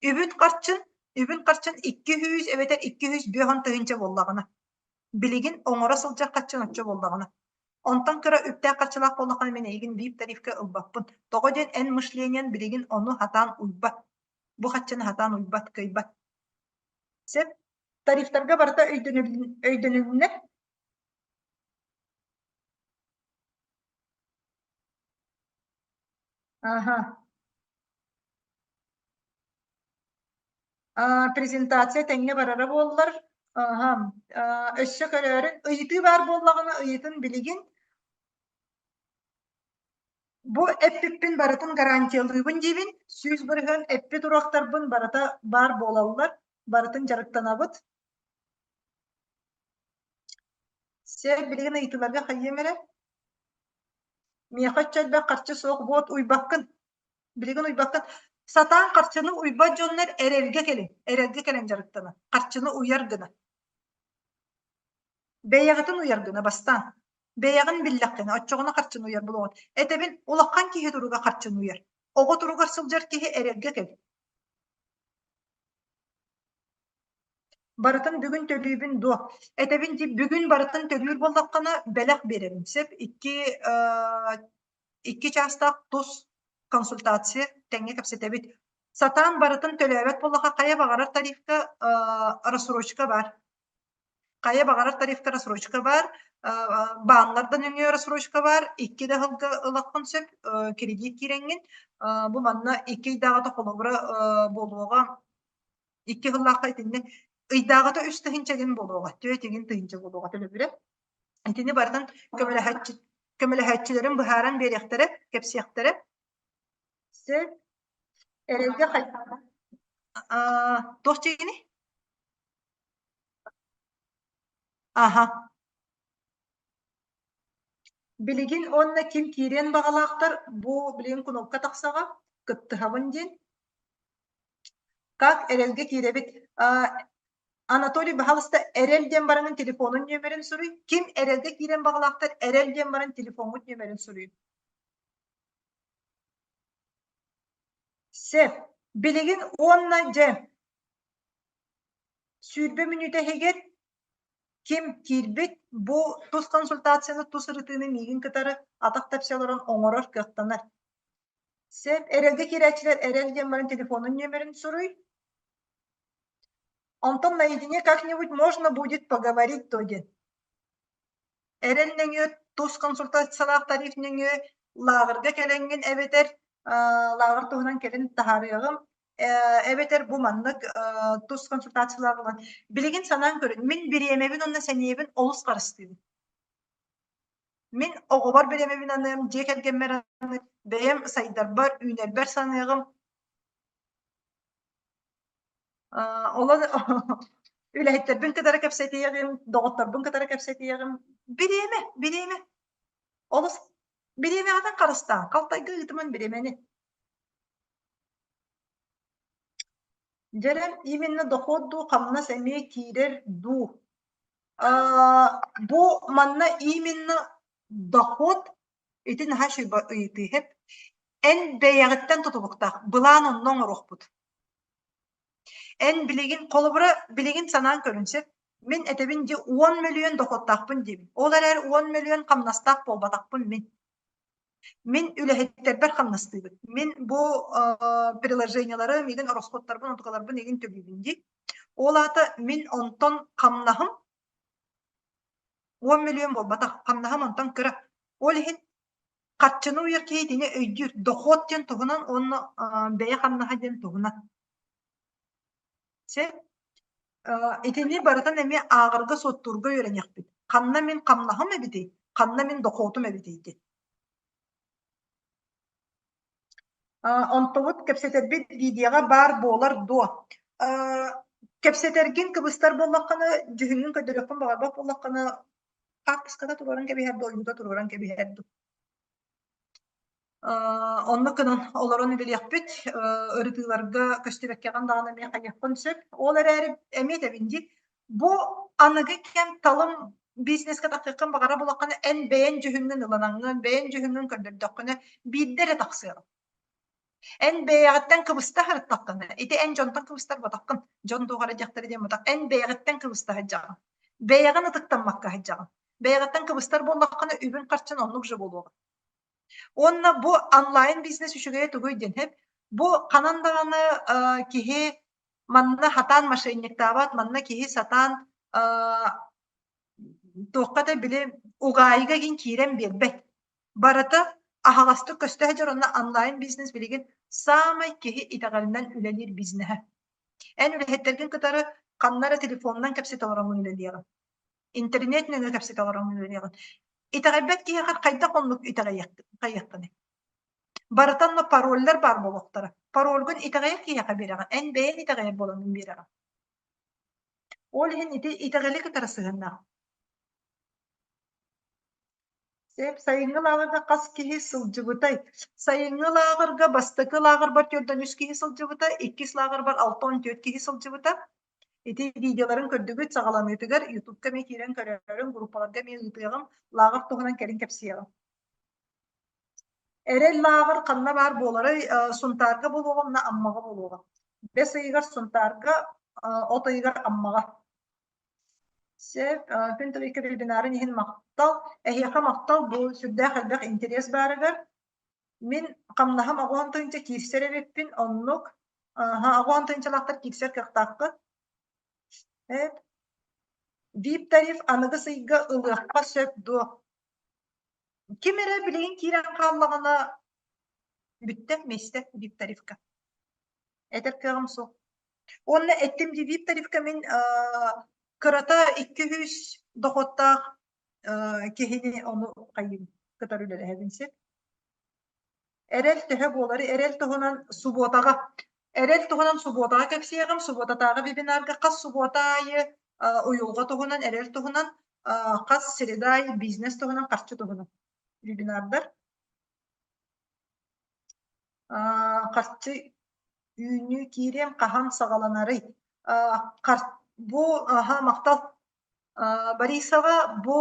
үбүн харчын, үбүн харчын 200 эбэтэр 250 тыһыынча буоллаҕына. Билигин оҥоро сылдьар харчын оччо буоллаҕына. Онтон кыра үптээх харчылаах буоллаххына мин эйигин VIP тарифка ылбаппын. Тоҕо диэн эн мышлениен билигин ону сатаан уйбат. Бу харчыны сатаан уйбат, кыайбат. Сөп. Тарифтарга барыта өйдөнүлүннэ. Аха. Презентация тэҥҥэ барара буоллар, аха, өссө көрөөрү ыйытыы баар буоллаҕына ыйытын билигин бу эппиппин барытын гарантиялыыбын диибин, 100% эппит уруоктарбын барыта баар буолаллар, барытын дьарыктанабыт. Сэр билигин ыйытыыларга хайыам эрэ? Миэхэ оччо элбэх харчы суох, вот уйбаккын. Билигин уйбаккын. Сатаан харчыны уйбат дьоннор эрэлгэ кэлин, эрэлгэ кэлэн дьарыктана. Харчыны уйар гына. Бэйэҕитин уйар гына бастаан. Бэйэҕин биллэххинэ, оччоҕуна харчыны уйар буолуоҕун. Этэбин, улахан киһи туруга харчыны уйар. Оҕо туругар сылдьар киһи эрэлгэ кэл. Барытын бүгүн төлүүбүн дуо? Этэбин дии, бүгүн барытын төлүүр буоллаххына, бэлэх биэрэбин сөп. Икки чаастаах тус консультация тэҥҥэ кэпсэтэбит. Сатаан барытын төлөөбөт буоллахха, хайа баҕарар тарифка рассрочка баар. Хайа баҕарар тарифка рассрочка баар. Бааннардан нөҥүө рассрочка баар. Икки да сылга ылаххын сөп, кредит киирэҥҥин. Бу манна икки ыйдааҕыта холобура буолуоҕа Икки сыллаахха итиннэ ыйдааҕыта үс тыһыынча гин буолуоҕа, түөрт игин тыһыынча буолуоҕа төлөбүрэ. Итини барытын көмөлөһөөччү көмөлөһөөччүлэрин быһааран биэриэхтэрэ, кэпсиэхтэрэ. Сөп. Эрэлгэ хай туох дьиэни? Аха. Билигин уонна ким киириэн баҕалаахтар бу билигин кнопка тахсаҕа кыттыһабын диэн Как эрэлгэ киирэбит? Анатолий, баһаалыста, эрэл диэн бараҥын телефонун нүөмэрин суруй. Ким эрэлгэ киирэн баҕалаахтар эрэл диэн баран телефоҥҥут нүөмэрин суруйун. Сөп. Билигин уонна дьэ 20 мүнүүтэ иһигэр ким киирбит бу тус консультацияны, тус ырытыыны миигин кытары атах тэпсэ олорон оҥорор кыахтанар. Сөп, эрэлгэ киирээччилэр эрэл диэн баран телефонун нүөмэрин суруй. Онтон наедине как-нибудь можно будет поговорить то диэн. Эрэл нөҥүө тус консультациялаах тариф нөҥүө лааҕырга кэлэҥҥин эбэтэр лааҕыр туһунан кэлин таһаарыаҕым эбэтэр бу маннык тус консультациялаах ылан билигин санаан көрүн мин бириэмэбин уонна сэниэбин олус харыстыыбын Мин оҕобор бириэмэбин аныам, дьиэ кэргэммэр аныам, бэйэм сайдарбар, үүнэрбэр саныаҕым. Олон үлэһиттэрбин кытары кэпсэтиэҕим, доҕотторбун кытары кэпсэтиэҕим. Бириэмэ, бириэмэ. Олус бириэмэҕитин харыстааҥ, халтайга ыытыман бириэмэни. Дьэрэн именно дохуот дуу, хамнас эмиэ киирэр дуу? Бу манна именно доход ити наһаа үчүгэй ыйытыы иһит. Эн бэйэҕиттэн тутулуктаах, былаан онно оҥоруохпут. Эн билигин, холобура, билигин санаан көрүн сөп. Мин этэбин дии 10 мөлүйүөн дохуоттаахпын диибин. Ол эрээри 10 мөлүйүөн хамнастаах буолбатахпын мин. Мин үлэһиттэрбэр хамнастыыбын. Мин бу приложениелары, миигин ороскуоттарбын, онтукаларбын игин төлүүбүн дии. Ол аата мин онтон хамнаһым 10 мөлүйүөн буолбатах, хамнаһым онтон кыра. Ол иһин харчыны уйар киһи итини өйдүүр. Дохуот диэн туһунан уонна бэйэ хамнаһа диэн туһунан. Сөп. Итини барытын эмиэ ааҕарга-суоттуурга үөрэниэхпит. Ханна мин хамнаһым эбитий, ханна мин дохуотум эбитий диэн. Онтубут кэпсэтэрбит видеоҕа баар буолар дуо? Кэпсэтэргин кыбыстар буоллаххына, дьүһүҥҥүн көрдөрүөххүн баҕарбат буоллаххына, хаартыската туруоран кэбиһэр дуо, ойуута туруоран кэбиһэр дуу? Оннук гынан олорон үлэлиэхпит, ырытыыларга көстүбэккэҕин даҕаны эмиэ хайыаххын сөп. Ол эрээри эмиэ этэбин дии, бу аныгы кэм талым бизнескэ тахсыаххын баҕарар буоллаххына, эн бэйэҥ дьүһүҥҥүн ылынаҥҥын, бэйэҥ дьүһүҥҥүн көрдөрдөххүнэ, биирдэ эрэ тахсыаҕыҥ. Эн бэйэҕиттэн кыбыста сырыттаххына, ити эн дьонтон кыбыстар буотаххын, дьон туох эрэ диэхтэрэ диэн буотах, эн бэйэҕиттэн кыбыста сылдьаҕын. Бэйэҕин ытыктаммакка сылдьаҕын. Бэйэҕиттэн кыбыстар буоллаххына, үбүн-харчын оннук же буолуоҕа. Уонна бу онлайн бизнес үчүгэйэ тугуй диэн сөп. Бу ханан даҕаны киһи манна сатаан мошенниктаабат, манна киһи сатаан туохха да били угаайыга игин киирэн биэрбэт. Барыта аһаҕастык көстө сылдьар уонна онлайн бизнес билигин саамай киһи итэҕэлинэн үлэлиир бизнеһэ. Эн үлэһиттэргин кытары ханна эрэ телефонунан кэпсэтэ олороҥҥун үлэлиэҕиҥ. Интернет нөҥүө кэпсэтэ олороҥҥун үлэлиэҕиҥ. Итэҕэйбэт киһиэхэ хайдах оннук итэҕэйиэххиний? Барыта онно пароллар баар буолуохтара. Парольгун итэҕэйэр киһиэхэ биэрэҕин, эн бэйэҥ итэҕэйэр буолаҥҥын биэрэҕин. Ол иһин ити итэҕэли кытары сыһыаннаах. Сөп, сайыҥҥы лааҕырга хас киһи сылдьыбытай? Сайыҥҥы лааҕырга бастакы лааҕырбар 43 киһи сылдьыбыта, иккис лааҕырбар 64 киһи сылдьыбыта. Ити видеоларын көрдүгүт саҕаланыытыгар Ютубка эмиэ киирэн көрөөрүҥ, группаларга эмиэ ыытыаҕым, лааҕыр туһунан кэлин кэпсиэҕим. Эрэл лааҕыр ханна баар буоларый? Сунтаарга буолуоҕа уонна Аммаҕа буолуоҕа. Бэс ыйыгар Сунтаарга, от ыйыгар Аммаҕа. Сөп, күн тылыйка вебинарын иһин махтал. Эһиэхэ махтал, бу сүрдээх элбэх интэриэс баарыгар. Мин хамнаһым оҕоон тыһыынча киирсэр эбиппин, оннук. Оҕоон тыһыынчалаахтар киирсэр кыахтааххыт. Эп. Вип тариф аныгыс ыйга ылыахха сөп дуо? Ким эрэ билигин киирэн хааллаҕына бүттэ миэстэ вип тарифка. Этэр кыаҕым суох. Уонна эттим дии вип тарифка мин кырата 200 доходтаах киһини ону хайыым кытары үлэлэһэбин син. Эрэл төһө буолары эрэл туһунан субуотаҕа эрэл туһунан субуотаҕа кэпсиэҕим. Субуотатааҕы вебинарга хас субуота аайы уйулҕа туһунан, эрэл туһунан, хас среда аайы бизнес туһунан, харчы туһунан вебинардар. Харчы үүнүү киириэм хаһан саҕаланарый? Бу аһа махтал Борисова бу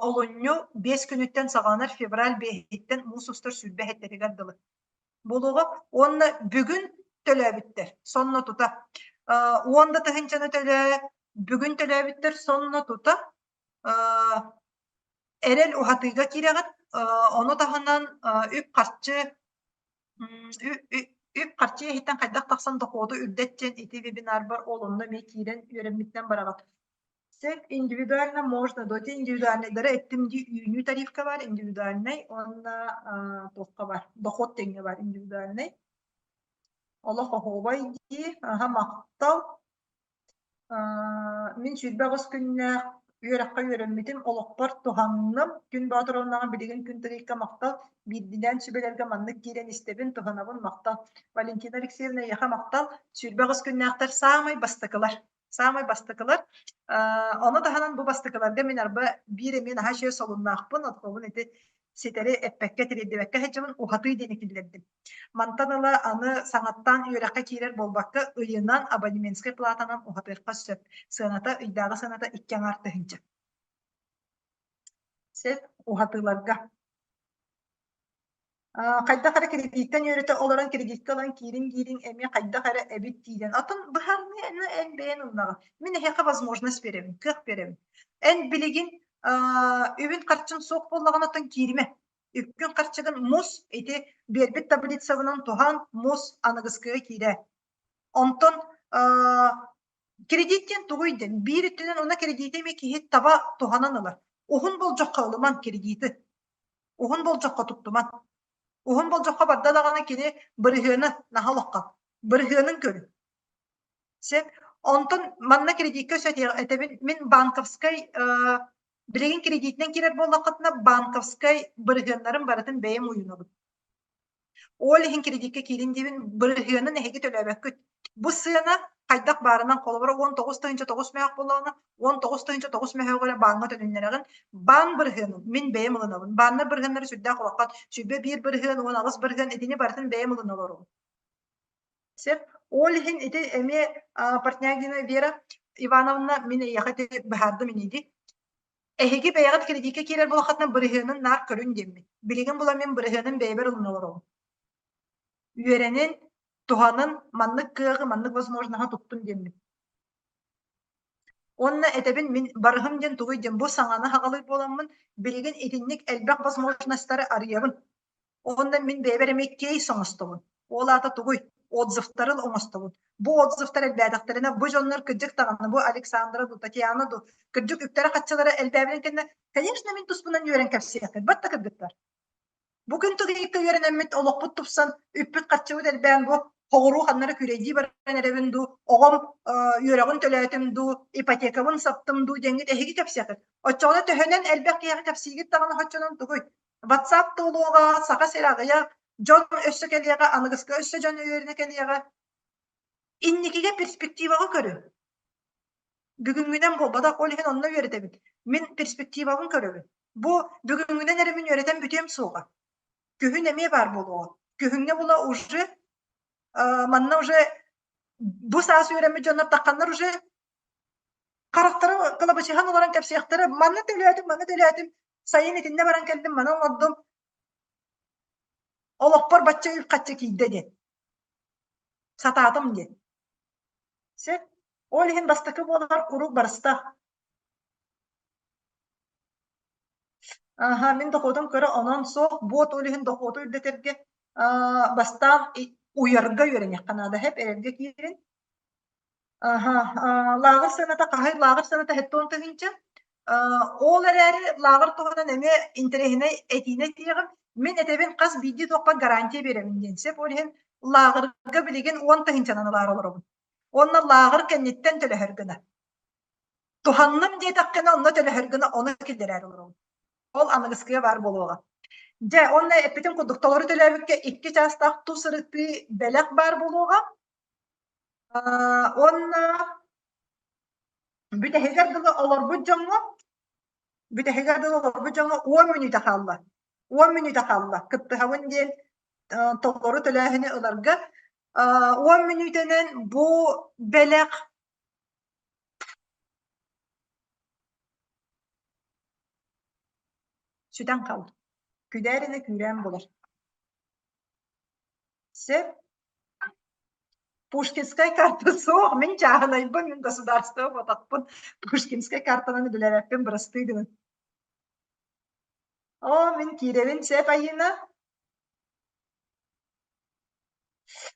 олунньу биэс күнүттэн саҕаланар февраль биэһиттэн муус устар 20 иһиттэригэр дылы буолуоҕа уонна бүгүн төлөөбүттэр сонно тута уон да тыһыынчаны төлөө бүгүн төлөөбүттэр сонно тута эрэл уһатыыга киирэҕит ону таһынан үп-харчы үп-харчы иһиттэн хайдах тахсан дохуоту үрдэт диэн ити вебинарбар ол онно эмиэ киирэн үөрэммиттэн бараҕыт. Сөп, индивидуально можно, доти индивидуальныйдары эттим дии үүнүү тарифка бар индивидуальнай уонна туохха бар, доход тэҥҥэ бар индивидуальнай. Олох оһуобай дии, аха махтал. Мин 28 күннээх үөрэххэ үөрэммитим, олохпор туһанным. Күн Боотуровнаҕа билигин күн тыгыйка махтал. Биирдиилээн сүбэлэргэ маннык киирэн истэбин, туһанабын, махтал. Валентина Алексеевна, эйиэхэ махтал. 28 күннээхтэр саамай бастакылар. Саамай бастакылар. Ону таһынан бу бастакыларга мин арба биир эмиэ наһаа үчүгэй солуннаахпын, отхобун ити ситэри эппэккэ, тириэрдибэккэ сылдьабын, уһатыы диэни киллэрдим. Мантан ыла аны саҥаттан үөрэххэ киирэр буолбакка, ыйынан абонементскай платанан уһатыахха сөп. Сыаната, ыйдааҕы сыаната икки аҥаар тыһыынча. Сөп, уһатыыларга. Хайдах эрэ кредиттэн үөрэтэ олорон кредиккэ ылан киириҥ диириҥ эмиэ хайдах эрэ эбит диирин. Атын быһаарыныы эн бэйэн ылынаҕын. Мин эһиэхэ возможность биэрэбин, кыах биэрэбин. Эн билигин үбүн-харчын суох буоллаҕына оттон кииримэ. Үпкүн-харчыгын мус ити биэрбит таблицабынан туһан мус аныгыскыга киирэ. Онтон кредит диэн тугуй диэн биир өттүнэн уна кредити эмиэ киһи таба туһанан ылар. Уһун болдьоххо ылыман кредиты. Уһун болдьоххо туттуман. Уһун болдьоххо барда даҕаны кини бырыһыаны наһаа олоххо. Бырыһыанын көрүн. Сөп. Онтон манна кредиккэ өссө этэбин мин банковскай билигин кредитинэн киирэр буоллаххытына банковскай бырыһыаннарын барытын бэйэм уйунабын. Ол иһин кредиккэ киирин диибин бырыһыанын эһиги төлөөбөккүт. Бу сыана хайдах баарынан холобура 19 9 мөһөөх буоллаҕына 19 9 мөһөөҕү эрэ бааҥҥа төнүннэрэҕин. Баан бырыһыанын мин бэйэм ылынабын. Бааннар бырыһыаннара сүрдээх улахан. 21 бырыһыан, 18 бырыһыан итини барытын бэйэм ылына олоробун. Сөп. Ол иһин ити эмиэ Портнягина Вера Ивановна мин эйиэхэ ити быһаардым инии Эһиги бэйэҕит кредиккэ киирэр буолаххытына бырыһыанын наар көрүн диэммин. Билигин була мин бырыһыанын бэйэбэр ылына олоробун. Үөрэнин, туһанын, маннык кыаҕы, маннык возможноһы туттун диэммин. Уонна этэбин мин барыһым диэн тугуй диэн бу саҥаны хаҕалый буоламмын билигин итинник элбэх возможностары арыйабын. Уонна мин бэйэбэр эмиэ кейс оҥостобун. Ол аата тугуй? Отзывтарын оҥостобун. Бу отзывтар элбээтэхтэринэ, бу дьоннор кырдьык даҕаны, бу Александра дуу, Татьяна дуу, кырдьык үптэрэ-хаччылара элбээбитин кэннэ, конечно, мин туспунан үөрэн кэпсиэххит. Батта кыргыттар. Бу күн тугуйукка үөрэнэммит, олохпут тупсан, үппүт-харчыбыт элбээн, бу хоҕуруу ханнары күрэйдии баран эрэбин дуу, оҕом үөрэҕин төлөөтүм дуу, ипотекабын саптым дуу диэҥҥит эһиги кэпсиэххит. Оччоҕуна төһөнөн элбэх киһиэхэ кэпсиигит даҕаны оччонон тугуй? WhatsApp туолуоҕа, Саха сирэ аҕыйах, дьон өссө кэлиэҕэ, аныгыска өссө дьон үөрэнэ кэлиэҕэ. Инникигэ перспективаҕа көрүҥ. Бүгүҥҥүнэн буолбатах, ол иһин онно үөрэтэбин. Мин перспективабын көрөбүн. Бу бүгүҥҥүнэн эрэ мин үөрэтэн бүтүөм суоҕа. Күһүн эмиэ баар буолуоҕа. Күһүҥҥэ була уже манна уже бу саас үөрэммит дьоннор тахханнар уже харахтара кылабачыһан олорон кэпсиэхтэрэ манна төлөөтүм, манна төлөөтүм, сайын итиннэ баран кэллим, маны оҥордум, олохпор бачча үп-харчы киирдэ диэн. Сатаатым диэн. Сөп. Ол иһин бастакы буолар куруук барыстаах. Аха, мин дохуотум кыра, онон суох. Буот ол иһин дохуоту үрдэтэргэ бастаан уйарга үөрэниэххэ наада. Хэп эрэлгэ киирин. Аха, лааҕыр сыаната хаһый? Лааҕыр сыаната 70 тыһыынча. Ол эрээри лааҕыр туһунан эмиэ интэриэһинэй этиини этиэҕим. Мин этэбин хас биирдии туохпар гарантия биэрэбин диэн сөп. Ол иһин лааҕырга билигин 10 тыһыынчанан ылаары олоробун. Уонна лааҕыр кэнниттэн төлөһөр гына. Туһанным диэтэххинэ, онно төлөһөр гына ону киллэрээр олоробун. Ол аныгыскыга баар буолуоҕа. Дьэ, уонна эппитим курдук, толору төлөөбүккэ 2 чаастаах тус ырытыы бэлэх баар буолуоҕа. Уонна бүтэһигэр дылы олорбут дьоҥҥо бүтэһигэр дылы олорбут дьоҥҥо 10 мүнүүтэ хаалла. 10 мүнүүтэ хаалла. Кыттыһабын диэн толору төлөөһүнү ыларга 10 мүнүүтэнэн бу бэлэх сүтэн хаалла. Күдээринэ күүрээн булар. Сөп. Пушкинскай карта суох, мин чааһынайбын, мин государство ботахпын. Пушкинскай картанан үлэлээбэппин, бырастыы гынын. Оо, мин киирэбин, сөп, Айыына.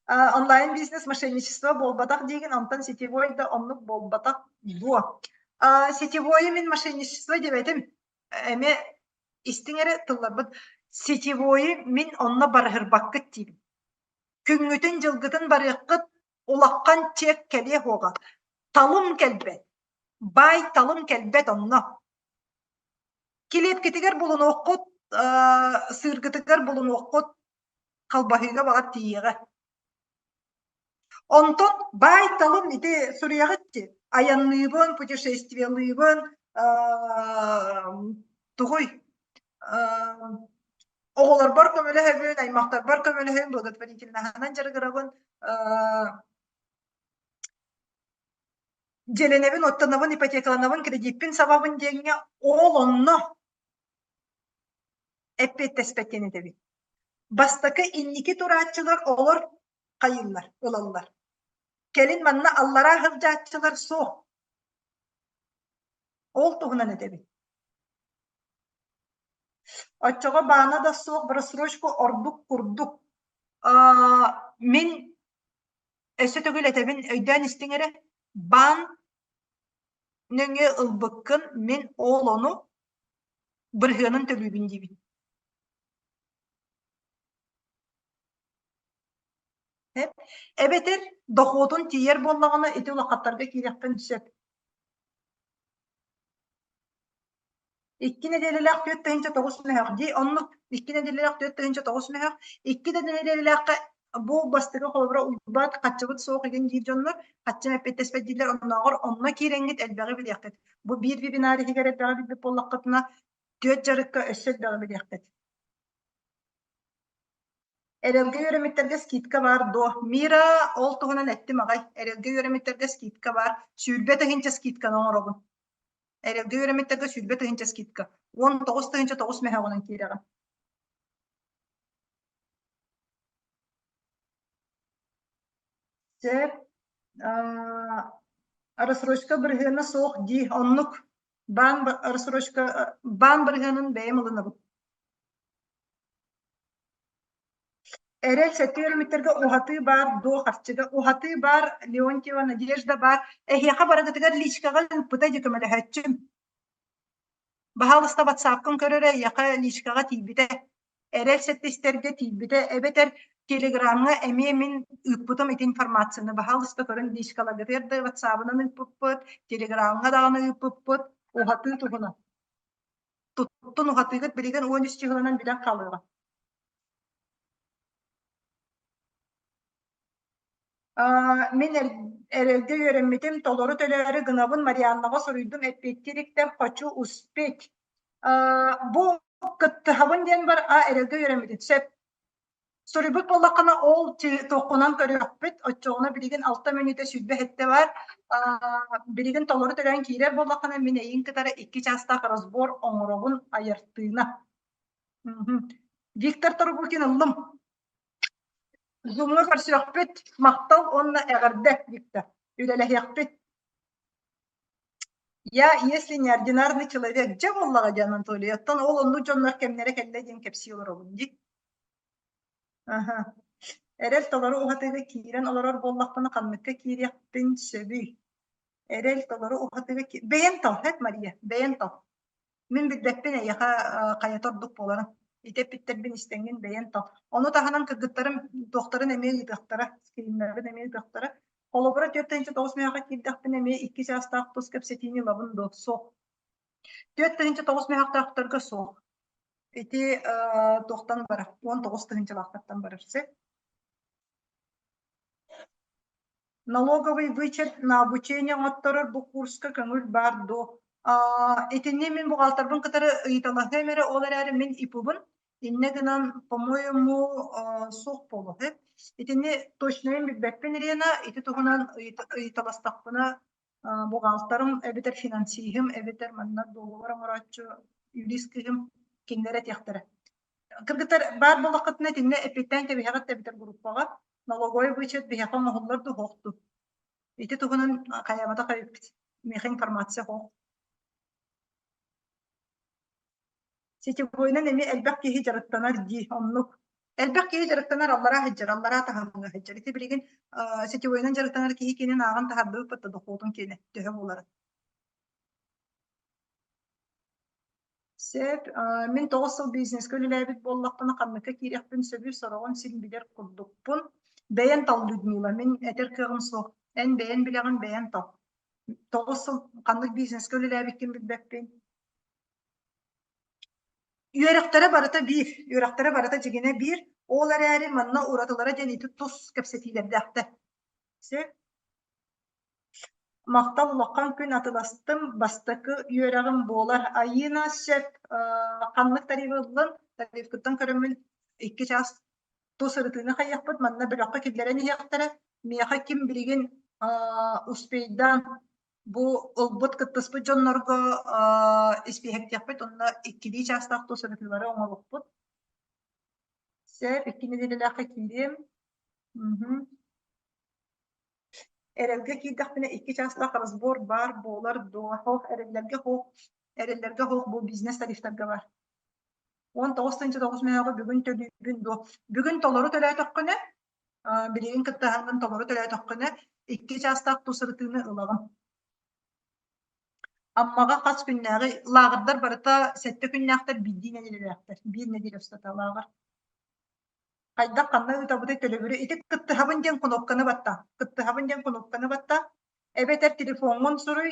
Онлайн-бизнес мошенничество буолбатах диигин, онтон сетевой да оннук буолбатах дуо? Сетевойу мин мошенничество диэбэтим. Эмиэ истиҥ эрэ тылларбыт. Сетевойу мин онно барыһырбаккыт диибин. Күҥҥүтүн-дьылгытын барыаххыт, улахан чек кэлиэ суоҕа. Талым кэлбэт. Баай талым кэлбэт онно. Килиэпкитигэр булунуоххут, сыыргытыгар булунуоххут, халбаһыыга баҕар тиийиэҕэ. Онтон баай-талым ити суруйаҕыт дии, айанныыбын, путешествиелыыбын, тугуй, оҕолорбор көмөлөһөбүн, аймахтарбар көмөлөһөбүн, благотворительноһынан дьарыгырабын, дьиэлэнэбин, оттонобун, ипотекаланабын, кредиппин сабабын диэҥҥэ ол онно эппиэттэспэт диэн этэбин. Бастакы инники турааччылар олор хайыыллар, ылаллар. Кэлин манна аллараа сылдьааччылар суох. Ол туһунан этэбин. Оччоҕо баана да суох рассрочку ордук курдук. Мин өссө төгүл этэбин, өйдөөн истиҥ эрэ. Баан нөҥүө ылбыккын мин ол ону бырыһыанын төлүүбүн диибин. Эбэтэр дохуотун тиийэр буоллаҕына ити улахаттарга киириэххин сөп. Икки нэдиэлэлээх 4 900 мөһөх дии. Оннук икки нэдиэлэлээх 4 900 мөһөх. Икки да нэдиэлэлээххэ бу бастакы холобура уйбат, хаччыбыт суох игин диир дьоннор хаччым эппиэттэспэт дииллэр. Оннооҕор онно киирэҥҥит элбэҕи билиэххит. Бу биир вебинар иһигэр элбэҕи билбит буоллаххытына, түөрт дьарыкка өссө элбэҕи билиэххит. Эрэлгэ үөрэммиттэргэ скидка баар дуо? Мира, ол туһунан эттим аҕай. Эрэлгэ үөрэммиттэргэ скидка баар. 20 тыһыынча скидканы оҥоробун. Эрэлгэ үөрэммиттэргэ 20 тыһыынча скидка. 19 тыһыынча 9 мөһөөҕүнэн киирэҕин. Сөп. Рассрочка бырыһыана суох дии. Оннук. Баан рассрочка баан бырыһыанын бэйэм ылынабын. Эрэл сэттэ үөрэммиттэргэ уһатыы баар дуо харчыга уһатыы баар Леонтьева Надежда баар эһиэхэ барыгытыгар личкаҕа ыыппыта дии көмөлөһөөччүм баһаалыста ватсапкын көр эрэ эйиэхэ личкаҕа тиийбитэ эрэл сэттистэргэ тиийбитэ эбэтэр телеграмҥа эмиэ мин ыыппытым ити информацияны баһаалыста көрөн личкаларгытыгар да ватсабынан ыыппыппыт телеграмҥа даҕаны ыыппыппыт уһатыы туһунан туттун уһатыыгыт билигин 13 чыһыланан билэн хаалыаҕа Мин эрэлгэ үөрэммитим, толору төлөөрү гынабын Марианнаҕа суруйдум, эппиэттии иликтэр, хочу успеть. Бу кыттыһабын диэн бар, а эрэлгэ үөрэммитим сөп. Суруйбут буоллаххына ол туоххунан көрүөхпүт, оччоҕуна билигин алта мүнүүтэ 27 бар. Билигин толору төлөөн киирэр буоллаххына мин эйигин кытары икки чаастаах разбор оҥоробун айартыына. Виктор Торбукин ыллым. Зумҥа көрсүөхпүт, махтал уонна эҕэрдэ, Виктор. Үлэлэһиэхпит. Я, если неординарный человек, дьэ буоллаҕа диэн Анатолий, оттон ол оннук дьоннор кэмнэрэ кэллэ диэн кэпсии олоробун дии. Аһа. Эрэл толору уһатыыга киирэн олорор буоллахпына ханныкка киириэхпин сөбүй? Эрэл толору уһатыыга Бэйэн тал, эт Мария, бэйэн тал. Мин билбэппин эйиэхэ хайата ордук буоларын. Ити эппиттэрбин истэҥҥин бэйэн тал. Ону таһынан кыргыттарым туохтарын эмиэ ыытыахтара, скриннэрин эмиэ ыытыахтара. Холобура, 4 9 мөһөөххө киирдэхпинэ эмиэ икки чаастаах тус кэпсэтиини ылабын дуо? Суох. 4 9 мөһөөхтөөхтөргө суох. Ити туохтан барар? 19 тыһыынчалаахтартан барар сөп. Налоговый вычет на обучение оҥотторор бу курска көҥүл баар дуо? Итинни мин бухгалтербын кытары ыйыталаһыам эрэ, ол эрээри мин ИП-бын. Иннэ гынан, по-моему, суох буолуо. Итини точнайын билбэппин Ирина, ити туһунан ыйыталастахпына бухгалтерым эбэтэр финансиһым эбэтэр манна договор оҥорооччу юрист кыыһым кинилэр этиэхтэрэ. Кыргыттар баар буоллаххытына итиннэ эппиэттээн кэбиһэҕит эбэтэр группаҕа налоговый вычет биһиэхэ оҥоһуллар дуу суох дуу? Ити туһунан хайаабатах эбиппит. Миэхэ информация суох. Сетевойунан эмиэ элбэх киһи дьарыктанар дии, оннук. Элбэх киһи дьарыктанар аллараа сылдьар, аллараа таһымҥа сылдьар. Ити билигин сетевойунан дьарыктанар киһи киэнин ааҕан таһардыбыт да дохуотун киэнэ төһө буоларын. Сөп. Мин 9 сыл бизнескэ үлэлээбит буоллахпына, ханныкка киириэхпин сөбүй, сороҕун син билэр курдукпун. Бэйэн тал, Людмила, мин этэр кыаҕым суох. Эн бэйэн билэҕин, бэйэн тал. 9 сыл ханнык бизнескэ үлэлээбиккин билбэппин. Үөрэхтэрэ барыта биир, үөрэхтэрэ барыта дьиҥинэ биир, ол эрээри манна уратылара диэн ити тус кэпсэтиилэрдээхтэр. Сөп. Махтал улахан күн атыластым, бастакы үөрэҕим буолар. Айыына сөп, ханнык тариф ыллын? Тарифкыттан көрөммүн икки чаас тус ырытыыны хайыахпыт, манна бөлөххө киллэрэн иһиэхтэрэ. Миэхэ ким билигин успейдаан бу ылбыт кыттыспыт дьоннорго испииһэктиэхпит уонна иккилии чаастаах тус ырытыылары оҥоруохпут. Сөп, икки нэдиэлэлээххэ киириэм. Эрэлгэ киирдэхпинэ икки чаастаах разбор баар буолар дуо? Хоох, эрэллэргэ хоох, эрэллэргэ хоох бу бизнес тарифтарга бар. 19 9 мөһөҕү бүгүн төлүүбүн дуо? Бүгүн толору төлөөтөххүнэ, билигин кыттыһаҥҥын толору төлөөтөххүнэ, икки чаастаах тус ырытыыны ылаҕын. Аммаҕа хас күннээҕи лааҕырдар барыта сэттэ күннээхтэр, биирдии нэдиэлэлээхтэр. Биир нэдиэлэ устата лааҕыр. Хайдах ханна ыытабытый төлөбүрү ити кыттыһабын диэн кнопканы батта. Кыттыһабын диэн кнопканы батта. Эбэтэр телефоҥҥун суруй,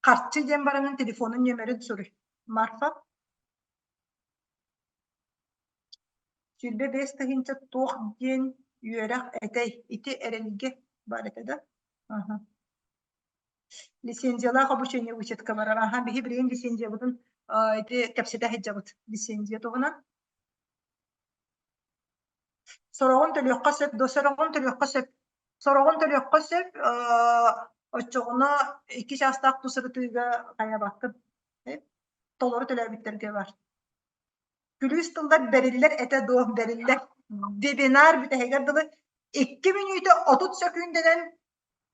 харчы диэн бараҥын телефонун нүөмэрин суруй. Марфа. 25 тыһыынча туох диэн үөрэх этэй? Ити эрэлгэ бар этэ да? Аха. Лицензиялаах обучение вычетка барар. Аха, биһи билигин лицензиябытын ити кэпсэтэ сылдьабыт. Лицензия туһунан. Сороҕун төлүөххэ сөп дуо? Сороҕун төлүөххэ сөп. Сороҕун төлүөххэ сөп, оччоҕуна икки чаастаах тус ырытыыга хайабаккын. Толору төлөөбүттэргэ бар. Күлүүс тыллар бэриллэр этэ дуо? Бэриллэр. Вебинар бүтэһигэр дылы 2 мүнүүтэ 30 сөкүүндэнэн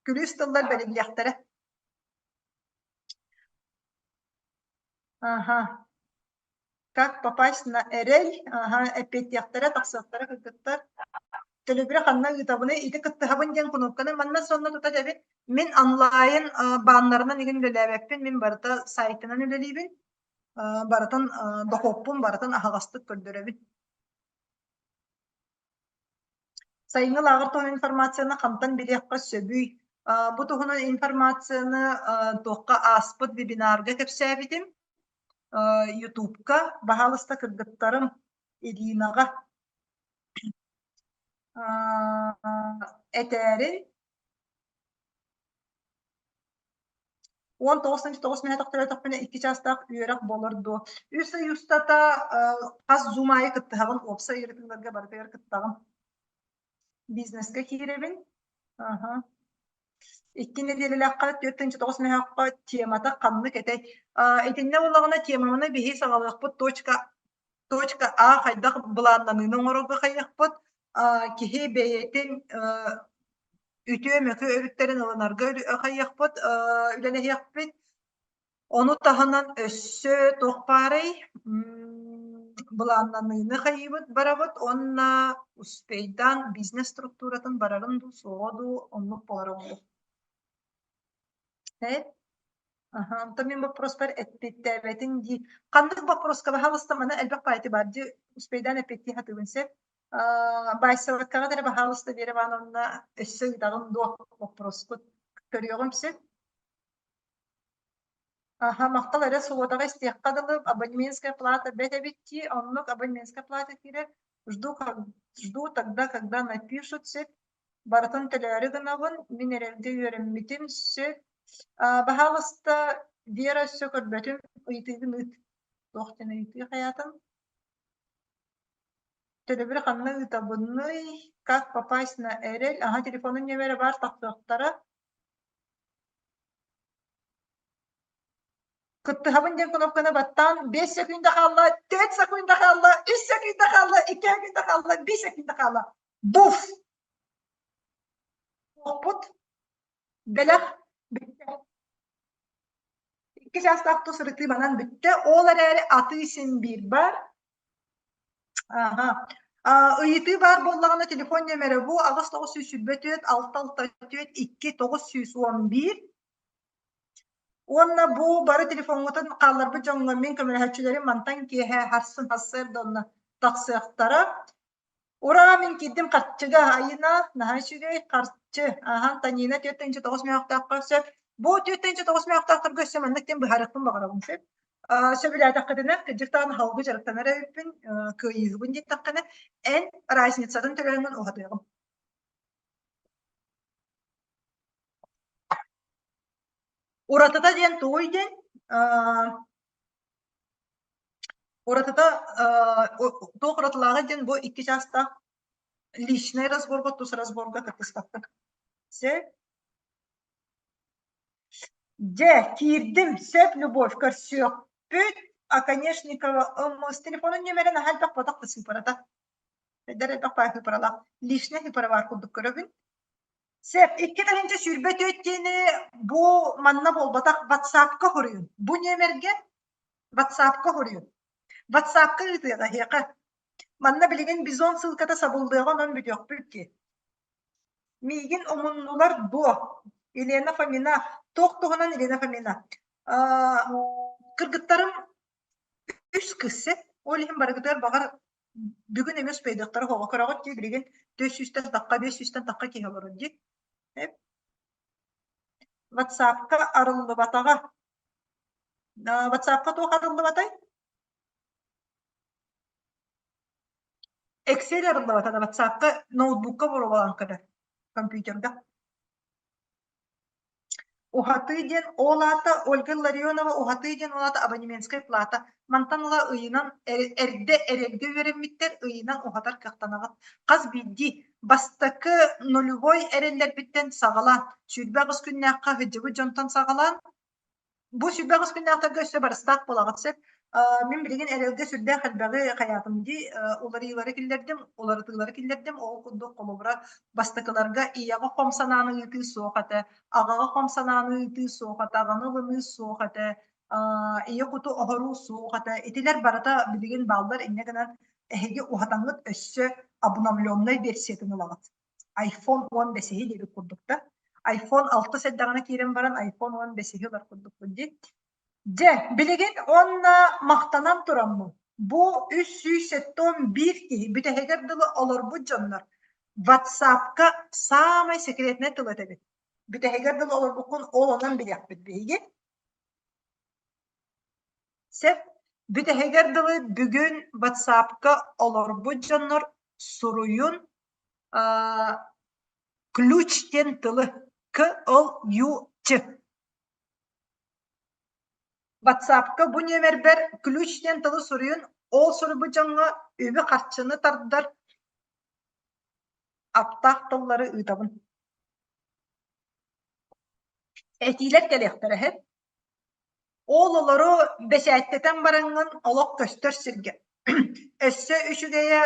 күлүүс тыллар бэриллиэхтэрэ. Аха. Как попасть на Эрэл? Аха, эппиэттиэхтэрэ, тахсыахтара кыргыттар. Төлөбүрү ханна ыытабыный? Ити кыттыһабын диэн кнопканы манна сонно тута эбит. Мин онлайн бааннарынан игин үлэлээбэппин, мин барыта сайтынан үлэлиибин. Барытын дохуоппун барытын аһаҕастык көрдөрөбүн. Сайыҥҥы лааҕыр туһунан информацияны хантан билиэххэ сөбүй? Бу туһунан информацияны туохха ааспыт вебинарга кэпсээбитим. Ютубка, баһаалыста кыргыттарым Иринаҕа этээрин 19 мүнүүтэ тохтолотохпуна икки чаастаах үөрэх буолар дуо? Үс ый устата хас зум аайы кыттыһаҕын, уопсай ыйытыыларга барытыгар кыттаҕын. Бизнескэ киирэбин. Аха. Икки нэдиэлэлээххэ 4 9 мөһөөххө темата ханнык этэй? Итиннэ буоллаҕына теманы биһи саҕалыахпыт точка точка А хайдах былааннаныыны оҥорорго хайыахпыт. Киһи бэйэтин. Үтүө-мөкү өрүттэрин ылынарга хайыахпыт, үлэлэһиэхпит. Ону таһынан өссө туох баарый? Былааннаныыны хайыыбыт барабыт уонна успейдаан бизнес структуратын барарын дуу, суоҕа дуу оннук буолара буолуо. Э? Аха, онтон мин боппуруоспар эппиэттээбэтиҥ дии. Ханнык боппуруоска баһаалыста маны элбэх баайты баар дии успейдаан эппиэттии сатыыбын сөп. Баайсыбаккаҕыт эрэ баһаалыста Вера Ивановна өссө ыытаҕын дуо боппуруоскут көрүөҕүм сөп. Аха, махтал эрэ субуотаҕа истиэххэ дылы абонементская плата бэт эбит дии, оннук абонементская плата киирэр. Жду, жду тогда, когда напишут сөп. Барытын төлөөрү гынабын, мин эрэлгэ үөрэммитим сөп. Баһаалыста Вера өссө көрбөтүм, ыйытыыгын ыыт. Туох диэн ыйытыы хайаатын? Төлөбүрү ханна ыытабыный? Как попасть на Эрэл? Аха, телефонун нүөмэрэ баар тахсыахтара. Кыттыһабын диэн кнопканы баттаан 5 секунда хаалла, 4 секунда хаалла, 3 секунда хаалла, 2 секунда хаалла, 1 секунда хаалла. Буф! Туохпут? Бэлэх бүттэ. Икки чаастаах тус ырытыы манан бүттэ. Ол эрээри атыы син биир бар. Аха. Ыйытыы баар буоллаҕына телефон нүөмэрэ бу 8924 664 2 911 Уонна бу бары телефоҥҥутун хаалларбыт дьоҥҥо мин көмөлөһөөччүлэрим мантан киэһэ харсын сарсыарда онно тахсыахтара. Ураа, мин киирдим харчыга, Айына, наһаа үчүгэй, харчы. Аһан, Танина 4 9 мөөхтөөххө сөп. Бу 4 9 мөөхтөөхтөргө өссө маннык диэн быһаарыахпын баҕарабын сөп. Сөбүлээтэххитинэ, кырдьык даҕаны халгы дьарыктанар эбиппин, кыайыыһыбын диэтэххинэ, эн разницатын төлөөҥҥүн уһатыаҕым. Уратыта диэн тугуй диэн, уратыта туох уратылааҕый диэн бу икки чаастаах личный разборга, тус разборга кыттыспаппын. Сөп. Дьэ, киирдим, сөп, Любовь, көрсүөхпүт. Оконешникова ыммыс телефонун нүөмэрин наһаа элбэх ботах да сыыпарата. Эдэр элбэх баай сыыпаралаах. Личный сыыпара баар курдук көрөбүн. Сөп, 2024 диэни бу манна буолбатах WhatsApp-ка хоруйун. Бу нүөмэргэ WhatsApp-ка хоруйун. WhatsApp-ка ыытыаҕа эһиэхэ. Манна билигин Бизон ссылката сабыллыаҕа онон бүтүөхпүт дии. Миигин умуннулар дуо? Елена Фомина. Туох туһунан Елена Фомина? Кыргыттарым үс кыыс Ол иһин барыгытыгар баҕар бүгүн эмиэ успейдыахтара оҕо көрөҕүт дии билигин 400-тэн тахха 500-тэн тахха киһи олорор дии. Ватсапка арыллыбатаҕа. Ватсапка туох арыллыбатай? Excel арыллыбатаҕа Ватсапка ноутбукка боруобалаан көрөр компьютерга. Уһатыы диэн ол аата Ольга Илларионова уһатыы диэн ол аата абонементскай плата. Мантан ыла ыйынан эрдэ эрэлгэ үөрэммиттэр ыйынан уһатар кыахтанаҕыт. Хас биирдии бастакы нулевой эрэллэрбиттэн саҕалаан 28 күннээххэ сылдьыбыт дьонтон саҕалаан Бу 28 күннээхтэргэ өссө барыстаах буолаҕыт сөп. Мин билигин эрэлгэ сүрдээх элбэҕи хайаатым дии, уларыйыылары киллэрдим, уларытыылары киллэрдим. Ол курдук холобура бастакыларга ийэҕэ хом санааны ыытыы суох этэ, аҕаҕа хом санааны ыытыы суох этэ, аҕаны ылыныы суох этэ, ийэ куту оһоруу суох этэ. Итилэр барыта билигин бааллар, инньэ гынан эһиги уһатаҥҥыт өссө обновленнай версиятын ылаҕыт. iPhone 15-иһи диэбит курдук да. iPhone 6 эрдэҕинэ киирэн баран iPhone 15-иһи ылар курдукпун дии. Дьэ, билигин уонна махтанан тураммын, бу 371 киһи бүтэһигэр дылы олорбут дьоннор WhatsApp-ка саамай секретнэй тыл этэбит. Бүтэһигэр дылы олорбуккун ол онон билиэхпит биһиги. Сөп. Бүтэһигэр дылы бүгүн WhatsApp-ка олорбут дьоннор суруйун ключ диэн тылы К-Л-Ю-Ч WhatsApp-ка бу нүөмэрбэр ключ диэн тылы суруйун, ол суруйбут дьоҥҥо үбү-харчыны тардар аптаах тыллары ыытабын. Этиилэр кэлиэхтэрэ иһит. Ол олору бэчээттэтэн бараҥҥын олох көстөр сиргэ. Өссө үчүгэйэ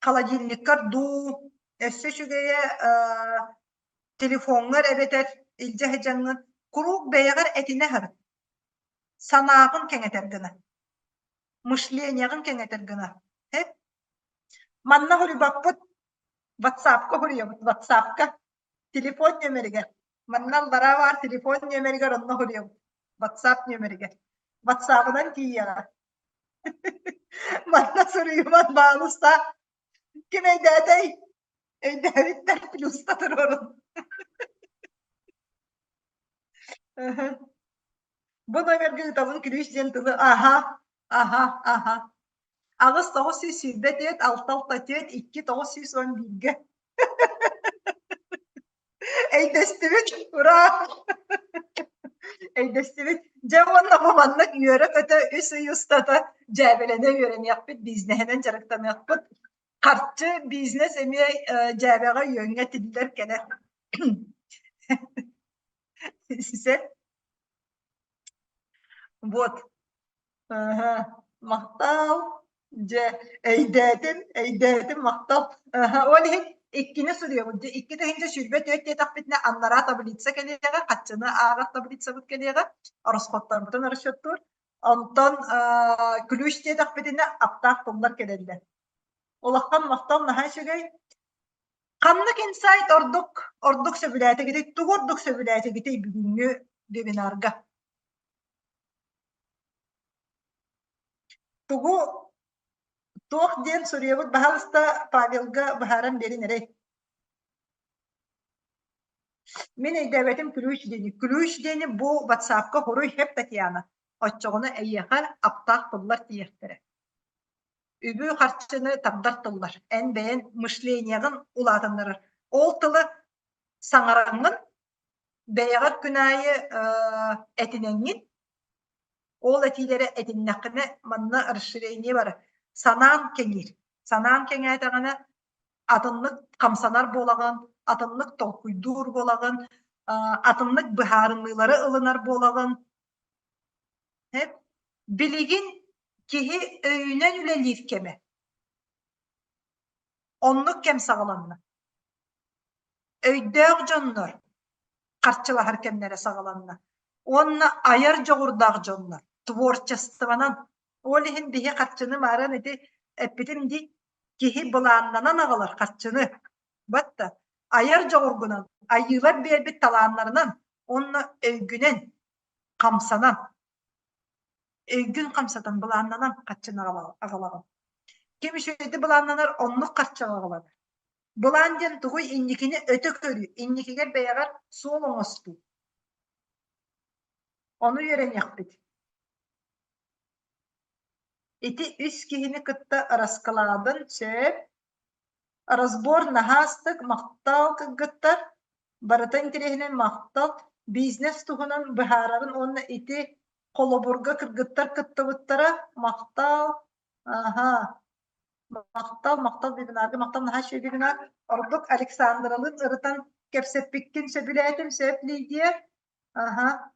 холодильниккар дуу, Өссө үчүгэйэ телефоҥҥар эбэтэр илдьэ сылдьаҥҥын куруук бэйэҕэр этинэ сырыт. Санааҕын кэҥэтэр гына. Мышлениеҕын кэҥэтэр гына. Манна хоруйбаппыт WhatsApp-ка хоруйабыт, WhatsApp-ка. Телефон нүөмэригэр. Манна аллараа баар телефон нүөмэригэр онно хоруйабыт. WhatsApp нүөмэригэр. WhatsApp-ынан тиийиэҕэ. Манна суруйуман баалыста. Ким өйдөөтэй? Өйдөөбүттэр плюста туруорун. Бу номерга ыытабын күлүүс диэн тылы аха, аха, аха. 8 924 6 6 4 2 911-гэ. Өйдөстүбүт, ура! Өйдөстүбүт. Дьэ уонна бу маннык үөрэ-көтө үс ый устата дьээбэлэнэ үөрэниэхпит, бизнеһинэн дьарыктаныахпыт. Харчы, бизнес эмиэ дьээбэҕэ үөҥҥэ тиллэр кэлэр. Сөп. Вот. Аһа, махтал. Дьэ, өйдөөтүм, өйдөөтүм, махтал. Аһа, ол иһин иккини суруйабыт. Дьэ, 2024 диэтэхпитинэ аннараа таблица кэлиэҕэ, хаччыны ааҕар таблицабыт кэлиэҕэ, ороскуоттарбытын расчеттуур. Онтон ключ диэтэхпитинэ аптаах тыллар кэлэллэр. Улахан махтал наһаа үчүгэй. Ханнык инсайт ордук ордук сөбүлээтигитий? Тугу ордук сөбүлээтигитий бүгүҥҥү вебинарга? Тугу туох диэн суруйабыт баһаалыста Павелга быһааран биэрин эрэй. Мин өйдөөбөтүм ключ диэни. Ключ диэни бу WhatsApp-ка хоруй хэп Татьяна. Оччоҕуна эйиэхэ аптаах тыллар тиийиэхтэрэ. Үбү-харчыны тардар тыллар. Эн бэйэн мышлениеҕын улаатыннарар. Ол тылы саҥараҥҥын, бэйэҕэр күн аайы этинэҥҥин, ол этиилэрэ этиннэххинэ манна расширение барар. Санаан кэҥиир. Санаан кэҥээтэҕинэ атыннык хамсанар буолаҕын, атыннык толкуйдуур буолаҕын, атыннык быһаарыныылары ылынар буолаҕын. Билигин киһи өйүнэн үлэлиир кэмэ. Оннук кэм саҕаланна. Өйдөөх дьоннор харчылаһар кэмнэрэ саҕаланна. Уонна айар дьоҕурдаах дьоннор творчествонан. Ол иһин биһи харчыны мааран ити эппитим дии киһи былааннанан аҕалар харчыны. Батта айар дьоҕургунан, айыылар биэрбит талааннарынан уонна өйгүнэн хамсанан өйгүн хамсатан былааннанан харчыны аҕалаҕын. Ким үчүгэйдик былааннанар, оннук харчы аҕалар. Былаан диэн тугуй инникини өтө көрүү, инникигэр бэйэҕэр суол оҥостуу. Ону үөрэниэхпит. Ити үс киһини кытта раскладын сөп. Разбор наһаа астык, махтал кыргыттар. Барыта интэриэһинэй махтал. Бизнес туһунан быһаарарын уонна ити холобурга кыргыттар кыттыбыттара. Махтал. Аһа. Махтал, махтал вебинарга, махтал наһаа үчүгэй вебинар. Ордук Александралыын ырытан кэпсэппиккин сөбүлээтим, сөп Лидия. Аһа.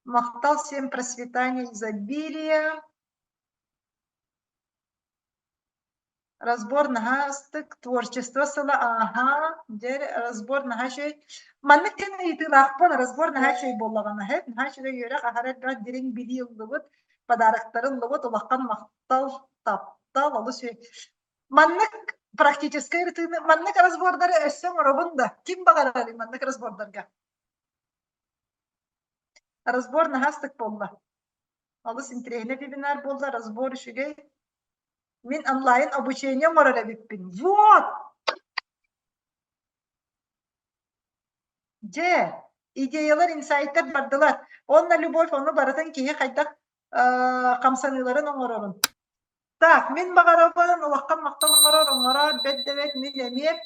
Махтал всем процветания, изобилия. Разбор наһаа астык, творчество сыла ааһа, дьэ разбор наһаа үчүгэй. Маннык диэн ыйытыылаахпын, разбор наһаа үчүгэй буоллаҕына, наһаа үчүгэй үөрэх аһара элбэх дириҥ билии ыллыбыт, подароктары ыллыбыт, улахан махтал, таптал, олус үчүгэй. Маннык практическай ырытыыны, маннык разбордары өссө оҥоробун да, ким баҕарарый маннык разбордарга? Разбор наһаа астык буолла. Олус интэриэһинэй вебинар буолла, разбор үчүгэй. Мин онлайн обучение оҥорор эбиппин. Вот! Дьэ, идеялар, инсайттар бардылар. Онно Любовь ону барытын киһи хайдах хамсаныыларын оҥорорун. Так, мин баҕарабын, улахан махтал оҥорор, оҥорор, бэт да бэт, мин эмиэ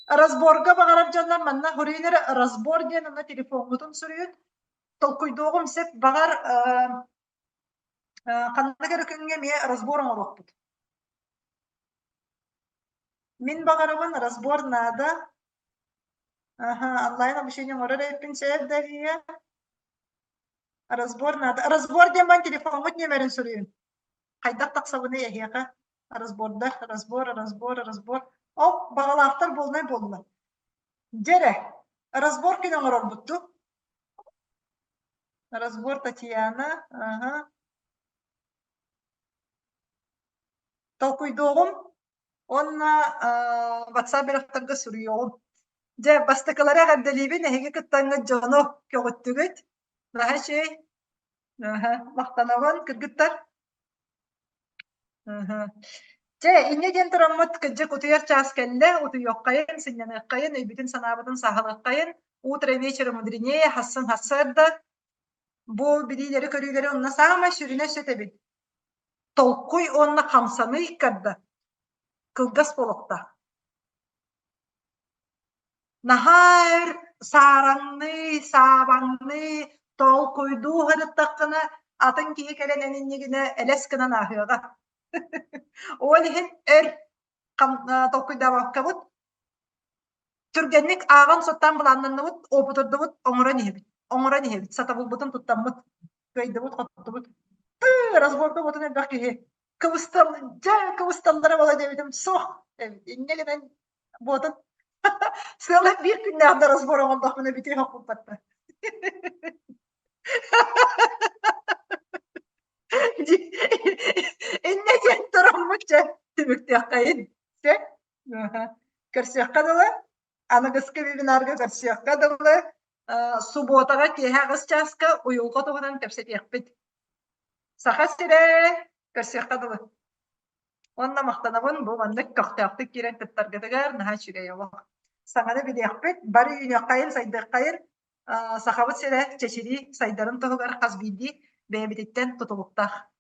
разборга баҕарар дьоннор манна суруйун эрэ разбор диэн онно телефоҥҥутун суруйун. Толкуйдуоҕум сөп, баҕар ханнык эрэ күҥҥэ эмиэ разбор оҥоруохпут. Мин баҕарабын разбор наада. Аха, онлайн обучение оҥорор эбиппин сөп Дария. Разбор наада. Разбор диэн бан телефоҥҥут нүөмэрин суруйун. Хайдах тахсабыный эһиэхэ? Разбордар, разбор, разбор, разбор. Ол баҕалаахтар буолунай буоллулар. Дьэ эрэ, разбор күн оҥорорбут дуу? Разбор Татьяна, аха. Толкуйдуоҕум уонна WhatsApp бөлөхтөргө суруйуоҕум. Дьэ, бастакылары эҕэрдэлиибин, эһиги кыттаҥҥыт дьону көҕүттүгүт. Наһаа үчүгэй. Махтанабын, кыргыттар. Чэ, инньэ диэн тураммыт, кырдьык утуйар чаас кэллэ, утуйуоххайын, сынньаныаххайын, өйбүтүн-санаабытын сааһылыаххайын. Утро вечера мудренее, хассын сарсыарда. Бу билиилэри-көрүүлэри онно саамай сүрүнэ сөт эбит. Толкуй уонна хамсаныы иккарда кылгас буолуохтаах. Наһаа өр саараҥныы, саабаҥныы, толкуйдуу сырыттаххына, атын киһи кэлэн эн иннигинэ элэс гынан ааһыаҕа. Ол иһин өр толкуйдаабаккабыт, түргэнник ааҕан-суоттаан былааннанныбыт, опытырдыбыт, оҥорон иһэбит, оҥорон иһэбит, сатабылбытын туттаммыт, кыайдыбыт-хоттубут. Тыы, разборка буотун элбэх киһи кыбыстал, дьэ, кыбысталлара буола диэбитим, суох эбит. Инньэ гынан буотун сыала биир күннээх да разбор оҥордохпуна бүтүө хоппуппатта. Иннэ диэн тураммыт дьэ түмүктүөххэйин. Сөп? Көрсүөххэ дылы. Аныгыскы вебинарга көрсүөххэ дылы. Субуотаҕа киэһэ аҕыс чааска уйулҕа туһунан кэпсэтиэхпит. Саха сирэ көрсүөххэ дылы. Уонна махтанабын бу маннык көхтөөхтүк киирэн кыттаргытыгар наһаа үчүгэй олох. Саҥаны билиэхпит, бары үүнүөххэйин, сайдыаххайын, Сахабыт сирэ чэчирии сайдарын туһугар хас биирдии бэйэбититтэн тутулуктаах.